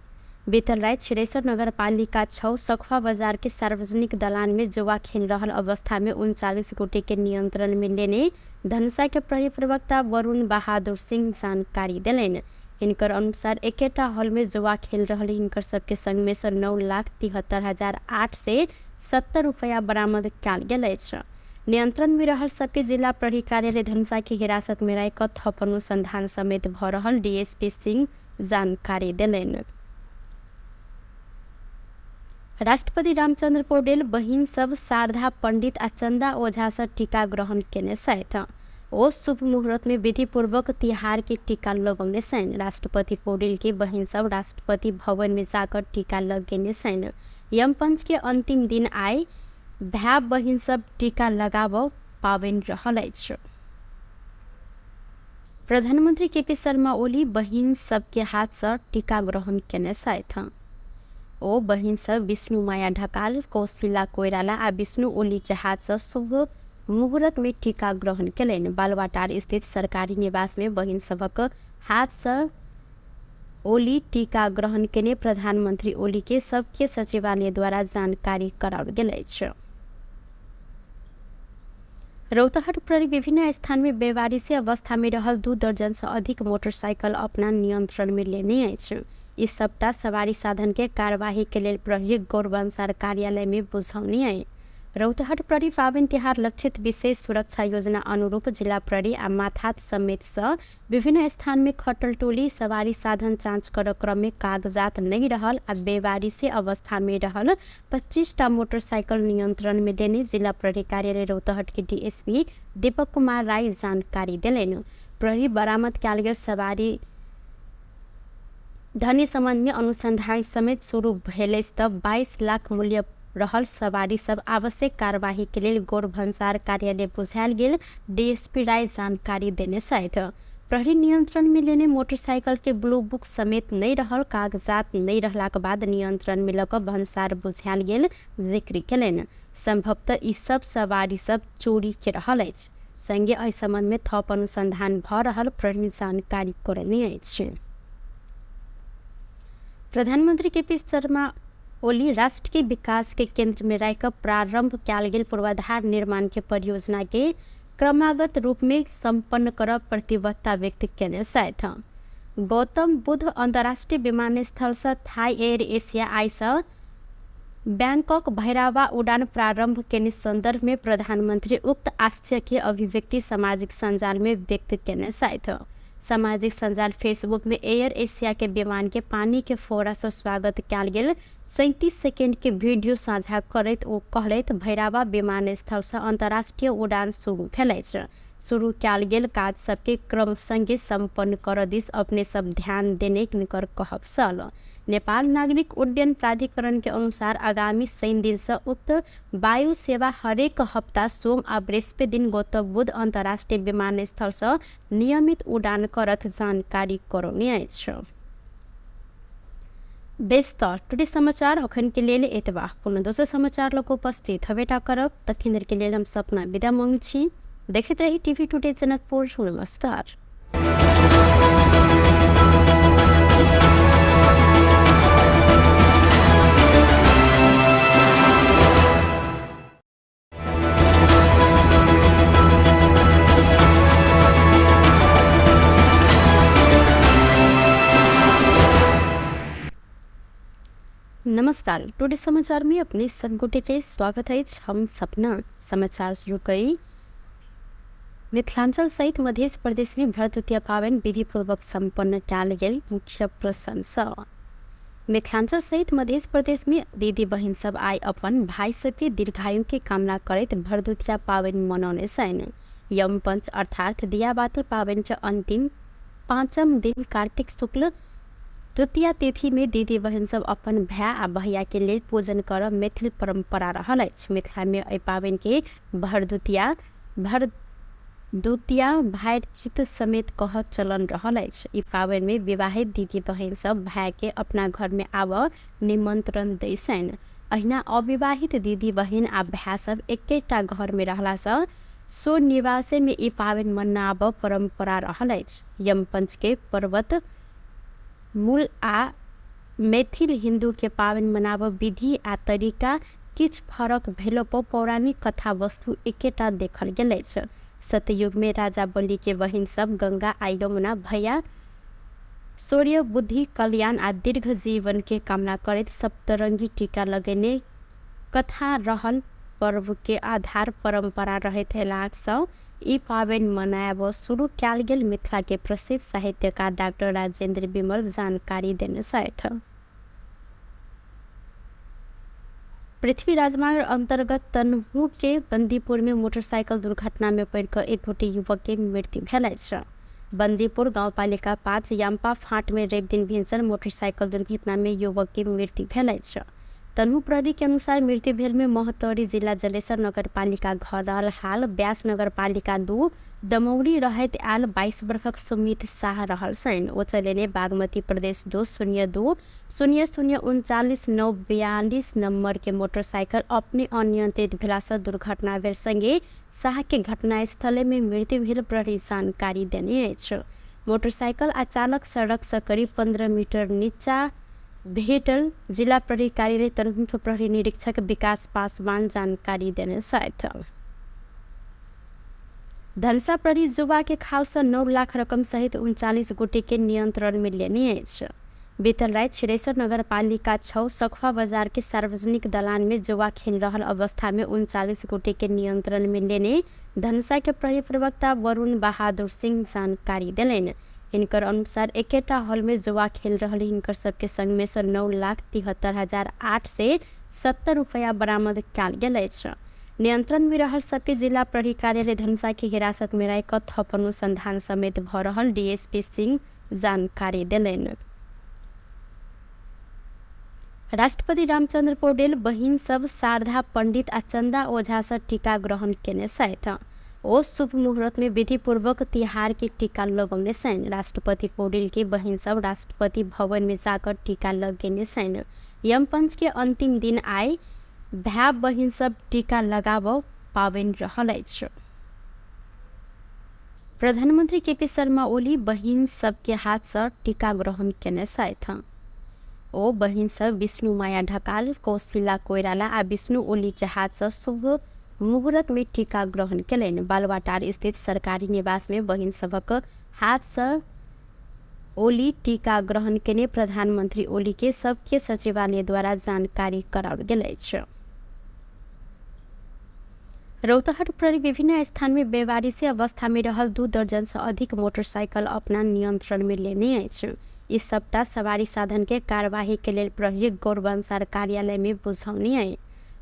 बीतल राति छिरेश्वर नगरपालिका 6 सखुआ बाजार के सार्वजनिक दलान में जुआ खेल रहल अवस्था में 39 गोटे के नियंत्रण में लेने धनुषा के प्रहरी प्रवक्ता वरुण बहादुर सिंह जानकारी देलनि। हिनकर अनुसार एकेटा हॉल में जुआ खेल रहल हिनकर सबके संग में से 9,73,870 रुपया बरामद कयल गेल अछि। नियंत्रण में रहल सबके जिला प्रहरी कार्यालय धनुषा के हिरासत में राखि कऽ थप अनुसंधान समेत भऽ रहल डीएसपी सिंह जानकारी देलनि। राष्ट्रपति रामचंद्र पौडेल बहिन सब शारदा पंडित आ चंदा ओझा से टीका ग्रहण केने छथि। ओ शुभ मुहूर्त में विधिपूर्वक तिहार के टीका लगौने छनि। राष्ट्रपति पौडेल के बहिन सब राष्ट्रपति भवन में जाकर टीका लगेने छनि। यमपंच के अंतिम दिन आइ भाई बहिन सब टीका लगाब पाबनि रहल अछि। प्रधानमंत्री केपी शर्मा ओली बहिन सबके हाथ से टीका ग्रहण केने छथि। ओ बहिन सब विष्णु माया ढकाल, कौशिला कोइराला आ विष्णु ओली के हाथ से शुभ मुहूर्त में टीका ग्रहण केलनि। बालवाटार स्थित सरकारी निवास में बहिन सबक हाथ से ओली टीका ग्रहण केने प्रधानमंत्री ओली के सबके सचिवालय द्वारा जानकारी कराओल गेल अछि। रौतहट प्रहरी विभिन्न स्थान में बेवारिसी अवस्था में रहल 2 दर्जन से अधिक मोटरसाइकिल अपना नियंत्रण में लेने अछि। ई सबटा सवारी साधन के कार्यवाही के लेल प्रहरी गौरवंशार कार्यालय में बुझौनी अछि। रौतहट प्रहरी पाबनि तिहार लक्षित विशेष सुरक्षा योजना अनुरूप जिला प्रहरी आ माथात समेत सँ विभिन्न स्थान में खटल टोली सवारी साधन जाँच कर क्रम में कागजात नहीं रहल आ बेवारिसी अवस्था में रहल 25टा मोटरसाइकिल नियंत्रण में लेने जिला प्रहरी कार्यालय रौतहट के डीएसपी दीपक कुमार राय जानकारी देलनि। प्रहरी बरामद कयल गेल सवारी धनी संबंध में अनुसंधान समेत शुरू भेल अछि तऽ 22 लाख मूल्य रहल सवारी सब आवश्यक कार्यवाही के लेल गौर भन्सार कार्यालय बुझायल गेल डीएसपी राय जानकारी देने छथि। प्रहरी नियंत्रण में लेने मोटरसाइकिल के ब्लू बुक समेत नहीं रहल कागजात नहीं रहलाक बाद नियंत्रण में लऽ कऽ भन्सार बुझायल गेल जिक्र केलनि। संभवतः ई सब सवारी सब चोरी के रहल अछि। संगे एहि संबंध में थप अनुसंधान भऽ रहल प्रहरी जानकारी करने अछि। प्रधानमंत्री केपी शर्मा ओली राष्ट्र के विकास के केंद्र में राखि प्रारंभ कयल गेल पूर्वाधार निर्माण के परियोजना के क्रमागत रूप में संपन्न करब प्रतिबद्धता व्यक्त केने छथि। गौतम बुद्ध अंतर्राष्ट्रीय विमानस्थल से थाई एयर एशिया आइ से बैंकॉक भैरावा उड़ान प्रारंभ केने संदर्भ में प्रधानमंत्री उक्त आशय के अभिव्यक्ति सामाजिक सञ्जाल में व्यक्त केने छथि। सामाजिक सञ्जाल फेसबुक में एयर एशिया के विमान के पानी के फोड़ा से स्वागत कयल गेल 37 सेकेंड के वीडियो साझा करैत ओ कहलथि, भैरावा विमानस्थल से अंतर्राष्ट्रीय उड़ान शुरू भेल अछि। शुरू कयल गेल काज सबके क्रम संगे सम्पन्न करऽ दिस अपने सब ध्यान देने हिनकर कहब छल। नेपाल नागरिक उड्डयन प्राधिकरण के अनुसार आगामी शनि दिन से उक्त वायु सेवा हरेक हप्ता सोम आ बृहस्पति दिन गौतम बुद्ध अंतर्राष्ट्रीय विमानस्थल से नियमित उड़ान करत जानकारी करौने अछि। बेस त टुडे समाचार अखन के लेल एतबा। कोनो दोसर समाचार लऽ कऽ उपस्थित हेबेटा करब, तखन के लेल हम सपना विदा मांगै छी। देखैत रही टीवी टुडे जनकपुर। नमस्कार। नमस्कार, टुडे समाचार में अपने सब गोटे के स्वागत है। हम सपना समाचार शुरू करी। मिथिलांचल सहित मध्य प्रदेश में भरदुतिया पावन विधिपूर्वक संपन्न कयल गेल मुख्य प्रशंसा। मिथिलांचल सहित मध्य प्रदेश में दीदी बहिन सब आइ अपन भाई सबके दीर्घायु के कामना करैत भरदुतिया पावन मनौने छनि। यमपंच अर्थात दियाबाती पावन के अंतिम पाँचम दिन कार्तिक शुक्ल द्वितीया तिथि में दीदी बहिन सब अपन भाय आ भैया के लेल पूजन करब मैथिल परंपरा रहल अछि। मिथिला में एहि पावन के भरदुतिया भरदुतिया भातृत्व समेत कहब चलन रहल अछि। ई पावन में विवाहित दीदी बहिन सब भाय के अपना घर में आबऽ निमंत्रण दै छनि। अहिना अविवाहित दीदी बहिन आ भाय सब एकेटा घर में रहला सँ स्वनिवासे में ई पावन मनाबऽ परंपरा रहल अछि। यमपंच के पर्वत मूल आ मैथिल हिन्दू के पावन मनाबऽ विधि आ तरीका किछु फरक भेलो पर पौराणिक कथा वस्तु एकेटा देखल गेल अछि। सतयुग में राजा बलि के बहिन सब गंगा आ यमुना भैया शौर्य, बुद्धि, कल्याण आ दीर्घ जीवन के कामना करैत सप्तरंगी टीका लगेने कथा रहल पर्व के आधार परंपरा रहैत अयलासँ ई पाबनि मनायब शुरू कयल गेल मिथिला के प्रसिद्ध साहित्यकार डाक्टर राजेंद्र विमल जानकारी देने छथि। पृथ्वी राजमार्ग अंतर्गत तनहु के बंदीपुर में मोटरसाइकिल दुर्घटना में पड़ि कऽ एक गोटे युवक के मृत्यु भेल अछि। बंदीपुर गांवपालिका 5 याम्पा फाँट में रवि दिन भिनसर मोटरसाइकिल दुर्घटना में युवक के मृत्यु भेल अछि। तनहु प्रहरी के अनुसार मृत्यु भेल में महोत्तरी जिला जलेसर नगरपालिका घर रहल हाल व्यास नगरपालिका 2 दमौरी रहैत आयल 22 वर्षक सुमित शाह रहल छनि। ओ चलेने बागमती प्रदेश 2 0 2 0 0 39 9 42 नंबर के मोटरसाइकिल अपने अनियंत्रित भेलासँ दुर्घटना भेल संगे शाह के घटनास्थले में मृत्यु भेल प्रहरी जानकारी देने अछि। मोटरसाइकिल आ चालक सड़क सँ करीब 15 मीटर नीचा भेटल जिला प्रहरी कार्यालय तनहुँके प्रहरी निरीक्षक विकास पासवान जानकारी देने छथि। धनुषा प्रहरी जुवा के खाल सँ 9 लाख रकम सहित 39 गोटे के नियंत्रण में लेने अछि। बीतल राति छिरेश्वर नगरपालिका 6 सखुआ बाजार के सार्वजनिक दलान में जुआ खेल रहल अवस्था में 39 गोटे के नियंत्रण में लेने धनुषा के प्रहरी प्रवक्ता वरुण बहादुर सिंह जानकारी देलनि। हिनकर अनुसार एकेटा हॉल में जुआ खेल रहल हिनकर सबके संग में सँ 9,73,870 रुपया बरामद कयल गेल अछि। नियंत्रण में रहल सबके जिला प्रहरी कार्यालय धनुषा के हिरासत में राखि कऽ थप अनुसंधान समेत भऽ रहल डीएसपी सिंह जानकारी देलनि। राष्ट्रपति रामचंद्र पौडेल बहिन सब शारदा पंडित आ चंदा ओझा सँ टीका ग्रहण केने छथि। ओ शुभ मुहूर्त में विधिपूर्वक तिहार के टीका लगौने छनि। राष्ट्रपति पौडेल के बहिन सब राष्ट्रपति भवन में जाकर टीका लगेने छनि। यमपंच के अंतिम दिन आइ भाय बहिन सब टीका लगाबऽ पाबनि रहल अछि। प्रधानमंत्री केपी शर्मा ओली बहिन सबके हाथ सँ टीका ग्रहण केने छथि। ओ बहिन सब विष्णुमाया ढकाल, कौशिला कोइराला आ विष्णु ओली के हाथ सँ शुभ मुहूर्त में टीका ग्रहण केलनि। बालुवाटार स्थित सरकारी निवास में बहिन सभक हाथ सँ ओली टीका ग्रहण केने प्रधानमंत्री ओली के सबके सचिवालय द्वारा जानकारी कराओल गेल अछि। रौतहट प्रहरी विभिन्न स्थान में बेवारिसी अवस्था में रहल 2 दर्जन सँ अधिक मोटरसाइकिल अपना नियंत्रण में लेने अछि। ई सबटा सवारी साधन के कार्यवाही के लेल प्रहरी गौरवंसार कार्यालय में बुझौनी अछि।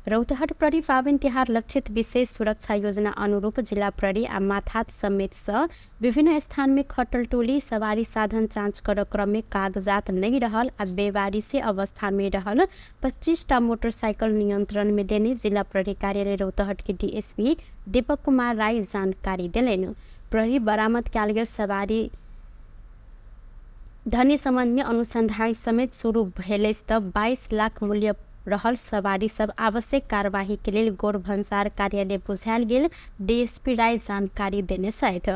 रौतहट प्रहरी पाबनि तिहार लक्षित विशेष सुरक्षा योजना अनुरूप जिला प्रहरी आ माथात समेत सँ विभिन्न स्थान में खटल टोली सवारी साधन जाँच कर क्रम में कागजात नहीं रहल आ बेवारिसी अवस्था में रहल 25 टा मोटरसाइकिल नियंत्रण में लेने जिला प्रहरी कार्यालय रौतहट के डीएसपी दीपक कुमार राय जानकारी देलनि। प्रहरी बरामद कयल गेल सवारी धनी संबंध में अनुसंधान समेत शुरू भेल अछि त 22 लाख मूल्य रहल सवारी सब आवश्यक कार्यवाही के लेल गौर भन्सार कार्यालय बुझायल गेल डीएसपी राय जानकारी देने छथि।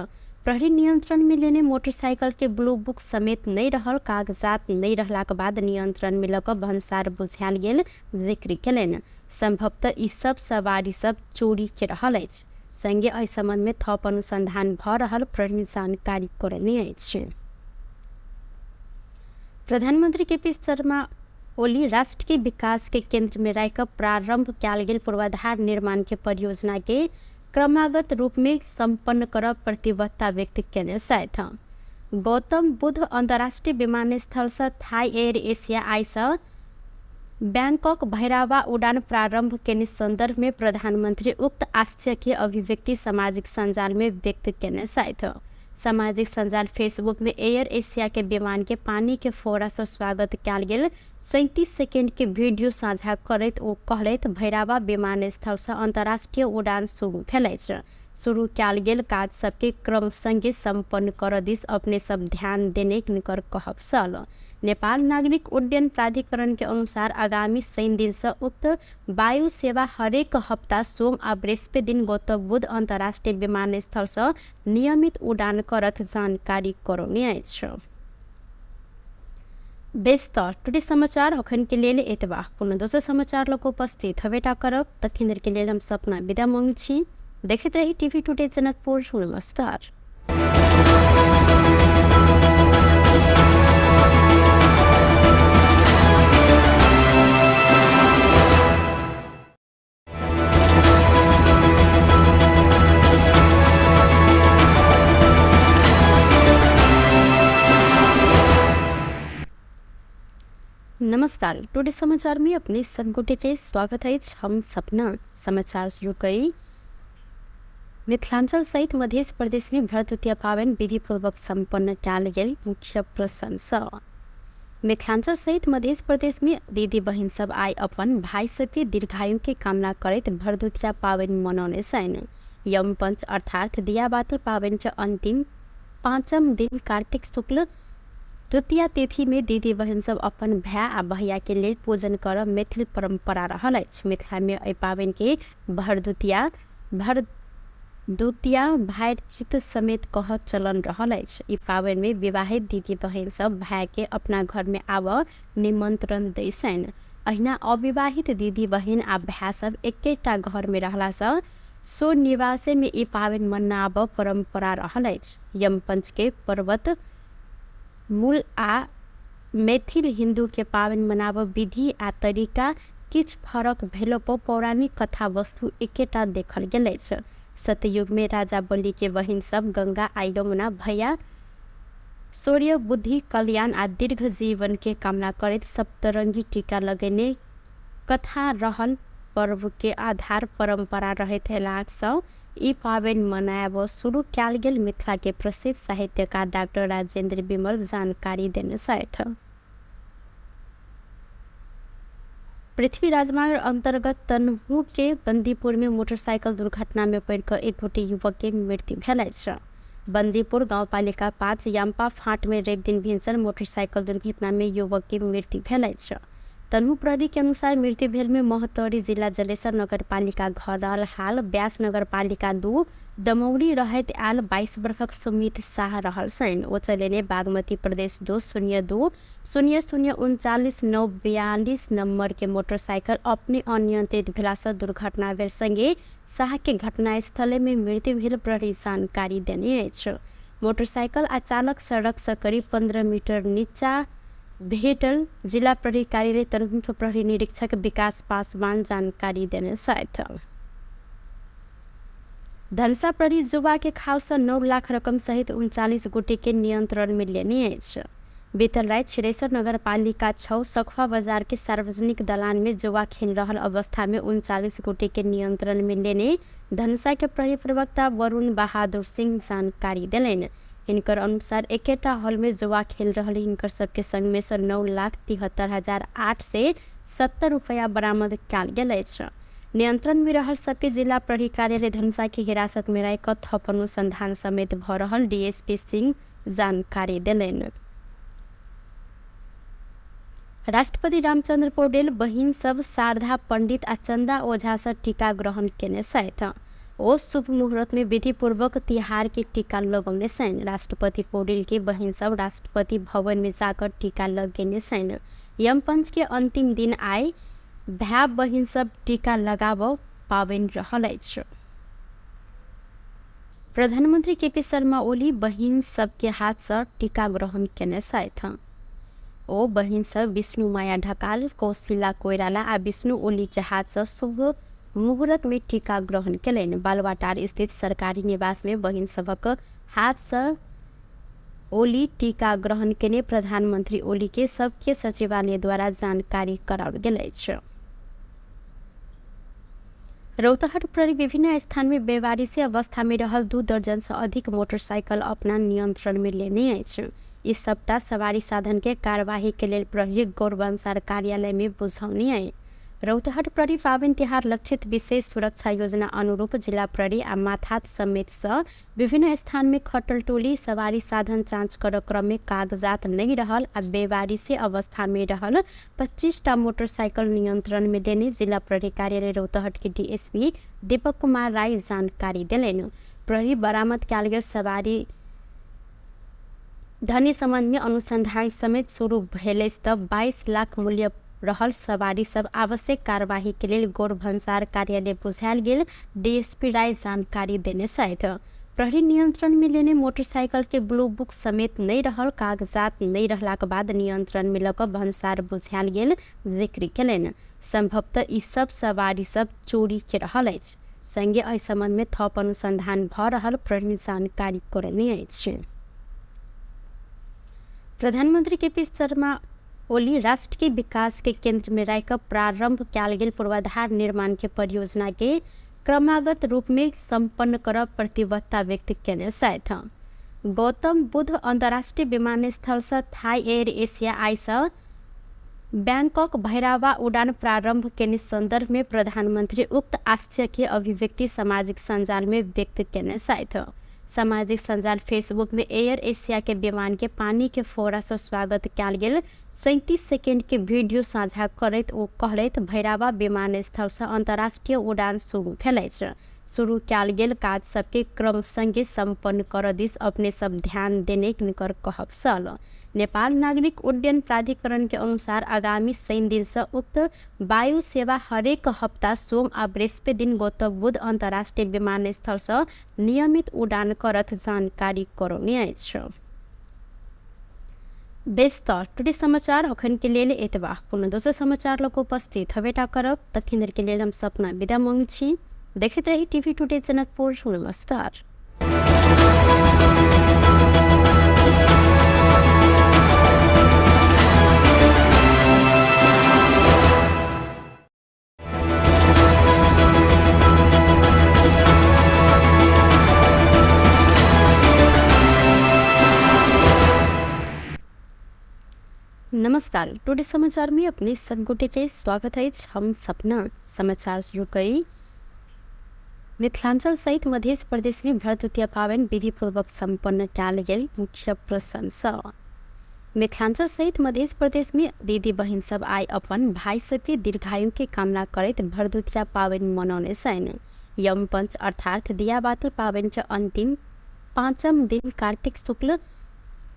प्रहरी नियंत्रण में लेने मोटरसाइकिल के ब्लू बुक समेत नहीं रहल कागजात नहीं रहलाक बाद नियंत्रण में लऽ कऽ भन्सार बुझायल गेल जिक्र केलनि। संभवतः ई सब सवारी सब चोरी के रहल अछि। संगे एहि संबंध में थप अनुसंधान भऽ रहल प्रहरी जानकारी करौने अछि। प्रधानमंत्री के पी शर्मा ओली राष्ट्र के विकास के केंद्र में राखि कऽ प्रारंभ कयल गेल पूर्वाधार निर्माण के परियोजना के क्रमागत रूप में संपन्न करब प्रतिबद्धता व्यक्त केने छथि। गौतम बुद्ध अंतर्राष्ट्रीय विमानस्थल सँ थाई एयर एशिया आइ सँ बैंकॉक भैरावा उड़ान प्रारंभ केने संदर्भ में प्रधानमंत्री उक्त आशय के अभिव्यक्ति सामाजिक सञ्जाल में व्यक्त केने छथि। सामाजिक सञ्जाल फेसबुक में एयर एशिया के विमान के पानी के फोड़ा सँ स्वागत कयल गेल 37 सेकेंड के वीडियो साझा करैत ओ कहलथि, भैरावा विमानस्थल सँ अंतर्राष्ट्रीय उड़ान शुरू भेल अछि। शुरू कयल गेल काज सबके क्रम संगे संपन्न करऽ दिस अपने सब ध्यान देने हिनकर कहब छल। नेपाल नागरिक उड्डयन प्राधिकरण के अनुसार आगामी शनि दिन सँ उक्त वायु सेवा हरेक हप्ता सोम आ बृहस्पति दिन गौतम बुद्ध अंतर्राष्ट्रीय विमानस्थल सँ नियमित उड़ान करत जानकारी करौने अछि। बेस त टुडे समाचार अखन के लेल एतबा। कोनो दोसर समाचार लऽ कऽ उपस्थित हेबेटा करब। तखन धरि के लेल हम सपना विदा मांगै छी। देखैत रही टीवी टुडे जनकपुर। नमस्कार। नमस्कार, टुडे समाचार में अपने सब गोटे के स्वागत अछि। हम सपना समाचार शुरू करी। मिथिलांचल सहित मध्य प्रदेश में भरदुतिया पाबनि विधिपूर्वक संपन्न कयल गेल मुख्य प्रशंसा। मिथिलांचल सहित मध्य प्रदेश में दीदी बहिन सब आइ अपन भाई सबके दीर्घायु के कामना करैत भरदुतिया पाबनि मनौने छनि। यमपंच अर्थात दियाबाती पाबनि के अंतिम पाँचम दिन कार्तिक शुक्ल द्वितीया तिथि में दीदी बहिन सब अपन भाय आ भैया के लेल पूजन करब मैथिल परंपरा रहल अछि। मिथिला में एहि पाबनि के भरदुतिया भरदुतिया भातृत्व समेत कहब चलन रहल अछि। ई पाबनि में विवाहित दीदी बहिन सब भाय के अपना घर में आबऽ निमंत्रण दै छनि। अहिना अविवाहित दीदी बहिन आ भाय सब एकेटा घर में रहला सँ सो निवासे में ई पाबनि मनाबऽ परंपरा रहल अछि। यमपंच के पर्वत मूल आ मैथिल हिन्दू के पाबनि मनाबऽ विधि आ तरीका किछु फरक भेलो पर पौराणिक कथा वस्तु एकेटा देखल गेल अछि। सतयुग में राजा बलि के बहिन सब गंगा आ यमुना भैया शौर्य, बुद्धि, कल्याण आ दीर्घ जीवन के कामना करैत सप्तरंगी टीका लगेने कथा रहल पर्व के आधार परंपरा रहैत अयलाक सँ ई पाबनि मनायब शुरू कयल गेल मिथिला के प्रसिद्ध साहित्यकार डाक्टर राजेंद्र विमल जानकारी देने छथि। पृथ्वी राजमार्ग अंतर्गत तनहू के बंदीपुर में मोटरसाइकिल दुर्घटना में पड़ि कऽ एक गोटे युवक के मृत्यु भेल अछि। बंदीपुर गांवपालिका 5 याम्पा फाँट में रवि दिन भिनसर मोटरसाइकिल दुर्घटना में युवक के मृत्यु भेल अछि। तनहु प्रहरी के अनुसार मृत्यु भेल में महोत्तरी जिला जलेसर नगरपालिका घर रहल हाल व्यास नगरपालिका 2 दमौरी रहैत आयल 22 वर्षक सुमित शाह रहल छनि। ओ चलेने बागमती प्रदेश 2 02 0 0 39 9 42 नंबर के मोटरसाइकिल अपने अनियंत्रित भेलासँ दुर्घटना भेल संगे शाह के घटनास्थले में मृत्यु भेल प्रहरी जानकारी देने अछि। मोटरसाइकिल आ चालक सड़क सँ करीब 15 मीटर नीचा भेटल जिला प्रहरी कार्यालय तनहुँके प्रहरी निरीक्षक विकास पासवान जानकारी देने छथि। धनुषा प्रहरी जुवा के खाल सँ 9 लाख रकम सहित 39 गोटे के नियंत्रण में लेने अछि। बीतल राति छिरेश्वर नगरपालिका 6 सखुआ बाजार के सार्वजनिक दलान में जुआ खेल रहल अवस्था में 39 गोटे के नियंत्रण में लेने धनुषा के प्रहरी प्रवक्ता वरुण बहादुर सिंह जानकारी देलनि। हिनकर अनुसार एकेटा हॉल में जुआ खेल रहल हिनकर सबके संग में सँ 9,73,870 रुपया बरामद कयल गेल अछि। नियंत्रण में रहल सबके जिला प्रहरी कार्यालय धनुषा के हिरासत में राखि कऽ थप अनुसंधान समेत भऽ रहल डीएसपी सिंह जानकारी देलनि। राष्ट्रपति रामचंद्र पौडेल बहिन सब शारदा पंडित आ चंदा ओझा सँ टीका ग्रहण केने छथि। ओ शुभ मुहूर्त में विधिपूर्वक तिहार के टीका लगौने छनि। राष्ट्रपति पौडेल के बहिन सब राष्ट्रपति भवन में जाकर टीका लगेने छनि। यमपंच के अंतिम दिन आइ भाय बहिन सब टीका लगाबऽ पाबनि रहल अछि। प्रधानमंत्री केपी शर्मा ओली बहिन सबके हाथ सँ टीका ग्रहण केने छथि। ओ बहिन सब विष्णु माया ढकाल, कौशिला कोइराला आ विष्णु ओली के हाथ सँ शुभ मुहूर्त में टीका ग्रहण केलनि। बालुवाटार स्थित सरकारी निवास में बहिन सभक हाथ सँ ओली टीका ग्रहण केने प्रधानमंत्री ओली के सबके सचिवालय द्वारा जानकारी कराओल गेल अछि। रौतहट प्रहरी विभिन्न स्थान में बेवारिसी अवस्था में रहल 2 दर्जन सँ अधिक मोटरसाइकिल अपना नियंत्रण में लेने अछि। ई सबटा सवारी साधन के कार्यवाही के लेल प्रहरी गौरवंसार कार्यालय में बुझौनी अछि। रौतहट प्रहरी पाबनि तिहार लक्षित विशेष सुरक्षा योजना अनुरूप जिला प्रहरी आ माथात समेत सँ विभिन्न स्थान में खटल टोली सवारी साधन जाँच करऽ क्रम में कागजात नहि रहल आ बेवारिसी अवस्था में रहल 25 टा मोटरसाइकिल नियंत्रण में लेने जिला प्रहरी कार्यालय रौतहट के डीएसपी दीपक कुमार राय जानकारी देलनि। प्रहरी बरामद कयल गेल सवारी धनी संबंध में अनुसंधान समेत शुरू भेल अछि तऽ 22 लाख मूल्य रहल सवारी सब आवश्यक कार्यवाही के लेल गौर भन्सार कार्यालय बुझायल गेल डीएसपी राय जानकारी देने छथि। प्रहरी नियंत्रण में लेने मोटरसाइकिल के ब्लू बुक समेत नहि रहल कागजात नहि रहलाक बाद नियंत्रण में लऽ कऽ भन्सार बुझायल गेल जिक्र केलनि। संभवतः ई सब सवारी सब चोरी के रहल अछि। संगे एहि संबंध में थप अनुसंधान भऽ रहल प्रहरी जानकारी करौने अछि। प्रधानमंत्री केपी शर्मा ओली राष्ट्र के विकास के केंद्र में राखि कऽ प्रारंभ कयल गेल पूर्वाधार निर्माण के परियोजना के क्रमागत रूप में संपन्न करब प्रतिबद्धता व्यक्त केने छथि। गौतम बुद्ध अंतर्राष्ट्रीय विमानस्थल सँ थाई एयर एशिया आइ सँ बैंकॉक भैरावा उड़ान प्रारंभ केने संदर्भ में प्रधानमंत्री उक्त आशय के अभिव्यक्ति सामाजिक सञ्जाल में व्यक्त केने छथि। सामाजिक सञ्जाल फेसबुक में एयर एशिया के विमान के पानी के फोड़ा सँ स्वागत कयल गेल 37 सेकेंड के वीडियो साझा करैत ओ कहलथि, भैरावा विमानस्थल सँ अंतर्राष्ट्रीय उड़ान शुरू भेल अछि। शुरू कयल गेल काज सबके क्रम संगे संपन्न करऽ दिस अपने सब ध्यान देने हिनकर कहब छल। नेपाल नागरिक उड्डयन प्राधिकरण के अनुसार आगामी शनि दिन सँ उक्त वायु सेवा हरेक हप्ता सोम आ बृहस्पति दिन गौतम बुद्ध अंतर्राष्ट्रीय विमानस्थल सँ नियमित उड़ान करत जानकारी करौने अछि। बेस तऽ टुडे समाचार अखन के लेल एतबा। कोनो दोसर समाचार लऽ कऽ उपस्थित हबेटा करब। तखन धरि के लेल हम सपना विदा मांगै छी। देखैत रही टीवी टुडे जनकपुर। नमस्कार। नमस्कार, टुडे समाचार में अपने सब गोटे के स्वागत है। हम सपना समाचार शुरू करी। मिथिलांचल सहित मध्य प्रदेश में भरदुतिया पाबनि विधिपूर्वक संपन्न कयल गेल मुख्य प्रसंग। मिथिलांचल सहित मध्य प्रदेश में दीदी बहिन सब आइ अपन भाई सबके दीर्घायु के कामना करैत भरदुतिया पाबनि मनौने छनि। यमपंच अर्थात दियाबाती पाबनि के अंतिम पाँचम दिन कार्तिक शुक्ल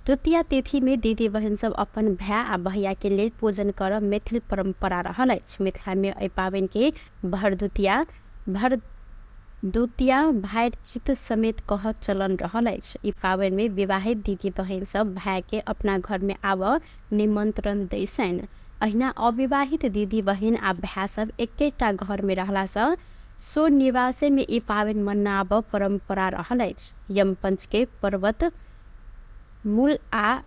द्वितीया तिथि में दीदी बहिन सब अपन भाय आ भैया के लेल पूजन करब मैथिल परंपरा रहल अछि। मिथिला में एहि पाबनि के भरदुतिया भरदुतिया भातृत्व समेत कहब चलन रहल अछि। ई पाबनि में विवाहित दीदी बहिन सब भाय के अपना घर में आबऽ निमंत्रण दै छनि। अहिना अविवाहित दीदी बहिन आ भाय सब एकेटा घर में रहला सँ सो निवासे में ई पाबनि मनाबऽ परंपरा रहल अछि। यमपंच के पर्वत मूल आ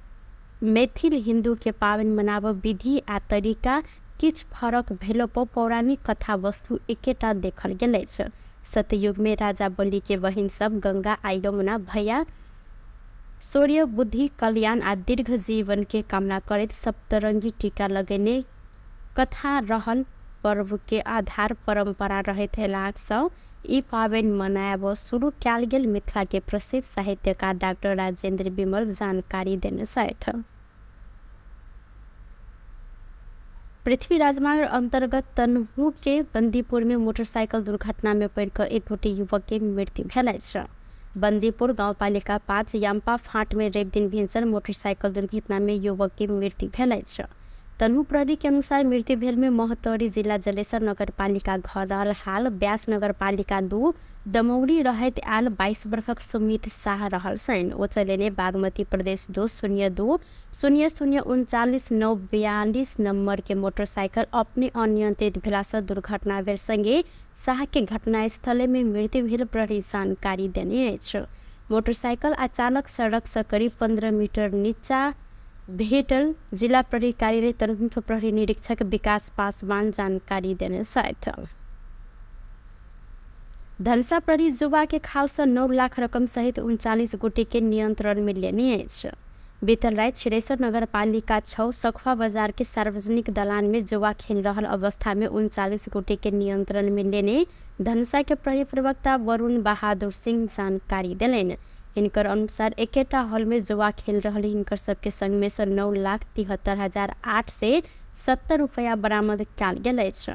मैथिल हिन्दू के पाबनि मनाबऽ विधि आ तरीका किछु फरक भेलो पर पौराणिक कथा वस्तु एकेटा देखल गेल अछि। सतयुग में राजा बलि के बहिन सब गंगा आ यमुना भैया शौर्य, बुद्धि, कल्याण आ दीर्घ जीवन के कामना करैत सप्तरंगी टीका लगेने कथा रहल पर्व के आधार परंपरा रहैत अयलासँ ई पाबनि मनायब शुरू कयल गेल मिथिला के प्रसिद्ध साहित्यकार डाक्टर राजेंद्र विमल जानकारी देने छथि। पृथ्वी राजमार्ग अंतर्गत तनहु के बंदीपुर में मोटरसाइकिल दुर्घटना में पड़ि कऽ एक गोटे युवक के मृत्यु भेल अछि। बंदीपुर गांवपालिका 5 याम्पा फाँट में रवि दिन भिनसर मोटरसाइकिल दुर्घटना में युवक के मृत्यु भेल अछि। तनहु प्रहरी के अनुसार मृत्यु भेल में महोत्तरी जिला जलेसर नगरपालिका घर रहल हाल व्यास नगरपालिका 2 दमौरी रहैत आयल 22 वर्षक सुमित शाह रहल छनि। ओ चलेने बागमती प्रदेश 2 0 2 0 0 39 9 42 नंबर के मोटरसाइकिल अपने अनियंत्रित भेलासँ दुर्घटना भेल संगे शाह के घटनास्थले में मृत्यु भेल प्रहरी जानकारी देने अछि। मोटरसाइकिल आ चालक सड़क सँ करीब 15 मीटर नीचा भेटल जिला प्रहरी कार्यालय तनहुँके प्रहरी निरीक्षक विकास पासवान जानकारी देने छथि। धनुषा प्रहरी जुवा के खाल सँ 9 लाख रकम सहित 39 गोटे के नियंत्रण में लेने अछि। बीतल राति छिरेश्वर नगरपालिका 6 सखुआ बाजार के सार्वजनिक दलान में जुआ खेल रहल अवस्था में 39 गोटे के नियंत्रण में लेने धनुषा के प्रहरी प्रवक्ता वरुण बहादुर सिंह जानकारी देलनि। हिनकर अनुसार एकेटा हॉल में जुआ खेल रहल हिनकर सबके संग में सँ 9,73,870 रुपया बरामद कयल गेल अछि।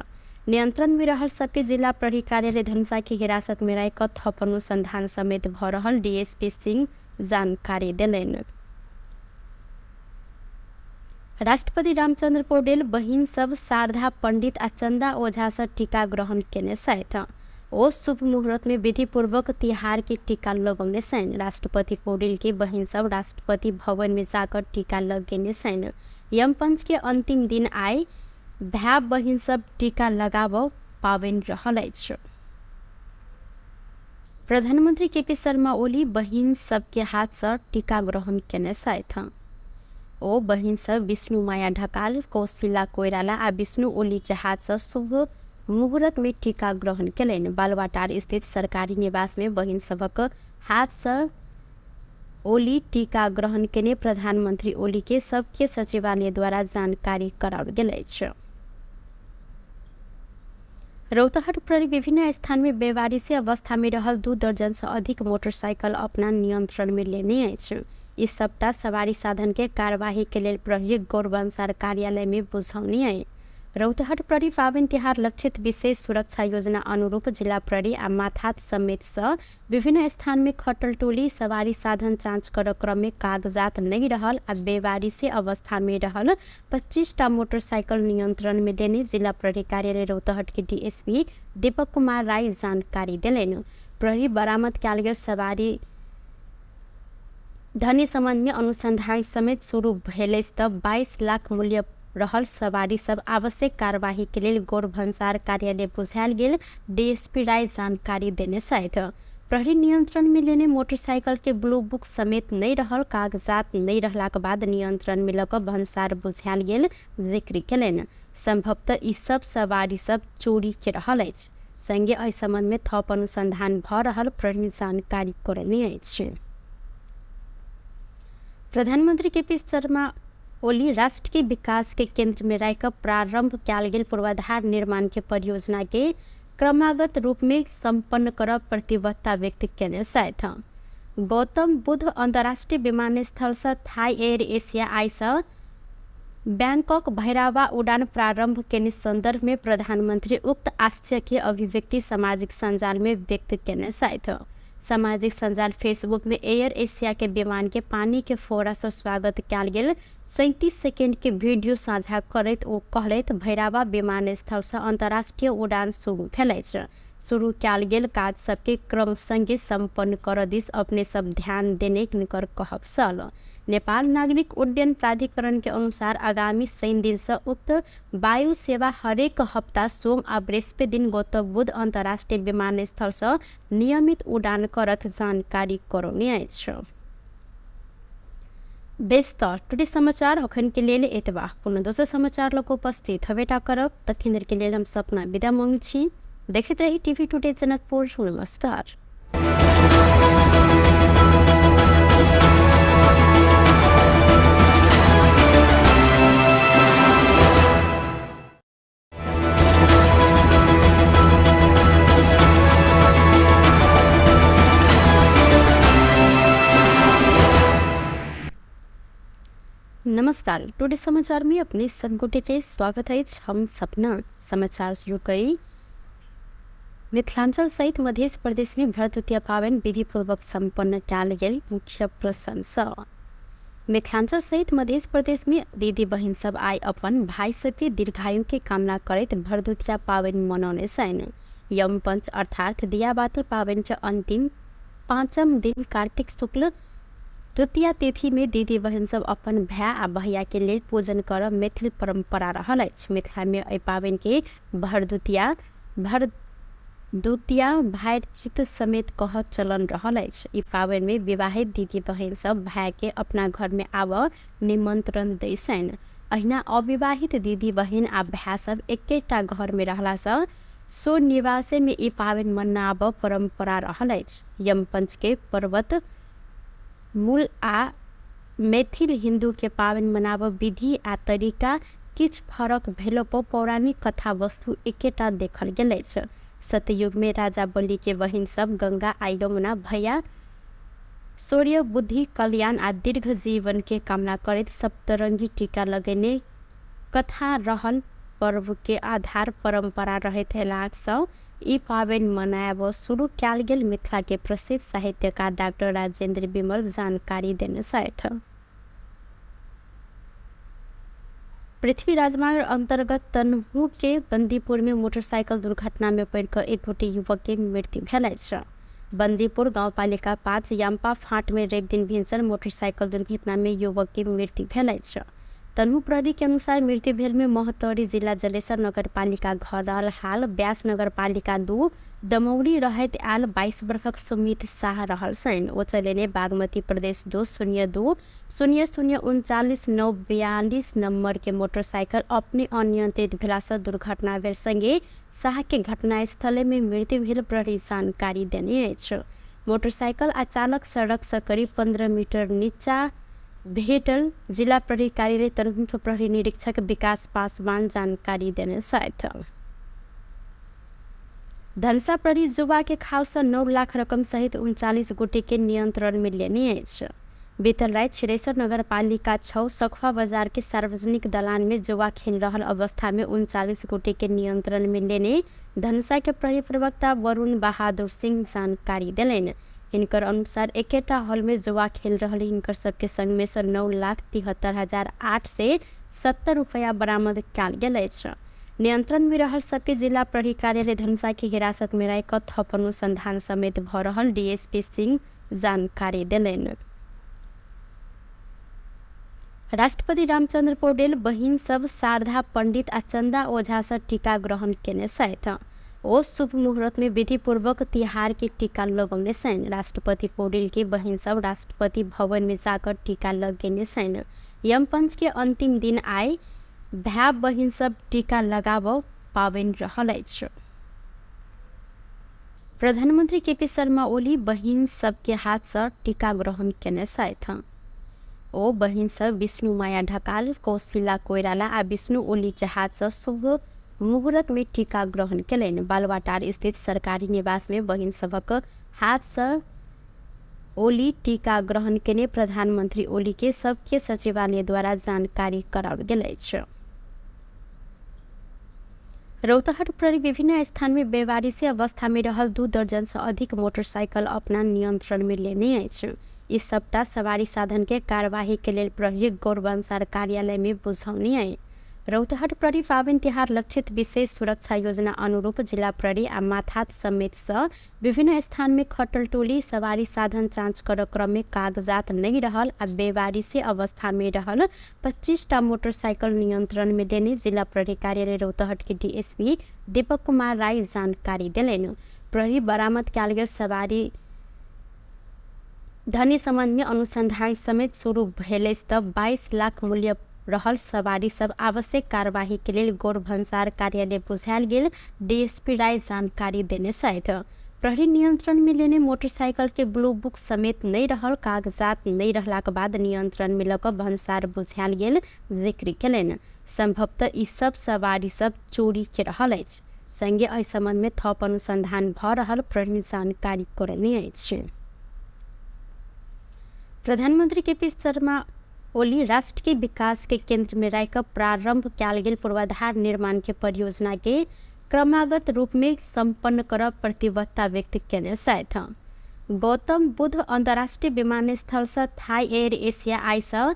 नियंत्रण में रहल सबके जिला प्रहरी कार्यालय धनुषा के हिरासत में राखि कऽ थप अनुसंधान समेत भऽ रहल डीएसपी सिंह जानकारी देलनि। राष्ट्रपति रामचंद्र पौडेल बहिन सब शारदा पंडित आ चंदा ओझा सँ टीका ग्रहण केने छथि। ओ शुभ मुहूर्त में विधिपूर्वक तिहार के टीका लगौने छनि। राष्ट्रपति पौडेल के बहिन सब राष्ट्रपति भवन में जाकर टीका लगेने छनि। यमपंच के अंतिम दिन आइ भाय बहिन सब टीका लगाबऽ पाबनि रहल अछि। प्रधानमंत्री केपी शर्मा ओली बहिन सबके हाथ सँ टीका ग्रहण केने छथि। ओ बहिन सब विष्णु माया ढकाल, कौशिला कोइराला आ विष्णु ओली के हाथ सँ शुभ मुहूर्त में टीका ग्रहण केलनि। बालुवाटार स्थित सरकारी निवास में बहिन सभक हाथ सँ ओली टीका ग्रहण केने प्रधानमंत्री ओली के सबके सचिवालय द्वारा जानकारी कराओल गेल अछि। रौतहट प्रहरी विभिन्न स्थान में बेवारिसी अवस्था में रहल 2 दर्जन सँ अधिक मोटरसाइकिल अपना नियंत्रण में लेने अछि। ई सबटा सवारी साधन के कार्यवाही के लेल प्रहरी गौरवंसार कार्यालय में बुझौनी अछि। रौतहट प्रहरी पाबनि तिहार लक्षित विशेष सुरक्षा योजना अनुरूप जिला प्रहरी आ माथात समेत सँ विभिन्न स्थान में खटल टोली सवारी साधन जाँच करऽ क्रम में कागजात नहि रहल आ बेवारिसी अवस्था में रहल 25 टा मोटरसाइकिल नियंत्रण में लेने जिला प्रहरी कार्यालय रौतहट के डीएसपी दीपक कुमार राय जानकारी देलनि। प्रहरी बरामद कयल गेल सवारी धनी संबंध में अनुसंधान समेत शुरू भेल अछि तऽ 22 लाख मूल्य रहल सवारी सब आवश्यक कार्यवाही के लेल गौर भन्सार कार्यालय बुझायल गेल डीएसपी राय जानकारी देने छथि। प्रहरी नियंत्रण में लेने मोटरसाइकिल के ब्लू बुक समेत नहि रहल कागजात नहि रहलाक बाद नियंत्रण में लऽ कऽ भन्सार बुझायल गेल जिक्र केलनि। संभवतः ई सब सवारी सब चोरी के रहल अछि। संगे एहि संबंध में थप अनुसंधान भऽ रहल प्रहरी जानकारी करौने अछि। प्रधानमंत्री केपी शर्मा ओली राष्ट्र के विकास के केंद्र में राखि कऽ प्रारंभ कयल गेल पूर्वाधार निर्माण के परियोजना के क्रमागत रूप में संपन्न करब प्रतिबद्धता व्यक्त केने छथि। गौतम बुद्ध अन्तर्राष्ट्रिय विमानस्थलसँ थाई एयर एशिया आइसँ बैंकॉक भैरहवा उडान प्रारम्भ केने सन्दर्भमे प्रधानमन्त्री उक्त आशयके अभिव्यक्ति सामाजिक सञ्जालमे व्यक्त केने छथि। सामाजिक सञ्जाल फेसबुकमे एयर एशियाके विमानके पानीके फोहरासँ स्वागत कयल गेल 37 सेकेंडके वीडियो साझा करैत ओ कहलथि, भैरहवा विमानस्थलसँ अन्तर्राष्ट्रिय उडान शुरू भेल अछि। शुरू कयल गेल काज सबके क्रम संगे सम्पन्न करऽ दिस अपने सब ध्यान देने हिनकर कहब छल। नेपाल नागरिक उड्डयन प्राधिकरण के अनुसार आगामी शनि दिन सँ उक्त वायु सेवा हरेक हप्ता सोम आ बृहस्पति दिन गौतम बुद्ध अन्तर्राष्ट्रिय विमानस्थल सँ नियमित उडान करत जानकारी करौने अछि। बेस तऽ टुडे समाचार अखन के लेल एतबा। कोनो दोसर समाचार लऽ कऽ उपस्थित हबेटा करब, तखन धरि के लेल हम सपना विदा मांगै छी। देखैत रही टीवी टुडे जनकपुर। नमस्कार। नमस्कार, टुडे समाचार में अपने सब गोटे के स्वागत है। हम सपना समाचार शुरू करी। मिथिलांचल सहित मध्य प्रदेश में भरदुतिया पावन विधिपूर्वक संपन्न कयल गेल मुख्य प्रशंसा। मिथिलांचल सहित मध्य प्रदेश में दीदी बहिन सब आइ अपन भाई सबके दीर्घायु के कामना करैत भरदुतिया पावन मनौने छनि। यमपंच अर्थात दियाबाती पावन के अंतिम पाँचम दिन कार्तिक शुक्ल द्वितीया तिथि में दीदी बहिन सब अपन भाय आ भैया के लेल पूजन करब मैथिल परंपरा रहल अछि। मिथिला में एहि पावन के भरदुतिया भरदुतिया भातृत्व समेत कहब चलन रहल अछि। ई पाबनि मे विवाहित दीदी बहिन सब भाय के अपना घर मे आबऽ निमंत्रण दै छनि। अहिना अविवाहित दीदी बहिन आ भाय सब एकेटा घर मे रहला सँ सो निवासे मे ई पाबनि मनाबऽ परंपरा रहल अछि। यमपंच के पर्वत मूल आ मैथिल हिन्दू के पाबनि मनाबऽ विधि आ तरीका किछु फरक भेलोपर पौराणिक कथा वस्तु एकेटा देखल गेल अछि। सतयुगमे राजा बलिके बहिन सब गंगा आ यमुना भैया शौर्य, बुद्धि, कल्याण आ दीर्घ जीवनके कामना करैत सप्तरंगी टीका लगेने कथा रहल पर्वके आधार परम्परा रहैत अएलासँ ई पाबनि मनाएब शुरू कएल गेल मिथिलाके प्रसिद्ध साहित्यकार डाक्टर राजेन्द्र विमल जानकारी देने छथि। पृथ्वी राजमार्ग अंतर्गत तनहू के बंदीपुर में मोटरसाइकिल दुर्घटना में पड़िकऽ एक गोटे युवक के मृत्यु भेल अछि। बंदीपुर गांवपालिका 5 याम्पा फांट में रवि दिन भिनसर मोटरसाइकिल दुर्घटना में युवक के मृत्यु भेल अछि। तनहू प्रहरी के अनुसार मृत्यु भेल में महोत्तरी जिला जलेसर नगरपालिका घर रहल हाल व्यास नगरपालिका 2 दमौली रहैत आयल 22 वर्षक सुमित शाह रहल छनि। ओ चलेने बागमती प्रदेश 2 0 2 0 0 39 9 42 नम्बरके मोटरसाइकिल अपने अनियंत्रित भेलासँ दुर्घटना भेल संगे शाहके घटनास्थलेमे मृत्यु भेल प्रहरी जानकारी देने अछि। मोटरसाइकिल आ चालक सड़कसँ करीब 15 मीटर नीचा भेटल जिला प्रहरी कार्यालय तनहुँके प्रहरी निरीक्षक विकास पासवान जानकारी देने छथि। धनुषा प्रहरी जुवाके खालसँ 9 लाख रकम सहित 39 गोटेके नियन्त्रणमे लेने अछि। बीतल राति छिरेश्वर नगरपालिका 6 सखुआ बजार के सार्वजनिक दलान में जुआ खेल रहल अवस्था में 39 गोटे के नियंत्रण में लेने धनुषा के प्रहरी प्रवक्ता वरुण बहादुर सिंह जानकारी देलनि। हिनकर अनुसार एकेटा हॉल में जुआ खेल रहल हिनकर सबके संग में सँ 9,73,870 रुपया बरामद कयल गेल अछि। नियंत्रण में रहल सबके जिला प्रहरी कार्यालय धनुषा के हिरासत में राखि कऽ थप अनुसंधान समेत भऽ रहल डीएसपी सिंह जानकारी देलनि। राष्ट्रपति रामचंद्र पौडेल बहिन सब शारदा पंडित आ चंदा ओझा सँ टीका ग्रहण केने छथि। ओ शुभ मुहूर्त में विधिपूर्वक तिहार के टीका लगौने छनि। राष्ट्रपति पौडेल के बहिन सब राष्ट्रपति भवन में जाकर टीका लगेने छनि। यमपंच के अंतिम दिन आइ भाय बहिन सब टीका लगाबऽ पाबनि रहल अछि। प्रधानमंत्री केपी शर्मा ओली बहिन सबके हाथसँ टीका ग्रहण केने छथि। ओ बहिन सब विष्णु माया ढकाल, कौशिला कोइराला आ विष्णु ओली के हाथसँ शुभ मुहूर्त में टीका ग्रहण केलनि। बालुवाटार स्थित सरकारी निवास में बहिन सभक हाथसँ ओली टीका ग्रहण केने प्रधानमन्त्री ओलीके सबके सचिवालयद्वारा जानकारी कराओल गेल अछि। रौतहट प्रहरी विभिन्न स्थान में बेवारिसी अवस्था में रहल 2 दर्जन से अधिक मोटरसाइकिल अपना नियंत्रण में लेने अछि। ई सबटा सवारी साधन के कार्यवाही के लेल प्रहरी गौरवंसार कार्यालय में बुझौनी अछि। रौतहट प्रहरी पाबनि तिहार लक्षित विशेष सुरक्षा योजना अनुरूप जिला प्रहरी आ माथात समेत सँ विभिन्न स्थान में खटल टोली सवारी साधन जाँच कर क्रम में कागजात नहीं रहल आ बेवारिसी अवस्था में रहल 25 टा मोटरसाइकिल नियंत्रण में लेने जिला प्रहरी कार्यालय रौतहट के डीएसपी दीपक कुमार राय जानकारी देलनि। प्रहरी बरामद कयल गेल सवारी धनी संबंध में अनुसंधान समेत शुरू भेल अछि तऽ 22 लाख मूल्य रहल सवारी सब आवश्यक कार्यवाही के लेल गौर भन्सार कार्यालय बुझायल गेल डीएसपी राय जानकारी देने छथि। प्रहरी नियंत्रण में लेने मोटरसाइकिल के ब्लू बुक समेत नहीं रहल कागजात नहीं रहलाक बाद नियंत्रण में लऽ कऽ भन्सार बुझायल गेल जिक्र केलनि। संभवतः ई सब सवारी सब चोरी के रहल अछि। संगे एहि संबंध में थप अनुसंधान भऽ रहल प्रहरी जानकारी करौने अछि। प्रधानमंत्री के पी शर्मा ओली राष्ट्र के विकास के केंद्र में राखि कऽ प्रारंभ कयल गेल पूर्वाधार निर्माण के परियोजना के क्रमागत रूप में संपन्न करब प्रतिबद्धता व्यक्त केने छथि। गौतम बुद्ध अंतर्राष्ट्रीय विमानस्थल सँ थाई एयर एशिया आइ सँ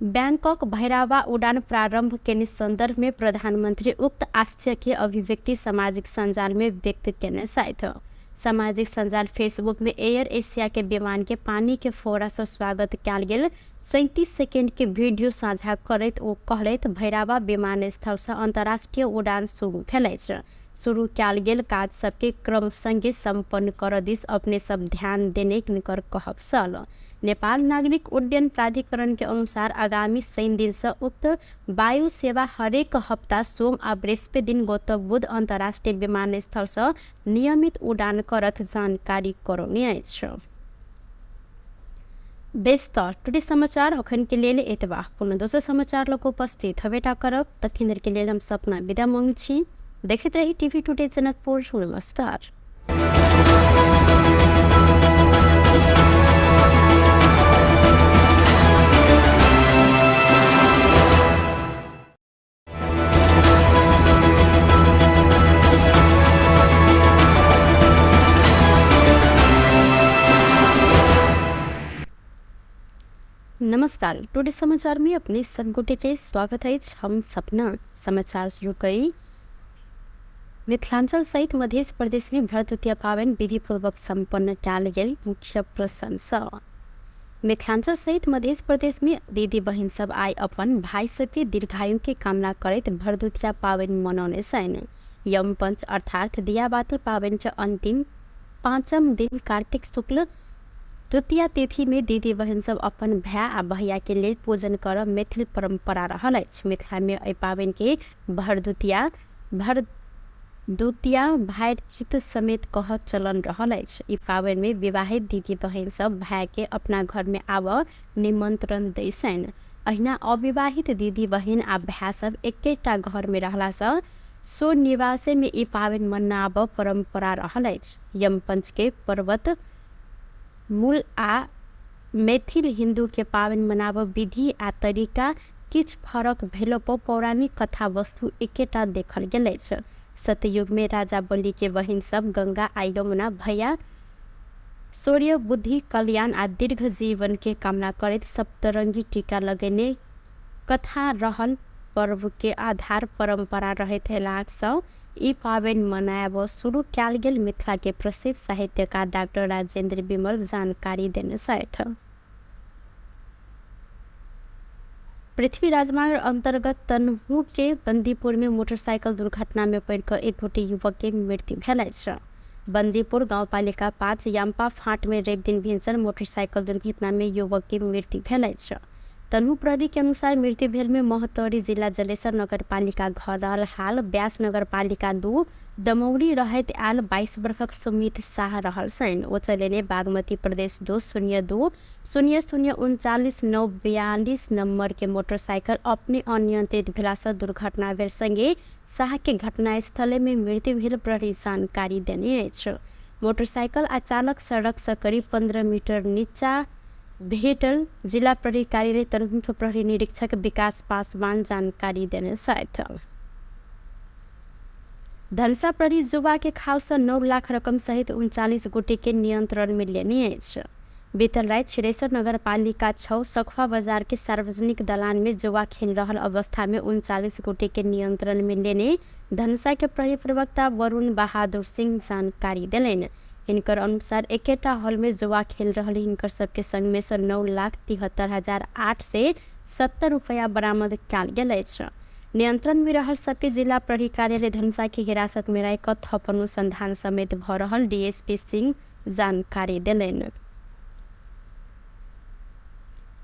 बैंकॉक भैरावा उड़ान प्रारंभ केने संदर्भ में प्रधानमंत्री उक्त आशय के अभिव्यक्ति सामाजिक सञ्जाल में व्यक्त केने छथि। सामाजिक सञ्जाल फेसबुक में एयर एशिया के विमान के पानी के फोड़ा सँ स्वागत कयल गेल 37 सेकेंड के वीडियो साझा करैत ओ कहलथि, भैरावा विमानस्थल सँ अंतर्राष्ट्रीय उड़ान शुरू भेल अछि। शुरू कयल गेल काज सबके क्रम संगे संपन्न करऽ दिस अपने सब ध्यान देने हिनकर कहब छल। नेपाल नागरिक उड्डयन प्राधिकरण के अनुसार आगामी शनि दिन सँ उक्त वायु सेवा हरेक हप्ता सोम आ बृहस्पति दिन गौतम बुद्ध अंतर्राष्ट्रीय विमानस्थल सँ नियमित उड़ान करत जानकारी करौने अछि। बेस तऽ टुडे समाचार अखन के लेल एतबा। कोनो दोसर समाचार लऽ कऽ उपस्थित हेबेटा करब। तखन धरि के लेल हम सपना विदा मांगै छी। देखैत रही टीवी टुडे जनकपुर। नमस्कार। नमस्कार, टुडे समाचार में अपने सब गोटे के स्वागत है। हम सपना समाचार शुरू करी। मिथिलांचल सहित मध्य प्रदेश में भरदुतिया पाबनि विधिपूर्वक संपन्न कयल गेल मुख्य प्रशंसा। मिथिलांचल सहित मध्य प्रदेश में दीदी बहिन सब आइ अपन भाई सबके दीर्घायु के कामना करैत भरदुतिया पाबनि मनौने छनि। यमपंच अर्थात दियाबाती पाबनि के अंतिम पाँचम दिन कार्तिक शुक्ल द्वितीया तिथि में दीदी बहिन सब अपन भाय आ भैया के लेल पूजन करब मैथिल परंपरा रहल अछि। मिथिला में एहि पाबनि के भरदुतिया भरदुतिया भातृत्व समेत कहब चलन रहल अछि। ई पाबनि में विवाहित दीदी बहिन सब भाय के अपना घर में आबऽ निमंत्रण दै छनि। अहिना अविवाहित दीदी बहिन आ भाय सब एकेटा घर में रहला सँ स्वनिवासे में ई पाबनि मनाबऽ परंपरा रहल अछि। यमपंच के पर्वत मूल आ मैथिल हिन्दू के पाबनि मनाबऽ विधि आ तरीका किछु फरक भेलो पर पौराणिक कथा वस्तु एकेटा देखल गेल अछि। सतयुग में राजा बलि के बहिन सब गंगा आ यमुना भैया शौर्य, बुद्धि, कल्याण आ दीर्घ जीवन के कामना करैत सप्तरंगी टीका लगेने कथा रहल पर्व के आधार परंपरा रहैत अयलाक सँ ई पाबनि मनायब शुरू कयल गेल मिथिला के प्रसिद्ध साहित्यकार डाक्टर राजेंद्र विमल जानकारी देने छथि। पृथ्वी राजमार्ग अंतर्गत तनहू के बंदीपुर में मोटरसाइकिल दुर्घटना में पड़ि कऽ एक गोटे युवक के मृत्यु भेल अछि। बंदीपुर गांवपालिका 5 याम्पा फाँट में रवि दिन भिनसर मोटरसाइकिल दुर्घटना में युवक के मृत्यु भेल अछि। तनहू प्रहरी के अनुसार मृत्यु भेल में महोत्तरी जिला जलेसर नगरपालिका घर रहल हाल व्यास नगरपालिका 2 दमौरी रहैत आयल 22 वर्षक सुमित शाह रहल छनि। ओ चलेने बागमती प्रदेश 2 0 2 0 0 39 9 42 नंबर के मोटरसाइकिल अपने अनियंत्रित भेलासँ दुर्घटना भेल संगे शाह के घटनास्थले में मृत्यु भेल प्रहरी जानकारी देने अछि। मोटरसाइकल आ चालक सड़क से करीब 15 मीटर नीचा भेटल जिला प्रहरी कार्यालय तनहुँके प्रहरी निरीक्षक विकास पासवान जानकारी देने छथि। धनुषा प्रहरी जुवा के खाल से 9 लाख रकम सहित 39 गोटे के नियंत्रण में लेने अछि। बीतल राति छिरेश्वर नगरपालिका 6 सखुआ बाजार के सार्वजनिक दलान में जुआ खेल रहल अवस्था में 39 गोटे के नियंत्रण में लेने धनुषा के प्रहरी प्रवक्ता वरुण बहादुर सिंह जानकारी देलनि। हिनकर अनुसार एकेटा हॉल में जुआ खेल रहल हिनकर सबके संग में से 9,73,870 रुपया बरामद कयल गेल अछि। नियंत्रण में रहल सबके जिला प्रहरी कार्यालय धनुषा के हिरासत में राखि कऽ थप अनुसंधान समेत भऽ रहल डीएसपी सिंह जानकारी देलनि।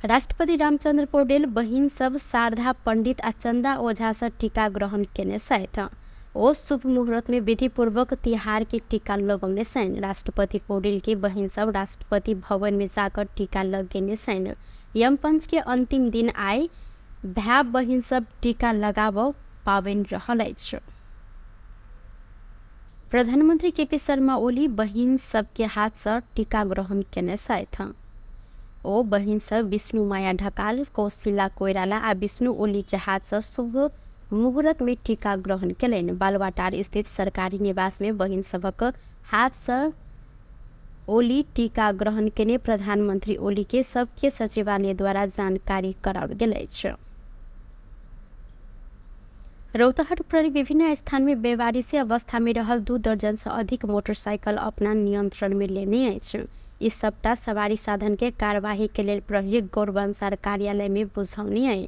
राष्ट्रपति रामचंद्र पौडेल बहिन सब शारदा पंडित आ चंदा ओझा से टीका ग्रहण केने छथि। ओ शुभ मुहूर्त में विधिपूर्वक तिहार के टीका लगौने छनि। राष्ट्रपति पौडेल के बहिन सब राष्ट्रपति भवन में जाकर टीका लगेने छनि। यमपंच के अंतिम दिन आइ भाय बहिन सब टीका लगाबऽ पाबनि रहल अछि। प्रधानमंत्री केपी शर्मा ओली बहिन सबके हाथ से टीका ग्रहण केने छथि। ओ बहिन सब विष्णु माया ढकाल, कौशिला कोइराला आ विष्णु ओली के हाथ से शुभ मुहूर्त में टीका ग्रहण केलनि। बालुवाटार स्थित सरकारी निवास में बहिन सभक हाथ से ओली टीका ग्रहण केने प्रधानमंत्री ओली के सबके सचिवालय द्वारा जानकारी कराओल गेल अछि। रौतहट प्रहरी विभिन्न स्थान में बेवारिसी अवस्था में रहल 2 दर्जन से अधिक मोटरसाइकिल अपना नियंत्रण में लेने अछि। ई सबटा सवारी साधन के कार्यवाही के लेल प्रहरी गौरवंशार कार्यालय में बुझौनी अछि।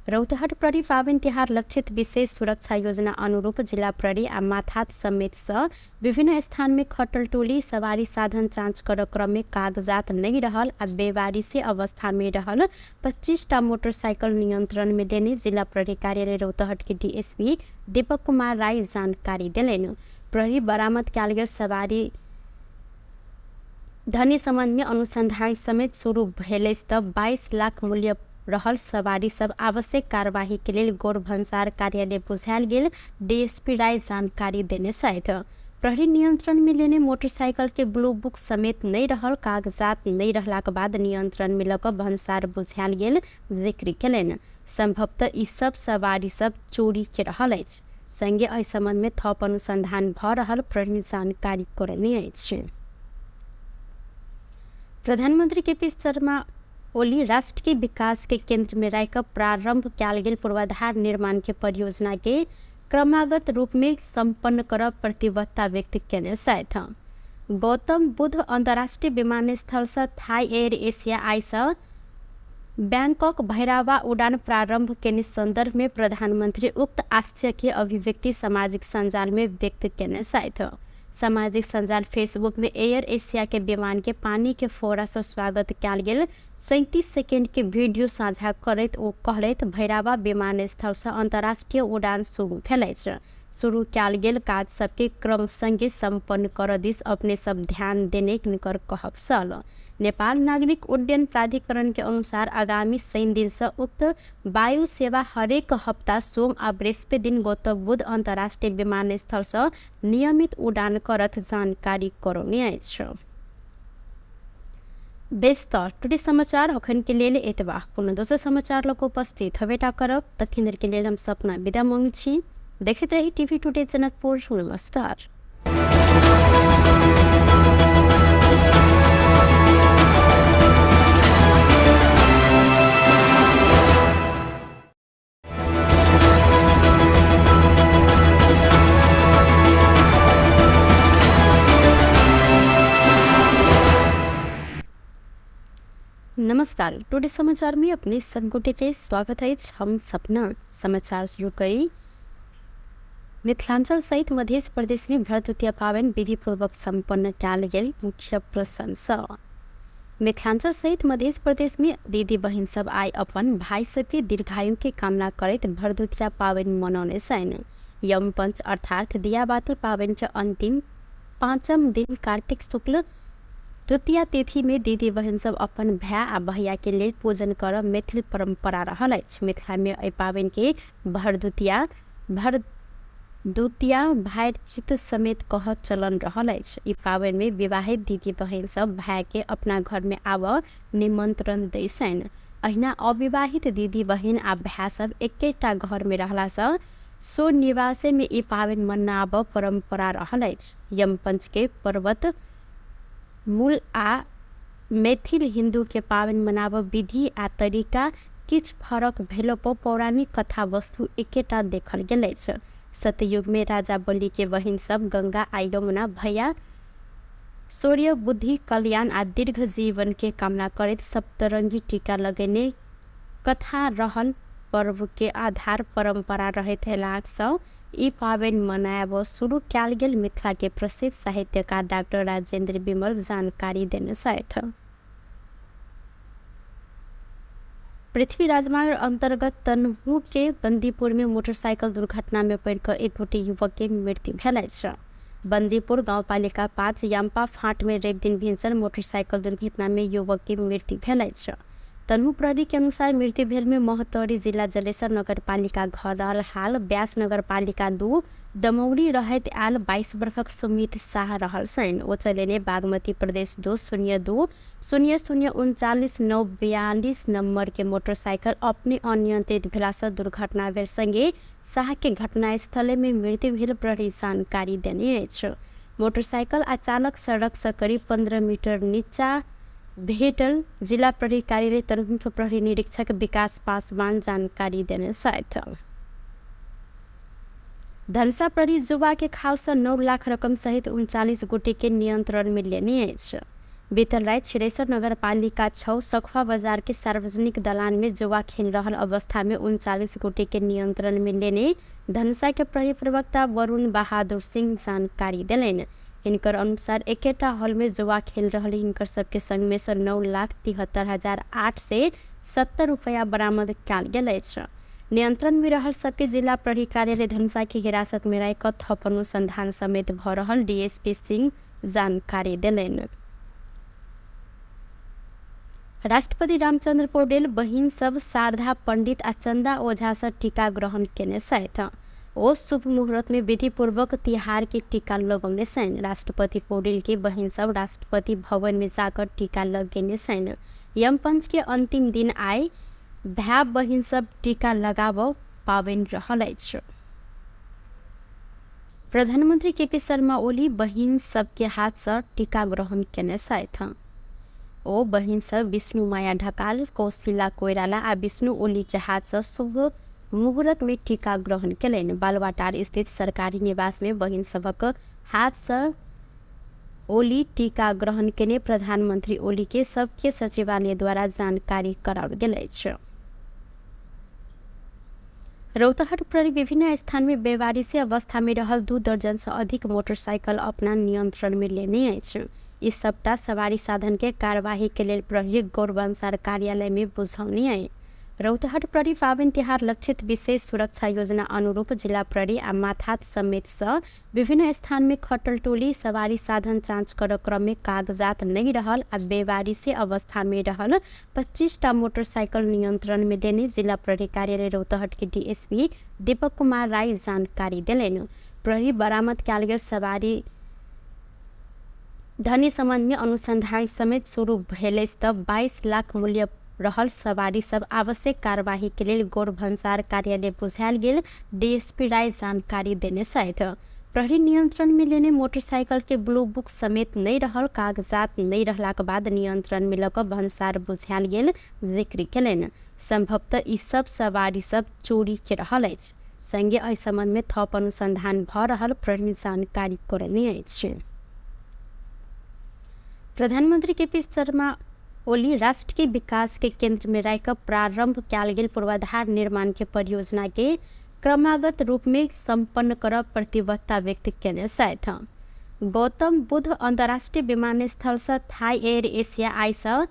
रौतहट प्रहरी पाबनि तिहार लक्षित विशेष सुरक्षा योजना अनुरूप जिला प्रहरी आ माथात समेत सँ विभिन्न स्थान में खटल टोली सवारी साधन जाँच कर क्रम में कागजात नहीं रहल आ बेवारिसी अवस्था में रहल 25टा मोटरसाइकिल नियंत्रण में लेने जिला प्रहरी कार्यालय रौतहट के डीएसपी दीपक कुमार राय जानकारी देलनि। प्रहरी बरामद कयल गेल सवारी धनी संबंध में अनुसंधान समेत शुरू भेल अछि तऽ 22 लाख मूल्य रहल सवारी सब आवश्यक कार्यवाही के लेल गौर भन्सार कार्यालय बुझायल गेल डीएसपी राय जानकारी देने छथि। प्रहरी नियंत्रण में लेने मोटरसाइकिल के ब्लू बुक समेत नहीं रहल कागजात नहीं रहलाक बाद नियंत्रण में लऽ कऽ भन्सार बुझायल गेल जिक्र केलनि। संभवतः ई सब सवारी सब चोरी के रहल अछि। संगे एहि संबंध में थप अनुसंधान भऽ रहल प्रहरी जानकारी करौने अछि। प्रधानमंत्री केपी शर्मा ओली राष्ट्र के विकास के केंद्र में राखि प्रारंभ कयल गेल पूर्वाधार निर्माण के परियोजना के क्रमागत रूप में संपन्न करब प्रतिबद्धता व्यक्त केने छथि। गौतम बुद्ध अंतर्राष्ट्रीय विमानस्थल से थाई एयर एशिया आइ से बैंकॉक भैरावा उड़ान प्रारंभ केने संदर्भ में प्रधानमंत्री उक्त आशय के अभिव्यक्ति सामाजिक संजाल में व्यक्त केने छथि। सामाजिक संजाल फेसबुक में एयर एशिया के विमान के पानी के फोड़ा से स्वागत कयल गेल 37 सेकेंड के वीडियो साझा करैत ओ कहलथि, भैरावा विमानस्थल से अंतर्राष्ट्रीय उड़ान शुरू भेल अछि। शुरू कयल गेल काज सबके क्रम संगे संपन्न करऽ दिस अपने सब ध्यान देने हिनकर कहब छल। नेपाल नागरिक उड्डयन प्राधिकरण के अनुसार आगामी शनि दिन से उक्त वायु सेवा हरेक हप्ता सोम आ बृहस्पति दिन गौतम बुद्ध अंतर्राष्ट्रीय विमानस्थल से नियमित उड़ान करत जानकारी करौने अछि। बेस तऽ टुडे समाचार अखन के लेल एतबा। कोनो दोसर समाचार लऽ कऽ उपस्थित हेबेटा करब। तखन धरि के लेल हम सपना विदा मांगै छी। देखैत रही टीवी टुडे जनकपुर। नमस्कार। नमस्कार, टुडे समाचार में अपने सब गोटे के स्वागत है। हम सपना समाचार शुरू करी। मिथिलांचल सहित मध्य प्रदेश में भरदुतिया पाबनि विधिपूर्वक संपन्न कयल गेल मुख्य प्रशंसा। मिथिलांचल सहित मध्य प्रदेश में दीदी बहिन सब आइ अपन भाई सबके दीर्घायु के कामना करैत भरदुतिया पाबनि मनौने छनि। यमपंच अर्थात दियाबाती पाबनि के अंतिम पाँचम दिन कार्तिक शुक्ल द्वितीया तिथि में दीदी बहिन सब अपन भाय आ भैया के लेल पूजन करब मैथिल परंपरा रहल अछि। मिथिला में एहि पाबनि के भरदुतिया भर द्वितीया भातृत्व समेत कहत चलन रहल अछि। ई पाबनिमे विवाहित दिदी बहिन सब भायके अपना घरमे आबऽ निमन्त्रण दै छनि। अहिना अविवाहित दिदी बहिन आ भाय सब एकेटा घरमे रहलासँ सो निवासेमे ई पाबनि मनाबऽ परम्परा रहल अछि। यमपञ्चके पर्वत मूल आ मैथिल हिन्दूके पाबनि मनाबऽ विधि आ तरिका किछु फरक भेलोपर पौराणिक कथा वस्तु एकेटा देखल गेल अछि। सतयुगमे राजा बलिके बहिन सब गङ्गा आ यमुना भैया शौर्य, बुद्धि, कल्याण आ दीर्घ जीवनके कामना करैत सप्तरङ्गी टीका लगेने कथा रहल पर्वके आधार परम्परा रहैत अयलासँ ई पाबनि मनायब शुरू कयल गेल मिथिलाके प्रसिद्ध साहित्यकार डाक्टर राजेन्द्र विमल जानकारी देने छथि। पृथ्वी राजमार्ग अन्तर्गत तनहुँके बन्दीपुरमे मोटरसाइकल दुर्घटनामे पड़ि कऽ एक गोटे युवकके मृत्यु भेल अछि। बन्दीपुर गाउँपालिका 5 याम्पा फाँटमे रवि दिन भिनसर मोटरसाइकल दुर्घटनामे युवकके मृत्यु भेल अछि। तनहु प्रहरीके अनुसार मृत्यु भेलमे महोत्तरी जिल्ला जलेसर नगरपालिका घर रहल हाल व्यास नगरपालिका 2 दमौली रहैत आयल 22 वर्षक सुमित शाह रहल छनि। ओ चलेने बागमती प्रदेश 2 0 2 0 0 39 9 42 नम्बरके मोटरसाइकल अपने अनियन्त्रित भेलासँ दुर्घटना भेल सँगे शाहके घटनास्थलेमे मृत्यु भेल प्रहरी जानकारी देने अछि। मोटरसाइकल आ चालक सड़कसँ करिब 15 मिटर नीचा भेटल जिला प्रहरी कार्यालय तनहुँके प्रहरी निरीक्षक विकास पासवान जानकारी देने छथि। धनुषा प्रहरी जुवाके खालसँ 9 लाख रकम सहित 39 गोटेके नियन्त्रणमे लेने अछि। बीतल राति छिरेश्वर नगरपालिका 6 सखुआ बजारके सार्वजनिक दलानमे जुवा खेल रहल अवस्थामे 39 गोटेके नियन्त्रणमे लेने धनुषाके प्रहरी प्रवक्ता वरुण बहादुर सिंह जानकारी देलनि। हिनकर अनुसार एकेटा हॉलमे जुआ खेल रहल हिनकर सबके संगमे सँ 9,73,870 रुपैआ बरामद कयल गेल अछि। नियन्त्रणमे रहल सबके जिला प्रहरी कार्यालय धनुषाके हिरासतमे राखि कऽ थप अनुसन्धान समेत भऽ रहल डीएसपी सिंह जानकारी देलनि। राष्ट्रपति रामचन्द्र पौडेल बहिन सब शारदा पण्डित आ चन्दा ओझासँ टीका ग्रहण केने छथि। ओ शुभ मुहूर्तमे विधिपूर्वक तिहारके टीका लगौने छनि। राष्ट्रपति पौडेलके बहिन सब राष्ट्रपति भवनमे जाकर टीका लगेने छनि। यमपञ्चके अन्तिम दिन आइ भाय बहिन सब टीका लगाबऽ पाबनि रहल अछि। प्रधानमन्त्री केपी शर्मा ओली बहिन सबके हाथसँ टीका ग्रहण केने छथि। ओ बहिन सब विष्णुमाया ढकाल, कौशिला कोइराला आ विष्णु ओलीके हाथसँ शुभ मुहूर्तमे टीका ग्रहण केलनि। बालुवाटार स्थित सरकारी निवासमे बहिन सभक हाथसँ ओली टीका ग्रहण केने प्रधानमन्त्री ओलीके सबके सचिवालयद्वारा जानकारी कराओल गेल अछि। रौतहट प्रहरी विभिन्न स्थानमे बेवारिसी अवस्थामे रहल 2 दर्जनसँ अधिक मोटरसाइकल अपना नियन्त्रणमे लेने अछि। ई सबटा सवारी साधनके कारवाहीके लेल प्रहरी गौरवंसार कार्यालयमे बुझौने अछि। रौतहट प्रहरी पाबनि तिहार लक्षित विशेष सुरक्षा योजना अनुरूप जिला प्रहरी आ माथात समेतसँ विभिन्न स्थानमे खटल टोली सवारी साधन जाँच करऽ क्रममे कागजात नहि रहल आ बेवारिसी अवस्थामे रहल 25टा मोटरसाइकल नियन्त्रणमे लेने जिला प्रहरी कार्यालय रौतहटके डीएसपी दीपक कुमार राय जानकारी देलनि। प्रहरी बरामद कयल गेल सवारी धनी सम्बन्धमे अनुसन्धान समेत शुरू भेल अछि तऽ 22 लाख मूल्य रहल सवारी सब आवश्यक कारवाहीके लेल गौर भन्सार कार्यालय बुझायल गेल डीएसपी राय जानकारी देने छथि। प्रहरी नियन्त्रणमे लेने मोटरसाइकलके ब्लू बुक समेत नहि रहल कागजात नहि रहलाक बाद नियन्त्रणमे लऽ कऽ भन्सार बुझायल गेल जिक्र केलनि। सम्भवतः ई सब सवारी सब चोरीके रहल अछि। संगे एहि सम्बन्धमे थप अनुसन्धान भऽ रहल प्रहरी जानकारी करौने अछि। प्रधानमन्त्री केपी शर्मा ओली राष्ट्रके विकासके केन्द्रमे राखि कऽ प्रारम्भ कयल गेल पूर्वाधार निर्माणके परियोजनाके क्रमागत रूपमे सम्पन्न करब प्रतिबद्धता व्यक्त केने छथि। गौतम बुद्ध अन्तर्राष्ट्रिय विमानस्थलसँ थाई एयर एशिया आइसँ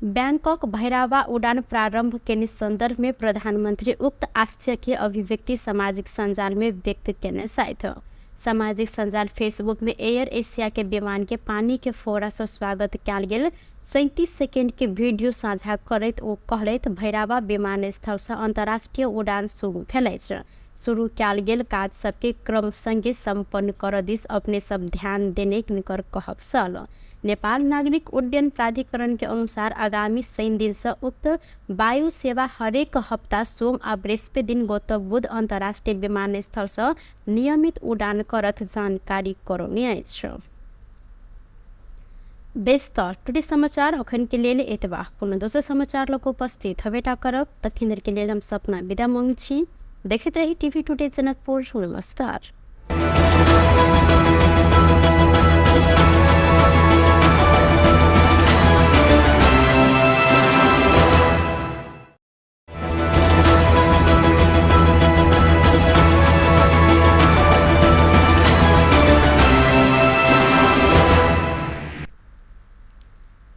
बैंकॉक भैरावा उडान प्रारम्भ केने सन्दर्भमे प्रधानमन्त्री उक्त आशयके अभिव्यक्ति सामाजिक सञ्जालमे व्यक्त केने छथि। सामाजिक सञ्जाल फेसबुकमे एयर एशियाके विमानके पानीके फोहरासँ स्वागत कयल गेल 37 सेकेंड के वीडियो साझा करैत ओ कहलथि, भैरावा विमानस्थलसँ अंतर्राष्ट्रीय उड़ान शुरू भेल अछि। शुरू कयल गेल काज सबके क्रम संगे सम्पन्न करऽ दिस अपने सब ध्यान देने हिनकर कहब छल। नेपाल नागरिक उड्डयन प्राधिकरण के अनुसार आगामी शनि दिनसँ उक्त वायु सेवा हरेक हप्ता सोम आ बृहस्पति दिन गौतम बुद्ध अन्तर्राष्ट्रिय विमानस्थलसँ नियमित उडान करत जानकारी करौने अछि। बेस तऽ टुडे समाचार अखन के लेल एतबा। कोनो दोसर समाचार लऽ कऽ उपस्थित हेबेटा करब, तखन धरि के लेल हम सपना विदा मांगै छी। देखैत रही टीवी टुडे जनकपुर। नमस्कार।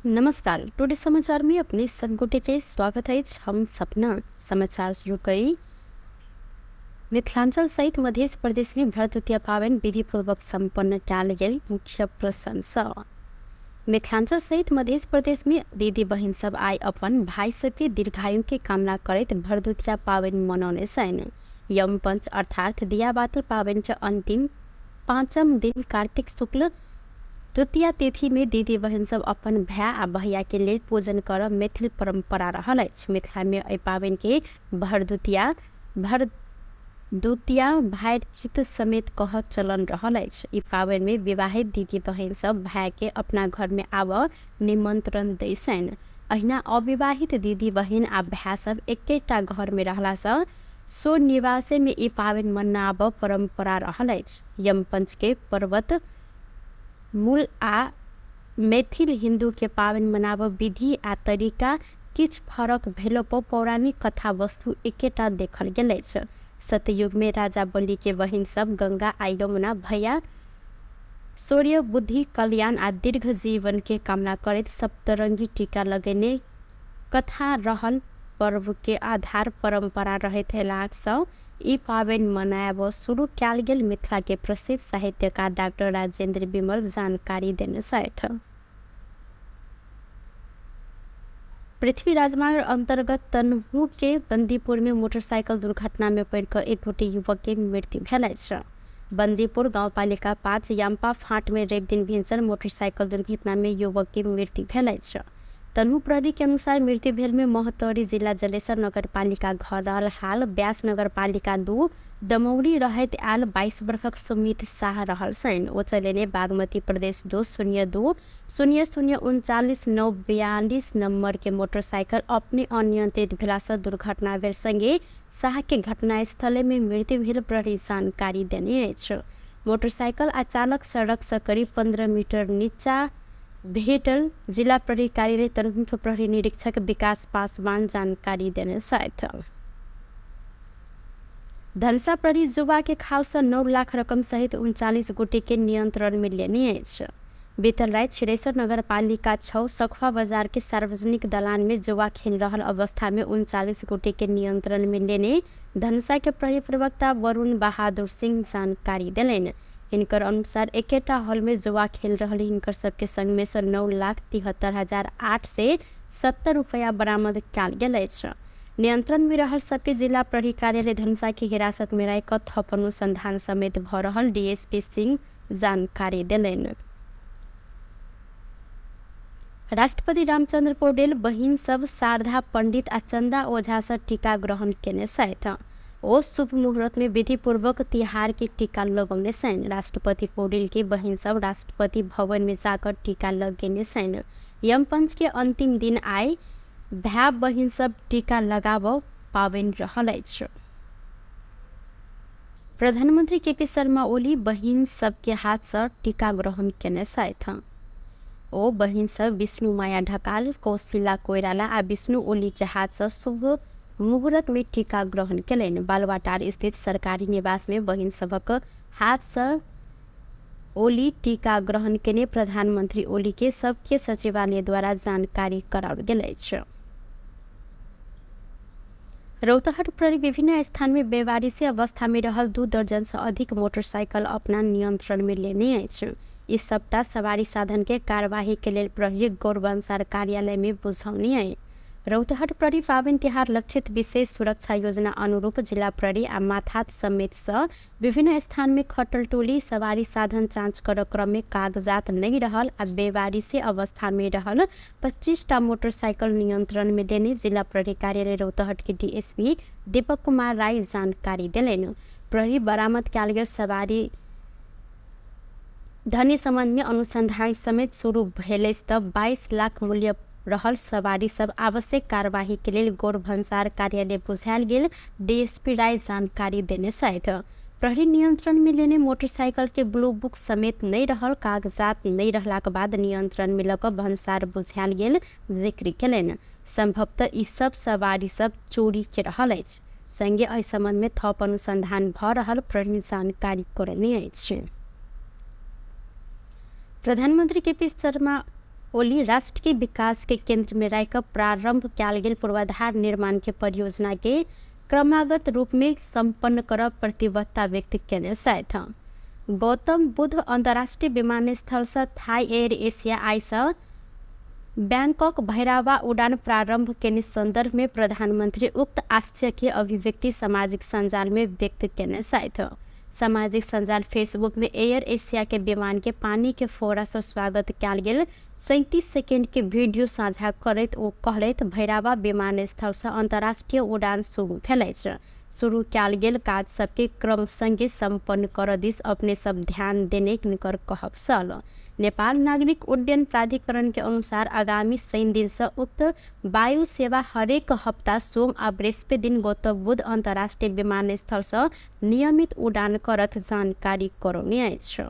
नमस्कार, टुडे समाचार में अपने सब गोटे के स्वागत अछि। हम सपना समाचार शुरू करी। मिथिलांचल सहित मध्य प्रदेश में भरदुतिया पाबनि विधिपूर्वक सम्पन्न कयल गेल मुख्य प्रशंसा। मिथिलांचल सहित मध्य प्रदेश में दीदी बहिन सब आइ अपन भाई सबके दीर्घायु के कामना करैत भरदुतिया पाबनि मनौने छनि। यमपंच अर्थात दियाबाती पाबनि के अंतिम पाँचम दिन कार्तिक शुक्ल द्वितीया तिथि में दीदी बहिन सब अपन भाय आ भैया के लेल पूजन करब मैथिल परंपरा रहल अछि। मिथिला में एहि पाबनि के भरदुतिया, भरदुतिया भाइचित समेत कहब चलन रहल अछि। ई पाबनि में विवाहित दीदी बहिन सब भाय के अपना घर में आबऽ निमंत्रण दै छनि। अहिना अविवाहित दीदी बहिन आ भाय सब एकेटा घर में रहला सँ स्वनिवासे में ई पाबनि मनाबऽ परंपरा रहल अछि। यमपंच के पर्वत मूल आ मैथिल हिन्दू के पाबनि मनाबऽ विधि आ तरीका किछु फरक भेलो पर पौराणिक कथा वस्तु एकेटा देखल गेल अछि। सतयुग में राजा बलि के बहिन सब गंगा आ यमुना भैया शौर्य, बुद्धि, कल्याण आ दीर्घ जीवन के कामना करैत सप्तरंगी टीका लगेने कथा रहल पर्व के आधार परंपरा रहैत अयलाक सँ ई पाबनि मनायब शुरू कयल गेल मिथिला के प्रसिद्ध साहित्यकार डाक्टर राजेंद्र विमल जानकारी देने छथि। पृथ्वी राजमार्ग अंतर्गत तनहु के बंदीपुर में मोटरसाइकिल दुर्घटना में पड़ि कऽ एक गोटे युवक के मृत्यु भेल अछि। बंदीपुर गांवपालिका 5 याम्पा फांट में रवि दिन भिनसर मोटरसाइकिल दुर्घटना में युवक के मृत्यु भेल अछि। तनहु प्रहरी के अनुसार मृत्यु भेल में महोत्तरी जिला जलेसर नगरपालिका घर रहल हाल व्यास नगरपालिका 2 दमौरी रहैत आयल 22 वर्षक सुमित शाह रहल छनि। ओ चलेने बागमती प्रदेश 2 0 2 0 0 39 9 42 नंबर के मोटरसाइकिल अपने अनियंत्रित भेलासँ दुर्घटना भेल संगे शाह के घटनास्थले में मृत्यु भेल प्रहरी जानकारी देने अछि। मोटरसाइकिल आ चालक सड़क सँ करीब 15 मीटर नीचा भेटल जिला प्रहरी कार्यालय तनहुँके प्रहरी निरीक्षक विकास पासवान जानकारी देने छथि। धनुषा प्रहरी जुवा के खालसँ 9 लाख रकम सहित 39 गोटे के नियंत्रण में लेने अछि। बीतल राति छिरेश्वर नगरपालिका 6 सखुआ बाजार के सार्वजनिक दलान में जुआ खेल रहल अवस्था में 39 गोटे के नियंत्रण में लेने धनुषा के प्रहरी प्रवक्ता वरुण बहादुर सिंह जानकारी देलनि। हिनकर अनुसार एकेटा हॉल में जुआ खेल रहल हिनकर सबके संग में सँ 9,73,870 रुपया बरामद कयल गेल अछि। नियंत्रण में रहल सबके जिला प्रहरी कार्यालय धनुषा के हिरासत में राखि कऽ थप अनुसंधान समेत भऽ रहल डीएसपी सिंह जानकारी देलनि। राष्ट्रपति रामचंद्र पौडेल बहिन सब शारदा पंडित आ चंदा ओझा सँ टीका ग्रहण केने छथि। ओ शुभ मुहूर्त में विधिपूर्वक तिहार के टीका लगौने छनि। राष्ट्रपति पौडेल के बहिन सब राष्ट्रपति भवन में जाकर टीका लगेने छनि। यमपंच के अंतिम दिन आइ भाय बहिन सब टीका लगाबऽ पाबनि रहल अछि। प्रधानमंत्री केपी शर्मा ओली बहिन सबके हाथ सँ टीका ग्रहण केने छथि। ओ बहिन सब विष्णु माया ढकाल, कौशिला कोइराला आ विष्णु ओली के हाथ सँ शुभ मुहूर्त में टीका ग्रहण केलनि। बालुवाटार स्थित सरकारी निवास में बहिन सभक हाथ सँ ओली टीका ग्रहण केने प्रधानमंत्री ओली के सबके सचिवालय द्वारा जानकारी कराओल गेल अछि। रौतहट प्रहरी विभिन्न स्थान में बेवारिसी अवस्था में रहल 2 दर्जन से अधिक मोटरसाइकिल अपना नियंत्रण में लेने अछि। ई सबटा सवारी साधन के कार्यवाही के लेल प्रहरी गौरवंसार कार्यालय में बुझौनी है। रौतहट प्रहरी पाबनि तिहार लक्षित विशेष सुरक्षा योजना अनुरूप जिला प्रहरी आ माथात समेत सँ विभिन्न स्थान में खटल टोली सवारी साधन जाँच कर क्रम में कागजात नहीं रहल आ बेवारिसे अवस्था में रहल 25 टा मोटरसाइकिल नियंत्रण में लेने जिला प्रहरी कार्यालय रौतहट के डीएसपी दीपक कुमार राय जानकारी देलनि। प्रहरी बरामद कयल गेल सवारी धनी संबंध में अनुसंधान समेत शुरू भेल अछि तऽ 22 लाख मूल्य रहल सवारी सब आवश्यक कार्यवाही के लेल गौर भन्सार कार्यालय बुझायल गेल डीएसपी राय जानकारी देने छथि। प्रहरी नियंत्रण में लेने मोटरसाइकिल के ब्लू बुक समेत नहीं रहल कागजात नहीं रहलाक बाद नियंत्रण में लऽ कऽ भन्सार बुझायल गेल जिक्र केलनि। संभवतः ई सब सवारी सब चोरी के रहल अछि। संगे एहि संबंध में थप अनुसंधान भऽ रहल प्रहरी जानकारी करौने अछि। प्रधानमंत्री के पी शर्मा ओली राष्ट्र के विकास के केंद्र में राखि कऽ प्रारंभ कयल गेल पूर्वाधार निर्माण के परियोजना के क्रमागत रूप में संपन्न करब प्रतिबद्धता व्यक्त केने छथि। गौतम बुद्ध अंतर्राष्ट्रीय विमानस्थल सँ थाई एयर एशिया आइ सँ बैंकॉक भैरावा उड़ान प्रारंभ केने संदर्भ में प्रधानमंत्री उक्त आशय के अभिव्यक्ति सामाजिक सञ्जाल में व्यक्त केने छथि। सामाजिक सञ्जाल फेसबुक में एयर एशिया के विमान के पानी के फोड़ा से स्वागत कयल गेल 37 सेकेंड के वीडियो साझा करैत ओ कहलथि, भैरावा विमानस्थल सँ अंतर्राष्ट्रीय उड़ान शुरू भेल अछि। शुरू कयल गेल काज सबके क्रम संगे संपन्न करऽ दिस अपने सब ध्यान देने हिनकर कहब छल। नेपाल नागरिक उड्डयन प्राधिकरण के अनुसार आगामी शनि दिन सँ उक्त वायु सेवा हरेक हप्ता सोम आ बृहस्पति दिन गौतम बुद्ध अंतर्राष्ट्रीय विमानस्थल सँ नियमित उड़ान करत जानकारी करौने अछि।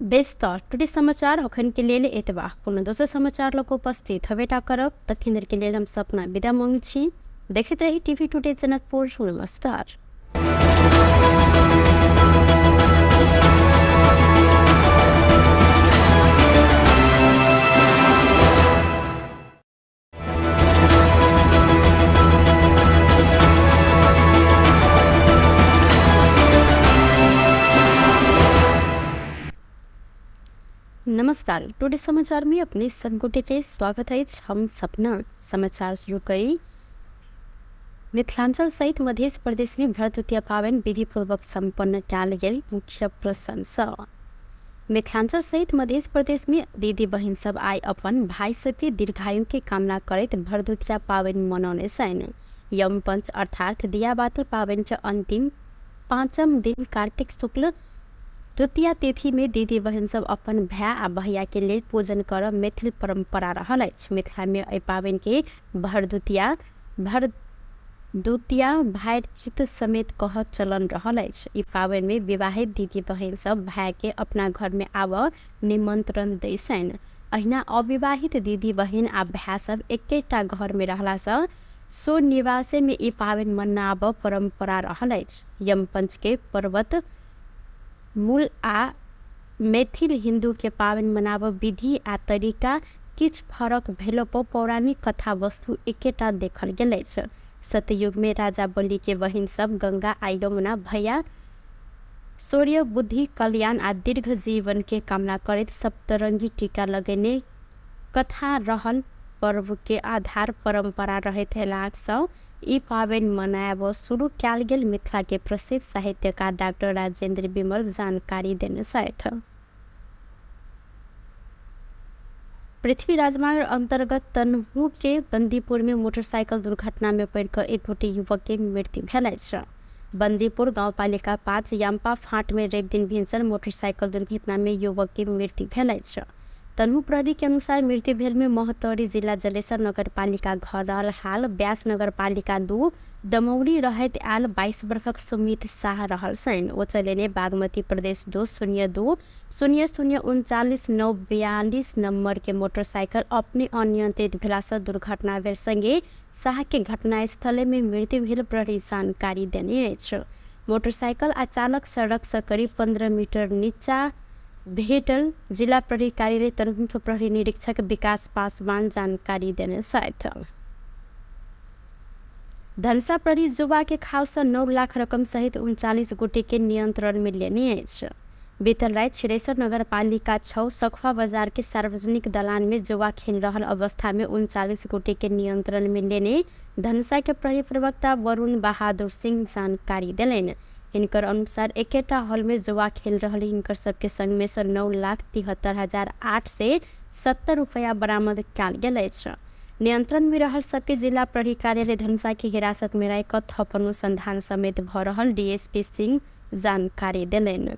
बेस तऽ टुडे समाचार अखन के लेल एतबा। कोनो दोसर समाचार लऽ कऽ उपस्थित हबेटा करब। तखन धरि के लेल हम सपना विदा मांगै छी। देखैत रही टीवी टुडे जनकपुर। नमस्कार। नमस्कार, टुडे समाचार में अपने सब गोटे के स्वागत है। हम सपना समाचार शुरू करी। मिथिलांचल सहित मध्य प्रदेश में भरदुतिया पाबनि विधिपूर्वक संपन्न कयल गेल मुख्य प्रसन्न। मिथिलांचल सहित मध्य प्रदेश में दीदी बहिन सब आइ अपन भाई सबके दीर्घायु के कामना करैत भरदुतिया पाबनि मनौने छनि। यमपंच अर्थात दियाबाती पाबनि के अंतिम पाँचम दिन कार्तिक शुक्ल द्वितीया तिथि में दीदी बहिन सब अपन भाय आ भैया के लेल पूजन करब मैथिल परंपरा रहल अछि। मिथिला में एहि पाबनि के भरदुतिया भरदुतिया भातृत्व समेत कहब चलन रहल अछि। ई पाबनि में विवाहित दीदी बहिन सब भाय के अपना घर में आबऽ निमंत्रण दै छनि। अहिना अविवाहित दीदी बहिन आ भाय सब एकेटा घर में रहला सँ सो निवासे में ई पाबनि मनाबऽ परंपरा रहल अछि। यमपंच के पर्वत मूल आ मैथिल हिन्दू के पाबनि मनाबऽ विधि आ तरीका किछु फरक भेलो पर पौराणिक कथा वस्तु एकेटा देखल गेल अछि। सतयुग में राजा बलि के बहिन सब गंगा आ यमुना भैया शौर्य, बुद्धि, कल्याण आ दीर्घ जीवन के कामना करैत सप्तरंगी टीका लगेने कथा रहल पर्व के आधार परंपरा रहैत अयलाक सँ ई पाबनि मनायब शुरू कयल गेल मिथिला के प्रसिद्ध साहित्यकार डाक्टर राजेंद्र विमल जानकारी देने छथि। पृथ्वी राजमार्ग अंतर्गत तनहू के बंदीपुर में मोटरसाइकिल दुर्घटना में पड़ि कऽ एक गोटे युवक के मृत्यु भेल अछि। बंदीपुर गांवपालिका 5 याम्पा फांट में रवि दिन भिनसर मोटरसाइकिल दुर्घटना में युवक के मृत्यु भेल अछि। तनहू प्रहरी के अनुसार मृत्यु भेल में महोत्तरी जिला जलेसर नगरपालिका घर रहल हाल व्यास नगरपालिका 2 दमौरी रहैत आयल 22 वर्षक सुमित शाह रहल छनि। ओ चलेने बागमती प्रदेश 2 0 2 0 0 39 9 42 नंबर के मोटरसाइकिल अपने अनियंत्रित भेला सँ दुर्घटना भेल संगे शाह के घटनास्थले में मृत्यु भेल प्रहरी जानकारी देने अछि। मोटरसाइकिल आ चालक सड़क सँ करीब 15 मीटर नीचा भेटल जिला प्रहरी कार्यालय तनहुँके प्रहरी निरीक्षक विकास पासवान जानकारी देने छथि। धनुषा प्रहरी जुवा के खाल सँ 9 लाख रकम सहित 39 गोटे के नियंत्रण में लेने अछि। बीतल राति छिरेश्वर नगरपालिका 6 सखुआ बजार के सार्वजनिक दलान में जुआ खेल रहल अवस्था में 39 गोटे के नियंत्रण में लेने धनुषा के प्रहरी प्रवक्ता वरुण बहादुर सिंह जानकारी देलनि। हिनकर अनुसार एकेटा हॉल में जुआ खेल रहल हिनकर सबके संग में से 9,73,870 रुपया बरामद कयल गेल अछि। नियंत्रण में रहल सबके जिला प्रहरी कार्यालय धनुषा के हिरासत में राखि कऽ थप अनुसंधान समेत भऽ रहल डीएसपी सिंह जानकारी देलनि।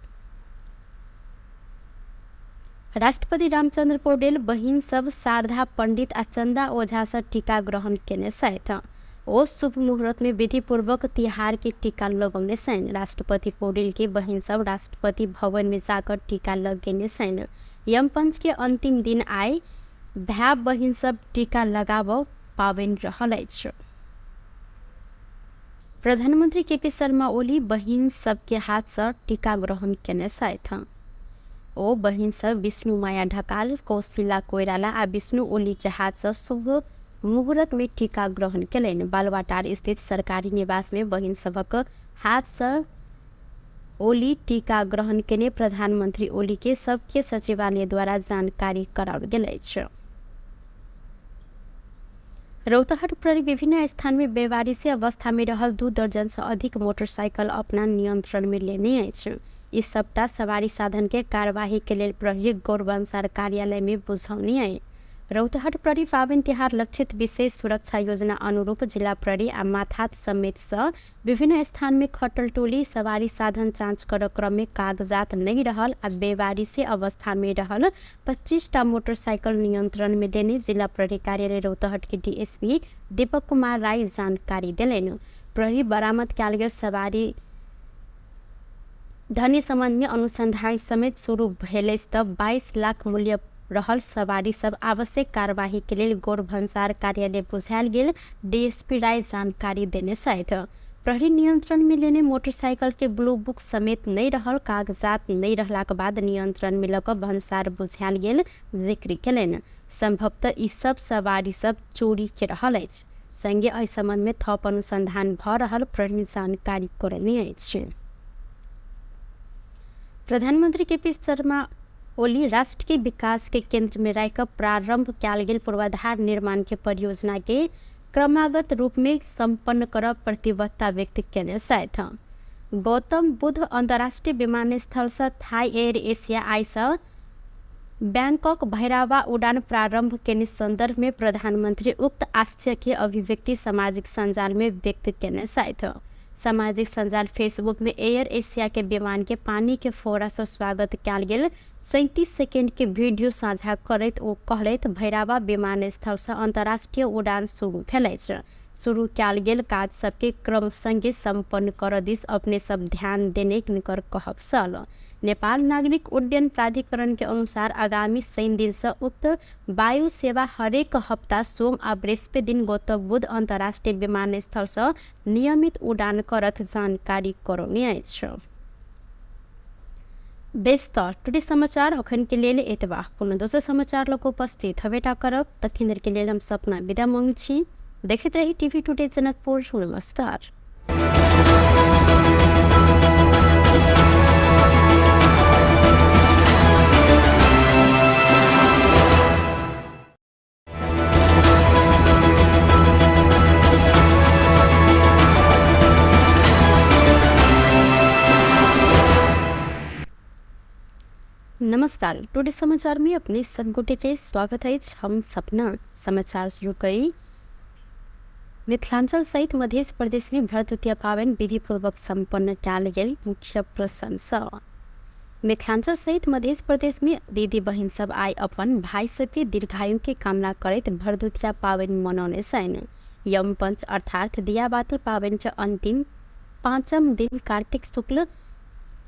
राष्ट्रपति रामचंद्र पौडेल बहिन सब शारदा पंडित आ चंदा ओझा से टीका ग्रहण केने छथि। ओ शुभ मुहूर्त में विधिपूर्वक तिहार के टीका लगौने छनि। राष्ट्रपति पौडेल के बहिन सब राष्ट्रपति भवन में जाकर टीका लगेने छनि। यमपंच के अंतिम दिन आइ भाय बहिन सब टीका लगाबऽ पाबनि रहल अछि। प्रधानमंत्री केपी शर्मा ओली बहिन सबके हाथ से टीका ग्रहण केने छथि। ओ बहिन सब विष्णु माया ढकाल, कौशिला कोइराला आ विष्णु ओली के हाथ से शुभ मुहूर्त में टीका ग्रहण केलनि। बालवाटार स्थित सरकारी निवास में बहिन सभक हाथ से ओली टीका ग्रहण केने प्रधानमंत्री ओली के सबके सचिवालय द्वारा जानकारी कराओल गेल अछि। रौतहट प्रहरी विभिन्न स्थान में बेवारिसी अवस्था में रहल 2 दर्जन से अधिक मोटरसाइकिल अपना नियंत्रण में लेने अछि। ई सबटा सवारी साधन के कार्यवाही के लेल प्रहरी गौरवंसार कार्यालय में बुझौनी अछि। रौतहट प्रहरी पाबनि तिहार लक्षित विशेष सुरक्षा योजना अनुरूप जिला प्रहरी आ माथात समेत सँ विभिन्न स्थान में खटल टोली सवारी साधन जाँच करऽ क्रम में कागजात नहि रहल आ बेवारिसी अवस्था में रहल 25 टा मोटरसाइकिल नियंत्रण में लेने जिला प्रहरी कार्यालय रौतहट के डीएसपी दीपक कुमार राय जानकारी देलनि। प्रहरी बरामद कयल गेल सवारी धनी संबंध में अनुसंधान समेत शुरू भेल अछि तऽ 22 लाख मूल्य रहल सवारी सब आवश्यक कार्यवाही के लेल गौर भन्सार कार्यालय बुझायल गेल डीएसपी राय जानकारी देने छथि। प्रहरी नियंत्रण में लेने मोटरसाइकिल के ब्लू बुक समेत नहि रहल कागजात नहि रहलाक बाद नियंत्रण में लऽ कऽ भन्सार बुझायल गेल जिक्र केलनि। संभवतः ई सब सवारी सब चोरी के रहल अछि। संगे एहि संबंध में थप अनुसंधान भऽ रहल प्रहरी जानकारी करौने अछि। प्रधानमंत्री केपी शर्मा ओली राष्ट्र के विकास के केंद्र में राखि कऽ प्रारंभ कयल गेल पूर्वाधार निर्माण के परियोजना के क्रमागत रूप में संपन्न करब प्रतिबद्धता व्यक्त केने छथि। गौतम बुद्ध अंतर्राष्ट्रीय विमानस्थल से थाई एयर एशिया आइ से बैंकॉक भैरावा उड़ान प्रारंभ केने संदर्भ में प्रधानमंत्री उक्त आशय के अभिव्यक्ति सामाजिक सञ्जाल में व्यक्त केने छथि। सामाजिक सञ्जाल फेसबुक में एयर एशिया के विमान के पानी के फोड़ा से स्वागत कयल गेल 37 सेकेंड के वीडियो साझा करैत ओ कहलथि, भैरावा विमानस्थल से अंतर्राष्ट्रीय उड़ान शुरू भेल अछि। शुरू कयल गेल काज सबके क्रम संगे संपन्न करऽ दिस अपने सब ध्यान देने हिनकर कहब छल। नेपाल नागरिक उड्डयन प्राधिकरण के अनुसार आगामी शनि दिन से उक्त वायु सेवा हरेक हप्ता सोम आ बृहस्पति दिन गौतम बुद्ध अंतर्राष्ट्रीय विमानस्थल से नियमित उड़ान करत जानकारी करौने अछि। बेस तऽ टुडे समाचार अखन के लेल एतबा। कोनो दोसर समाचार लऽ कऽ उपस्थित हबेटा करब, तखन धरि के लेल हम सपना विदा मांगै छी। देखैत रही टीवी टुडे जनकपुर। नमस्कार। नमस्कार, टुडे समाचार में अपने सब गोटे के स्वागत है। हम सपना समाचार शुरू करी। मिथिलांचल सहित मध्य प्रदेश में भरदुतिया पाबनि विधिपूर्वक संपन्न कयल गेल मुख्य प्रशंसा। मिथिलांचल सहित मध्य प्रदेश में दीदी बहिन सब आइ अपन भाई सबके दीर्घायु के कामना करैत भरदुतिया पाबनि मनौने छनि। यमपंच अर्थात दियाबाती पाबनि के अंतिम पाँचम दिन कार्तिक शुक्ल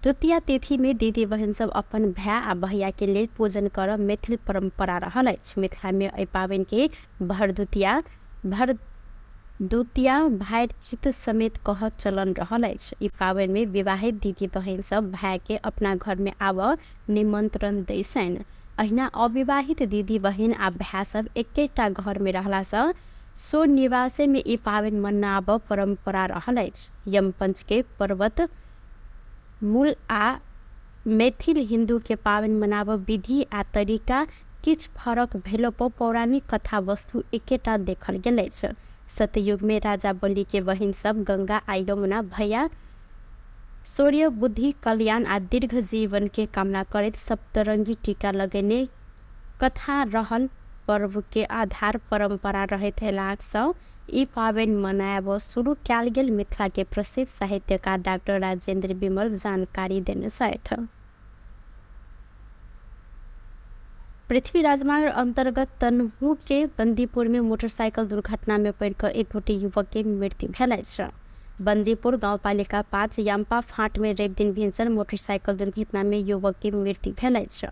द्वितीया तिथि में दीदी बहिन सब अपन भाय आ भैया के लेल पूजन करब मैथिल परंपरा रहल अछि। मिथिला में एहि पाबनि के भरदुतिया भरदुतिया भातृत्व समेत कहब चलन रहल अछि। ई पाबनि में विवाहित दीदी बहिन सब भाय के अपना घर में आबऽ निमंत्रण दै छनि। अहिना अविवाहित दीदी बहिन आ भाय सब एकेटा घर में रहला सँ सो निवासे में ई पाबनि मनाबऽ परंपरा रहल अछि। यमपंच के पर्वत मूल आ मैथिल हिन्दू के पाबनि मनाबऽ विधि आ तरीका किछ फरक भेलोपर पौराणिक कथा वस्तु एकेटा देखल गेल अछि। सतयुगमे राजा बलिके बहिन सब गंगा आ यमुना भैया शौर्य, बुद्धि, कल्याण आ दीर्घ जीवनके कामना करैत सप्तरंगी टीका लगेने कथा रहल पर्वके आधार परम्परा रहैत अयलासँ ई पाबनि मनायब शुरू कयल गेल मिथिलाके प्रसिद्ध साहित्यकार डाक्टर राजेन्द्र विमल जानकारी देने छथि। पृथ्वी राजमार्ग अन्तर्गत तनहुँके बन्दीपुरमे मोटरसाइकल दुर्घटनामे पड़ि कऽ एक गोटे युवकके मृत्यु भेल अछि। बन्दीपुर गाउँपालिका 5 याम्पा फाँटमे रवि दिन भिनसर मोटरसाइकल दुर्घटनामे युवकके मृत्यु भेल अछि।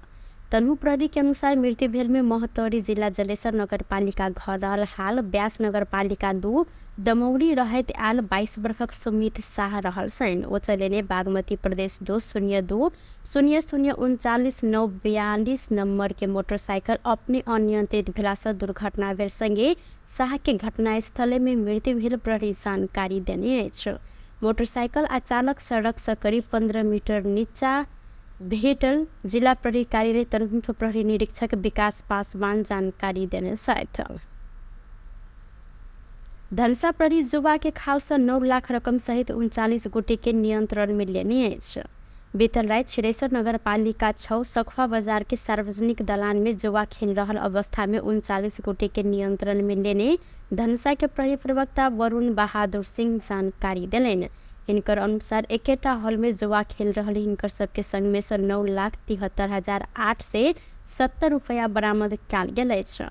तनहु प्रहरी के अनुसार मृत्यु भेलमे महोत्तरी जिला जलेसर नगरपालिका घर रहल हाल व्यास नगरपालिका 2 दमौली रहैत आयल 22 वर्षक सुमित शाह रहल छनि। ओ चलेने बागमती प्रदेश 2 0 2 0 0 39 9 42 नम्बर के मोटरसाइकल अपने अनियंत्रित भेलासँ दुर्घटना भेल संगे शाह के घटनास्थले में मृत्यु भेल प्रहरी जानकारी देने अछि। मोटरसाइकल आ चालक सड़क सँ करीब 15 मीटर नीचा भेटल जिला प्रहरी कार्यालय तनहुँके प्रहरी निरीक्षक विकास पासवान जानकारी देने छथि। धनुषा प्रहरी जुवाके खालसँ 9 लाख रकम सहित 39 गोटेके नियन्त्रणमे लेने अछि। बीतल राति छिरेश्वर नगरपालिका 6 सखुआ बजारके सार्वजनिक दलानमे जुवा खेल रहल अवस्थामे 39 गोटेके नियन्त्रणमे लेने धनुषाके प्रहरी प्रवक्ता वरुण बहादुर सिंह जानकारी देलनि। हिनकर अनुसार एकेटा हॉलमे जुआ खेल रहल हिनकर सबके संगमे सँ 9,73,870 रुपैया बरामद कयल गेल अछि।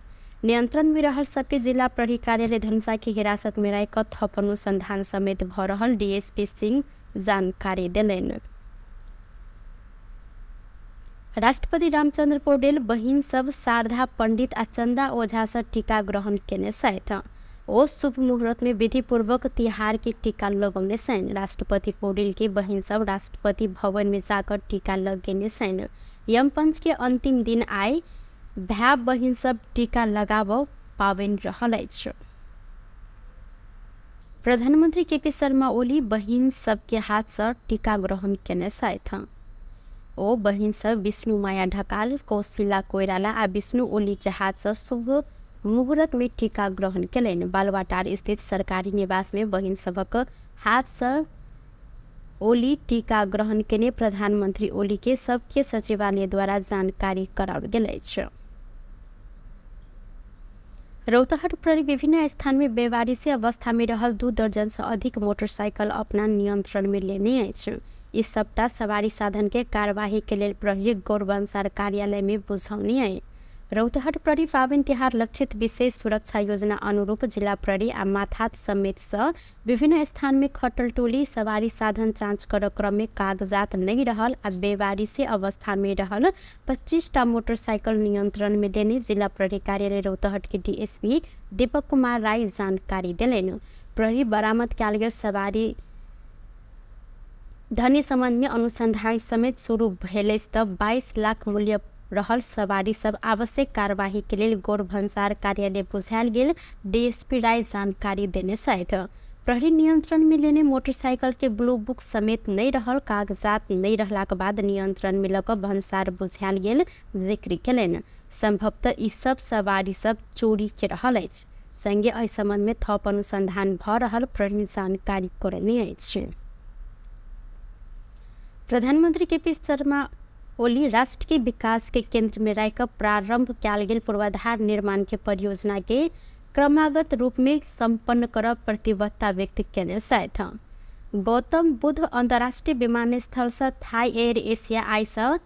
नियंत्रणमे रहल सबके जिला प्रहरी कार्यालय धनुषाके हिरासतमे राखि कऽ थप अनुसंधान समेत भऽ रहल डीएसपी सिंह जानकारी देलनि। राष्ट्रपति रामचंद्र पौडेल बहिन सब शारदा पंडित आ चंदा ओझा सँ टीका ग्रहण केने छथि। ओ शुभ मुहूर्त में विधिपूर्वक तिहार के टीका लगौने छनि। राष्ट्रपति पौडेल के बहिन सब राष्ट्रपति भवन में जाकर टीका लगेने छनि। यमपंच के अंतिम दिन आइ भाय बहिन सब टीका लगाबऽ पाबनि रहल अछि। प्रधानमंत्री केपी शर्मा ओली बहिन सबके हाथ सँ टीका ग्रहण केने छथि। ओ बहिन सब विष्णु माया ढकाल, कौशिला कोइराला आ विष्णु ओली के हाथ सँ शुभ मुहूर्त में टीका ग्रहण केलनि। बालुवाटार स्थित सरकारी निवास में बहिन सभक हाथ सँ ओली टीका ग्रहण केने प्रधानमंत्री ओली के सबके सचिवालय द्वारा जानकारी कराओल गेल अछि। रौतहट प्रहरी विभिन्न स्थान में बेवारिसी अवस्था में रहल 2 दर्जन से अधिक मोटरसाइकिल अपना नियंत्रण में लेने अछि। ई सबटा सवारी साधन के कार्यवाही के लेल प्रहरी गौरवंसार कार्यालय में बुझौनी अछि। रौतहट प्रहरी पाबनि तिहार लक्षित विशेष सुरक्षा योजना अनुरूप जिला प्रहरी आ माथात समेत सँ विभिन्न स्थान में खटल टोली सवारी साधन जाँच कर क्रम में कागजात नहीं रहल आ बेवारिसी अवस्था में रहल 25 टा मोटरसाइकिल नियंत्रण में लेने जिला प्रहरी कार्यालय रौतहट के डीएसपी दीपक कुमार राय जानकारी देलनि। प्रहरी बरामद कयल गेल सवारी धनी संबंध में अनुसंधान समेत शुरू भेल अछि तऽ 22 लाख मूल्य रहल सवारी सब आवश्यक कार्यवाही के लेल गौर भन्सार कार्यालय बुझायल गेल डीएसपी राय जानकारी देने छथि। प्रहरी नियंत्रण में लेने मोटरसाइकिल के ब्लू बुक समेत नहीं रहल कागजात नहीं रहलाक बाद नियंत्रण में लऽ कऽ भन्सार बुझायल गेल जिक्र केलनि। संभवतः ई सब सवारी सब चोरी के रहल अछि। संगे एहि संबंध में थप अनुसंधान भऽ रहल प्रहरी जानकारी करौने अछि। प्रधानमंत्री केपी शर्मा ओली राष्ट्र के विकास के केंद्र में राखि कऽ प्रारंभ कयल गेल पूर्वाधार निर्माण के परियोजना के क्रमागत रूप में संपन्न करब प्रतिबद्धता व्यक्त केने छथि। गौतम बुद्ध अंतर्राष्ट्रीय विमानस्थल सँ थाई एयर एशिया आइ सँ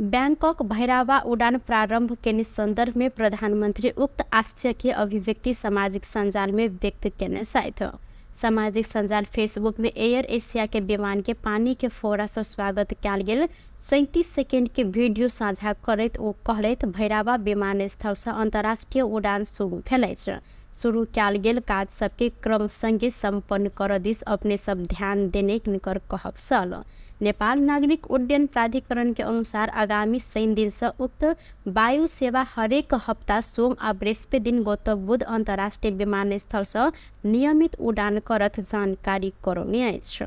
बैंकॉक भैरावा उड़ान प्रारंभ केने संदर्भ में प्रधानमंत्री उक्त आशय के अभिव्यक्ति सामाजिक सञ्जाल में व्यक्त केने छथि। सामाजिक सञ्जाल फेसबुक में एयर एशिया के विमान के पानी के फोड़ा सँ स्वागत कयल गेल 37 सेकेंड के वीडियो साझा करैत ओ कहलथि, भैरावा विमानस्थल सँ अंतर्राष्ट्रीय उड़ान शुरू भेल अछि। शुरू कयल गेल काज सबके क्रम संगे संपन्न करऽ दिस अपने सब ध्यान देने हिनकर कहब छल। नेपाल नागरिक उड्डयन प्राधिकरण के अनुसार आगामी शनि दिन सँ उक्त वायु सेवा हरेक हप्ता सोम आ बृहस्पति दिन गौतम बुद्ध अंतर्राष्ट्रीय विमानस्थल सँ नियमित उड़ान करत जानकारी करौने अछि।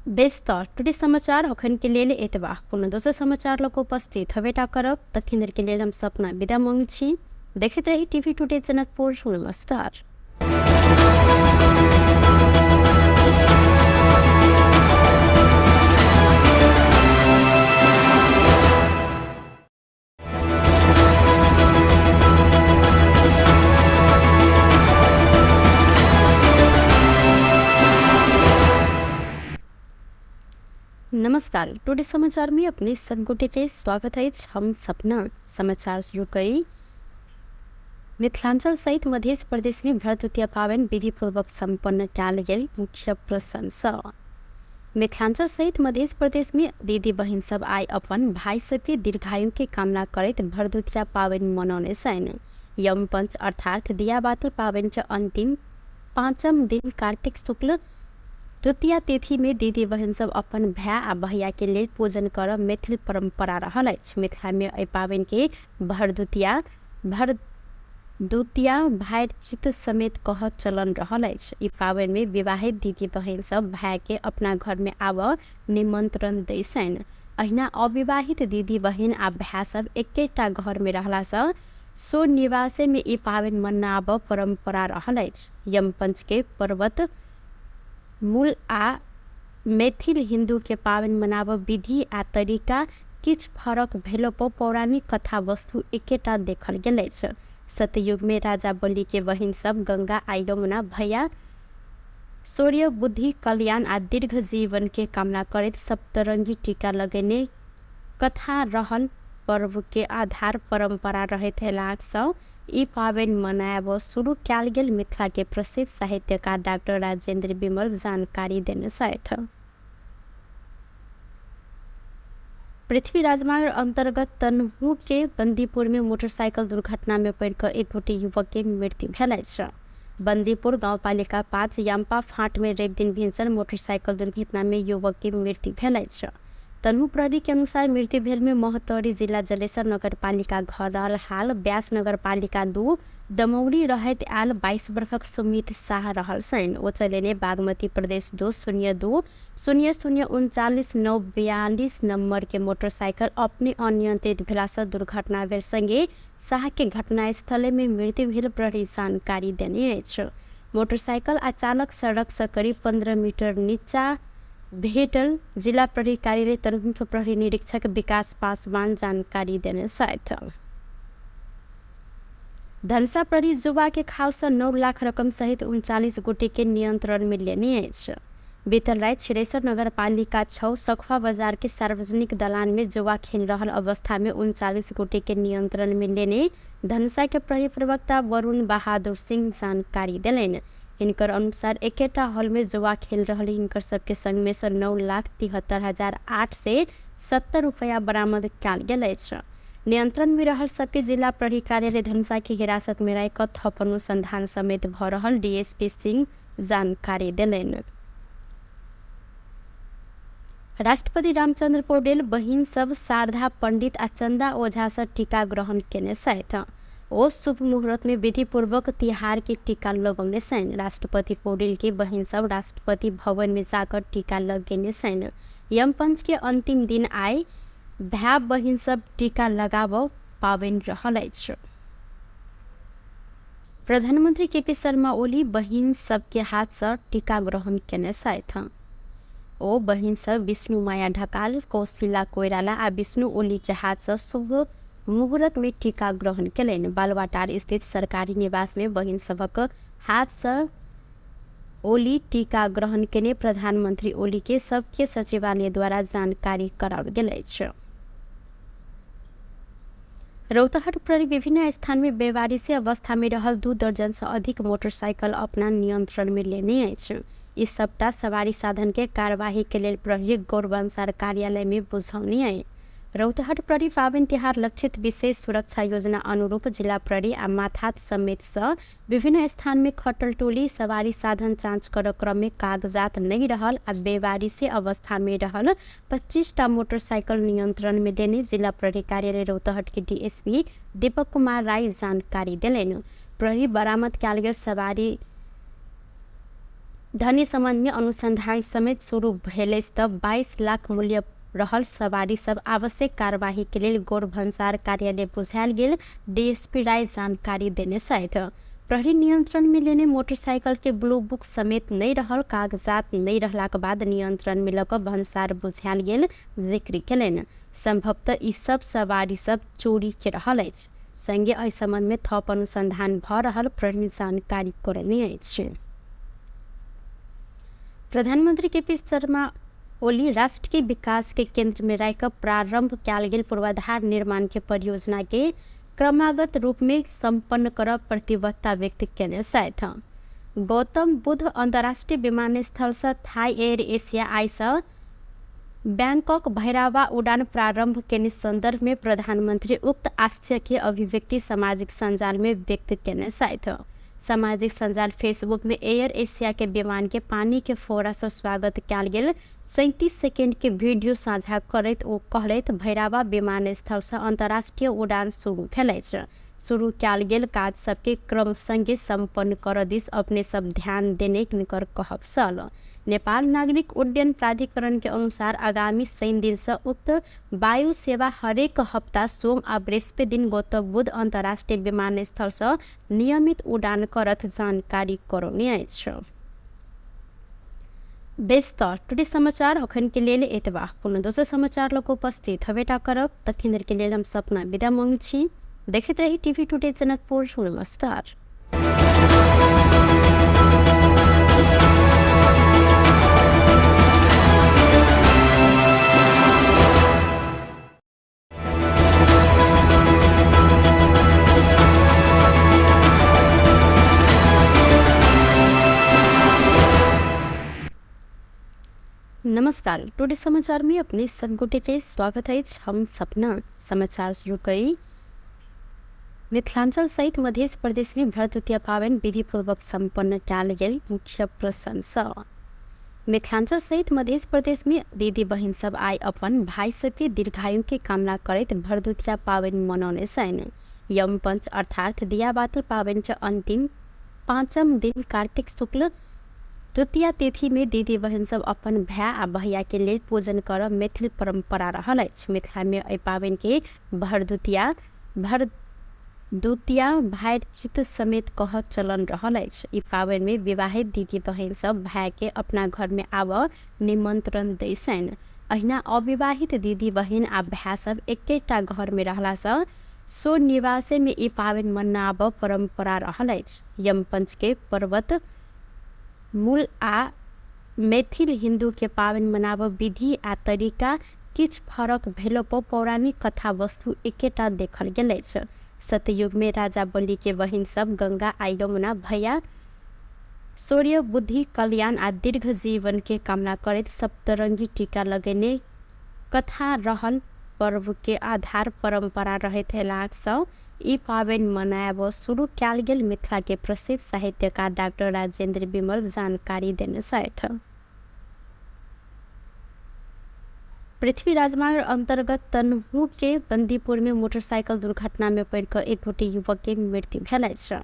बेस त टुडे समाचार अखन के लेल एतबा। कोनो दोसर समाचार लऽ कऽ उपस्थित हेबेटा करब, तखन धरि के लेल हम सपना विदा मांगै छी। देखैत रही टीवी टुडे जनकपुर। नमस्कार। नमस्कार, टुडे समाचार में अपने सब गोटे के स्वागत अछि। हम सपना समाचार शुरू करी। मिथिलांचल सहित मध्य प्रदेश में भरदुतिया पाबनि विधिपूर्वक सम्पन्न कयल गेल। मुख्य प्रसन्न मिथिलांचल सहित मध्य प्रदेश में दीदी बहिन सब आइ अपन भाई सबके दीर्घायु के कामना करैत भरदुतिया पाबनि मनौने छनि। यमपंच अर्थात दियाबाती पाबनि के अंतिम पाँचम दिन कार्तिक शुक्ल द्वितीया तिथि में दीदी बहिन सब अपन भाय आ भैया के लेल पूजन करब मैथिल परंपरा रहल अछि। मिथिला में एहि पाबनि के भरदुतिया, भरदुतिया भातृत्व समेत कहब चलन रहल अछि। ई पाबनि में विवाहित दीदी बहिन सब भाय के अपना घर में आबऽ निमंत्रण दै छनि। अहिना अविवाहित दीदी बहिन आ भाय सब एकेटा घर में रहला सँ स्वनिवासे में ई पाबनि मनाबऽ परंपरा रहल अछि। यमपंच के पर्वत मूल आ मैथिल हिन्दू के पाबनि मनाबऽ विधि आ तरीका किछु फरक भेलो पर पौराणिक कथा वस्तु एकेटा देखल गेल अछि। सतयुग में राजा बलि के बहिन सब गंगा आ यमुना भैया शौर्य, बुद्धि, कल्याण आ दीर्घ जीवन के कामना करैत सप्तरंगी टीका लगेने कथा रहल पर्व के आधार परंपरा रहैत अयलासँ ई पाबनि मनायब शुरू कयल गेल मिथिला के प्रसिद्ध साहित्यकार डाक्टर राजेंद्र विमल जानकारी देने छथि। पृथ्वी राजमार्ग अंतर्गत तनहू के बंदीपुर में मोटरसाइकिल दुर्घटना में पड़ि कऽ एक गोटे युवक के मृत्यु भेल अछि। बंदीपुर गांवपालिका 5 याम्पा फाँट में रवि दिन भिनसर मोटरसाइकिल दुर्घटना में युवक के मृत्यु भेल अछि। तनहू प्रहरी के अनुसार मृत्यु भेल में महोत्तरी जिला जलेसर नगरपालिका घर रहल हाल व्यास नगरपालिका 2 दमौली रहैत आयल 22 वर्षक सुमित शाह रहल छनि। ओ चलेने बागमती प्रदेश 2 0 2 0 0 39 9 42 नंबर के मोटरसाइकिल अपने अनियंत्रित भेलासँ दुर्घटना भेल संगे शाह के घटनास्थले में मृत्यु भेल प्रहरी जानकारी देने अछि। मोटरसाइकिल आ चालक सड़क सँ करीब 15 मीटर नीचा भेटल जिला प्रहरी कार्यालय तनहुँके प्रहरी निरीक्षक विकास पासवान जानकारी देने छथि। धनुषा प्रहरी जुवा के खालसँ 9 लाख रकम सहित 39 गोटे के नियंत्रण में लेने अछि। बीतल राति छिरेश्वर नगरपालिका 6 सखुआ बाजार के सार्वजनिक दलान में जुआ खेल रहल अवस्था में 39 गोटे के नियंत्रण में लेने धनुषा के प्रहरी प्रवक्ता वरुण बहादुर सिंह जानकारी देलनि। हिनकर अनुसार एकेटा हॉल में जुआ खेल रहल हिनकर सबके संग में सँ 9,73,870 रुपया बरामद कयल गेल अछि। नियंत्रण में रहल सबके जिला प्रहरी कार्यालय धनुषा के हिरासत में राखि कऽ थप अनुसंधान समेत भऽ रहल डीएसपी सिंह जानकारी देलनि। राष्ट्रपति रामचंद्र पौडेल बहिन सब शारदा पंडित आ चंदा ओझा सँ टीका ग्रहण केने छथि। ओ शुभ मुहूर्त में विधिपूर्वक तिहार के टीका लगौने छनि। राष्ट्रपति पौडेल के बहिन सब राष्ट्रपति भवन में जाकर टीका लगेने छनि। यमपंच के अंतिम दिन आइ भाय बहिन सब टीका लगाबऽ पाबनि रहल अछि। प्रधानमंत्री केपी शर्मा ओली बहिन सबके हाथ सँ टीका ग्रहण केने छथि। ओ बहिन सब विष्णु माया ढकाल, कौशिला कोइराला आ विष्णु ओली के हाथ सँ शुभ मुहूर्त में टीका ग्रहण केलनि। बालुवाटार स्थित सरकारी निवास में बहिन सभक हाथ सँ ओली टीका ग्रहण केने प्रधानमंत्री ओली के सबके सचिवालय द्वारा जानकारी कराओल गेल अछि। रौतहट प्रहरी विभिन्न स्थान में बेवारिसी अवस्था में रहल 2 दर्जन सँ अधिक मोटरसाइकिल अपना नियंत्रण में लेने अछि। ई सबटा सवारी साधन के कार्यवाही के लेल प्रहरी गौरवंसार कार्यालय में बुझौनी अछि। रौतहट प्रहरी पाबनि तिहार लक्षित विशेष सुरक्षा योजना अनुरूप जिला प्रहरी आ माथात समेत सँ विभिन्न स्थान में खटल टोली सवारी साधन जाँच करऽ क्रम में कागजात नहि रहल आ बेवारिसी अवस्था में रहल 25 टा मोटरसाइकिल नियंत्रण में लेने जिला प्रहरी कार्यालय रौतहट के डीएसपी दीपक कुमार राय जानकारी देलनि। प्रहरी बरामद कयल गेल सवारी धनी संबंध में अनुसंधान समेत शुरू भेल अछि तऽ 22 लाख मूल्य रहल सवारी सब आवश्यक कार्यवाही के लेल गौर भन्सार कार्यालय बुझायल गेल डीएसपी राय जानकारी देने छथि। प्रहरी नियंत्रण में लेने मोटरसाइकिल के ब्लू बुक समेत नहि रहल कागजात नहि रहलाक बाद नियंत्रण में लऽ कऽ भन्सार बुझायल गेल जिक्र केलनि। संभवतः ई सब सवारी सब चोरी के रहल अछि। संगे एहि संबंध में थप अनुसंधान भऽ रहल प्रहरी जानकारी करौने अछि। प्रधानमंत्री केपी शर्मा ओली राष्ट्र के विकास के केंद्र में राखि कऽ प्रारंभ कयल गेल पूर्वाधार निर्माण के परियोजना के क्रमागत रूप में संपन्न करब प्रतिबद्धता व्यक्त केने छथि। गौतम बुद्ध अंतर्राष्ट्रीय विमानस्थल सँ थाई एयर एशिया आइ सँ बैंकॉक भैरावा उडान प्रारंभ केने संदर्भ में प्रधानमंत्री उक्त आशय के अभिव्यक्ति सामाजिक सञ्जाल में व्यक्त केने छथि। सामाजिक सञ्जाल फेसबुक में एयर एशिया के विमान के पानी के फोड़ा सँ स्वागत कयल गेल 37 सेकेंड के वीडियो साझा करैत ओ कहलथि, भैरावा विमानस्थल सँ अंतर्राष्ट्रीय उडान शुरू भेल अछि। शुरू कयल गेल काज सबके क्रम संगे सम्पन्न करऽ दिस अपने सब ध्यान देने हिनकर कहब छल। नेपाल नागरिक उड्डयन प्राधिकरण के अनुसार आगामी शनि दिन सँ उक्त वायु सेवा हरेक हप्ता सोम आ बृहस्पति दिन गौतम बुद्ध अंतर्राष्ट्रीय विमानस्थल सँ नियमित उडान करत जानकारी करौने अछि। बेस तऽ टुडे समाचार अखन के लेल एतबा। कोनो दोसर समाचार लऽ कऽ उपस्थित हबेटा करब। तखन धरि के लेल हम सपना विदा मांगै छी। देखैत रही टीवी टुडे जनकपुर। नमस्कार। नमस्कार, टुडे समाचार में अपने सब गोटे के स्वागत है। हम सपना समाचार शुरू करी। मिथिलांचल सहित मध्य प्रदेश में भरदुतिया पावन विधिपूर्वक संपन्न कयल गेल मुख्य प्रशंसा। मिथिलांचल सहित मध्य प्रदेश में दीदी बहिन सब आइ अपन भाई सबके दीर्घायु के कामना करैत भरदुतिया पावन मनौने छनि। यमपंच अर्थात दियाबाती पावन के अंतिम पांचम दिन कार्तिक शुक्ल द्वितीया तिथि में दीदी बहिन सब अपन भाय आ भैया के लेल पूजन करब मैथिल परंपरा रहल अछि। मिथिला में एहि पावन के भरदुतिया भरदुतिया भाइचित समेत कहब चलन रहल अछि। ई पावन में विवाहित दीदी बहिन सब भाय के अपना घर में आबऽ निमंत्रण दै छनि। अहिना अविवाहित दीदी बहिन आ भाय सब एकेटा घर में रहला सँ सो निवासे में ई पावन मनाबऽ परंपरा रहल अछि। यमपंच के पर्वत मूल आ मैथिल हिन्दू के पावन मनाबऽ विधि आ तरीका किछु फरक भेलो पर पौराणिक कथा वस्तु एकेटा देखल गेल अछि। सतयुग में राजा बलि के बहिन सब गंगा आ यमुना भैया शौर्य, बुद्धि, कल्याण आ दीर्घ जीवन के कामना करैत सप्तरंगी टीका लगेने कथा रहल पर्व के आधार परंपरा रहैत एलाक सँ ई पाबनि मनायब शुरू कयल गेल मिथिला के प्रसिद्ध साहित्यकार डाक्टर राजेंद्र विमल जानकारी देने छथि। पृथ्वी राजमार्ग अंतर्गत तनहू के बंदीपुर में मोटरसाइकिल दुर्घटना में पड़ि कऽ एक गोटे युवक के मृत्यु भेल अछि।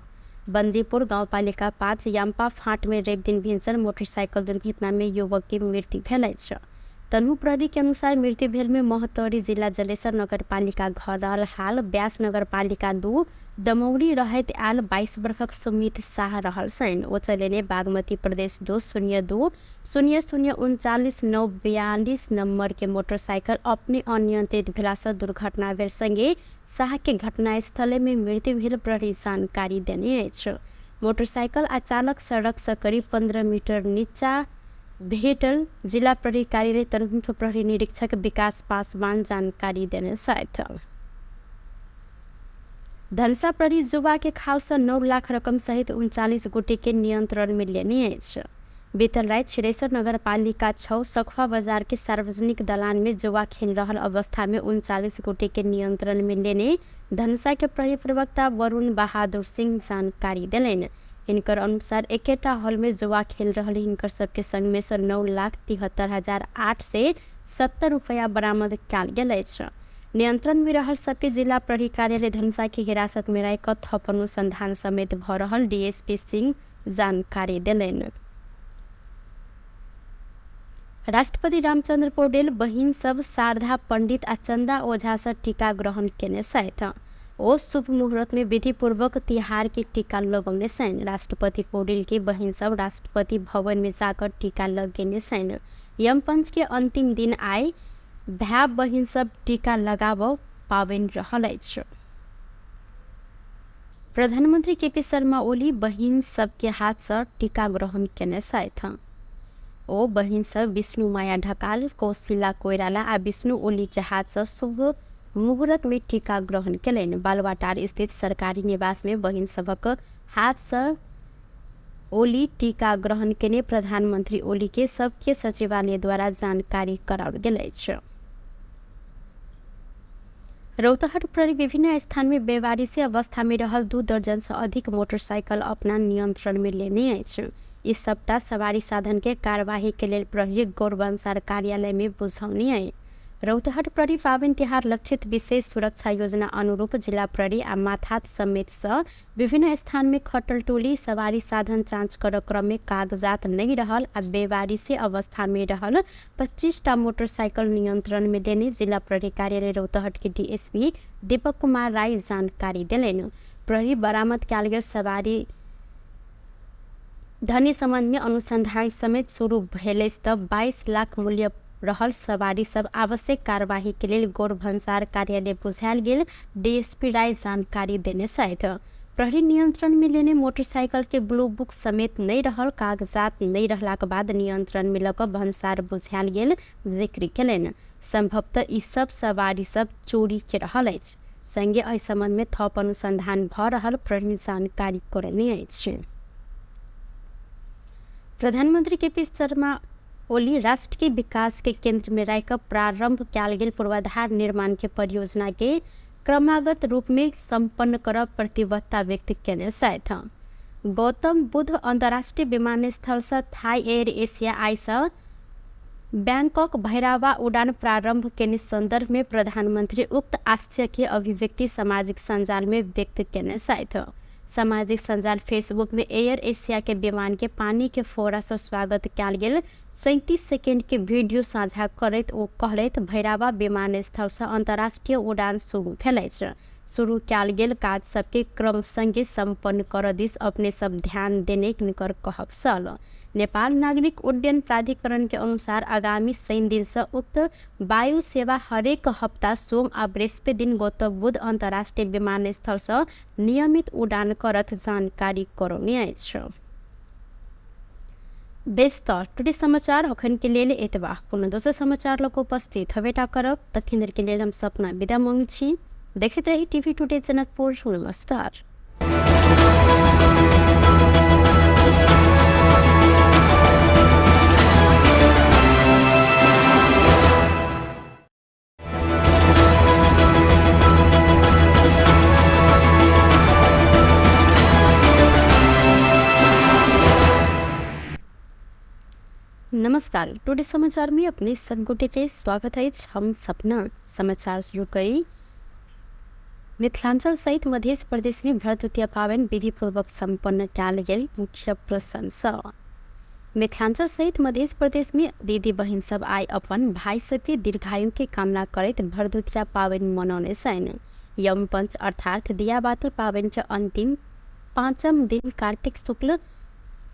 बंदीपुर गांवपालिका 5 याम्पा फांट में रवि दिन भिनसर मोटरसाइकिल दुर्घटना में युवक के मृत्यु भेल अछि। तनहू प्रहरी के अनुसार मृत्यु भेल में महोत्तरी जिला जलेसर नगरपालिका घर रहल हाल व्यास नगरपालिका 2 दमौरी रहैत आयल 22 वर्षक सुमित शाह रहल छनि। ओ चलेने बागमती प्रदेश 2 0 2 0 0 39 9 42 नंबर के मोटरसाइकिल अपने अनियंत्रित भेलासँ दुर्घटना भेल संगे शाह के घटनास्थले में मृत्यु भेल प्रहरी जानकारी देने अछि। मोटरसाइकिल आ चालक सड़क सँ करीब 15 मीटर नीचा भेटल जिला प्रहरी कार्यालय तनहुँके प्रहरी निरीक्षक विकास पासवान जानकारी देने छथि। धनुषा प्रहरी जुवा के खाल सँ 9 लाख रकम सहित 39 गोटे के नियंत्रण में लेने अछि। बीतल राति छिरेश्वर नगरपालिका 6 सखुआ बाजार के सार्वजनिक दलान में जुआ खेल रहल अवस्था में 39 गोटे के नियंत्रण में लेने धनुषा के प्रहरी प्रवक्ता वरुण बहादुर सिंह जानकारी देलनि। हिनकर अनुसार एकेटा हॉल में जुआ खेल रहल हिनकर सबके संग में सँ 9,73,870 रुपया बरामद कयल गेल अछि। नियंत्रण में रहल सबके जिला प्रहरी कार्यालय धनुषा के हिरासत में राखि कऽ थप अनुसंधान समेत भऽ रहल डीएसपी सिंह जानकारी देलनि। राष्ट्रपति रामचंद्र पौडेल बहिन सब शारदा पंडित आ चंदा ओझा से टीका ग्रहण केने छथि। ओ शुभ मुहूर्त में विधिपूर्वक तिहार के टीका लगौने छनि। राष्ट्रपति पौडेल के बहिन सब राष्ट्रपति भवन में जाकर टीका लगेने छनि। यमपंच के अंतिम दिन आइ भाय बहिन सब टीका लगाबऽ पाबनि रहल अछि। प्रधानमंत्री केपी शर्मा ओली बहिन सबके हाथ से टीका ग्रहण केने छथि। ओ बहिन सब विष्णु माया ढकाल, कौशिला कोइराला आ विष्णु ओली के हाथ से शुभ मुहूर्त में टीका ग्रहण केलनि। बालुवाटार स्थित सरकारी निवास में बहिन सभक हाथ से ओली टीका ग्रहण केने प्रधानमंत्री ओली के सबके सचिवालय द्वारा जानकारी कराओल गेल अछि। रौतहट प्रहरी विभिन्न स्थान में बेवारिसी अवस्था में रहल 2 दर्जन से अधिक मोटरसाइकिल अपना नियंत्रण में लेने अछि। ई सबटा सवारी साधन के कार्यवाही के लेल प्रहरी गौरवंसार कार्यालय में बुझौनी अछि। रौतहट प्रहरी पाबनि तिहार लक्षित विशेष सुरक्षा योजना अनुरूप जिला प्रहरी आ माथात समेत सँ विभिन्न स्थान में खटल टोली सवारी साधन जाँच कर क्रम में कागजात नहीं रहल आ बेवारिसी अवस्था में रहल 25 टा मोटरसाइकिल नियंत्रण में लेने जिला प्रहरी कार्यालय रौतहट के डीएसपी दीपक कुमार राय जानकारी देलनि। प्रहरी बरामद कयल गेल सवारी धनी संबंध में अनुसंधान समेत शुरू भेल अछि तऽ 22 लाख मूल्य रहल सवारी सब आवश्यक कार्यवाही के लेल गौर भन्सार कार्यालय बुझायल गेल डीएसपी राय जानकारी देने छथि। प्रहरी नियंत्रण में लेने मोटरसाइकिल के ब्लू बुक समेत नहीं रहल कागजात नहीं रहलाक बाद नियंत्रण में लऽ कऽ भन्सार बुझायल गेल जिक्र केलनि। संभवतः ई सब सवारी सब चोरी के रहल अछि। संगे एहि संबंध में थप अनुसंधान भऽ रहल प्रहरी जानकारी करौने अछि। प्रधानमंत्री केपी शर्मा ओली राष्ट्र के विकास के केंद्र में राखि कऽ प्रारंभ कयल गेल पूर्वाधार निर्माण के परियोजना के क्रमागत रूप में संपन्न करब प्रतिबद्धता व्यक्त केने छथि। गौतम बुद्ध अंतर्राष्ट्रीय विमानस्थल से थाई एयर एशिया आइ से बैंकॉक भैरावा उड़ान प्रारंभ केने संदर्भ में प्रधानमंत्री उक्त आशय के अभिव्यक्ति सामाजिक सञ्जाल में व्यक्त केने छथि। सामाजिक सञ्जाल फेसबुक में एयर एशिया के विमान के पानी के फोड़ा से स्वागत कयल गेल 37 सेकेंड के वीडियो साझा करैत ओ कहलथि, भैरावा विमानस्थल से अंतर्राष्ट्रीय उड़ान शुरू भेल अछि। शुरू कयल गेल काज सबके क्रम संगे संपन्न करऽ दिस अपने सब ध्यान देने हिनकर कहब छल। नेपाल नागरिक उड्डयन प्राधिकरण के अनुसार आगामी शनि दिन से उक्त वायु सेवा हरेक हप्ता सोम आ बृहस्पति दिन गौतम बुद्ध अंतर्राष्ट्रीय विमानस्थल से नियमित उड़ान करत जानकारी करौने अछि। बेस तऽ टुडे समाचार अखन के लेल एतबा। कोनो दोसर समाचार लऽ कऽ उपस्थित हबेटा करब। तखन धरि के लेल हम सपना विदा मांगै छी। देखैत रही टीवी टुडे जनकपुर। नमस्कार। नमस्कार, टुडे समाचार में अपने सब गोटे के स्वागत है। हम सपना समाचार शुरू करी। मिथिलांचल सहित मध्य प्रदेश में भरदुतिया पाबनि विधिपूर्वक संपन्न कयल गेल मुख्य प्रशंसा। मिथिलांचल सहित मध्य प्रदेश में दीदी बहिन सब आइ अपन भाई सबके दीर्घायु के कामना करैत भरदुतिया पाबनि मनौने छनि। यमपंच अर्थात दियाबाती पाबनि के अंतिम पाँचम दिन कार्तिक शुक्ल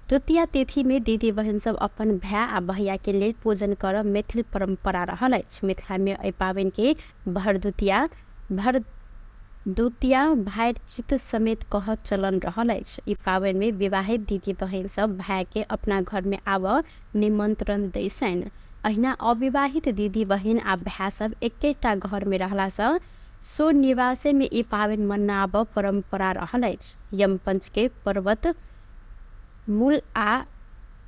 द्वितीया तिथि में दीदी बहिन सब अपन भाय आ भैया के लेल पूजन करब मैथिल परंपरा रहल अछि। मिथिला में एहि पाबनि के भरदुतिया भरदुतिया भातृत्व समेत कहब चलन रहल अछि। ई पाबनि में विवाहित दीदी बहिन सब भाय के अपना घर में आबऽ निमंत्रण दै छनि। अहिना अविवाहित दीदी बहिन आ भाय सब एकेटा घर में रहला सँ सो निवासे में ई पाबनि मनाबऽ परंपरा रहल अछि। यमपंच के पर्वत मूल आ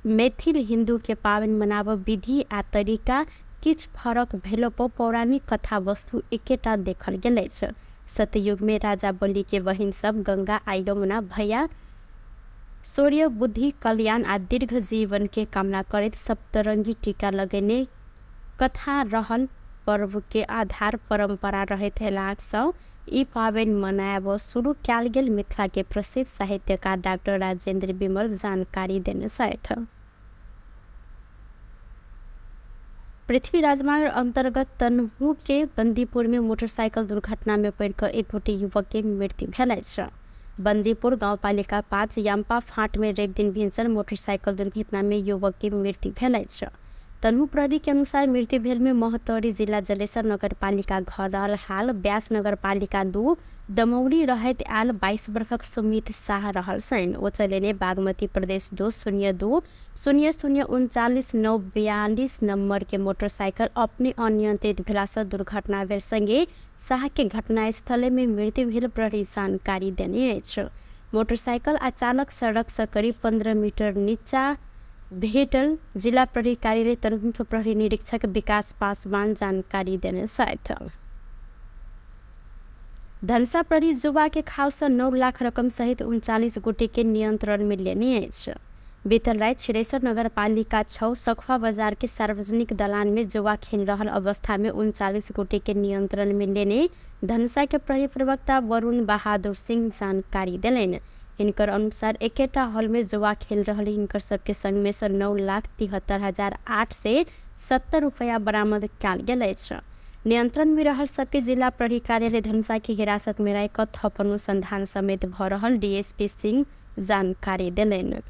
मैथिल हिन्दू के पाबनि मनाबऽ विधि आ तरीका किछु फरक भेलो पर पौराणिक कथा वस्तु एकेटा देखल गेल अछि। सतयुग में राजा बलि के बहिन सब गंगा आ यमुना भैया शौर्य, बुद्धि, कल्याण आ दीर्घ जीवन के कामना करैत सप्तरंगी टीका लगेने कथा रहल पर्व के आधार परंपरा रहैत एलाक सँ ई पाबनि मनायब शुरू कयल गेल मिथिला के प्रसिद्ध साहित्यकार डाक्टर राजेंद्र विमल जानकारी देने छथि। पृथ्वी राजमार्ग अंतर्गत तनहु के बंदीपुर में मोटरसाइकिल दुर्घटना में पड़ि कऽ एक गोटे युवक के मृत्यु भेल अछि। बंदीपुर गाउँपालिका 5 याम्पा फाँट में रवि दिन भिनसर मोटरसाइकिल दुर्घटना में युवक के मृत्यु भेल अछि। तनहु प्रहरी के अनुसार मृत्यु भेल में महोत्तरी जिला जलेसर नगरपालिका घर रहल हाल व्यास नगरपालिका 2 दमौरी रहैत आयल 22 वर्षक सुमित शाह रहल छनि। ओ चलेने बागमती प्रदेश 2 0 2 0 0 39 9 42 नंबर के मोटरसाइकिल अपने अनियंत्रित भेलासँ दुर्घटना भेल संगे शाह के घटनास्थले में मृत्यु भेल प्रहरी जानकारी देने अछि। मोटरसाइकिल आ चालक सड़क सँ करीब 15 मीटर नीचा भेटल जिला प्रहरी कार्यालय तनहुँके प्रहरी निरीक्षक विकास पासवान जानकारी देने छथि। धनुषा प्रहरी जुवा के खाल सँ 9 लाख रकम सहित 39 गोटे के नियंत्रण में लेने अछि। बीतल राति छिरेश्वर नगरपालिका 6 सखुआ बाजार के सार्वजनिक दलान में जुआ खेल रहल अवस्था में 39 गोटे के नियंत्रण में लेने धनुषा के प्रहरी प्रवक्ता वरुण बहादुर सिंह जानकारी देलनि। हिनकर अनुसार एकेटा हॉल में जुआ खेल रहल हिनकर सबके संग में सँ 9,73,870 रुपया बरामद कयल गेल अछि। नियंत्रण में रहल सबके जिला प्रहरी कार्यालय धनुषा के हिरासत में राखि कऽ थप अनुसंधान समेत भऽ रहल डीएसपी सिंह जानकारी देलनि।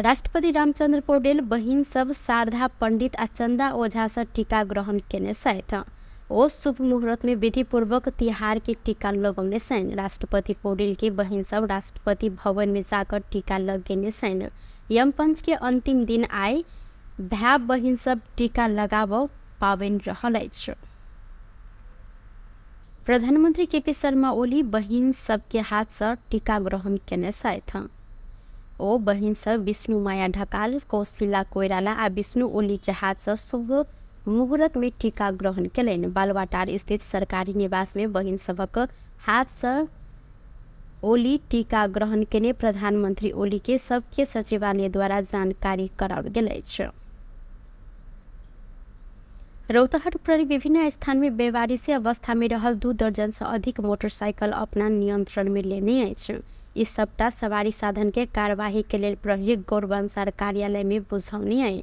राष्ट्रपति रामचंद्र पौडेल बहिन सब शारदा पंडित आ चंदा ओझा सँ टीका ग्रहण केने छथि। ओ शुभ मुहूर्त में विधिपूर्वक तिहार के टीका लगौने छनि। राष्ट्रपति पौडेल के बहिन सब राष्ट्रपति भवन में जाकर टीका लगेने छनि। यमपंच के अंतिम दिन आइ भाय बहिन सब टीका लगाबऽ पाबनि रहल अछि। प्रधानमंत्री केपी शर्मा ओली बहिन सबके हाथ सँ टीका ग्रहण केने छथि। ओ बहिन सब विष्णु माया ढकाल, कौशिला कोइराला आ विष्णु ओली के हाथ सँ शुभ मुहूर्त में टीका ग्रहण केलनि। बालुवाटार स्थित सरकारी निवास में बहिन सभक हाथ सँ ओली टीका ग्रहण केने प्रधानमंत्री ओली के सबके सचिवालय द्वारा जानकारी कराओल गेल अछि। रौतहट प्रहरी विभिन्न स्थान में बेवारिसी अवस्था में रहल 2 दर्जन से अधिक मोटरसाइकिल अपना नियंत्रण में लेने अछि। ई सबटा सवारी साधन के कार्यवाही के लेल प्रहरी गौरवंसार कार्यालय में बुझौनी अछि।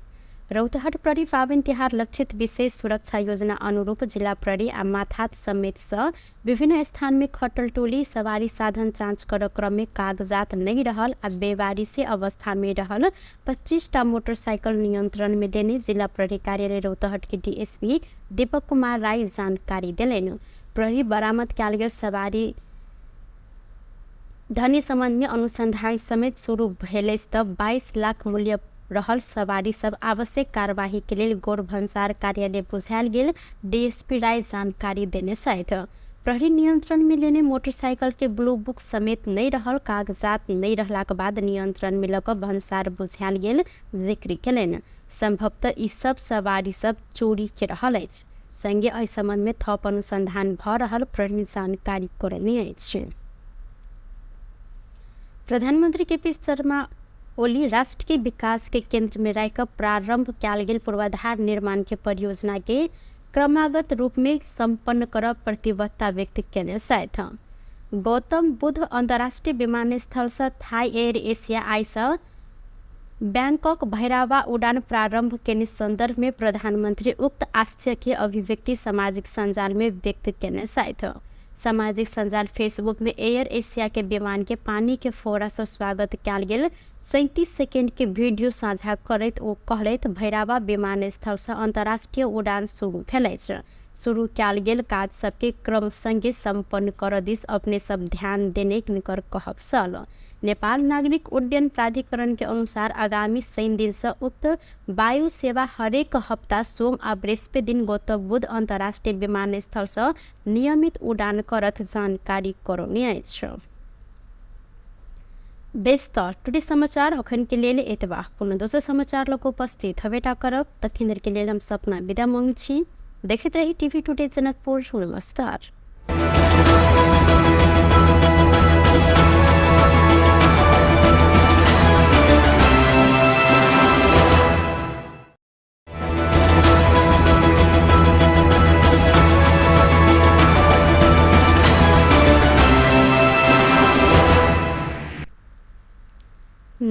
रौतहट प्रहरी पाबनि तिहार लक्षित विशेष सुरक्षा योजना अनुरूप जिला प्रहरी आ माथात समेत सँ विभिन्न स्थान में खटल टोली सवारी साधन जाँच कर क्रम में कागजात नहीं रहल आ बेवारिसी अवस्था में रहल 25 टा मोटरसाइकिल नियंत्रण में लेने जिला प्रहरी कार्यालय रौतहट के डीएसपी दीपक कुमार राय जानकारी देलनि। प्रहरी बरामद कयल गेल सवारी धनी संबंध में अनुसंधान समेत शुरू भेल अछि तऽ 22 लाख मूल्य रहल सवारी सब आवश्यक कार्यवाही के लेल गौर भन्सार कार्यालय बुझायल गेल डीएसपी राय जानकारी देने छथि। प्रहरी नियंत्रण में लेने मोटरसाइकिल के ब्लू बुक समेत नहीं रहल कागजात नहीं रहलाक बाद नियंत्रण में लऽ कऽ भन्सार बुझायल गेल जिक्र केलनि। संभवतः ई सब सवारी सब चोरी के रहल अछि। संगे एहि संबंध में थप अनुसंधान भऽ रहल प्रहरी जानकारी करौने अछि। प्रधानमंत्री केपी शर्मा ओली राष्ट्र के विकास के केंद्र में राखि कऽ प्रारंभ कयल गेल पूर्वाधार निर्माण के परियोजना के क्रमागत रूप में संपन्न करब प्रतिबद्धता व्यक्त केने छथि। गौतम बुद्ध अंतर्राष्ट्रीय विमानस्थल सँ थाई एयर एशिया आइ सँ बैंकॉक भैरावा उड़ान प्रारंभ केने संदर्भ में प्रधानमंत्री उक्त आशय के अभिव्यक्ति सामाजिक सञ्जाल में व्यक्त केने छथि। सामाजिक सञ्जाल फेसबुक में एयर एशिया के विमान के पानी के फोड़ा सँ स्वागत कयल गेल 37 सेकेंड के वीडियो साझा करैत ओ कहलथि, भैरावा विमानस्थल सँ अंतर्राष्ट्रीय उड़ान शुरू भेल अछि। शुरू कयल गेल काज सबके क्रम संगे संपन्न करऽ दिस अपने सब ध्यान देने हिनकर कहब छल। नेपाल नागरिक उड्डयन प्राधिकरण के अनुसार आगामी शनि दिन सँ उक्त वायु सेवा हरेक हप्ता सोम आ बृहस्पति दिन गौतम बुद्ध अंतर्राष्ट्रीय विमानस्थल सँ नियमित उड़ान करत जानकारी करौने अछि। बेस तऽ टुडे समाचार अखन के लेल एतबा। कोनो दोसर समाचार लऽ कऽ उपस्थित हबेटा करब। तखन धरि के लेल हम सपना विदा मांगै छी। देखैत रही टीवी टुडे जनकपुर। नमस्कार।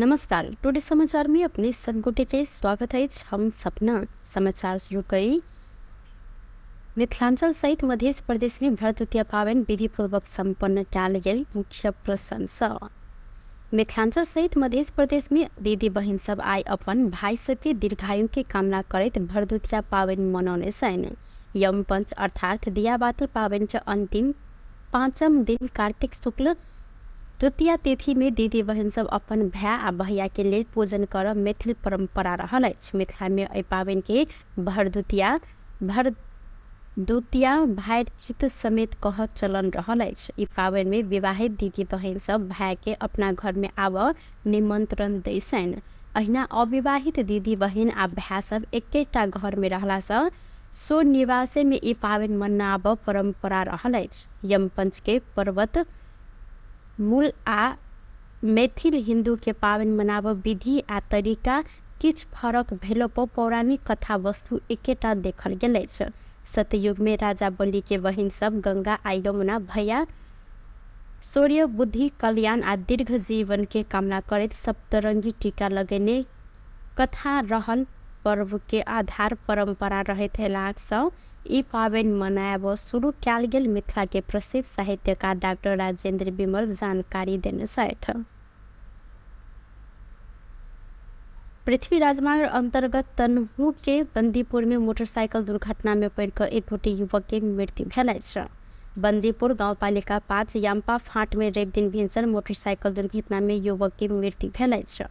नमस्कार, टुडे समाचार में अपने सब गोटे के स्वागत अछि। हम सपना समाचार शुरू करी। मिथिलांचल सहित मध्य प्रदेश में भरदुतिया पाबनि विधिपूर्वक सम्पन्न कयल गेल। मुख्य प्रशंसा मिथिलांचल सहित मध्य प्रदेश में दीदी बहिन सब आइ अपन भाई सबके दीर्घायु के कामना करैत भरदुतिया पाबनि मनौने छनि। यमपंच अर्थात दियाबाती पाबनि के अंतिम पाँचम दिन कार्तिक शुक्ल द्वितीया तिथि में दीदी बहिन सब अपन भाय आ भैया के लेल पूजन करब मैथिल परंपरा रहल अछि। मिथिला में एहि पाबनि के भरदुतिया भरदुतिया भातृत्व समेत कहब चलन रहल अछि। ई पाबनि में विवाहित दीदी बहिन सब भाय के अपना घर में आबऽ निमंत्रण दै छनि। अहिना अविवाहित दीदी बहिन आ भाय सब एकेटा घर में रहला सँ सो निवासे में ई पाबनि मनाबऽ परंपरा रहल अछि। यमपंच के पर्वत मूल आ मैथिल हिन्दू के पाबनि मनाबऽ विधि आ तरीका किछु फरक भेलो पर पौराणिक कथा वस्तु एकेटा देखल गेल अछि। सतयुग में राजा बलि के बहिन सब गंगा आ यमुना भैया शौर्य, बुद्धि, कल्याण आ दीर्घ जीवन के कामना करैत सप्तरंगी टीका लगेने कथा रहल पर्व के आधार परंपरा रहैत अयलासँ ई पाबनि मनायब शुरू कयल गेल मिथिला के प्रसिद्ध साहित्यकार डॉक्टर राजेंद्र विमल जानकारी देने छथि। पृथ्वी राजमार्ग अंतर्गत तनहु के बंदीपुर में मोटरसाइकिल दुर्घटना में पड़ि कऽ एक गोटे युवक के मृत्यु भेल अछि। बंदीपुर गांवपालिका 5 याम्पा फाँट में रवि दिन भिनसर मोटरसाइकिल दुर्घटना में युवक के मृत्यु भेल अछि।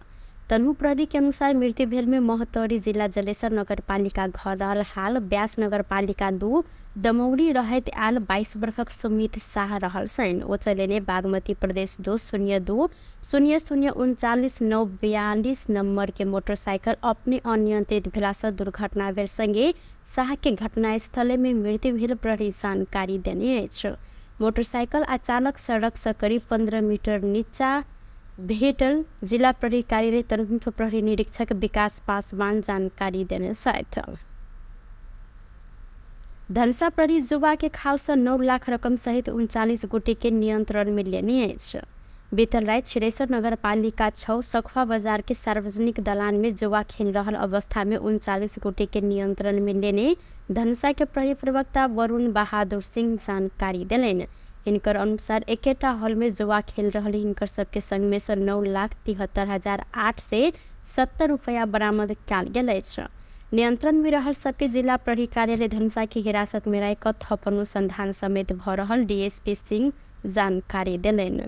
तनहु प्रहरी के अनुसार मृत्यु भेल में महोत्तरी जिला जलेसर नगरपालिका घर रहल हाल व्यास नगरपालिका 2 दमौरी रहैत आयल 22 वर्षक सुमित शाह रहल छनि। ओ चलेने बागमती प्रदेश 2 0 2 0 0 39 9 42 नंबर के मोटरसाइकिल अपने अनियंत्रित भेलासँ दुर्घटना भेल संगे शाह के घटनास्थले में मृत्यु भेल प्रहरी जानकारी देने अछि। मोटरसाइकिल आ चालक सड़क से करीब 15 मीटर नीचा भेटल जिला प्रहरी कार्यालय तनहुँ प्रहरी निरीक्षक विकास पासवान जानकारी देने छथि। धनुषा प्रहरी जुवा के खाल से 9 लाख रकम सहित 39 गोटे के नियंत्रण में लेने अछि। बीतल राति छिरेश्वर नगरपालिका 6 सखुआ बाजार के सार्वजनिक दलान में जुआ खेल रहल अवस्था में 39 गोटे के नियंत्रण में लेने धनुषा के प्रहरी प्रवक्ता वरुण बहादुर सिंह जानकारी देलनि। हिनकर अनुसार एकेटा हॉल में जुआ खेल रहल हिनकर सबके संग में से 9,73,870 रुपया बरामद कयल गेल अछि। नियंत्रण में रहल सबके जिला प्रहरी कार्यालय धनुषा के हिरासत में राखि कऽ थप अनुसंधान समेत भऽ रहल डीएसपी सिंह जानकारी देलनि।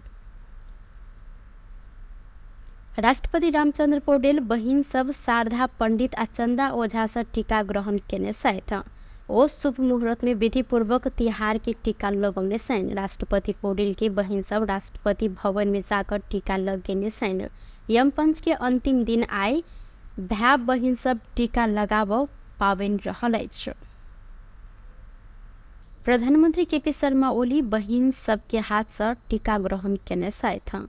राष्ट्रपति रामचंद्र पौडेल बहिन सब शारदा पंडित आ चंदा ओझा से टीका ग्रहण केने छथि। ओ शुभ मुहूर्त में विधिपूर्वक तिहार के टीका लगौने छनि। राष्ट्रपति पौडेल के बहिन सब राष्ट्रपति भवन में जाकर टीका लगेने छनि। यमपंच के अंतिम दिन आइ भाय बहिन सब टीका लगाबऽ पाबनि रहल अछि। प्रधानमंत्री केपी शर्मा ओली बहिन सबके हाथ से टीका ग्रहण केने छथि।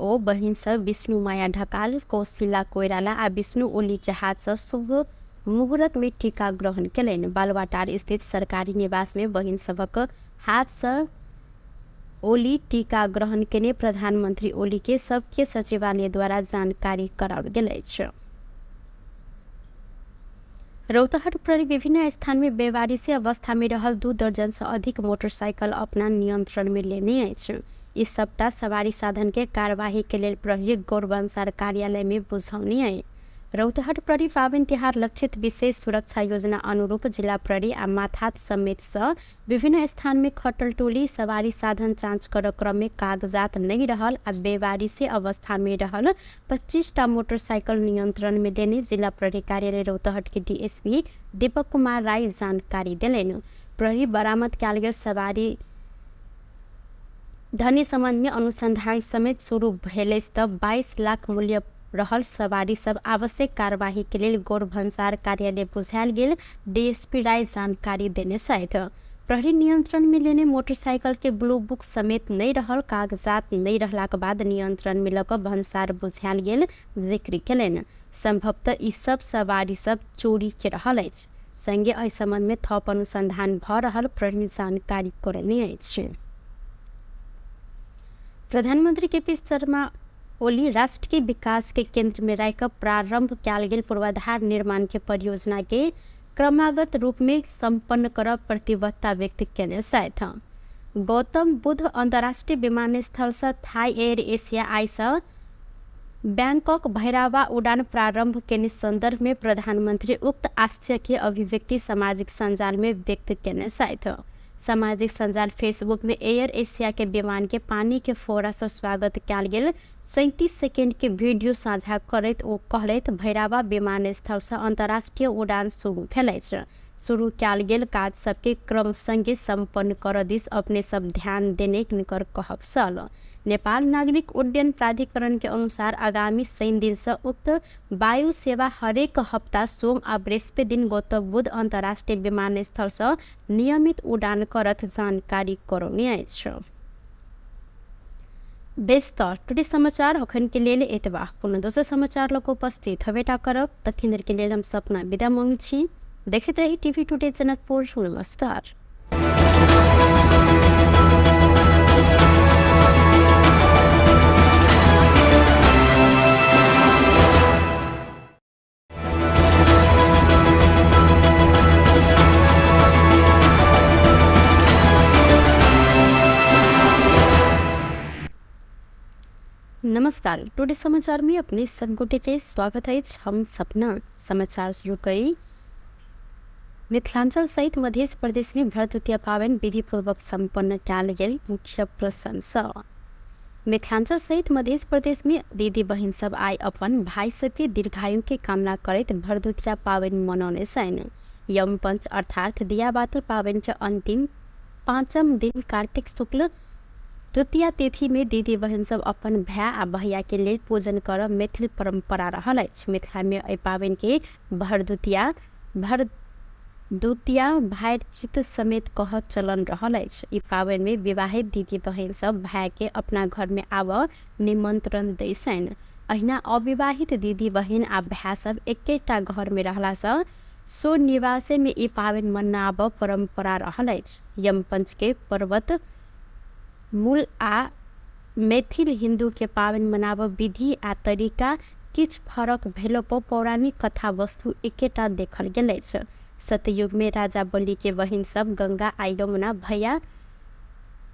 ओ बहिन सब विष्णु माया ढकाल, कौशिला कोइराला आ विष्णु ओली के हाथ से शुभ मुहूर्त में टीका ग्रहण केलनि। बालुवाटार स्थित सरकारी निवास में बहिन सबक हाथ से ओली टीका ग्रहण केने प्रधानमंत्री ओली के सबके सचिवालय द्वारा जानकारी कराओल गेल अछि। रौतहट प्रहरी विभिन्न स्थान में बेवारिसी अवस्था में रहल 2 दर्जन से अधिक मोटरसाइकिल अपना नियंत्रण में लेने अछि। ई सबटा सवारी साधन के कार्यवाही के लेल प्रहरी गौरवंशार कार्यालय में बुझौनी अछि। रौतहट प्रहरी पाबनि तिहार लक्षित विशेष सुरक्षा योजना अनुरूप जिला प्रहरी आ माथात समेत सँ विभिन्न स्थान में खटल टोली सवारी साधन जाँच कर क्रम में कागजात नहीं रहल आ बेवारिसी अवस्था में रहल 25टा मोटरसाइकिल नियंत्रण में लेने जिला प्रहरी कार्यालय रौतहट के डीएसपी दीपक कुमार राय जानकारी देलनि। प्रहरी बरामद कयल गेल सवारी धनी संबंध में अनुसंधान समेत शुरू भेल अछि तऽ 22 लाख मूल्य रहल सवारी सब आवश्यक कार्यवाही के लेल गौर भन्सार कार्यालय बुझायल गेल डीएसपी राय जानकारी देने छथि। प्रहरी नियंत्रण में लेने मोटरसाइकिल के ब्लू बुक समेत नहीं रहल कागजात नहीं रहलाक बाद नियंत्रण में लऽ कऽ भन्सार बुझायल गेल जिक्र केलनि। संभवतः ई सब सवारी सब चोरी के रहल अछि। संगे एहि संबंध में थप अनुसंधान भऽ रहल प्रहरी जानकारी करौने अछि। प्रधानमंत्री केपी शर्मा ओली राष्ट्र के विकास के केंद्र में राखि कऽ प्रारंभ कयल गेल पूर्वाधार निर्माण के परियोजना के क्रमागत रूप में सम्पन्न करब प्रतिबद्धता व्यक्त केने छथि। गौतम बुद्ध अंतर्राष्ट्रीय विमानस्थल सँ थाई एयर एशिया आइ सँ बैंकॉक भैरावा उड़ान प्रारंभ केने संदर्भ में प्रधानमंत्री उक्त आशय के अभिव्यक्ति सामाजिक सञ्जाल में व्यक्त केने छथि। सामाजिक सञ्जाल फेसबुक में एयर एशिया के विमान के पानी के फोड़ा सँ स्वागत कयल गेल 37 सेकेंड के वीडियो साझा करैत ओ कहलथि, भैरावा विमानस्थल सँ अंतर्राष्ट्रीय उड़ान शुरू भेल अछि। शुरू कयल गेल काज सबके क्रम संगे सम्पन्न करऽ दिस अपने सब ध्यान देने हिनकर कहब छल। नेपाल नागरिक उड्डयन प्राधिकरण के अनुसार आगामी शनि दिन सँ उक्त वायु सेवा हरेक हप्ता सोम आ बृहस्पति दिन गौतम बुद्ध अंतर्राष्ट्रीय विमानस्थल सँ नियमित उड़ान करत जानकारी करौने अछि। बेस तऽ टुडे समाचार अखन के लेल एतबा। कोनो दोसर समाचार लऽ कऽ उपस्थित हेबेटा करब। तखन धरि के लेल हम सपना विदा मांगै छी। देखैत रही टीवी टुडे जनकपुर। नमस्कार। नमस्कार, टुडे समाचार में अपने सब गोटे के स्वागत अछि। हम सपना समाचार शुरू करी। मिथिलांचल सहित मध्य प्रदेश में भरदुतिया पाबनि विधिपूर्वक सम्पन्न कयल गेल मुख्य प्रसन्न। मिथिलांचल सहित मध्य प्रदेश में दीदी बहिन सब आइ अपन भाई सबके दीर्घायु के कामना करैत भरदुतिया पाबनि मनौने छनि। यमपंच अर्थात दियाबाती पाबनि के अंतिम पाँचम दिन कार्तिक शुक्ल द्वितीया तिथि में दीदी बहिन सब अपन भाय आ भैया के लेल पूजन करब मैथिल परंपरा रहल अछि। मिथिला में एहि पाबनि के भरदुतिया भरदुतिया भातृत्व समेत कहब चलन रहल अछि। ई पाबनि में विवाहित दीदी बहिन सब भाय के अपना घर में आबऽ निमंत्रण दै छनि। अहिना अविवाहित दीदी बहिन आ भाय सब एकेटा घर में रहला सँ सो निवासे में ई पाबनि मनाबऽ परंपरा रहल अछि। यमपंच के पर्वत मूल आ मैथिल हिन्दू के पाबनि मनाबऽ विधि आ तरीका किछु फरक भेलो पर पौराणिक कथा वस्तु एकेटा देखल गेल अछि। सतयुग में राजा बलि के बहिन सब गंगा आ यमुना भैया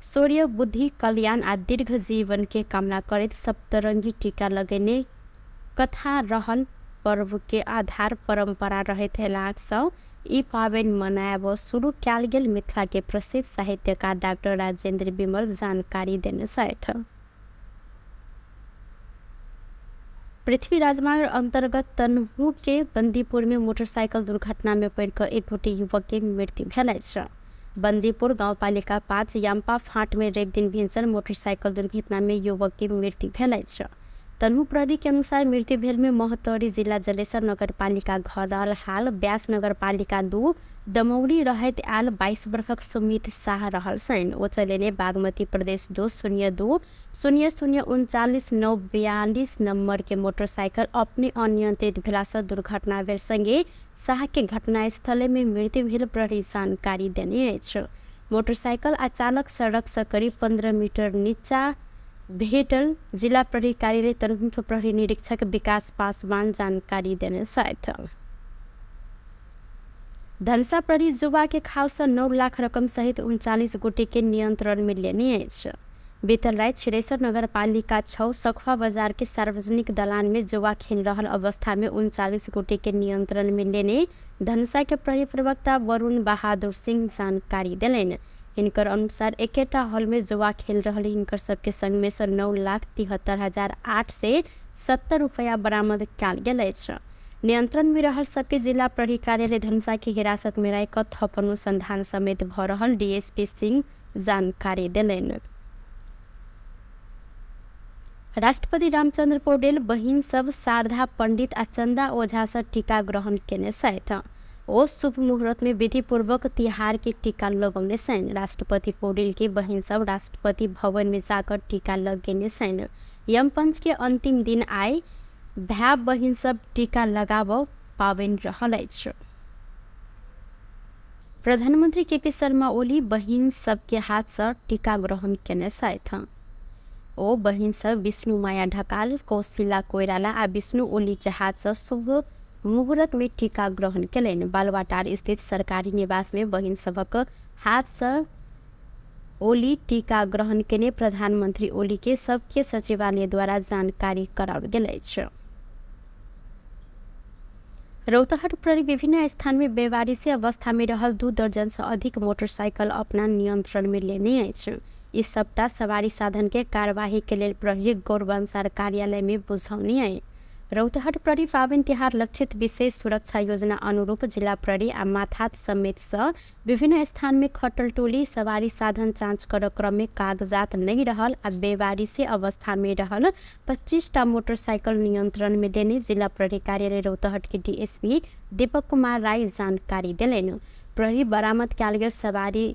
शौर्य, बुद्धि, कल्याण आ दीर्घ जीवन के कामना करैत सप्तरंगी टीका लगेने कथा रहल पर्व के आधार परंपरा रहैत एलाक सँ ई पाबनि मनायब शुरू कयल गेल मिथिला के प्रसिद्ध साहित्यकार डाक्टर राजेंद्र विमल जानकारी देने छथि। पृथ्वी राजमार्ग अंतर्गत तनहू के बंदीपुर में मोटरसाइकिल दुर्घटना में पड़ि कऽ एक गोटे युवक के मृत्यु भेल अछि। बंदीपुर गांवपालिका 5 याम्पा फाँट में रवि दिन भिनसर मोटरसाइकिल दुर्घटना में युवक के मृत्यु भेल अछि। तनहु प्रहरी के अनुसार मृत्यु भेल में महोत्तरी जिला जलेसर नगरपालिका घर रहल हाल व्यास नगरपालिका 2 दमौली रहैत आयल 22 वर्षक सुमित शाह रहल छनि। ओ चलेने बागमती प्रदेश 2 0 2 0 0 39 9 42 नंबर के मोटरसाइकिल अपने अनियंत्रित भेलासँ दुर्घटना भेल संगे शाह के घटनास्थले में मृत्यु भेल प्रहरी जानकारी देने अछि। मोटरसाइकिल आ चालक सड़क सँ करीब 15 मीटर नीचा भेटल जिला प्रहरी कार्यालय तनहुँके प्रहरी निरीक्षक विकास पासवान जानकारी देने छथि। धनुषा प्रहरी जुवा के खाल सँ 9 लाख रकम सहित 39 गोटे के नियंत्रण में लेने अछि। बीतल राति छिरेश्वर नगरपालिका 6 सखुआ बाजार के सार्वजनिक दलान में जुआ खेल रहल अवस्था में 39 गोटे के नियंत्रण में लेने धनुषा के प्रहरी प्रवक्ता वरुण बहादुर सिंह जानकारी देलनि। हिनकर अनुसार एकेटा हॉल में जुआ खेल रहल हिनकर सबके संग में सँ 9,73,870 रुपया बरामद कयल गेल अछि। नियंत्रण में रहल सबके जिला प्रहरी कार्यालय धनुषा के हिरासत में राखि कऽ थप अनुसंधान समेत भऽ रहल डीएसपी सिंह जानकारी देलनि। राष्ट्रपति रामचंद्र पौडेल बहिन सब शारदा पंडित आ चंदा ओझा सँ टीका ग्रहण केने छथि। ओ शुभ मुहूर्त में विधिपूर्वक तिहार के टीका लगौने छनि। राष्ट्रपति पौडेल के बहिन सब राष्ट्रपति भवन में जाकर टीका लगेने छनि। यमपंच के अंतिम दिन आइ भाय बहिन सब टीका लगाबऽ पाबनि रहल अछि। प्रधानमंत्री केपी शर्मा ओली बहिन सबके हाथ सँ टीका ग्रहण केने छथि। ओ बहिन सब विष्णुमाया ढकाल, कौशिला कोइराला आ विष्णु ओली के हाथ सँ शुभ मुहूर्त मे टीका ग्रहण केलनि। बालुवाटार स्थित सरकारी निवास मे बहिन सभक हाथ सँ ओली टीका ग्रहण केने प्रधानमंत्री ओली के सबके सचिवालय द्वारा जानकारी कराओल गेल अछि। रौतहट प्रहरी विभिन्न स्थान मे बेवारिसी अवस्था मे रहल 2 दर्जन सँ अधिक मोटरसाइकल अपना नियंत्रण मे लेने अछि। ई सबटा सवारी साधन के कार्यवाही के लेल प्रहरी गौरवंसार कार्यालय मे बुझौनी अछि। रौतहट प्रहरी पाबनि तिहार लक्षित विशेष सुरक्षा योजना अनुरूप जिला प्रहरी आ माथात समेत सँ विभिन्न स्थान मे खटल टोली सवारी साधन जाँच करऽ क्रम मे कागजात नहि रहल आ बेवारिसी अवस्था मे रहल 25 टा मोटरसाइकल नियंत्रण मे लेने जिला प्रहरी कार्यालय रौतहट के डीएसपी दीपक कुमार राय जानकारी देलनि। प्रहरी बरामद कयल गेल सवारी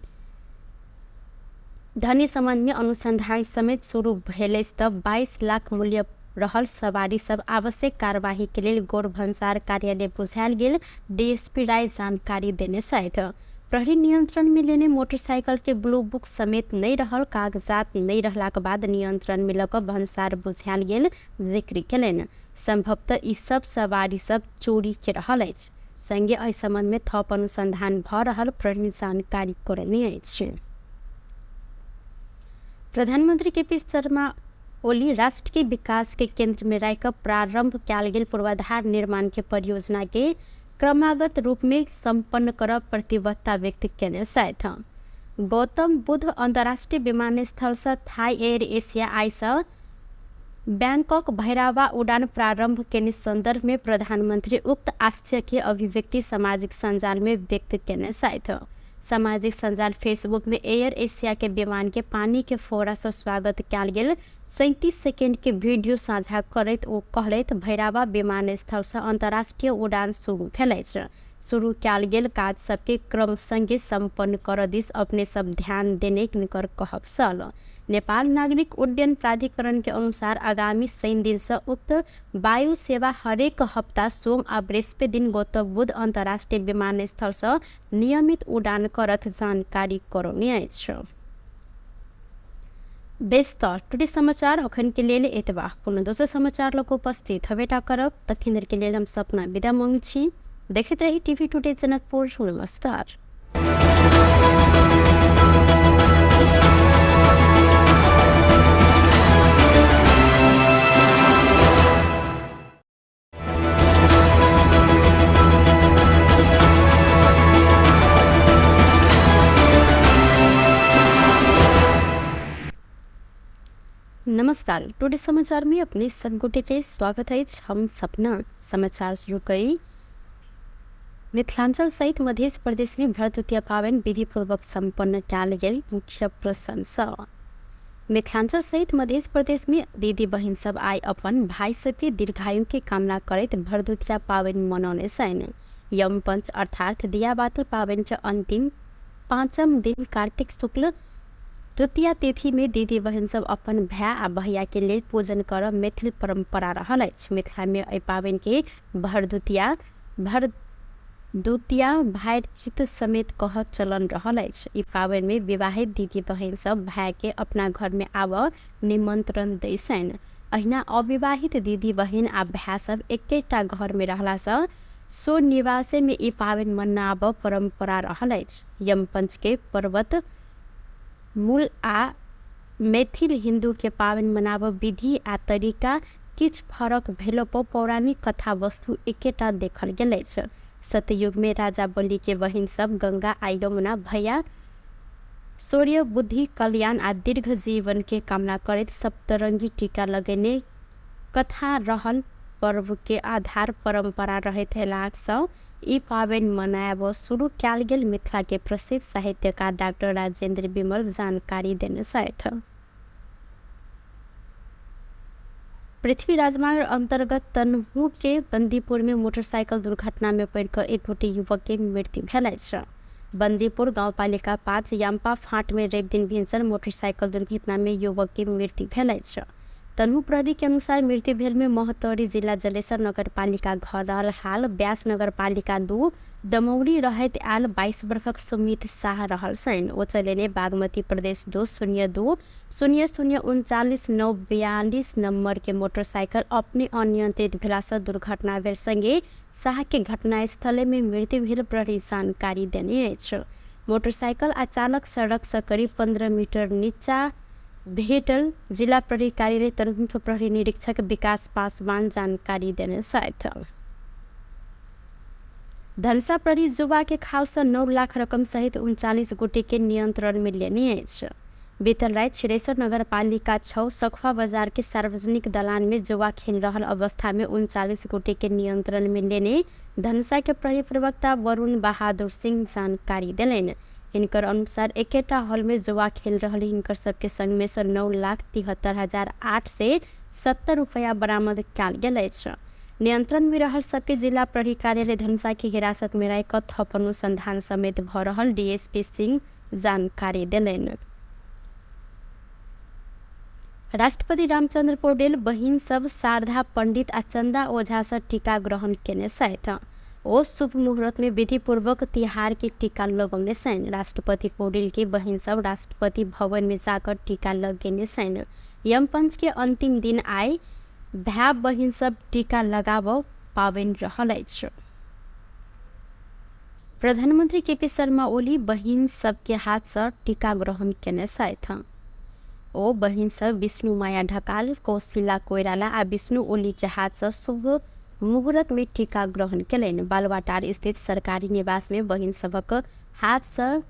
धनी संबंध मे अनुसंधान समेत शुरू भेल अछि त 22 लाख मूल्य रहल सवारी सब आवश्यक कार्यवाही के लेल गौर भन्सार कार्यालय बुझायल गेल डीएसपी राय जानकारी देने छथि। प्रहरी नियंत्रण मे लेने मोटरसाइकल के ब्लू बुक समेत नहि रहल कागजात नहि रहलाक बाद नियंत्रण मे ल क भन्सार बुझायल गेल जिक्र केलनि। संभवतः ई सब सवारी सब चोरी के रहल अछि। संगे एहि संबंध मे थप अनुसंधान भ रहल प्रहरी जानकारी करौने अछि। प्रधानमंत्री केपी शर्मा ओली राष्ट्र के विकास के केंद्र में राखि क प्रारंभ कयल गेल पूर्वाधार निर्माण के परियोजना के क्रमागत रूप में संपन्न करब प्रतिबद्धता व्यक्त केने छथि। गौतम बुद्ध अंतर्राष्ट्रीय विमानस्थल सँ थाई एयर एशिया आइ सँ बैंकॉक भैरावा उडान प्रारंभ केने संदर्भ में प्रधानमंत्री उक्त आशय के अभिव्यक्ति सामाजिक सञ्जाल में व्यक्त केने छथि। सामाजिक सञ्जाल फेसबुक में एयर एशिया के विमान के पानी के फोड़ा सँ स्वागत कयल गेल 37 सेकेंड के वीडियो साझा करैत ओ कहलथि, भैरावा विमानस्थल सँ अंतर्राष्ट्रीय उडान शुरू भेल अछि। शुरू कयल गेल काज सबके क्रम संगे संपन्न करऽ दिस अपने सब ध्यान देने हिनकर कहब छल। नेपाल नागरिक उड्डयन प्राधिकरण के अनुसार आगामी शनि दिन सँ उक्त वायु सेवा हरेक हप्ता सोम आ बृहस्पति दिन गौतम बुद्ध अंतर्राष्ट्रीय विमानस्थल सँ नियमित उडान करत जानकारी करौने अछि। बेस त टुडे समाचार अखन के लेल एतबा। कोनो दोसर समाचार लऽ कऽ उपस्थित हबेटा करब। तखन धरि के लेल हम सपना विदा मांगै छी। देखैत रही टीवी टुडे जनकपुर। नमस्कार। नमस्कार, टुडे समाचार में अपने सब गोटे के स्वागत है। हम सपना समाचार शुरू करी। मिथिलांचल सहित मध्य प्रदेश में भरदुतिया पाबनि विधिपूर्वक संपन्न कयल गेल। मुख्य प्रशंसा मिथिलांचल सहित मध्य प्रदेश में दीदी बहिन सब आइ अपन भाई सबके दीर्घायु के कामना करैत भरदुतिया पाबनि मनौने छनि। यमपंच अर्थात दियाबाती पाबनि के अंतिम पाँचम दिन कार्तिक शुक्ल द्वितीया तिथि में दीदी बहिन सब अपन भाय आ भैया के लेल पूजन करब मैथिल परंपरा रहल अछि। मिथिला में एहि पाबनि के भरदुतिया भरदुतिया भातृत्व समेत कहब चलन रहल अछि। ई पाबनि में विवाहित दीदी बहिन सब भाय के अपना घर में आबऽ निमंत्रण दै छनि। अहिना अविवाहित दीदी बहिन आ भाय सब एकेटा घर में रहला सँ स्वनिवासे में ई पाबनि मनाबऽ परंपरा रहल अछि। यमपंच के पर्वत मूल आ मैथिल हिन्दू के पाबनि मनाबऽ विधि आ तरीका किछु फरक भेलोपर पौराणिक कथा-वस्तु एकेटा देखल गेल अछि। सतयुगमे राजा बलिके बहिन सभ गंगा आ यमुना भैया शौर्य, बुद्धि, कल्याण आ दीर्घ जीवनके कामना करैत सप्तरंगी टीका लगेने कथा रहल पर्वके आधार परम्परा रहैत अएलासँ ई पाबनि मनाएब शुरू कएल गेल मिथिलाके प्रसिद्ध साहित्यकार डाक्टर राजेन्द्र विमल जानकारी देने छथि। पृथ्वी राजमार्ग अंतर्गत तनहू के बंदीपुर में मोटरसाइकिल दुर्घटना में पड़ि कऽ एक गोटे युवक के मृत्यु भेल अछि। बंदीपुर गांवपालिका 5 याम्पा फांट में रवि दिन भिनसर मोटरसाइकिल दुर्घटना में युवक के मृत्यु भेल अछि। तनहु प्रहरी के अनुसार मृत्यु भेल में महोत्तरी जिला जलेसर नगरपालिका घर रहल हाल व्यास नगरपालिका 2 दमौरी रहैत आयल 22 वर्षक सुमित शाह रहल छनि। ओ चलेने बागमती प्रदेश 2 02 0 0 39 9 42 नंबर के मोटरसाइकिल अपने अनियंत्रित भेलासँ दुर्घटना भेल संगे शाह के घटनास्थले में मृत्यु भेल प्रहरी जानकारी देने अछि। मोटरसाइकिल आ चालक सड़क सँ करीब 15 मीटर नीचा भेटल जिला प्रहरी कार्यालय तनहुँके प्रहरी निरीक्षक विकास पासवान जानकारी देने छथि। धनुषा प्रहरी जुवा के खाल सँ 9 लाख रकम सहित 39 गोटे के नियंत्रण में लेने अछि। बीतल राति छिरेश्वर नगरपालिका 6 सखुआ बाजार के सार्वजनिक दलान में जुआ खेल रहल अवस्था में 39 गोटे के नियंत्रण में लेने धनुषा के प्रहरी प्रवक्ता वरुण बहादुर सिंह जानकारी देलनि। हिनकर अनुसार एकेटा हॉल में जुआ खेल रहल हिनकर सबके संग में सँ 9,73,870 रुपया बरामद कयल गेल अछि। नियंत्रण में रहल सबके जिला प्रहरी कार्यालय धनुषा के हिरासत में राखि कऽ थप अनुसंधान समेत भऽ रहल डीएसपी सिंह जानकारी देलनि। राष्ट्रपति रामचंद्र पौडेल बहिन सब शारदा पंडित आ चंदा ओझा सँ टीका ग्रहण केने छथि। ओ शुभ मुहूर्त में विधिपूर्वक तिहार के टीका लगौने छनि। राष्ट्रपति पौडेल के बहिन सब राष्ट्रपति भवन में जाकर टीका लगेने छनि। यमपंच के अंतिम दिन आइ भाय बहिन सब टीका लगाबऽ पाबनि रहल अछि। प्रधानमंत्री केपी शर्मा ओली बहिन सबके हाथ सँ टीका ग्रहण केने छथि। ओ बहिन सब विष्णु माया ढकाल, कौशिला कोइराला आ विष्णु ओली के हाथ सँ शुभ मुहूर्त में टीका ग्रहण केलनि। बालुवाटार स्थित सरकारी निवास में बहिन सभक हाथ सँ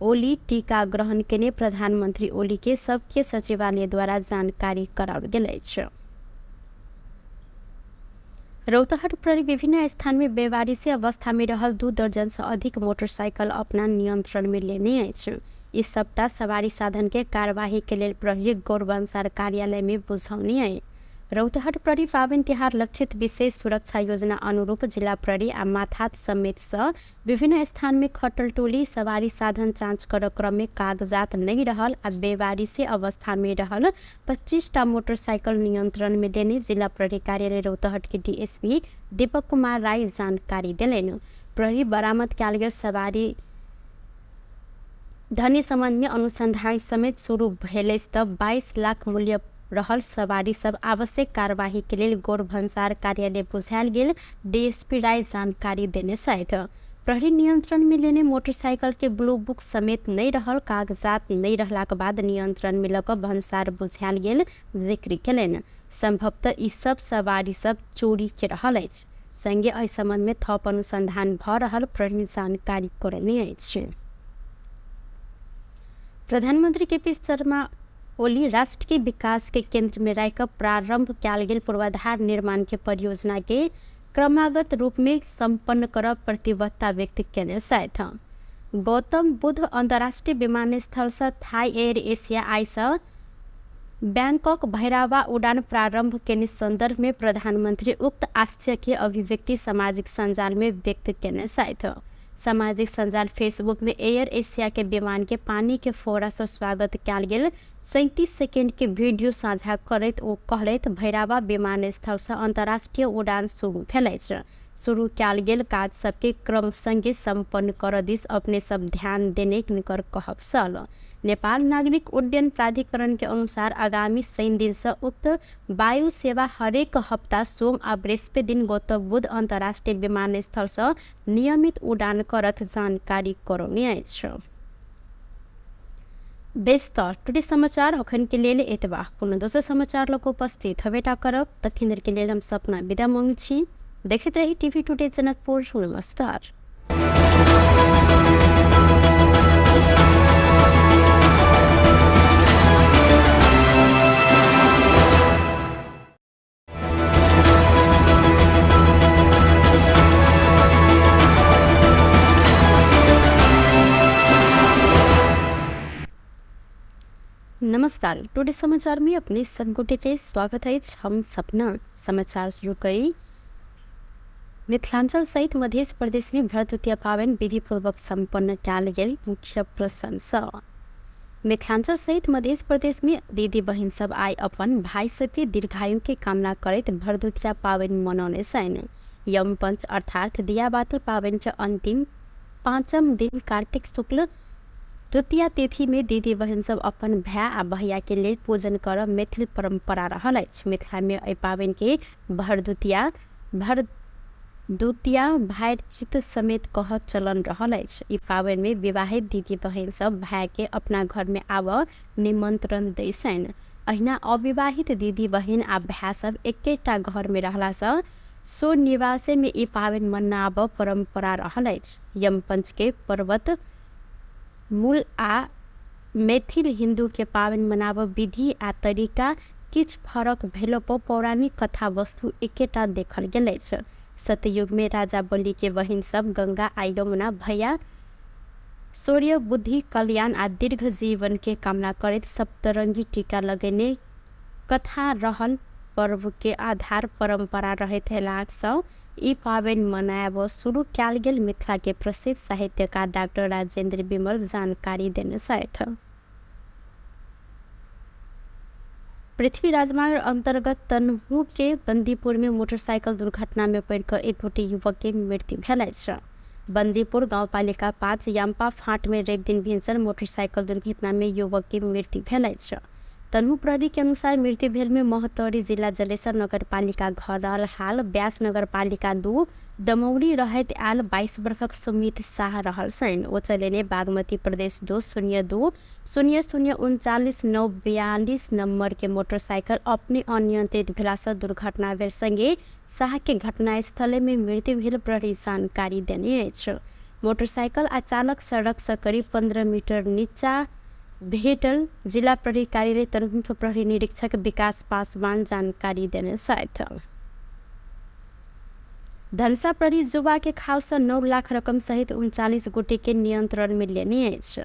ओली टीका ग्रहण केने प्रधानमंत्री ओली के सबके सचिवालय द्वारा जानकारी कराओल गेल अछि। रौतहट प्रहरी विभिन्न स्थान में बेवारिसी अवस्था में रहल 2 दर्जन से अधिक मोटरसाइकिल अपना नियंत्रण में लेने अछि। ई सबटा सवारी साधन के कार्यवाही के लेल प्रहरी गौरवंशार कार्यालय में बुझौनी अछि। रौतहट प्रहरी पाबनि तिहार लक्षित विशेष सुरक्षा योजना अनुरूप जिला प्रहरी आ माथात समेत सँ विभिन्न स्थान में खटल टोली सवारी साधन जाँच कर क्रम में कागजात नहीं रहल आ बेवारिसी अवस्था में रहल 25 टा मोटरसाइकिल नियंत्रण में लेने जिला प्रहरी कार्यालय रौतहट के डीएसपी दीपक कुमार राय जानकारी देलनि। प्रहरी बरामद कयल गेल सवारी धनी संबंध में अनुसंधान समेत शुरू भेल अछि तऽ 22 लाख मूल्य रहल सवारी सब आवश्यक कार्यवाही के लेल गौर भन्सार कार्यालय बुझायल गेल डीएसपी राय जानकारी देने छथि। प्रहरी नियंत्रण में लेने मोटरसाइकिल के ब्लू बुक समेत नहीं रहल कागजात नहीं रहलाक बाद नियंत्रण में लऽ कऽ भन्सार बुझायल गेल जिक्र केलनि। संभवतः ई सब सवारी सब चोरी के रहल अछि। संगे एहि संबंध में थप अनुसंधान भऽ रहल प्रहरी जानकारी करौने अछि। प्रधानमंत्री केपी शर्मा ओली राष्ट्र के विकास के केंद्र में राखि कऽ प्रारंभ कयल गेल पूर्वाधार निर्माण के परियोजना के क्रमागत रूप में संपन्न करब प्रतिबद्धता व्यक्त केने छथि। गौतम बुद्ध अंतर्राष्ट्रीय विमानस्थल सँ थाई एयर एशिया आइ सँ बैंकॉक भैरावा उड़ान प्रारंभ केने संदर्भ में प्रधानमंत्री उक्त आशय के अभिव्यक्ति सामाजिक सञ्जाल में व्यक्त केने छथि। सामाजिक सञ्जाल फेसबुक में एयर एशिया के विमान के पानी के फोड़ा सँ स्वागत कयल गेल 37 सेकेंड के वीडियो साझा करैत ओ कहलथि, भैरावा विमानस्थल सँ अंतर्राष्ट्रीय उड़ान शुरू भेल अछि। शुरू कयल गेल काज सबके क्रम संगे संपन्न करऽ दिस अपने सब ध्यान देने हिनकर कहब छल। नेपाल नागरिक उड्डयन प्राधिकरण के अनुसार आगामी शनि दिन सँ उक्त वायु सेवा हरेक हप्ता सोम आ बृहस्पति दिन गौतम बुद्ध अंतर्राष्ट्रीय विमानस्थल सँ नियमित उड़ान करत जानकारी करौने अछि। बेस तऽ टुडे समाचार अखन के लेल एतबा। कोनो दोसर समाचार लऽ कऽ उपस्थित हेबेटा करब। तखन धरि के लेल हम सपना विदा मांगै छी। देखैत रही टीवी टुडे जनकपुर। नमस्कार। नमस्कार, टुडे समाचार में अपने सब गोटे के स्वागत है। हम सपना समाचार शुरू करी। मिथिलांचल सहित मध्य प्रदेश में भरदुतिया पाबनि विधिपूर्वक संपन्न कयल गेल मुख्य प्रसंग। मिथिलांचल सहित मध्य प्रदेश में दीदी बहिन सब आइ अपन भाई सबके दीर्घायु के कामना करैत भरदुतिया पाबनि मनौने छनि। यमपंच अर्थात दियाबाती पाबनि के अंतिम पाँचम दिन कार्तिक शुक्ल द्वितीया तिथि में दीदी बहिन सब अपन भाय आ भैया के लेल पूजन करब मैथिल परंपरा रहल अछि। मिथिला में एहि पाबनि के भरदुतिया भरदुतिया भातृत्व समेत कहक चलन रहल अछि। ई पाबनि में विवाहित दीदी बहिन सब भाय के अपना घर में आबऽ निमंत्रण दै छनि। अहिना अविवाहित दीदी बहिन आ भाय सब एकेटा घर में रहला सँ सो निवासे में ई पाबनि मनाबऽ परंपरा रहल अछि। यमपंच के पर्वत मूल आ मैथिल हिन्दू के पाबनि मनाबऽ विधि आ तरीका किछु फरक भेलो पर पौराणिक कथा वस्तु एकेटा देखल गेल अछि। सतयुग में राजा बलि के बहिन सब गंगा आ यमुना भैया शौर्य, बुद्धि, कल्याण आ दीर्घ जीवन के कामना करैत सप्तरंगी टीका लगेने कथा रहल पर्व के आधार परंपरा रहैत अयलासँ ई पाबनि मनायब शुरू कयल गेल मिथिला के प्रसिद्ध साहित्यकार डाक्टर राजेंद्र विमल जानकारी देने छथि। पृथ्वी राजमार्ग अंतर्गत तनहु के बंदीपुर में मोटरसाइकिल दुर्घटना में पड़ि कऽ एक गोटे युवक के मृत्यु भेल अछि। बंदीपुर गांवपालिका 5 याम्पा फाँट में रवि दिन भिनसर मोटरसाइकिल दुर्घटना में युवक के मृत्यु भेल अछि। तनहु प्रहरी के अनुसार मृत्यु भेल में महोत्तरी जिला जलेसर नगरपालिका घर रहल हाल व्यास नगरपालिका 2 दमौली रहैत आयल 22 वर्षक सुमित शाह रहल छनि। ओ चलेने बागमती प्रदेश 2 0 2 0 0 39 9 42 नंबर के मोटरसाइकिल अपने अनियंत्रित भेलासँ दुर्घटना भेल संगे शाह के घटनास्थले में मृत्यु भेल प्रहरी जानकारी देने अछि। मोटरसाइकिल आ चालक सड़क सँ करीब 15 मीटर नीचा भेटल जिला प्रहरी कार्यालय तनहुँके प्रहरी निरीक्षक विकास पासवान जानकारी देने छथि। धनुषा प्रहरी जुवा के खालसँ 9 लाख रकम सहित 39 गोटे के नियंत्रण में लेने अछि।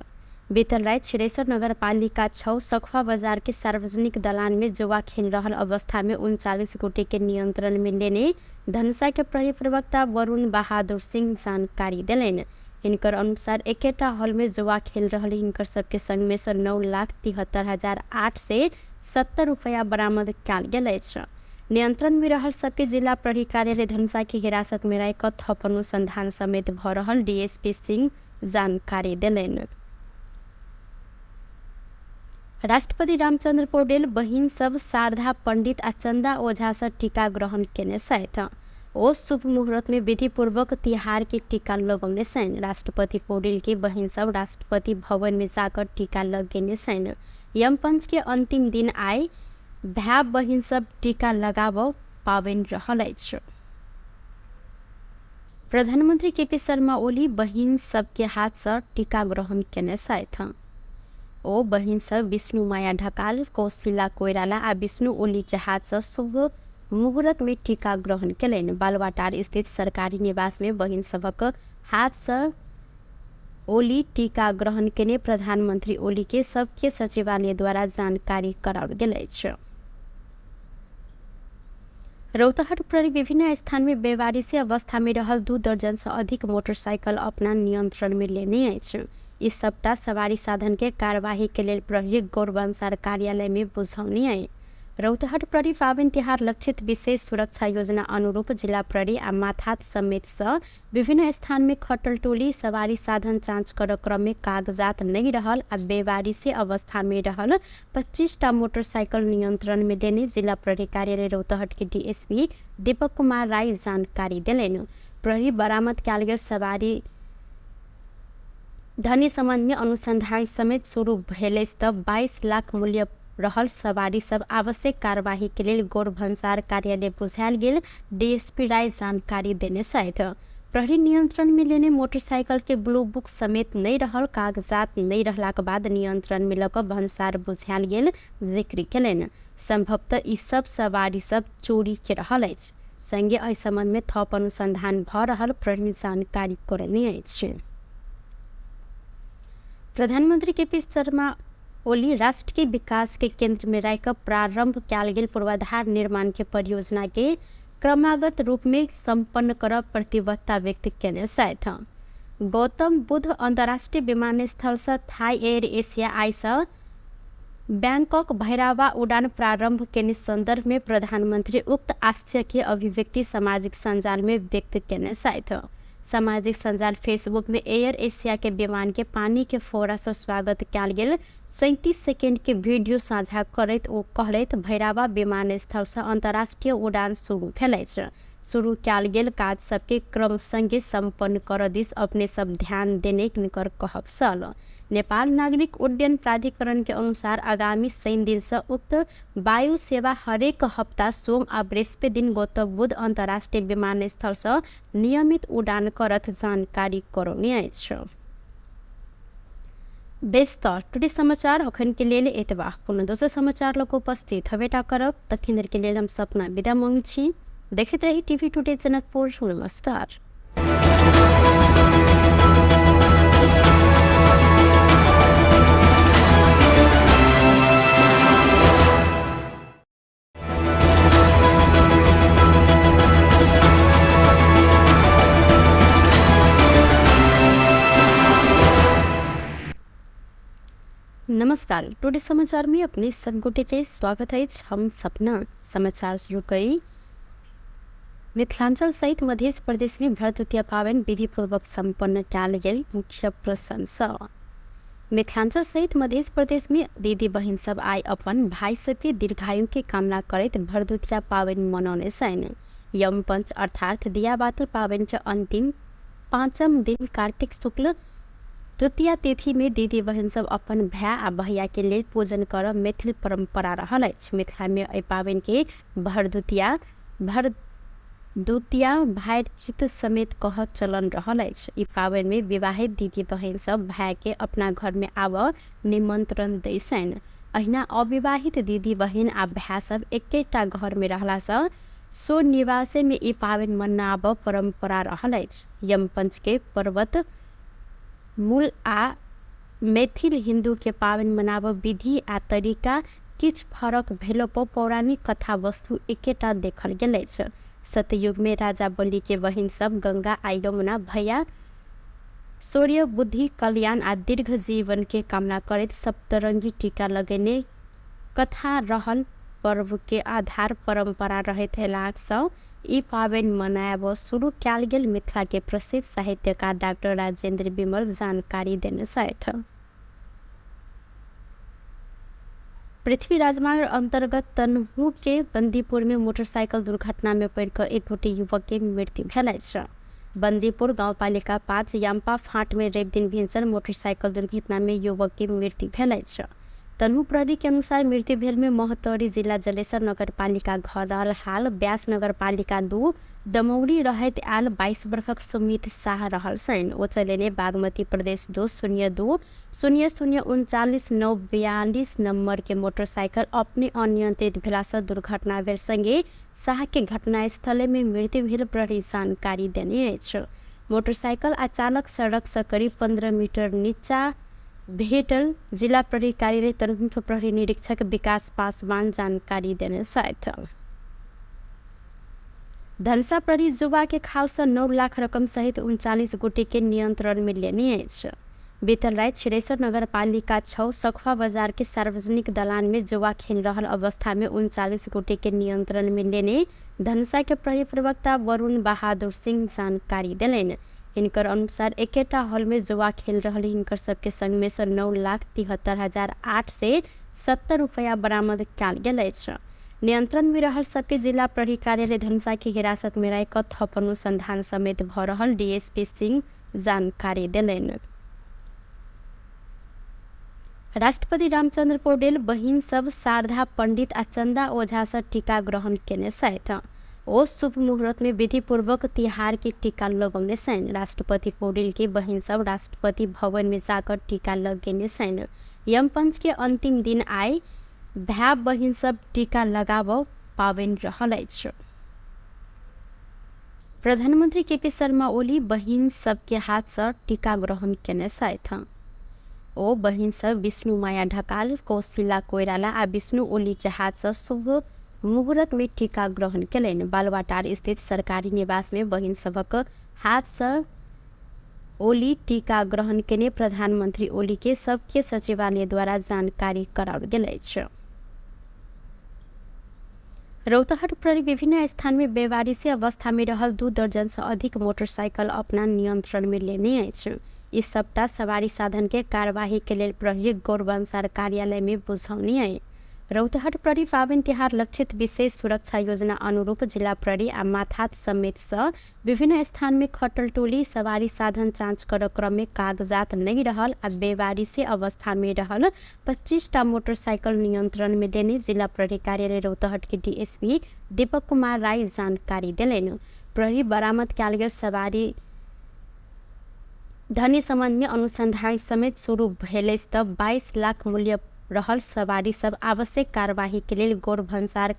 बीतल राति छिरेश्वर नगरपालिका 6 सखुआ बाजार के सार्वजनिक दलान में जुआ खेल रहल अवस्था में 39 गोटे के नियंत्रण में लेने धनुषा के प्रहरी प्रवक्ता वरुण बहादुर सिंह जानकारी देलनि। हिनकर अनुसार एकेटा हॉल में जुआ खेल रहल हिनकर सबके संग में सँ 9,73,870 रुपया बरामद कयल गेल अछि। नियंत्रण में रहल सबके जिला प्रहरी कार्यालय धनुषा के हिरासत में राखि कऽ थप अनुसंधान समेत भऽ रहल डीएसपी सिंह जानकारी देलनि। राष्ट्रपति रामचंद्र पौडेल बहिन सब शारदा पंडित आ चंदा ओझा सँ टीका ग्रहण केने छथि। ओ शुभ मुहूर्त में विधिपूर्वक तिहार के टीका लगौने छनि। राष्ट्रपति पौडेल के बहिन सब राष्ट्रपति भवन में जाकर टीका लगेने छनि। यमपंच के अंतिम दिन आइ भाय बहिन सब टीका लगाबऽ पाबनि रहल अछि। प्रधानमंत्री केपी शर्मा ओली बहिन सबके हाथ सँ टीका ग्रहण केने छथि। ओ बहिन सब विष्णु माया ढकाल, कौशिला कोइराला आ विष्णु ओली के हाथ सँ शुभ मुहूर्त में टीका ग्रहण केलनि। बालुवाटार स्थित सरकारी निवास में बहिन सभक हाथ सँ ओली टीका ग्रहण केने प्रधानमंत्री ओली के सबके सचिवालय द्वारा जानकारी कराओल गेल अछि। रौतहट प्रहरी विभिन्न स्थान में बेवारिसी अवस्था में रहल 2 दर्जन सँ अधिक मोटरसाइकिल अपना नियंत्रण में लेने अछि। ई सबटा सवारी साधन के कार्यवाही के लेल प्रहरी गौरवंसार कार्यालय में बुझौने अछि। रौतहट प्रहरी पाबनि तिहार लक्षित विशेष सुरक्षा योजना अनुरूप जिला प्रहरी आ माथात समेत सँ विभिन्न स्थान में खटल टोली सवारी साधन जाँच करऽ क्रम में कागजात नहि रहल आ बेवारिसी अवस्था में रहल 25 टा मोटरसाइकिल नियंत्रण में लेने जिला प्रहरी कार्यालय रौतहट के डीएसपी दीपक कुमार राय जानकारी देलनि। प्रहरी बरामद कयल गेल सवारी धनी संबंध में अनुसंधान समेत शुरू भेल अछि तऽ 22 लाख मूल्य रहल सवारी सब आवश्यक कार्यवाही के लेल गौर भन्सार कार्यालय बुझायल गेल डीएसपी राय जानकारी देने छथि। प्रहरी नियंत्रण में लेने मोटरसाइकिल के ब्लू बुक समेत नहि रहल कागजात नहि रहलाक बाद नियंत्रण में लऽ कऽ भन्सार बुझायल गेल जिक्र केलनि। संभवतः ई सब सवारी सब चोरी के रहल अछि। संगे एहि संबंध में थप अनुसंधान भऽ रहल प्रहरी जानकारी करौने अछि। प्रधानमंत्री केपी शर्मा ओली राष्ट्र के विकास के केंद्र में राखि कऽ प्रारंभ कयल गेल पूर्वाधार निर्माण के परियोजना के क्रमागत रूप में संपन्न करब प्रतिबद्धता व्यक्त केने छथि। गौतम बुद्ध अन्तर्राष्ट्रिय विमानस्थलसँ थाई एयर एशिया आइसँ बैंकॉक भैरहवा उडान प्रारम्भ केने सन्दर्भमे प्रधानमन्त्री उक्त आशयके अभिव्यक्ति सामाजिक सञ्जालमे व्यक्त केने छथि। सामाजिक सञ्जाल फेसबुकमे एयर एशियाके विमानके पानीके फोहरासँ स्वागत कयल गेल 37 सेकेंडके वीडियो साझा करैत ओ कहलथि, भैरहवा विमानस्थलसँ अन्तर्राष्ट्रिय उडान शुरू भेल अछि। शुरू कयल गेल काज सबके क्रम संगे सम्पन्न करऽ दिस अपने सब ध्यान देने हिनकर कहब छल। नेपाल नागरिक उड्डयन प्राधिकरण के अनुसार आगामी शनि दिन से उक्त वायु सेवा हरेक हप्ता सोम आ बृहस्पति दिन गौतम बुद्ध अन्तर्राष्ट्रिय विमानस्थल से नियमित उडान करत जानकारी करौने अछि। बेस तऽ टुडे समाचार अखन के लेल एतबा। कोनो दोसर समाचार लऽ कऽ उपस्थित हबेटा करब, तखन के लेल हम सपना विदा मांग छी। देखैत रही टीवी टुडे जनकपुर। नमस्कार। नमस्कार, टुडे समाचार में अपने सब गोटे के स्वागत अछि। हम सपना समाचार शुरू करी। मिथिलांचल सहित मध्य प्रदेश में भरदुतिया पाबनि विधिपूर्वक सम्पन्न कयल गेल मुख्य प्रशंसा। मिथिलांचल सहित मध्य प्रदेश में दीदी बहिन सब आइ अपन भाई सबके दीर्घायु के कामना करैत भरदुतिया पाबनि मनौने छनि। यमपंच अर्थात दियाबाती पाबनि के अंतिम पाँचम दिन कार्तिक शुक्ल द्वितीया तिथि में दीदी बहिन सब अपन भाय आ भैया के लेल पूजन करब मैथिल परंपरा रहल अछि। मिथिला में एहि पाबनि के भरदुतिया, भरदुतिया भाइचित समेत कहऽ चलन रहल अछि। ई पाबनि में विवाहित दीदी बहिन सब भाय के अपना घर में आबऽ निमंत्रण दै छनि। अहिना अविवाहित दीदी बहिन आ भाय सब एकेटा घर में रहला सँ स्वनिवासे में ई पाबनि मनाबऽ परंपरा रहल अछि। यमपंच के पर्वत मूल आ मैथिल हिन्दू के पाबनि मनाबऽ विधि आ तरीका किछु फरक भेलोपर पौराणिक कथा-वस्तु एकेटा देखल गेल अछि। सतयुगमे राजा बलिके बहिन सब गंगा आ यमुना भैया शौर्य, बुद्धि, कल्याण आ दीर्घ जीवनके कामना करैत सप्तरंगी टीका लगेने कथा रहल पर्वके आधार परम्परा रहैत अएलासँ ई पाबनि मनाएब शुरू कएल गेल मिथिलाके प्रसिद्ध साहित्यकार डाक्टर राजेन्द्र विमल जानकारी देने छथि। पृथ्वी राजमार्ग अंतर्गत तनहू के बंदीपुर में मोटरसाइकिल दुर्घटना में पड़ि कऽ एक गोटे युवक के मृत्यु भेल अछि। बंदीपुर गांवपालिका 5 याम्पा फांट में रवि दिन भिनसर मोटरसाइकिल दुर्घटना में युवक के मृत्यु भेल अछि। तनहू प्रहरी के अनुसार मृत्यु भेल में महोत्तरी जिला जलेसर नगरपालिका घर रहल हाल व्यास नगरपालिका 2 दमौरी रहैत आयल 22 बरखक सुमित साह रहल छनि। ओ चलेने बागमती प्रदेश 2 0 2 0 0 39 9 42 नंबर के मोटरसाइकिल अपने अनियंत्रित भेलासँ दुर्घटना भेल संगे साह के घटनास्थले में मृत्यु भेल प्रहरी जानकारी देने अछि। मोटरसाइकिल आ चालक सड़क सँ करीब 15 मीटर नीचा भेटल जिला प्रहरी कार्यालय तनहुँक प्रहरी निरीक्षक विकास पासवान जानकारी देने छथि। धनुषा प्रहरी जुवाके खालसँ 9 लाख रकम सहित 39 गोटेके नियन्त्रणमे लेने अछि। बीतल राति छिरेश्वर नगरपालिका 6 सखुआ बजारके सार्वजनिक दलानमे जुवा खेल रहल अवस्थामे 39 गोटेके नियन्त्रणमे लेने धनुषाके प्रहरी प्रवक्ता वरुण बहादुर सिंह जानकारी देलनि। हिनकर अनुसार एकेटा हॉलमे जुआ खेल रहल हिनकर सबके संगमे सँ 9,73,870 रुपैया बरामद कयल गेल अछि। नियंत्रणमे रहल सबके जिला प्रहरी कार्यालय धनुषाके हिरासतमे राखि कऽ थप अनुसंधान समेत भऽ रहल डीएसपी सिंह जानकारी देलनि। राष्ट्रपति रामचंद्र पौडेल बहिन सब शारदा पंडित आ चंदा ओझा सँ टीका ग्रहण केने छथि। ओ शुभ मुहूर्त में विधिपूर्वक तिहार के टीका लगौने छनि। राष्ट्रपति पौडेल के बहिन सब राष्ट्रपति भवन में जाकर टीका लगेने छनि। यमपंच के अंतिम दिन आइ भाय बहिन सब टीका लगाबऽ पाबनि रहल अछि। प्रधानमंत्री केपी शर्मा ओली बहिन सबके हाथ सँ टीका ग्रहण केने छथि। ओ बहिन सब विष्णु माया ढकाल, कौशिला कोइराला आ विष्णु ओली के हाथ सँ शुभ मुहूर्त में टीका ग्रहण केलनि। बालुवाटार स्थित सरकारी निवास में बहिन सभक हाथ सँ ओली टीका ग्रहण केने प्रधानमन्त्री ओलीके सबके सचिवालयद्वारा जानकारी कराओल गेल अछि। रौतहट प्रहरी विभिन्न स्थान में बेवारिसी अवस्था में रहल 2 दर्जन से अधिक मोटरसाइकिल अपना नियंत्रण में लेने अछि। ई सबटा सवारी साधन के कार्यवाही के लेल प्रहरी गौरवंसार कार्यालय में बुझौनी अछि। रौतहट प्रहरी पाबनि तिहार लक्षित विशेष सुरक्षा योजना अनुरूप जिला प्रहरी आ माथात समेत सँ विभिन्न स्थान में खटल टोली सवारी साधन जाँच कर क्रम में कागजात नहीं रहल आ बेवारिसी अवस्था में रहल 25 टा मोटरसाइकिल नियंत्रण में लेने जिला प्रहरी कार्यालय रौतहट के डीएसपी दीपक कुमार राय जानकारी देलनि। प्रहरी बरामद कयल गेल सवारी धनी संबंध में अनुसंधान समेत शुरू भेल अछि तऽ 22 लाख मूल्य रहल सवारी सब आवश्यक कार्यवाही के लेल गौर भन्सार